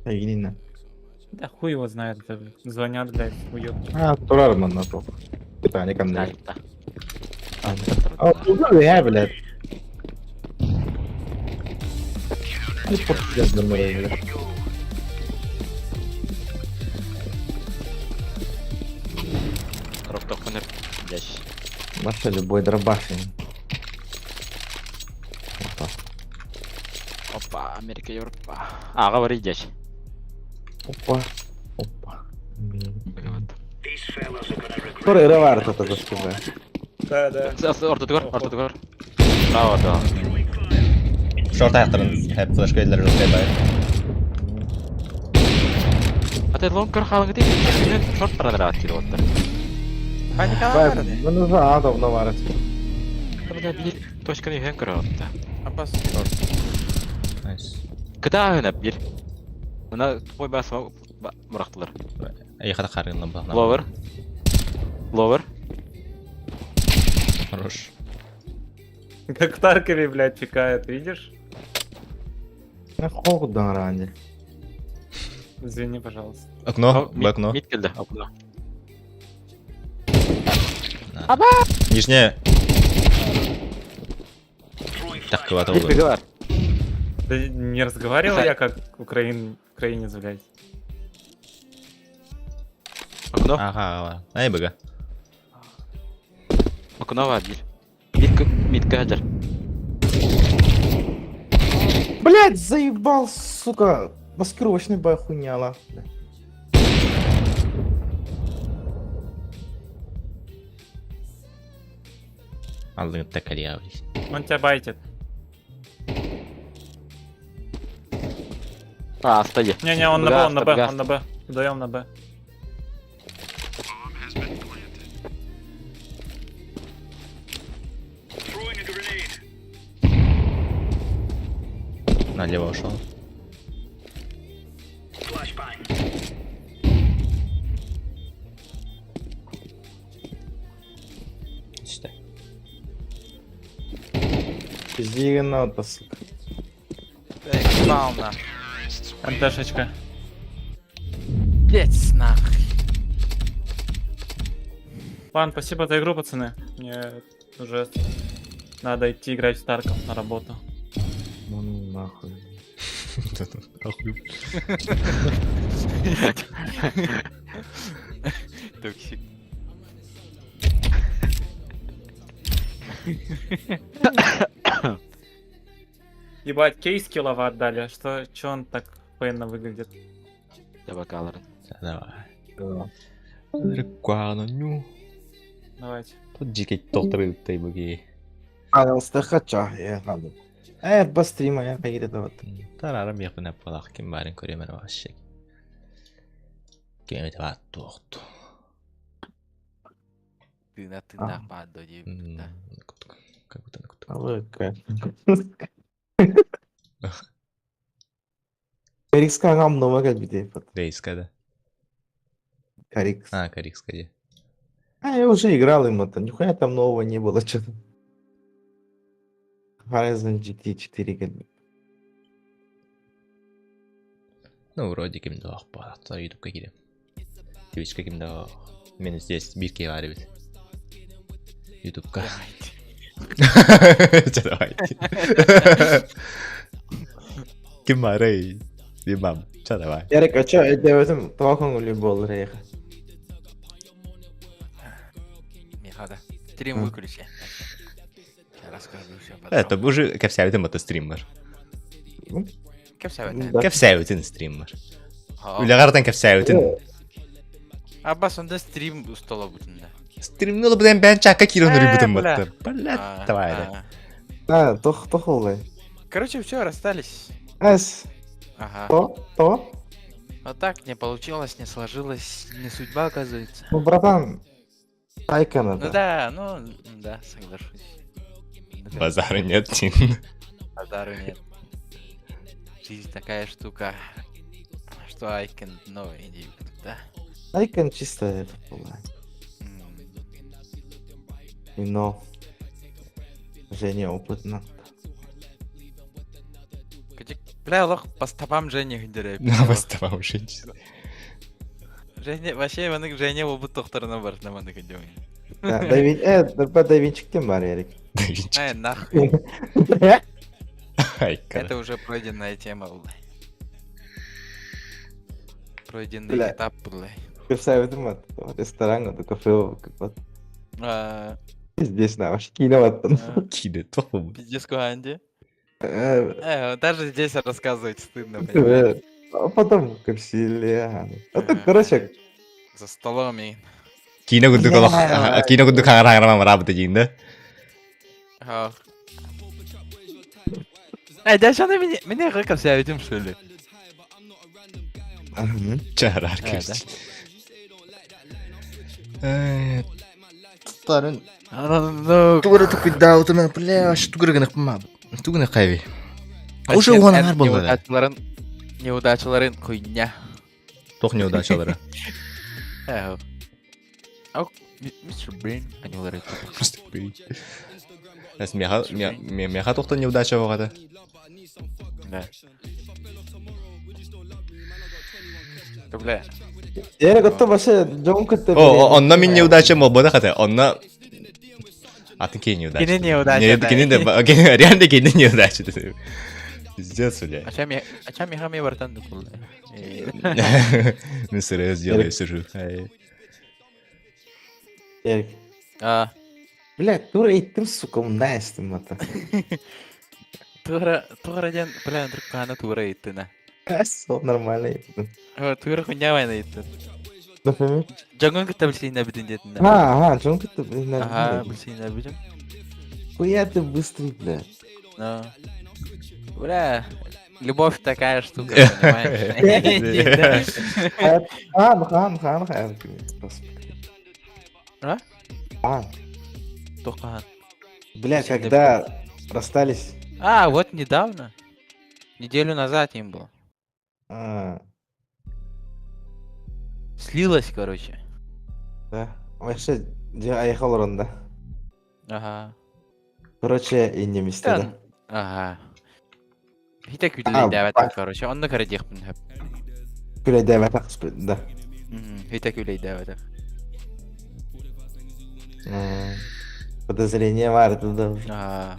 Айгинина. Да хуй его знает, это звонят, блядь, уёбки. А, турар манна тоқ. Это они ко мне. А, я, блядь. Ну, похуй, блядь. Вообще любой дробаш. Опа. Опа, Америка, Европа. А, говори, дядь. Опа. Опа. Который ревард это заспевает. Да, да. Орта тугар, орта тугар. Браво, да. Шорт аяқтарын хэп флешка еділер жоспай бай. А ты лонг көр халыңы дейт, шорт барадыр ат келіп отыр. Паника Ну, да, давно варят. Бля, бир точканы үйен көрө отты. Апас. Найс. Кыда өнөп бир. Мына тупой басыма бырактылар. Ехата қарғынлы бағына. Ловер. Ловер. Хорош. Как в Таркове, блядь, пикает, видишь? Холодно ранее. Извини, пожалуйста. Окно, в окно. Мид келди, окно. Аба! Нижняя. Так, кого-то Бир беги бар. Да не разговаривал я как украинец, блядь. Окно. Ага, ага. Ай, бега. Окно бар бир. Бир мид кадр. Блять, заебал, сука. Маскировочный бай хуйня, Алдың тәкәлия. Он тебя байтит. Ааста дии. Не-не, он на Б, он на Б, он на Б. Вдвоем на Б. Налево ушел. Сюда. Пизди надо, сука. Спауна. МТшечка. Блять, нахуй. Ладно, спасибо за игру, пацаны. Мне уже надо идти играть в Старков на работу. Ну нахуй. Охуй. Токсик. Ебать, кейс киловатт дали. Что, чё он так охуенно выглядит? Я бакаларын. Давай. Реквано ню. Давайте. Тут дикий тотры тайбуги. Пожалуйста, хача, я надо. Э, стрима, я поеду вот. Тарарам япына палах ким барин көрөмөр вообще. Кем это тоқту. Ты на ты на падо дии. Как будто Алыка. Карикска гамнома как бите. Рейска, да. Карикс. А, Карикска, где? А, я уже играл им это. Нихуя там нового не было, что-то. Horizon GT 4 как бы. Ну, вроде ким да палата ютубка кире. Твичка ким да. Мен здесь бирке бар бит. Ютубка. Чэ давайте. Ким барый? Димам. Чэ давай. Ярик, а чё, я в этом толком любол реха. Михада. Стрим выключи. Я расскажу все потом. Это уже кэпсәбитин бата стриммер. Кэпсәбитин. Кэпсәбитин стриммер. Үләгәртен кэпсәбитин. Аббас, онда стрим устола бутында. Стримни ол белән бән чакка кирон рибутын бля. батты. Блядь, давай. да. Да, тох, тох олай. Короче, все, расстались. Эс. Ага. То, то. Вот так не получилось, не сложилось, не судьба, оказывается. Ну, братан, тайка надо. Ну да, ну да, соглашусь. Базара нет, Тин. Базару нет. Жизнь такая штука, что I can know иди, да. Тайкан чисто это была. Но. Женя опытна. Бля, лох, по стопам Жени гүндереп. По стопам Жени. Женя, вообще, маны Женя болбут тохторuna бар, маны күндемин. Да, да, Вин- да, да Винчиктен бар, Ярик. Ай, нахуй. Айка. Это уже пройденная тема, бля. Пройденный Бля. этап, бля. Кэпсәбитин бат. Ресторан, это кафе, вот. А, Здесь, на, вообще кино вот. Кино, тох Пиздец, Куанди. Даже здесь рассказывать стыдно, понимаешь? А потом капсиле. Это, короче, За столом и... Кино курдук олох, кино курдук хаңара марабыты дейін да? Ах. Эй, дядя, она меня, меня как обсявитим, что ли? Чарар Э, да. кирс. Тарын. Тугура тукуйда утуна, бля, вообще тугура гына кымма. Тугуна кайби. Уже уган аңар болды да. Неудачаларын, неудачаларын хуйня. Тох неудачалары. Э, Ау, мистер Брейн, они лары. Мистер Брейн. Әс меха меха тохта неудача болғады. Да. Да, бля. Ярик, вот вообще Джон кытты. О, онна мин неудача мол бода хата. Онна Атын кей неудача. Кини неудача, Нет, да. кини да, кини реально кини неудача. Пиздец, бля. А чем я, а чем я хами бартан дукул? Мен сыры сделаю, сижу. Ай. Ярик. А. Бля, тура иттим, сука, умнайстым это. Тура, тура ден, бля, друг тура иттина. Все нормально иттим. Тура хуйня вайна иттин. Например? Джонгон кытта билсейн битин детин. А, ага, Джон кытта билсейн Ага, билсейн битин. Хуя ты быстрый, бля. Ну. Бля. Любовь такая штука, понимаешь? Хаан, хаан, хаан, хаан. А? Хаан. Туха. Бля, когда расстались? А, вот недавно. Неделю назад им было. А, Слилась, короче. Да. Вообще, айхал орында. Ага. Короче, и не месте, да. Ага. Хите күлэйдээбэтэх, короче. Онно көрө диэхпин сөп. Күлэйдээбэтэх, да. Хите күлэйдээбэтэх. Подозрение бар, это да. Ага.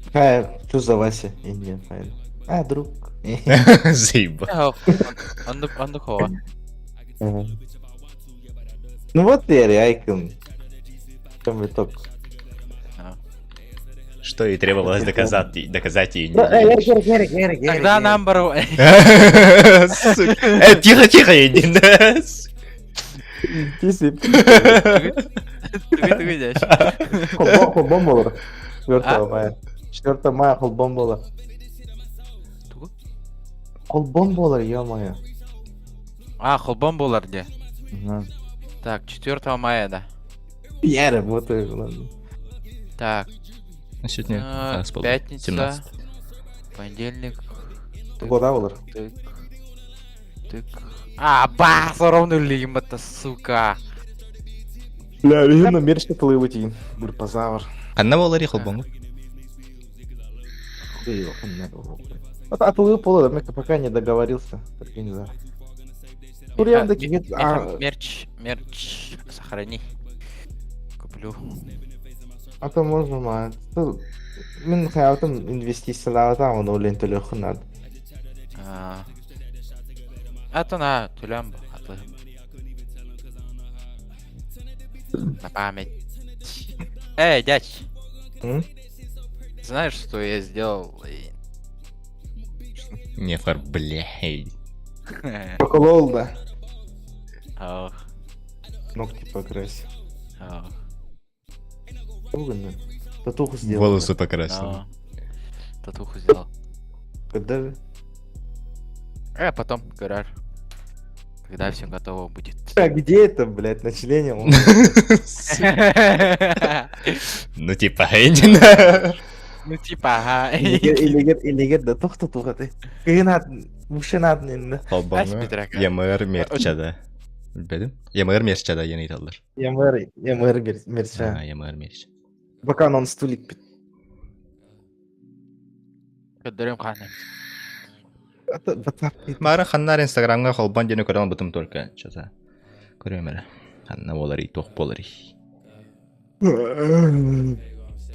Какая, что за Вася? Индия, правильно. А, друг. Заебал. Оннук, оннук хова. Ну вот теперь, Айкон. В чем итог? Что и требовалось доказать, доказать ей. Тогда number Сука. Тихо, тихо, иди. Ты видишь? Холбон болар. 4 мая. 4 мая холбон болар. Холбон болар, ё-моё. А, холбон болар где? Так, 4 мая, да. Я работаю, ладно. Так. Сегодня пятница, 17. Понедельник. Года болар. Тык. Тык. А, бас, ровно лимата, сука. Бля, видно, мерч тылы Бурпазавр. Ханна болар холбонгу? Атылы пола, да, пока не договорился. Организатор. Мерч, мерч, сохрани. Куплю. А то можно, ма. Мин хаятым инвестициялар оны олен төлөхүн надо. А то на төлөм На память. Эй, дядь. Знаешь, что я сделал? Не фар, блядь. Проколол, да. Ох. Ногти покрасил. Ох. Татуху сделал. Волосы покрасил. Но. Татуху сделал. Когда же? Потом, гараж. Когда все готово будет. А где это, блядь, на члене? Ну типа, Эндина. Ну типа, ага. Или да тух татуха ты. Кыгынат, мушенат нинда. ЯМР мерчада. Билбедим. ЯМР мерчада яны италлар. ЯМР, ЯМР мерча. ЯМР мерч. Пока он стулик пит. Көдөрөм ханы. Мара ханнар инстаграмга холбан дени көрөн бутум только. Часа. Көрөм эле. Ханна болар и тох болар и.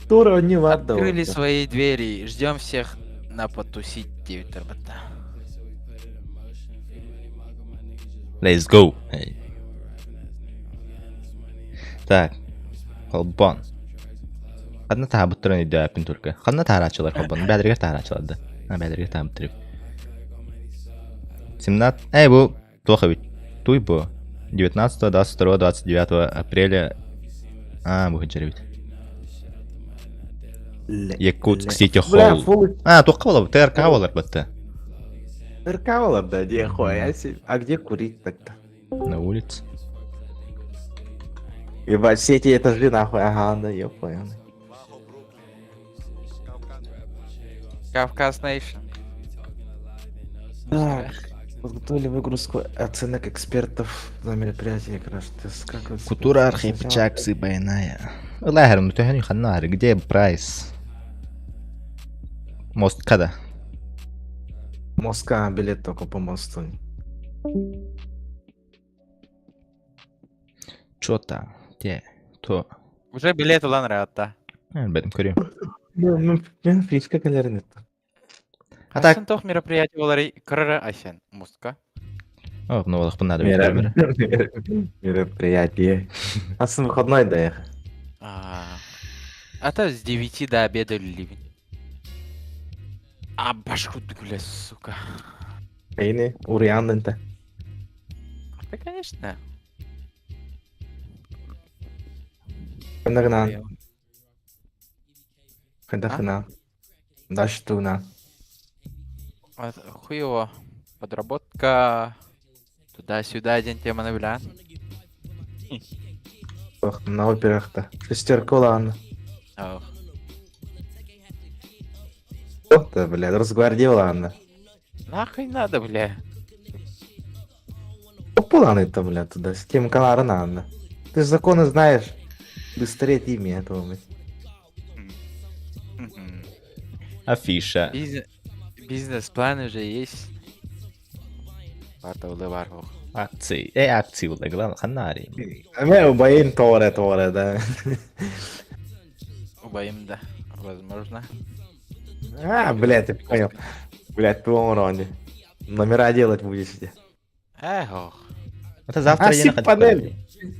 Тура не варда. Открыли свои двери. Ждем всех на потусить 9 работа. Let's go. Hey. Так. Холбан. Ханна таабыттырын өйдөппүн только. Ханна таарачылар холбан. Бәдерге таарачылар да. А бәдерге таабыттырып. 17... Эй, бу плохо ведь. Туй бу. 19, 22, 29 апреля. А, бу ведь. Якутск Сити Холл. А, тоққа болады, ТРК болар бітті. ТРК болар, да, где хуя себе. А где курить тогда? На улице. Ебать, все эти этажи нахуй, ага, да, я понял. Кавказ Нейшн. Так, подготовили выгрузку оценок экспертов за мероприятие краш-тест. Как вы Культура архипчаксы байная. Лагер, ну ты ханнар, где прайс? Мост когда? Москва, билет только по мосту. Чё там? Те, то. Уже билет улан да. Бәдім көрем. Ну, мен фричка калернет. А так. Тох мероприятие болар кырыры айсен мостка. О, ну олақ надо Мероприятие. Асын выходной да ехать. А то с 9 до обеда ливень. А башку гуля, сука. Эйни, уриандын-то. Да, конечно. Хандагна. Хандагна. Дальше туна. Хуево. Подработка. Туда-сюда диэн теманы билэҕин. На операхта. Шестерка улаана. Ох. Ох-то, бля, Росгвардия улаана. Нахуй надо, бля. Популаны это, бля, туда, с тем канара надо. Ты же законы знаешь. Быстрее ты меня этого, Афиша. Бизнес-план уже есть. Барта бар Акции. Э, акции була, главное, ханари. Мен убайым торе торе, да. Убайым, да. Возможно. А, блядь, я понял. Блядь, ты он Номера делать будете. Эх, ох. Это завтра А, я сип панель.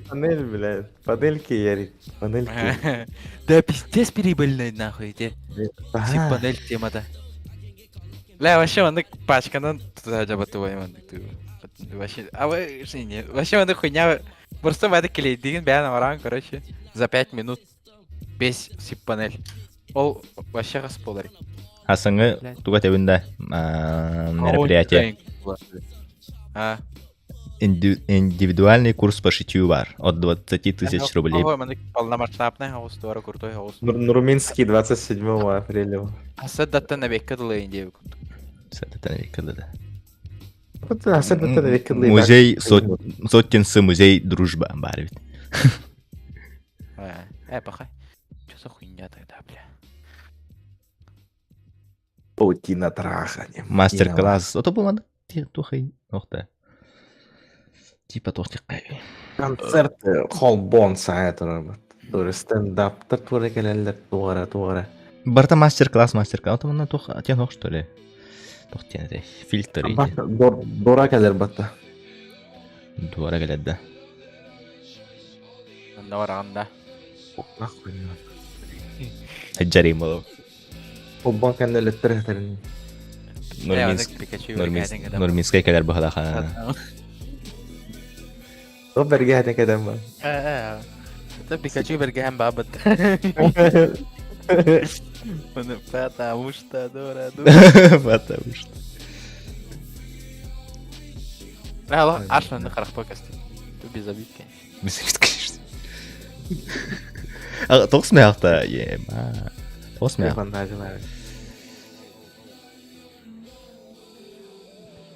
Панель, блядь. Панельки, Ярик. Панельки. Да пиздец прибыльный нахуй те. Сип панель темата. Бля, вообще маннык пачканан туда жабатыбай маннык Вообще, а вы не, вообще маннык хуйня просто в это клейдигин бэйэн баран, короче, за 5 минут весь сип панель. Ол вообще хас буолар. Асыңы туга тебинде мероприятие. А. Индивидуальный курс по шитью бар от 20 тысяч рублей. Полномасштабный хаос, туара крутой хаос. Нурминский 27 апреля. А сәддаттан эбекке дылы инде. Сәддаттан эбекке дылы. Сәддаттан эбекке дылы. Музей Соттинсы музей дружба бар бит. Э, пахай. Что за хуйня тогда, бля? Паутина трахани. Мастер-класс. Ото булмады. Тухай. Охта. Типа тохтиккай. Концерт холбон сайт Туре стендап туре келелер туара туара. Барта мастер-класс, мастер-класс. Ото мына тох, тен ох, что ли? Тох тен фильтр. Дора келер батта. Дора келер да. Анда бараганда. Нахуй. Жарим болов. Холбон кеннелеттер хетерин. Нурминск. Нурминскай келер бахалаха. Топ берге кедем бар. Это Пикачу берген бабыт. Потому что дура дура. Потому что. Алло, Арсен харахпа кости. Ты без обид, конечно. Без обид, конечно. Тоғыз мияқта, ема. Тоғыз мияқ.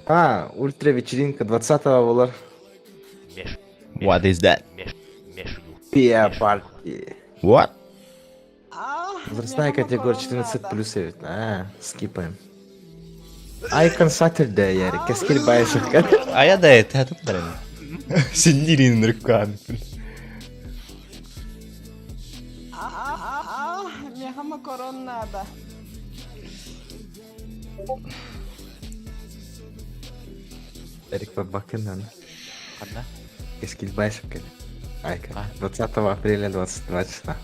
А, ультра вечеринка 20-го болар. What is that? Пиа парти. What? Возрастная категория 14 плюс. А, скипаем. Icon Saturday, Ярик, кескил байшық. А я да это, тут блин. Синирин руками. Эрик Бабакин, Одна? Кескил байшық. Айка. 20 апреля 22 числа.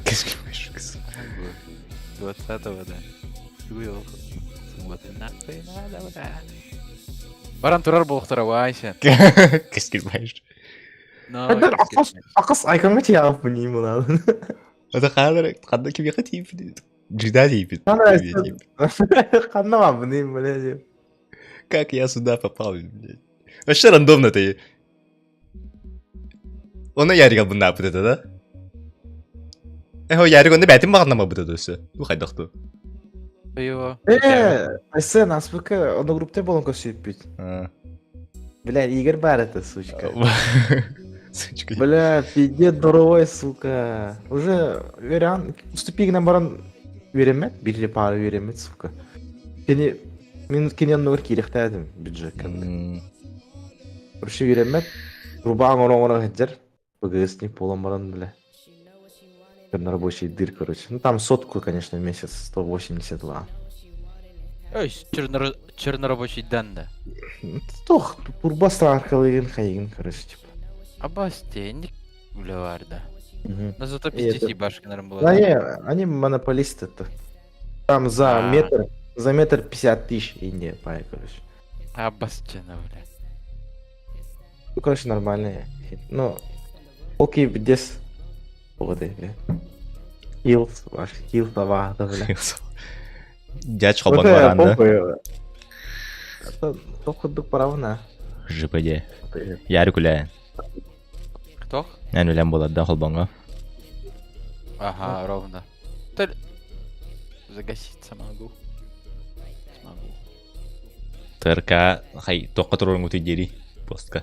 Кескил байшық. 20-го, да. Вот нахуй надо, бля. Баран турар болуқтара вайся. Кескил байшық. Ақыс айконға тиялып бұнейм бұнады. Это хадыр, қанда кімге тиіп? Джида тиіп. Қанда ма бұнейм, блядь. Как я сюда попал, блядь? Вообще рандомно ты. Оны Ярик бұнда апыт это, да? Эхо, Ярик, онда бәтін бағынама бұт это өсі. Ну, қайдақту. Э, Айсен, аспыка, оны группте болон көсүйіп бит. Бля, Игорь бар это, сучка. Сучка. Бля, пиздец, здоровой, сука. Уже верян, уступи на баран веремет, бирли пары веремет, сука. Кени, мен кенен нур кирехтәдим бюджет кәдімгі. Короче, веремет, рубаң орон хеджер, ПГС не полон баран, бля. На рабочий дыр, короче. Ну там сотку, конечно, в месяц, 180 ла. Ой, чернорабочий дан да. Тох, турба арқылы хайгин, короче, типа. Абастенник да. Но зато пиздец ебашка, наверное, была. Да не, они монополисты-то. Там за метр, за метр 50 тысяч Индия, пай, короче. Абастена, бля. Ну, короче, нормальные. Ну, окей, здесь. Вот, бля. Хилс, ваш хил, бля. Дядь холбон баран да. Тоқ курдук барабын ЖПД. Ярик үлээн. Кто? Эн үлэм буолар да холбоҥҥо. Ага, ровно. Загаситься могу. Смогу. ТРК хай туохха туруоруҥҥутуй диэри постка.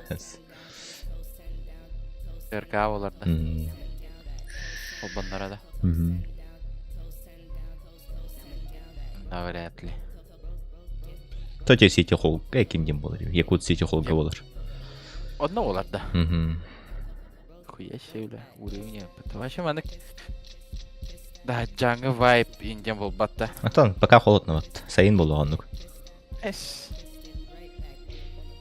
ТРК болар да. Холбоннора да. Навряд ли. Тоте Сити Холл ким дем болар? Якут Сити Холлга болар. Одно болар да. Хуя себе, бля, уровень. Вообще маннык Да, жаңы вайп индем болбатта. Антон, пока холодно вот. Сайын болооннук. Эс.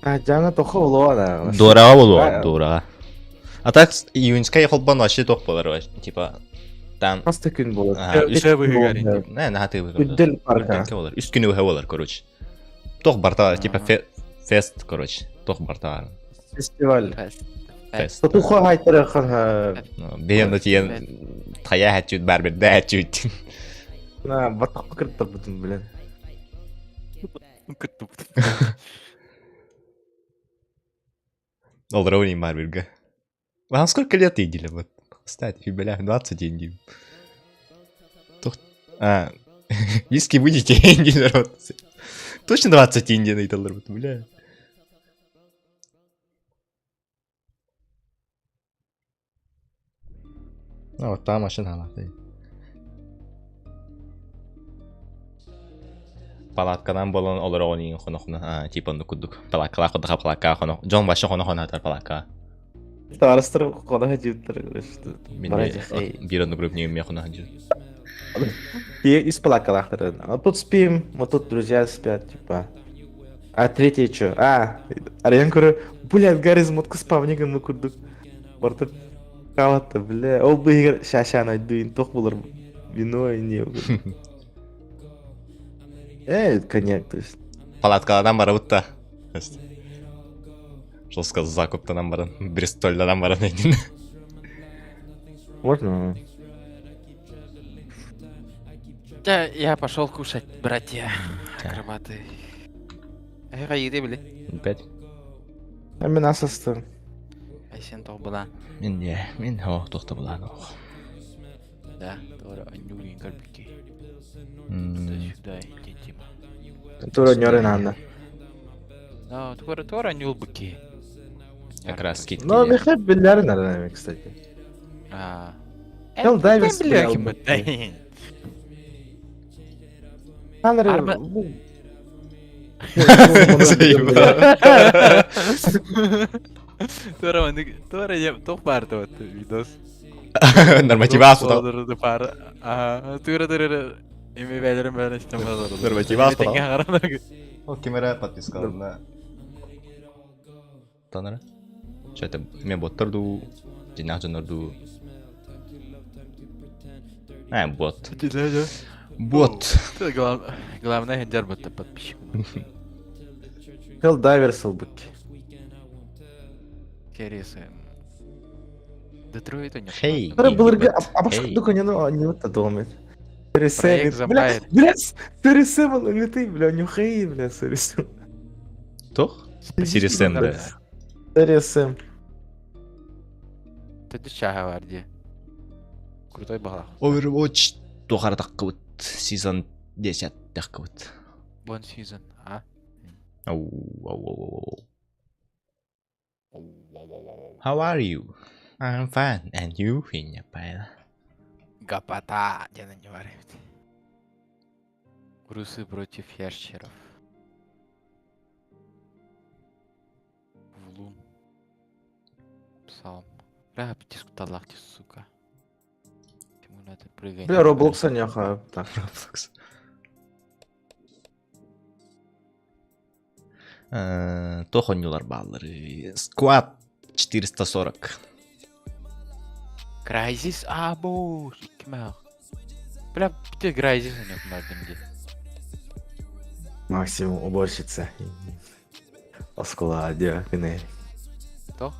А, жаңы тохо болуа Дорого болуа, дорого. А так июньскай холбон вообще тох болар, типа там Хаста күн болар. Не, на ты Үддел парка. болар. Үс күнү болар, короче. Тох барта, типа фест, короче. Тох барта. Фестиваль. Фест. Татуха хайтары хан. Бэйэн тиен тая хачут бар бир да хачут. На, батақ кіріп бүтін білен. Ол ровней Марвелга. Вам сколько лет видели? Вот, кстати, бля, 20 деньги. Тух... А, виски будете, инди народ. Точно 20 инди на бля. А вот там машина лахты. Палатканан болон олор оҕонин хонохуна типа онну курдук палаккалаах курдук палакка хоно дьон вообще хоно хатар палакка Тарастыр қонаға жептір. Биир онну групп не хоно хадьыр. Из палакалахтар. А тут спим, вот тут друзья спят, типа. А третий чё? А, Арьян көрө, блядь, Гаррис мотка спавнигын мы курдук. Бартыр калатты, бля. Ол быйгыр шашан айдуин тох булар вино и не. Э, коньяк, то есть. Палаткалардан барабыт да. Жестко закуптанан баран, Бристольдан баран эйдин. Можно? Да, я пошел кушать, братья. Акробаты. Эй, били. Опять? А мен асасты. Айсен тоқ була. Мен не, мен о, тоқта була ох. Да, тура анюрин карбики. Туда-сюда, иди, Тима. Тура нёрын анда. Да, тура тура нюлбыки. Как раз скидки. Но мехе билләрин арана, кстати. А. Хелл Дайверс билер Анры. Тура тура тоқ бар вот видос. Норматив аспыта. Ага, тура тура эми бәлерин бәрін іштен Норматив аспыта. Ол камера подписка на. Танара. Что это? Мен боттарду, жинақ жонорду. А, бот. Бот. Главное, хенджер ботта подписчик. Хелл Дайверс албыки. Интересно. Детройт у них. Хей. Тура булырга, а башка дука не не вот думает. Бля, бля, Series 7, не ты, бля, нюхай, бля, Series 7. Тох? Series 7, да. Series 7. Ты чага варди. Крутой бала. Overwatch тухар таққыбыт. Сезон 10 таққыбыт. One season, а? Ау, ау, ау, ау. How are you? I'm fine. And you? Финя пайла. Гопота, где на не варит. Русы против ящеров. Влун. Псалм. Бля, птиску сука. Симулятор прыгания. Бля, Роблокса не Так. Roblox. Тохонюлар баллары. Squad 440. Крайзис абу. Кимах. Бля, ты Крайзис у них мардым Максимум уборщица. Оскола, де, кыны. Кто?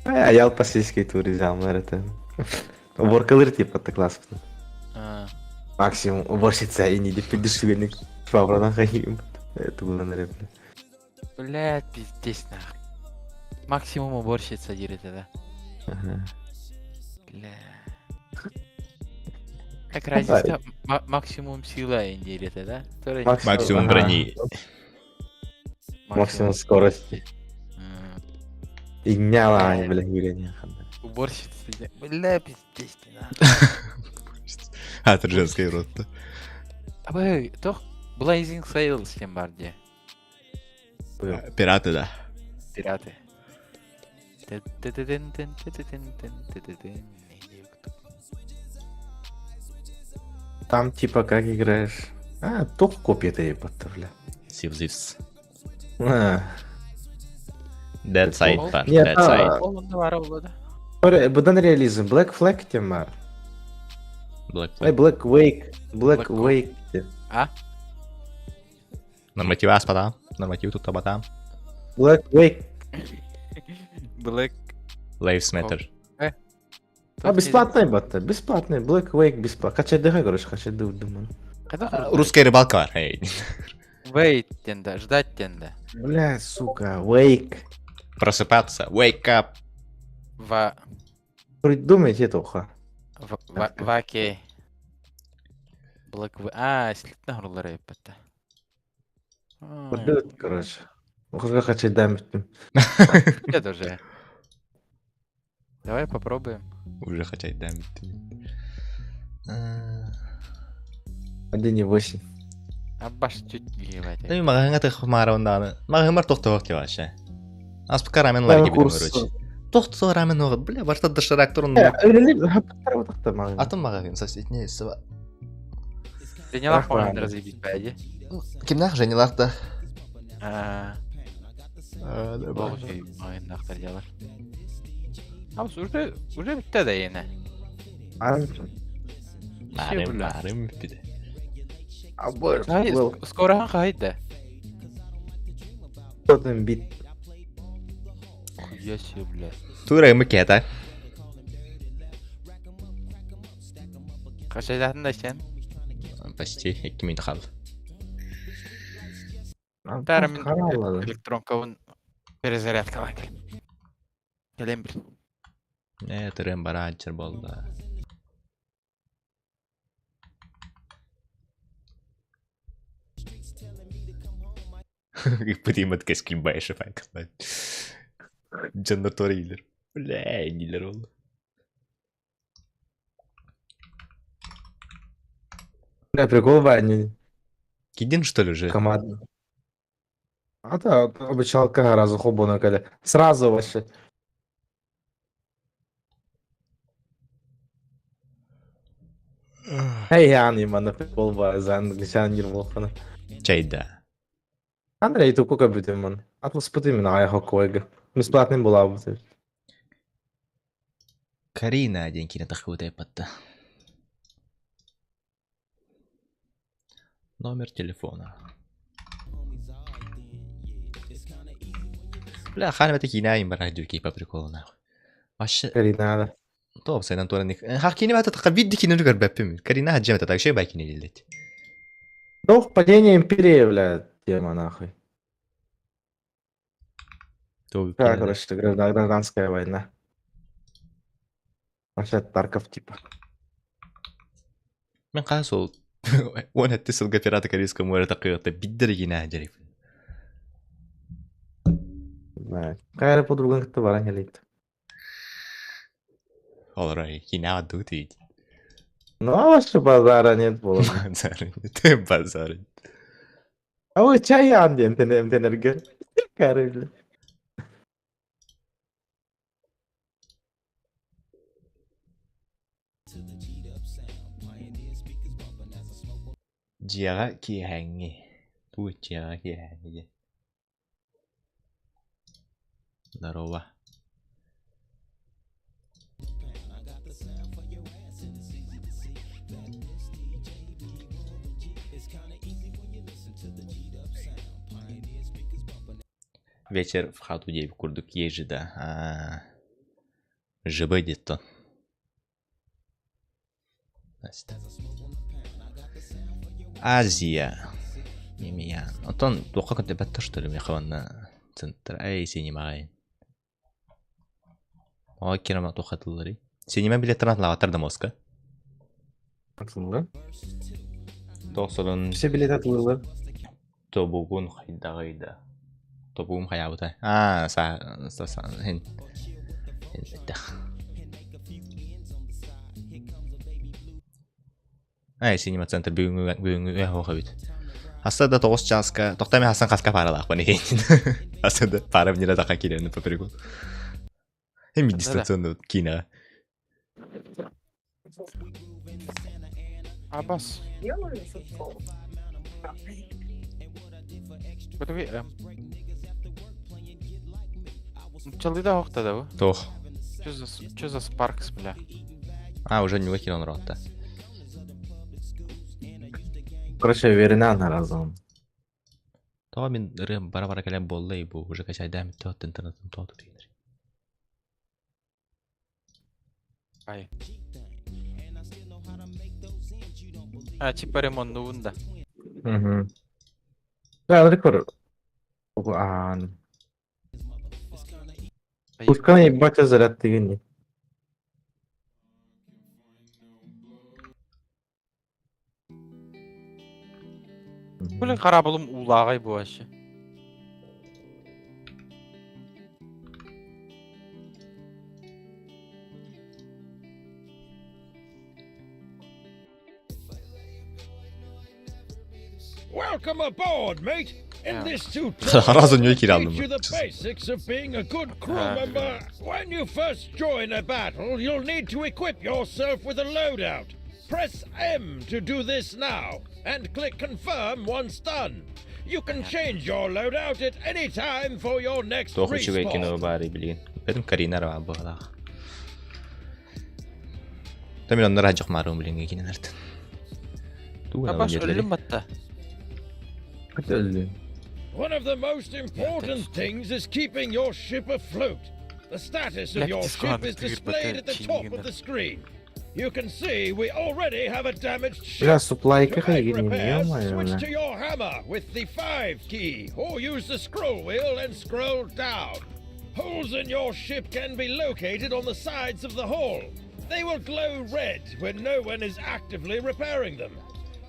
А я по сельской туризм, это. Уборкалыр типа, так классно. А. Максимум уборщица и не деппидишвеник Фаврана хайым. Тугунан эрэ. Блядь, пиздец нахуй. Максимум уборщица диир этэ да. Ага. Бля. Как разница максимум сила диир этэ да? Максимум брони. Максимум скорости. Игняла, бля, юрение. Уборщица, бля, пиздец ты нахуй. А, это женская рот. Абы, тох, Blazing Sails диэн баар дии. Пираты, да. Пираты. Там типа как играешь? А, топ копия-то ебать, бля. Сивзивс. А. Dead Side бар. Нет, Dead Side. Ол онно баара буолуо да. Быдан реализм. Black Flag тем бар. Black Ай, Flag. Black Wake. Black Black Wake. А? Норматив аспата. Норматив тут табата. Black Wake. Black. Lives Matter. А, бесплатный батта. Бесплатный. Black Wake бесплатный. Качай короче, качай думаю. Русская рыбалка бар. Эй. Wait диэн да, ждать диэн да. Бля, сука, Wake. Просыпаться. Wake up. Ва... Придумайте это уха. Ваке. Black А, слитна хруллара эппэтэ. Вот, короче. Уже хочу дам. Это уже. Давай попробуем. Уже хотят дам. 1,8. Абаш чуть ебать. Да маҕаһыҥҥа тахмаарабын Маҕаһыымар тохтоох ти вообще. Аспыка рамен ларги билим короче. Тохтоо рамен оҕот, бля, барта доширак турун. Атын маҕаһыын соседний сыба. Женялах по-моему разъебить бэйди. Кимнах Женялах да. А. Маҕаһыыннаахтар дьалар. Абыс уже уже бүтте да иэнэ. Барым, барым бүттэ. Скоро хайда. Кто бит. Хуя себе, бля. Тура мы кета. Кашайдатын да сен. Почти 2 минут хал. Тарым электронкабын перезарядкалаан кэлим. Кэлем бир. Э, тырым баранчер болда. Пытыймат кэскил байшы файкалар. Дьоннор туора иилэр. Бля, диилэр ол. Бля, прикол, Ваня. Кидин, что ли, уже? Команда. А да, обычалка разу хобона когда. Сразу вообще. Эй, я манна прикол ба, за англичан волхана. Чайда. Андрей, ту кука бүтүм Атлас пытым на аяха койга. Бесплатный была бы. Карина один кино тахута патта. Номер телефона. Бля, ханым это кино им барадюки по приколу нахуй. Вообще. Карина, да. Топ, сайдан тура ник. Хакини бата тахабид кино нүгэр бэппим. Карина хаджем это так шей байкини лилет. Ну, падение империи, бля, тема нахуй. Да, короче, это гражданская война. Вообще Тарков типа. Мен қас ол он әтті сылға пираты Карибского моря тақиғатта биддер кино жарик. Знаю. Кайра подруган кытта баран келейт. Олар кино дут Ну, а вообще базара нет было. Базара нет, базара. А вы чай анден тенерге. Кайра, бля. Дьиэҕэ киэһээҥҥи, туу дьиэҕэ киэһээҥҥи диэн. Здорово. Вечер в хату диэбит курдук езжи да аа ЖБ диэт Настя. Азия. Емеян. Оттон туохха көрдөбөттөр что ли миэхэ уонна центр эй синемаҕа О кинома туохха тылларый? Синема билеттарын атылаабаттар да мозга. Атыллы. Тоқсорун Все билет атыллы. тобугун хайдаҕый да. Тобугум хайаабыта. Аа, са са са хин. Хин Ай, синема центр бүгүҥҥү бүгүҥҥү оһох эбит. Хаста да тоҕус чааска, тохтоо мен хасан хаска пааралаахпын иһин. Хаста да паара внира таха киирэн по приколу. Эми дистанционно киинэҕэ. Абас. Бытыгы Чалыда оһохто да бу? Туох. Что за Спаркс, бля? А, уже не киирэн олоротта. Короче, верена наразон. Тоҕо мин ырыам бара-бара кэлэн буолла бу уже качайдаам тоот интернетым тооту тиинэр. Ай. А, типа ремонтнуун да. Угу. Да, рекорд. Аан. Пускай ебать заряд дегенде. Блин, харабылым уулааҕай бу вообще. Welcome aboard, mate. In this Сразу tutorial, не we'll киирэ teach you the basics of being a good crew member. When you first join a battle, you'll need to equip yourself with a loadout. Press M to do this now, and click confirm once done. You can change your loadout at any time for your next Туох үчүгэй кино respawn. баарый билигин. Бэтим Карина ра быһалаах. Та мин оннор хадьах маарым билиҥҥи кинилэртэн. Тугу Абас диэтилэрий? өллүм батта. Өллүм. One of the most important things is keeping your ship afloat. The status of your ship is displayed at the top of the screen. You can see we already have a damaged ship. Бля, суплайка To make хайгин, repairs, ё-моё, switch бля. to your hammer with the 5 key, or use the scroll wheel and scroll down. Holes in your ship can be located on the sides of the hull. They will glow red when no one is actively repairing them.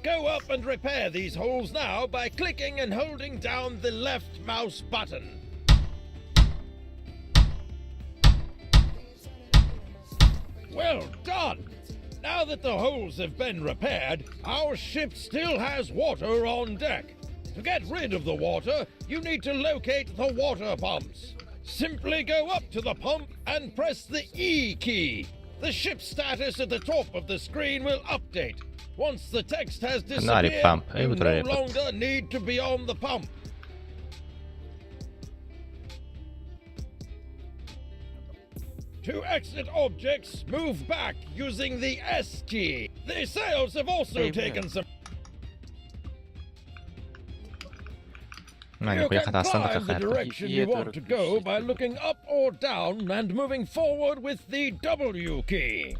Go up and repair these holes now by clicking and holding down the left mouse button. Well done! Now that the holes have been repaired, our ship still has water on deck. To get rid of the water, you need to locate the water pumps. Simply go up to the pump and press the E key. The ship's status at the top of the screen will update. Once the text has Canary disappeared, pump. you Эй, no longer need to be on the pump. To exit objects, move back using the S key. The sails have also Hey, taken some. Мань You хуя can хатаастан да climb the кахайар. direction you want to go by looking up or down and moving forward with the W key.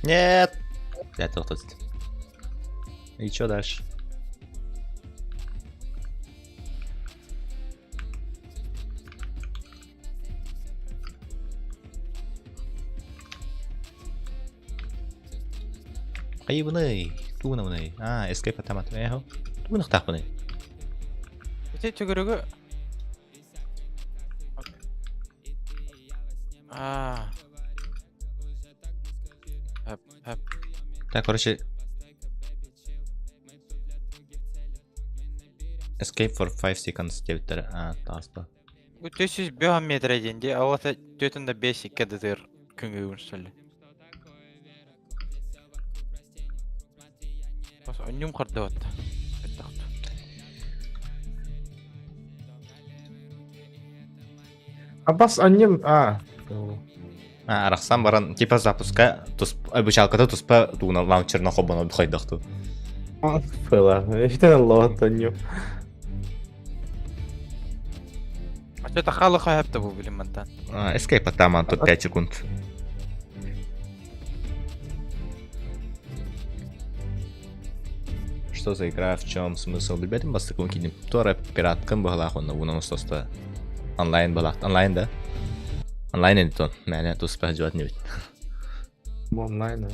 Нет! Я тут. И чё дальше? Хайыбыный, тугунабыный. А, escape атамат. Эхо. Тугунахтаахпыный. Ити төгүрүгү А. Хап, хап. Так, короче. Escape for 5 seconds диэбиттэр. А, тааспа. Бу 405 метр диэн дии, алата 405 икки күнгүгүн сөlle. Бас онньум хардыбат. Эттахту. Абас аннем... А. А, арахсан баран, типа запуска, тус, обучалката туспа тугунан лаунчерна хоббоно хайдахту. Пыла. Итен лоотонню. А что-то халы хайапта бу билим мантан. Escape атаман тут 5 секунд. Что за игра, в чем смысл? Билбэтим бастыкын кидим. Туара пираткын быһалаах онно унан устаста. Онлайн быһалаах. Онлайн да? Онлайн эдитон. Мәне туспа жуат не бит. Онлайн.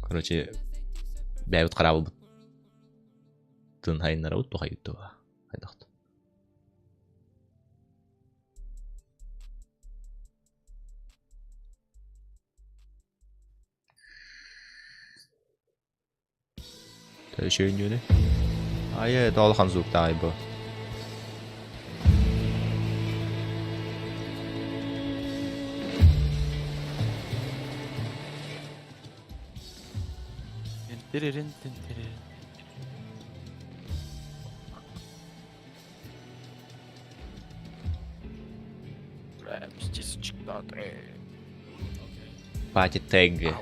Короче, бэйбит карабыл тын хайыннарабыт тухайыттыба. Хайдахт. Төшөйнүүнү. Айы, тоолхан звуктаай бу. Тиририн тин-тиририн. Party tag.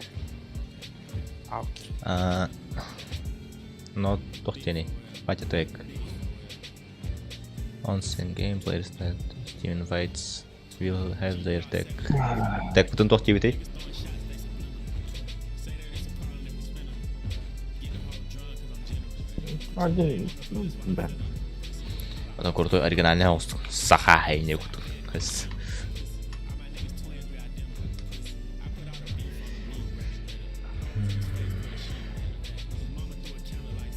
Но тохтени. Party tag. On-scene game players that Steam invites will have their tag. Tag бутын тох диэбитий? Один. Да. Оно крутой оригинальный оҕустук. Саха хайне кутук.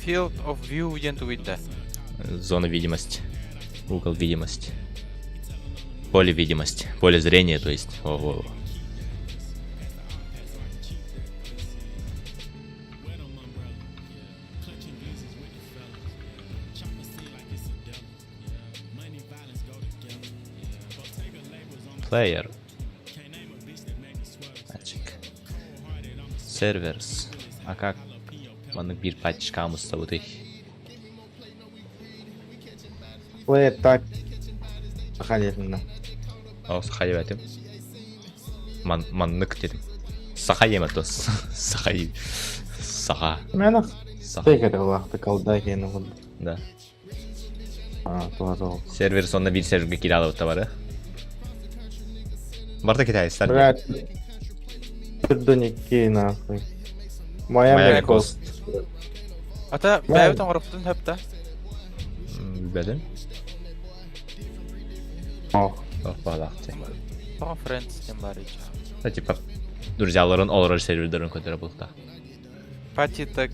Field of view диэн тугуйда? Зона видимости. Угол видимости. Поле видимости. Поле зрения, то есть. Ого. Player. Magic. Servers. А как? Маннык биир пачкамыстабытый. Play так. Саха диэтиннэ. О, саха диэбэтим. Ман, маннык дедим. Саха диэмэ тос. Саха Саха. Мэнэх. Саха. Тейкер улаахты колда киэни курдук. Да. А, туга суох. Сервер сонно биир серверге киирэ алабыта бары. Барта китайстар. Блядь. Пердуники нахуй. Майами Майами Кост. Ата бэйбит оҥороппутун сөп да? Билбэтим. Ох. Ох, баалаахты. Тоҕо Friends диэн баар иччи. Да, типа, друзьяларын олорор сервердерин көтөрө булта. Party tag.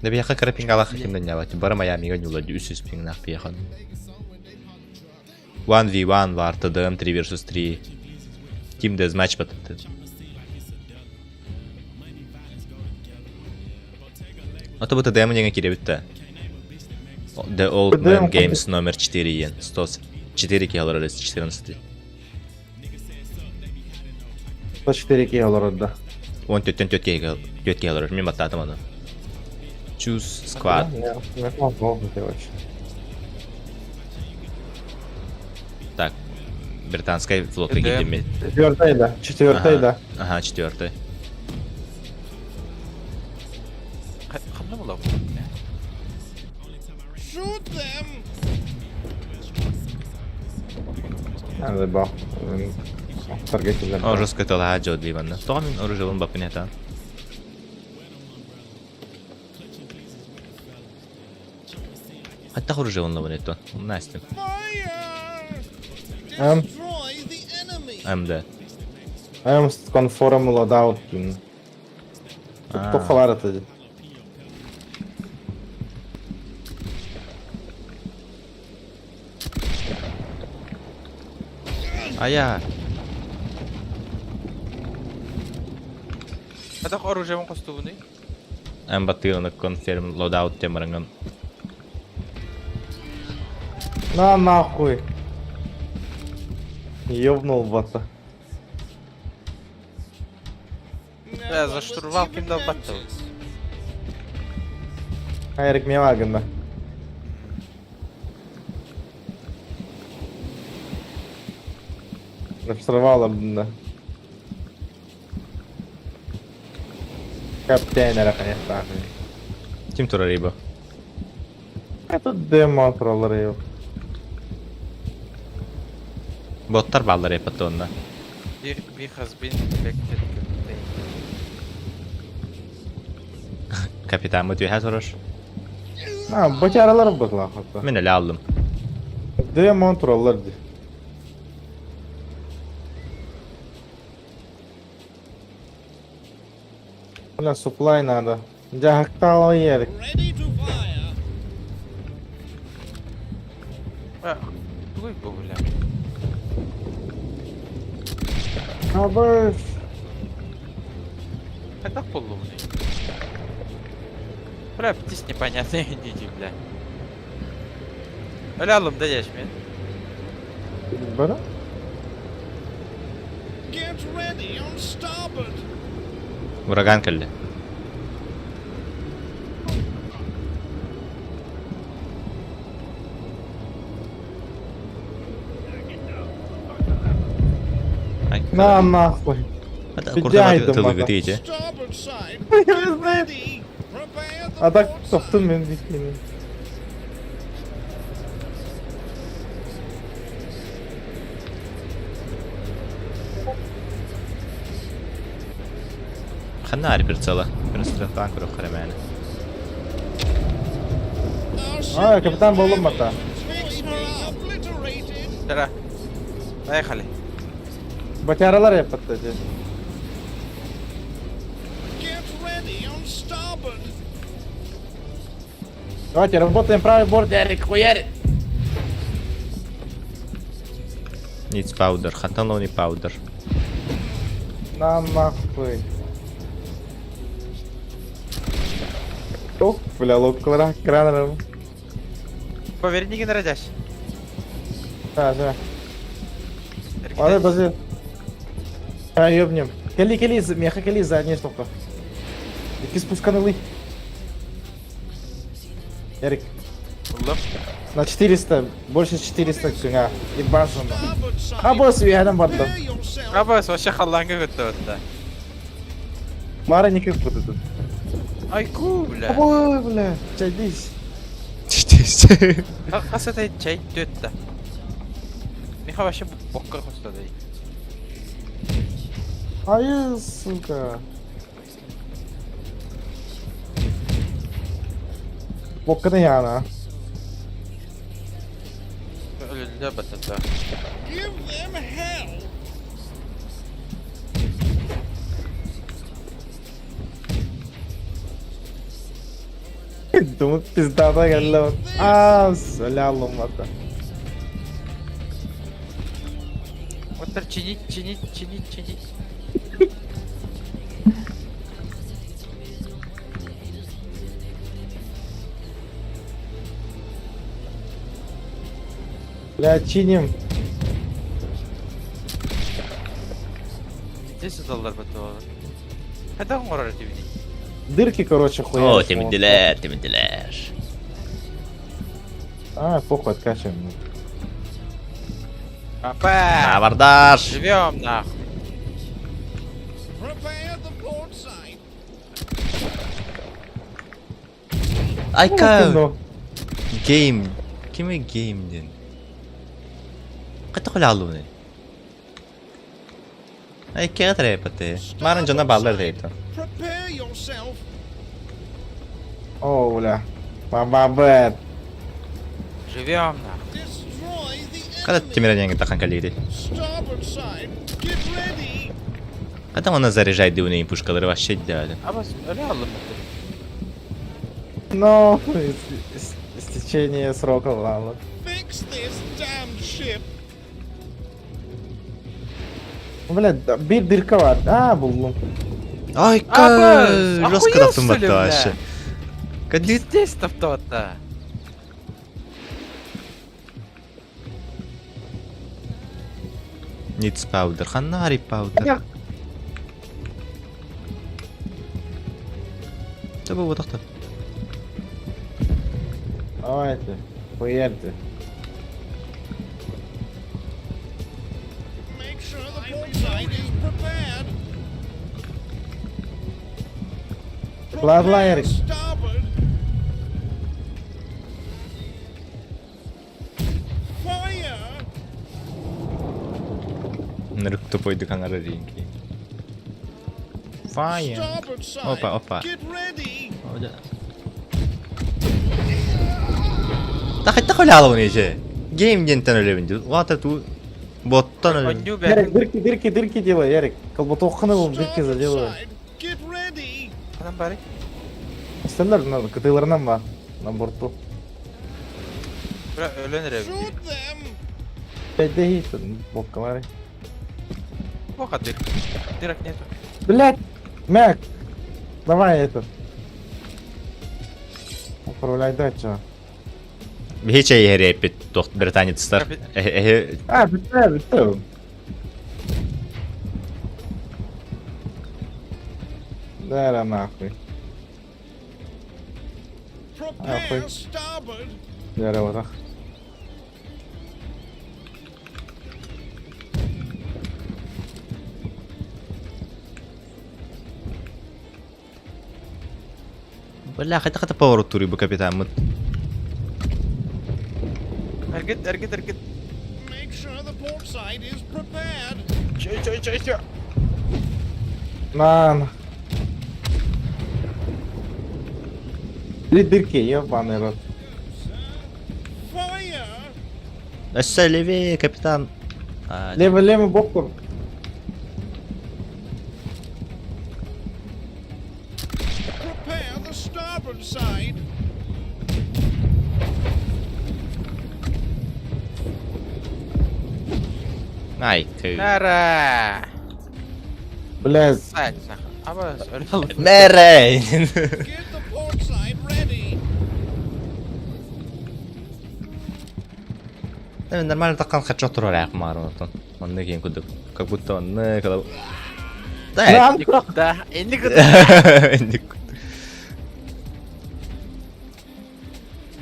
Да бияха кыра пингалаах кимден нябат. Бары Майамига нюла 300 пингнах бияхан. 1v1 бар ТДМ 3 versus 3. Team Deathmatch бат. А то бу ТДМ деген киребитте. The Old Man Games номер 4 ен. 104 килограмм 14. 104 киһи олорор да. Он төттен төтке төтке олорор. Мен баттаатым аны. Choose squad. Так, британская флотка гидеме. Четвертый, да. Четвертый, да. Ага, четвертый. Ханна була Shoot them! Надо Таргетилер. О, жестко тала жо диванна. Тоҕо мин оружиелын баппын этан. Хатта оружиелын лабын еттон. Настя. М. МД. М confirm loadout. Тухалар это. А я. Хатах оружием костубуный. М баттыгын confirm loadout темарыңын. На нахуй. Ёбнул бота. Бля, за штурвал ким дал баттыл. Эрик Мелаганда. Взорвало, да. Капитан эрэ хайахтаахый. Ким турар ибо? Это демо тураллар еб. Боттар бааллар еппат онно. We has been elected captain. Капитаммыт үөһэ турар. А, бачаралар быһлаах. Мин эле алдым. Демо тураллар ди. Бля, суплай надо. Дьаһахтаал Ерик. Тугуй бу бля? Абы. Хайдах буоллуҥуй? Бля, птиц непонятный индии, бля. Өлө алым да дьэшмин. Бара? Get ready on starboard. Ураган кэллэ. На нахуй. Курдама тылыгыт ичи. Starboard side. Я знаю. А так топтун мен бикини. Ханна ари прицела. Перестрелтан көрөх харамааны. А, капитан болом бата. Тара. Поехали. Бачаралар яппатта же. Get ready on starboard. Давайте работаем правый борт, Ярик, хуярит. Needs powder. Хантан лони powder. На нахуй. Ох, бля, локалара кранером. Поверни генерадяш. Да, да. Ладно, подожди. А, ёбнем. Кели, кели, меха кели, задняя штука. Ики спусканылый. Ярик. На 400, больше 400 кюня. И базово. А босс, я там бардам. Абас, вообще халланга көттө. Мара не как вот этот. Айку, бля. Ой, бля, чадись. Чадись. Хас это чай төттө. Миха вообще бокка хостады. Ай, сука. Бокканы яна. Өлүллэ батата. Give them hell. Думаю, пиздата кэллэ. Аа, солялым бата. Вот чинить, чинить, чинить, чинить. Бля, чиним. Здесь доллар батала. Когда он орар тебе? Дырки, короче, хуя. О, теминделер, теминделер. А, похуй, откачиваем. Папа! Абордаж! Живем нахуй. Prepare the port side. Айка! Гейм. Кими гейм ден? Кайта алуны? Ай, кега трепате. Маран жона баллар дейт. Prepare yourself. О, бля. Баба-бэт. Живем нахуй. Destroy the Когда enemy. темиренең тахан калири? Starboard side. Get ready. Когда она заряжает дивные пушкалары вообще делали? Абас, өлө алым. Но, истечение срока, ладно. Fix this damned ship. Бля, да, бир дырка бар. А, булдум. Айка! Абас, Жестко охуел, таптым что ли, батта бля? вообще. Кадли Здесь топтота. Needs powder. Ханари powder. Таба вот так. Давайте, хуярьте. Make sure the port side is prepared. Ладно, Ярик. Нырык тупойдук аҥарар иинки. Fire. Опа, опа. Тахайта холяловын ече. Гейм дентен өлөбүн дии. Лата ту боттан өлөбүн. Ярик, дырки, дырки, дырки делай, Ярик. Колботохханы был дырки заделывай. Ханан бары? Стендер, кытыыларынан ба, на борту. Бра өлөн эрэ. Пять боккалары. Плохо дыр. Дырок нету. Блять, Мяк, давай этот. Управляй дальше. Биһи чэй иһэриэппит туох британецтар. Эһи А, бүттэ, бүттэ. Да, нахуй. Нахуй. Дәрі отақ. Бля, хотя хотя поворот тури бы капитан. Мы... Эргит, эргит, эргит. Make sure the port side is prepared. Че, че, че, че? На, на. Три дырки, ебаный рот. Өссө левее, капитан. Лево, лево, бокку. Prepare the starboard side. Ай, ты. Нара! Блядь. Сать, нахуй. Аба, өлө. Мэрэ! Нормально таккан хачок турар аяк маар онтон. Онны кийин кудук. Как будто онны когда... Да. Да, инник Инник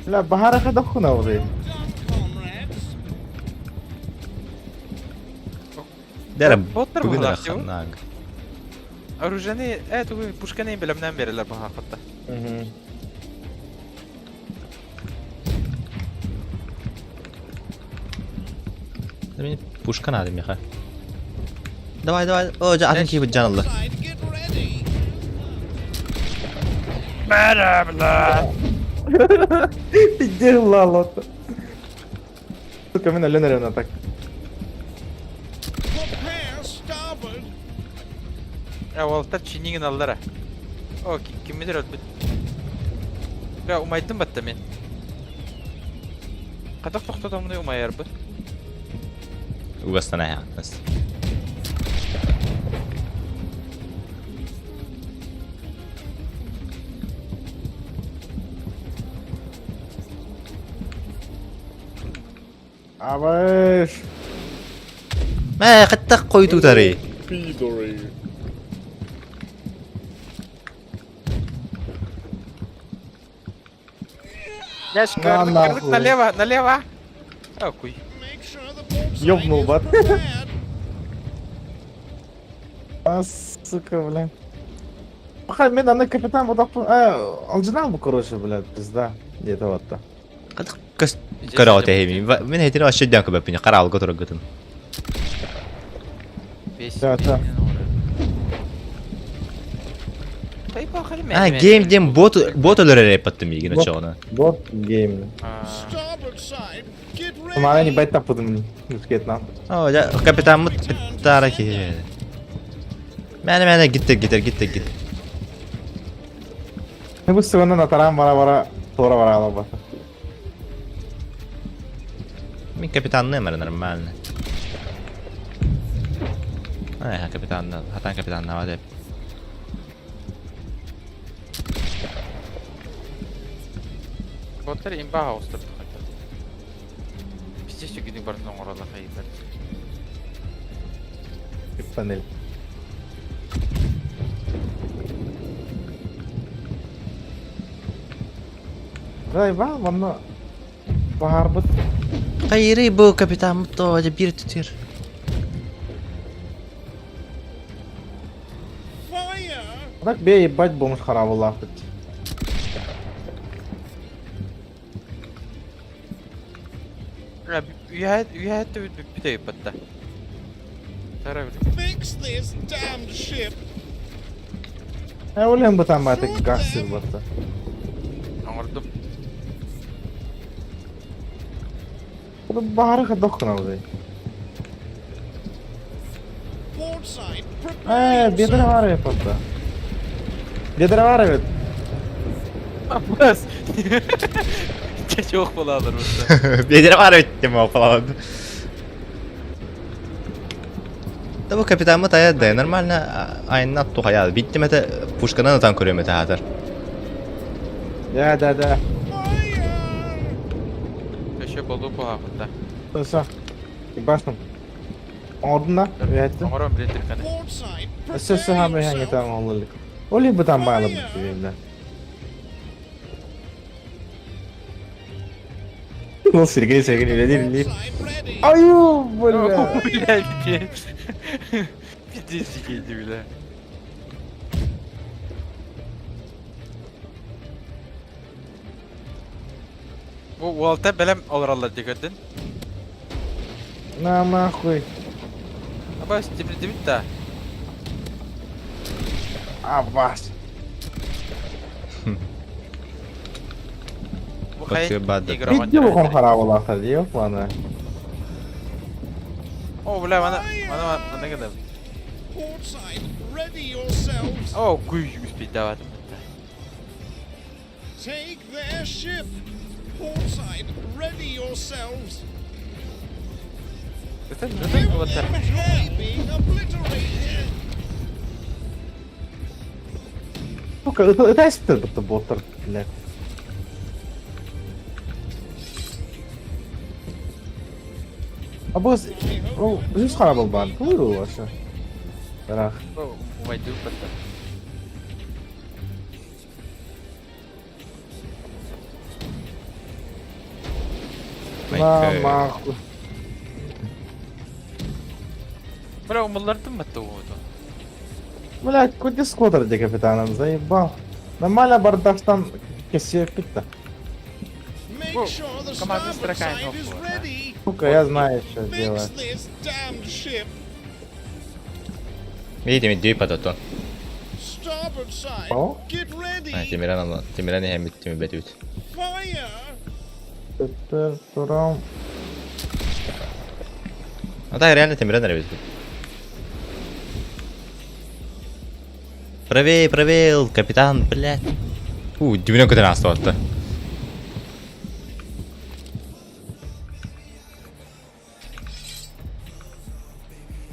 Бля, бахара хадахуна уже. Дәрі Боттар бүгін бұлар, тиу? раханнаг. Оружие, тугу пушканы билемнен берилер бу хакытта. Мен пушка надо меха. Давай, давай. О, жа, атын кейбіт жанылды. Бәрі, бля. Пиздел лото. Сука, мен өлөн так. Prepare starboard. Уолтар чинигин аллара. О, киммидер өлбүт. Бля, умайдым батта мен. Катак токтотомуну умайарбы. Угастана аяқнас. Абыш. Мә, қаттақ қой тутары. Пидоры. Ляш, На кырдык, нахуй. кырдык, налево, налево. А, хуй. Ёбнул, бат. А, сука, бля. Пока мен аны капитан вот алжинал бу, короче, бля, пизда. Где-то вот то. Көрө тэхими. Мен хетире вообще дян көбөппүн. Каралга тургутун. Да, да. А, гейм дем бот бот өлөрөр эпаттым игин очоғына. Бот гейм. Starboard side. Get ready. Мана не бать тапыдым. Вьетнам. О, жа капитан мут тара ки. Мәне мәне гиттер гиттер гиттер гит. Не бу сыгына натаран бара бара тора бара ала бата. Мен капитан нэмэр нормально. Ай, капитан, хатан капитан нава деп. Боттар имба хаустар. Пиздец, үгүнүк бартын оңоролар хайыттар. Панель. Давай, ба, манна баарбыт. Кайры бу капитан мут то бир түтер. Так бей, ебать, бомж харабылаахпыт. Үһэ бүппүтэ ыппатта. Fix this damned ship. Э, ол бытан бааты газ батта. Оҥордум. Баары хадох гынабыт. Port side, prepare Э, бедра yourself. бар эппатта. Бедра бар эбит. Абас! Чачок буолалар бутта. Бедре бар эбит ол Да бу капитаммыт айа нормально айыннат тухая. Биттим это пушканан атан көрөм это хатар. Да, да, да. Еще болду куһаахытта. Все. Ебашным. Оҥордун да? Үһэттин. Оҥорон биле түрканы. Port side, Өссө өссө prepare хаамы yourself. хаңытан оҥоллулик. Оли бытан байлап битти Ну, Сергей, Сергей, Port не side ready. Аю, бля. Бля, пиздец. Пиздец, дикий, бля. Бу уолта бэлэм олороллор дии көрдүн. На нахуй. Абас тибит да. Абас. Бу хай Бады. Видео хон харабылаахта диё планы. О, бля, мана мана мана гына. Port side, ready yourselves. О, куй успеть давать. Take their ship. Port side, ready yourselves. Это Give вот them hell being obliterated. Сука, это это боттер, бля. Абас, ну, үс харабыл бар. Туйру вообще. Рах. Войду потом. На нахуй. Бля, умаллардым батты уоду. Блять, куда скотер где капитаном заебал. Нормально бардактан кесе питта. Make sure the команда starboard строка side is ready. Сука, я знаю, что Fix делать. this damned ship. Видите, мен дөй падато. Starboard side, О? get ready. Тимиран алла. Тимиран хәм бит бит бит. Fire. Тыр турам. А так реально Тимиран ребят. Правее, правее, капитан, блядь. У, дюбинок это нас-то.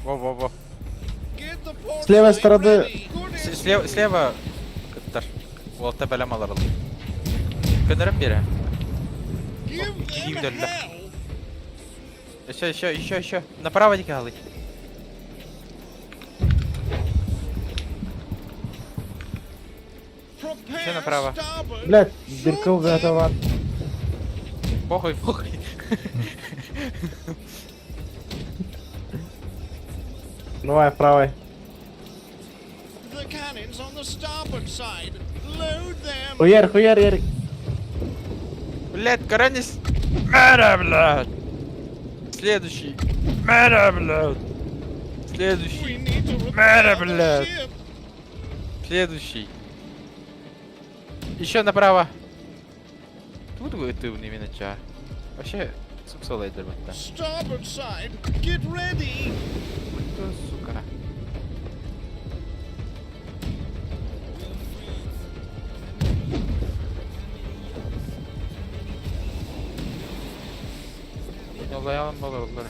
Во-во-во. Get the port С левой side стороны. ready. Good Слева, слева кыттар. Уолта бэлэм аларыл. Көнөрөм бире. Give Киги them үдөллө. hell. Еще, еще, еще, еще. Направо дики халы. Prepare Еще направо. starboard. Блять, дыркал готова. Похуй, похуй. Давай, правой. The cannons on the starboard side. Load them. Хуяр, хуяр, Ярик. Блядь, Каранис. Мэра, блядь. Следующий. Мэра, блядь. We Следующий. need to repair Мэра, the блядь. ship. Следующий. Еще направо. Тут вы ты именно ча. Вообще, суксолайдер батта. Starboard side, get ready. Кто, сука? Yollayalım balırlar.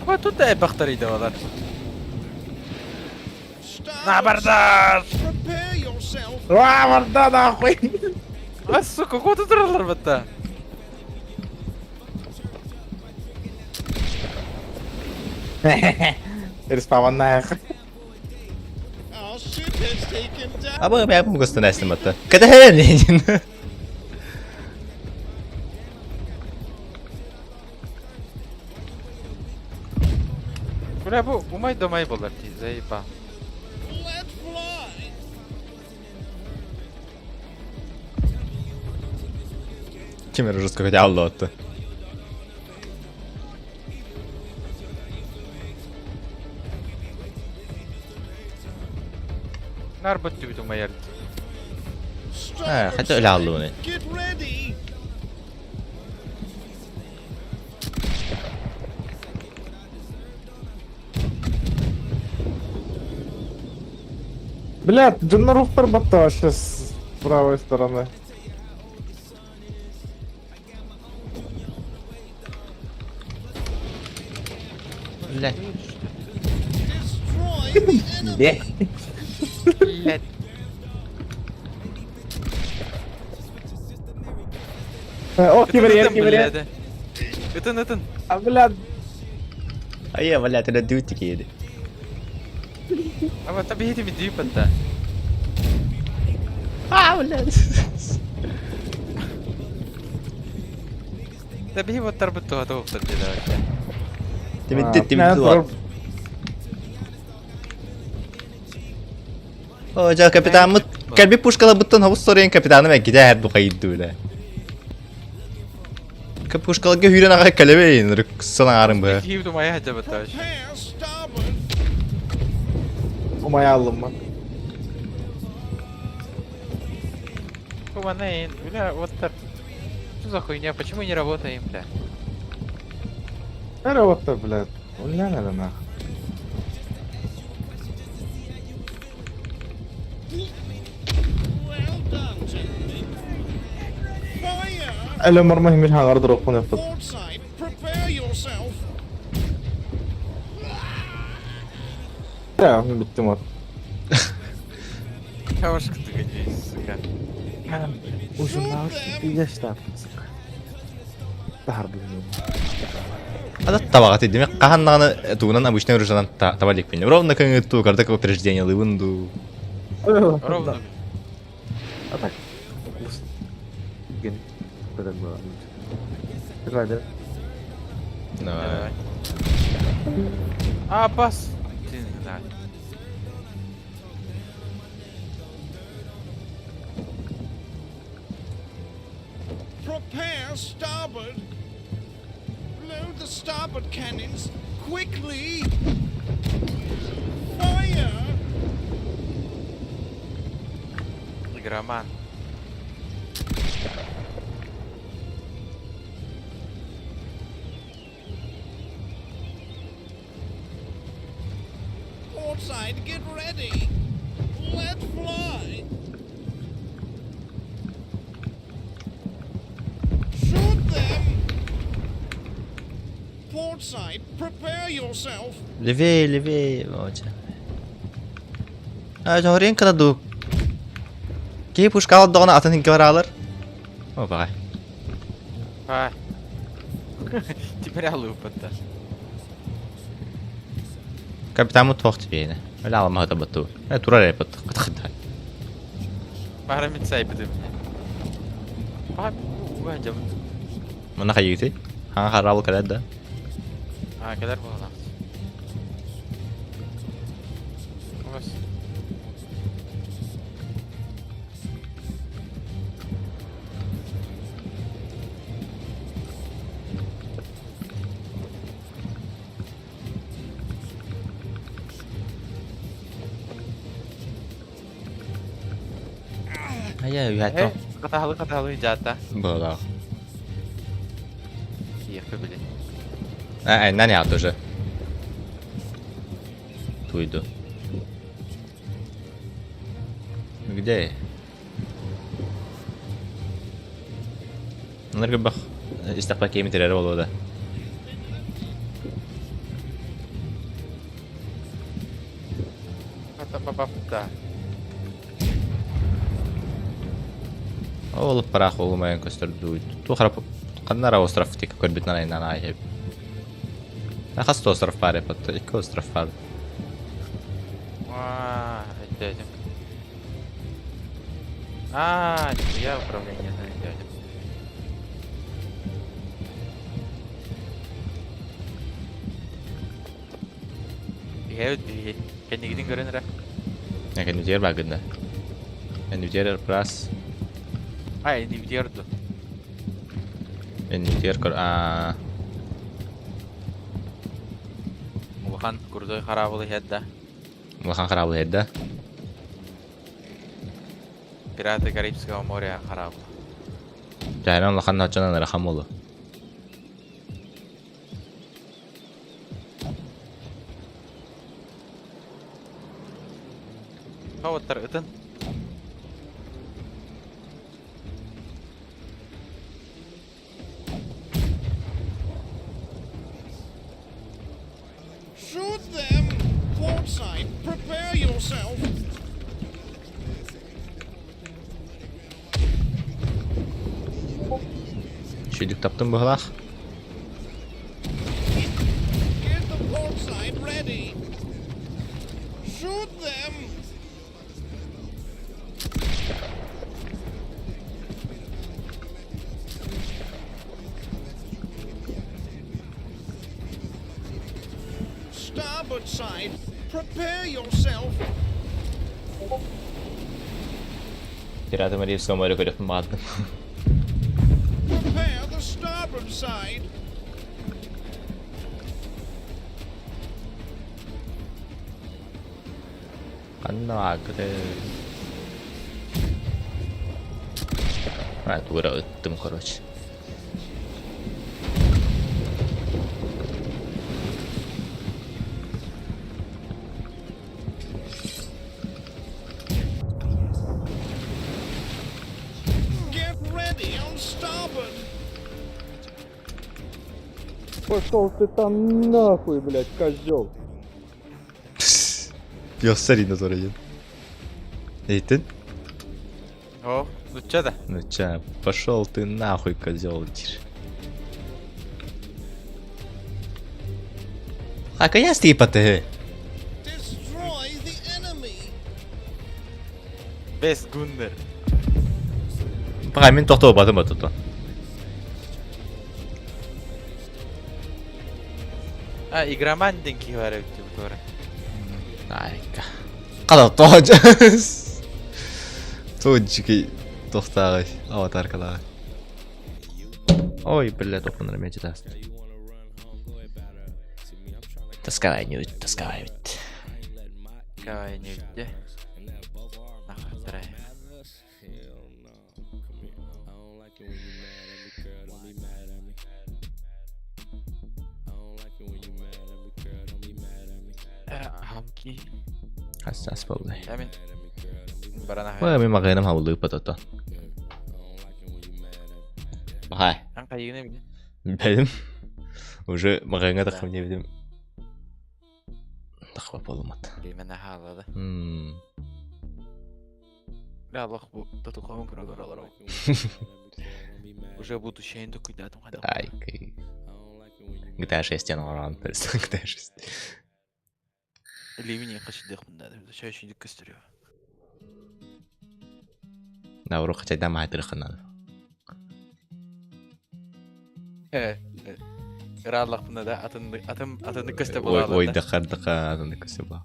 Ama тут да бахтарыйда балар. На Starboard абордаж! side, prepare yourself. А, морда нахуй. А, сука, куда туралар батта? Респаван нахуй. Our ship has taken damage. Аба я бу гостан батта. Када Ленин. Бля, бу умай домай болар ти, заебал. Ким эрэ жестко хотя аллоотта. Нар бут түбүт умайар. Э, хотя өлө аллууну. Get ready! Бля, Джоннаруфтар батта вообще с правой стороны. Бля. Бля. Блять. О, кибер, кибер. Ытын, ытын. А, бля. Айя, бля, ты дүүтик edi. А вот объедем иди подда. А, блядь. Да бей вот тарбыту, а то уктар давай. Тимитти, тимитти. О, жа капитанмыт кэлби пушкала буттан хабыс сорен капитаным әкките әр духайдды үле. Пушкаларга хүрен аға калебейин, рыксан арын бы. Киев думая хотя бы товарищ. Умай аллым mı? Куманейн, бля, вот так. Что за хуйня? Почему не работаем, бля? Работа, блядь. Уля, надо нахуй. Әлі марма химил хангар дроп қын яптық. Portside, prepare yourself! Я, бітті мат. Кавашка ты гони, сука. Ужин пиздец сука. Тахар, блин. Ада табаға тиди. Мен қаханнағаны туынан обычный оружиянан таба лекпен. Ровно кыңы ту, карда упреждение лыбынду. Ровно. А так. Ген. Это было. Давай, да. Давай. А, пас. Ты, да. Prepare starboard! Load the starboard cannons quickly! Fire! Игроман. Portside, get ready! Let fly! Shoot them! Portside, prepare yourself! Левее, левее. Вот. А, жорен каду. Кей пушка алдыгына атын хинке баралар. О, багай. А. Теперь алып поддашь. Капитан тоқ тибейне. Өлө алма хата батту. Э, тура репат. Кытхыда. Парамит сайбыды. Па, уга жам. Мына хайыты. Хан харабыл калады да. А, кадар болған. Ос. Ая, үйәтті. Каталы каталы жата. Была. Ехы, блин. Ә, нан ят уже. Туйду. Где? Ныргы бах. Истақпа кеймі терері болуы да. Ата Ол парах олмайын көстөрдү. Ту харап каннара остров тик көрбүт нан ай. Хас остров бар эпот. Икки остров бар. А, дядя. А, я управление знаю, дядя. Иһэбит биһи. Кэннигитин көрөн эрэ. Кэннитигэр баагында. Эннитигэр раз. А, эннибитигэр ду. Эннитигэр көр аа. Улахан крутой хараабыл иһэр да. Улахан хараабыл иһэр да. Пираты Карибского моря хараабыл. Дьайынан улахан оччонон ырахан буолу. Хаваттар ытын. Shoot them! Portside, prepare yourself! Үчүгүйдүк таптым быһылаах. Get the port side ready! Shoot them! Starboard side, prepare yourself! Пираты Мариевского моря көрүөхпүн баҕардым. Prepare the starboard side! Ханна бааргыты? А, тугу эрэ ыттым, короче. Get ready on starboard! Пошел ты там нахуй, блядь, козел. Ёссар инозор Эйтин? О, ну чё да? Ну ча, пошел ты нахуй, козел, диир. Хакаяс типа ты. Destroy the enemy! Best Gunner. Пока мин тохтоо батым батыта. А, игроман диэн киһи баар эбит дии бу туора. Айка. Хата тоож. Тоожики тохтааҕый аватаркалааҕый. Ой, бля, тохтонор мечи тас. Таскавай не таскавай ведь. Таскавай не ведь. Нахуй Хамки. Хас буоллай. Амин. Барана. Ой, мин маҕайным хабыллыы патата. Бахай. Ан хайыгына билин. Бэлим. Уже маҕайҥа таххам диэбитим. Тахба буолумат. Биимэн хааллада. Бля, Аллах бу татухабын көрө олорор. Уже будущее токуйдаатым хада. Ай, GTA 6 тен оҥорон GTA 6. Ливни хашидых мында. Шашидик көстөрү. Науру хачайда маайтырыхынан. Э, Ырааллах мында да атын атын атын көстө була. Ой, дахар даха атын көстө була.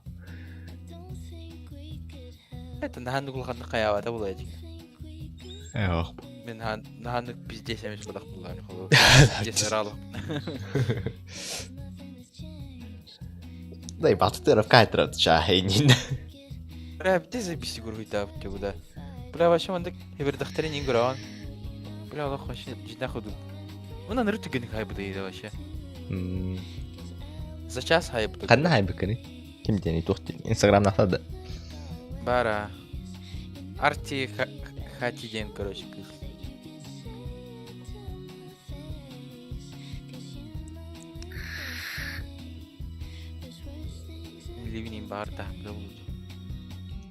Это нахан улаханнык хаябата була эдик. Э, ох. Мен нахан пиздец эмес булак булар. Пиздец ыраалах. Да и батытыров кайтырат чахайнин. Бля, пиздец бисти гургуйта буда. Бля, вообще мандык хебердахтарын ингуран. Бля, Аллах вообще жина ходу. Мына ныры түгеник хайбыда еді вообще. За час хайбыда. Ханна хайбыкыны? Ким дени тухти? Инстаграм нахтады. Бара. Арти Хати ден, короче, кыз. Ливнин бар да,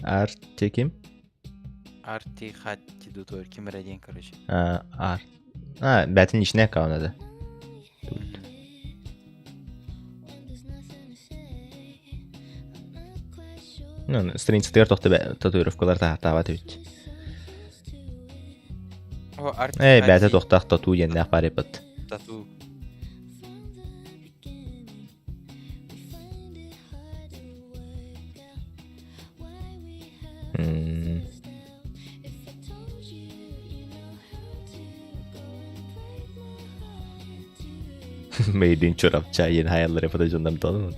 Арти ким? Арти Хати дутор ким ден, короче. А, ар. А, бәтин ичине аккаунт Ну, страницатыгар тохто татуировкалар таабат эбит. Э, бәтэ тохтаах тату диэннээх баар эбит. Тату. Made in Чурапча диэн хаяллар эпата дьоннор тону.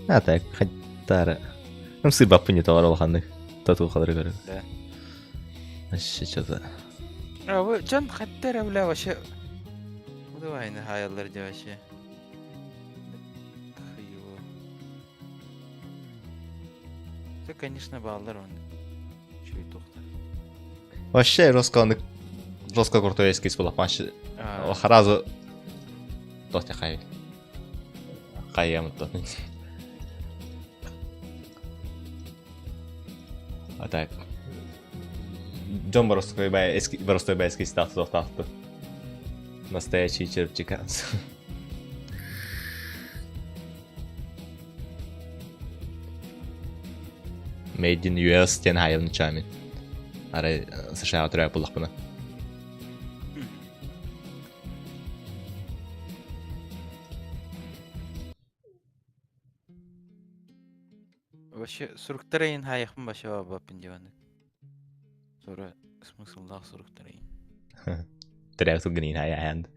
А так, хаттара. Ну, сырбаппын не товар улаханнык. Тату халары көрөр. Да. Вообще что-то. А вы дьон хаттара бля вообще. Ну давай на хаяллар дьэ вообще. Хуево. Это, конечно, баллар он. Чуй тухтар. Вообще Роско жестко крутой эскиз был вообще. А. Сразу тот хай. Хайям тот. А так. Джон Боростой бай эски Боростой бай эскиз тахты тахты. Настоящий черпчиканц. Made in US диэн хайын чамин. Арай США төрөө буллахпына. Вообще, суруктарайын хайахпын вообще бабаппын диваны. Sonra смысллаах суруктарайын. Төрөө тугнин хая ханд.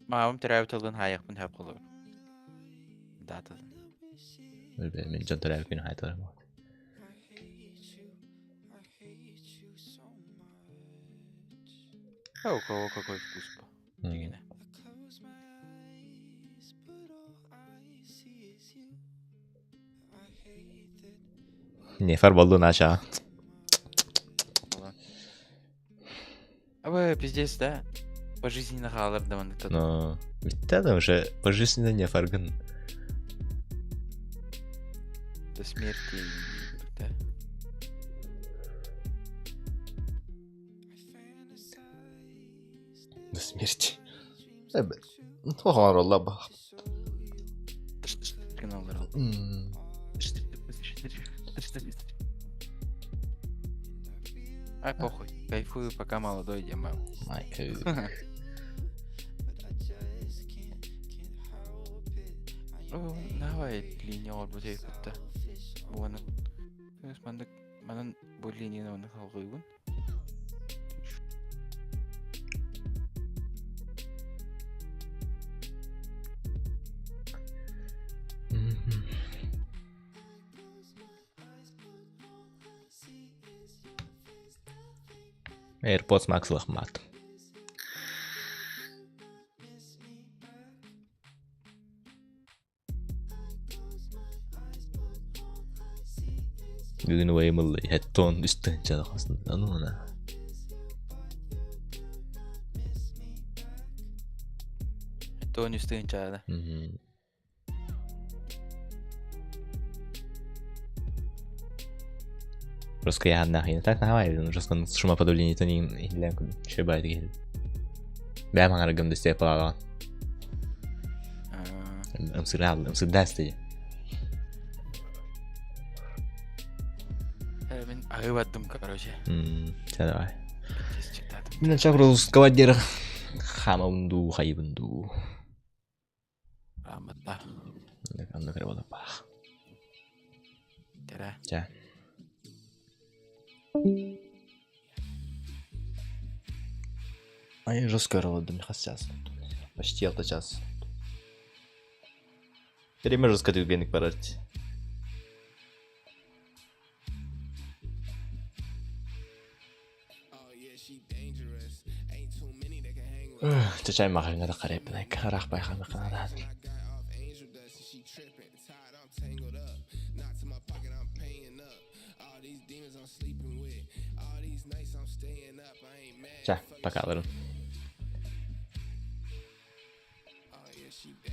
Маавым төрөөбүт тылын хайахпын хөп холор. Дата. Мен жон төрөө күн хайтар. А у кого какой вкус по. Дигене. Не фар болду наша. А вы пиздец, да? Пожизненно хаалар да маннык тот. Но ведь там уже пожизненно не фарган. До смерти. Да. До смерти. Туохаар олла ба. Каналдар. Ай, похуй. Кайфую, пока молодой, дема. Майка. О, давай линия орбут эйпутта. Буаны. Мандык манан бу линияны оны халгыйбын. AirPods Max лахмат. Бүгүн уайымыл хеттон үстен чалахасын. Ану на. Тони үстен чаада. Просто я нахрен так навай, просто шумоподавление то не для шибает гель. Бля, маңар гымды степ алаған. Ымсырал, ымсырдасты. Мен агыбаттым, короче. Ча давай. Мен чакыру скавадер хамамду хайбынду. Раматта. Анда кыра бола бах. Тера. Ча. Ай, жестко работаю, час. Почти алты час. Время жестко түгенік барат. Чачай мағырыңа да қарайпын, арақ байқамай қанададыр. Ча, пока, ларым.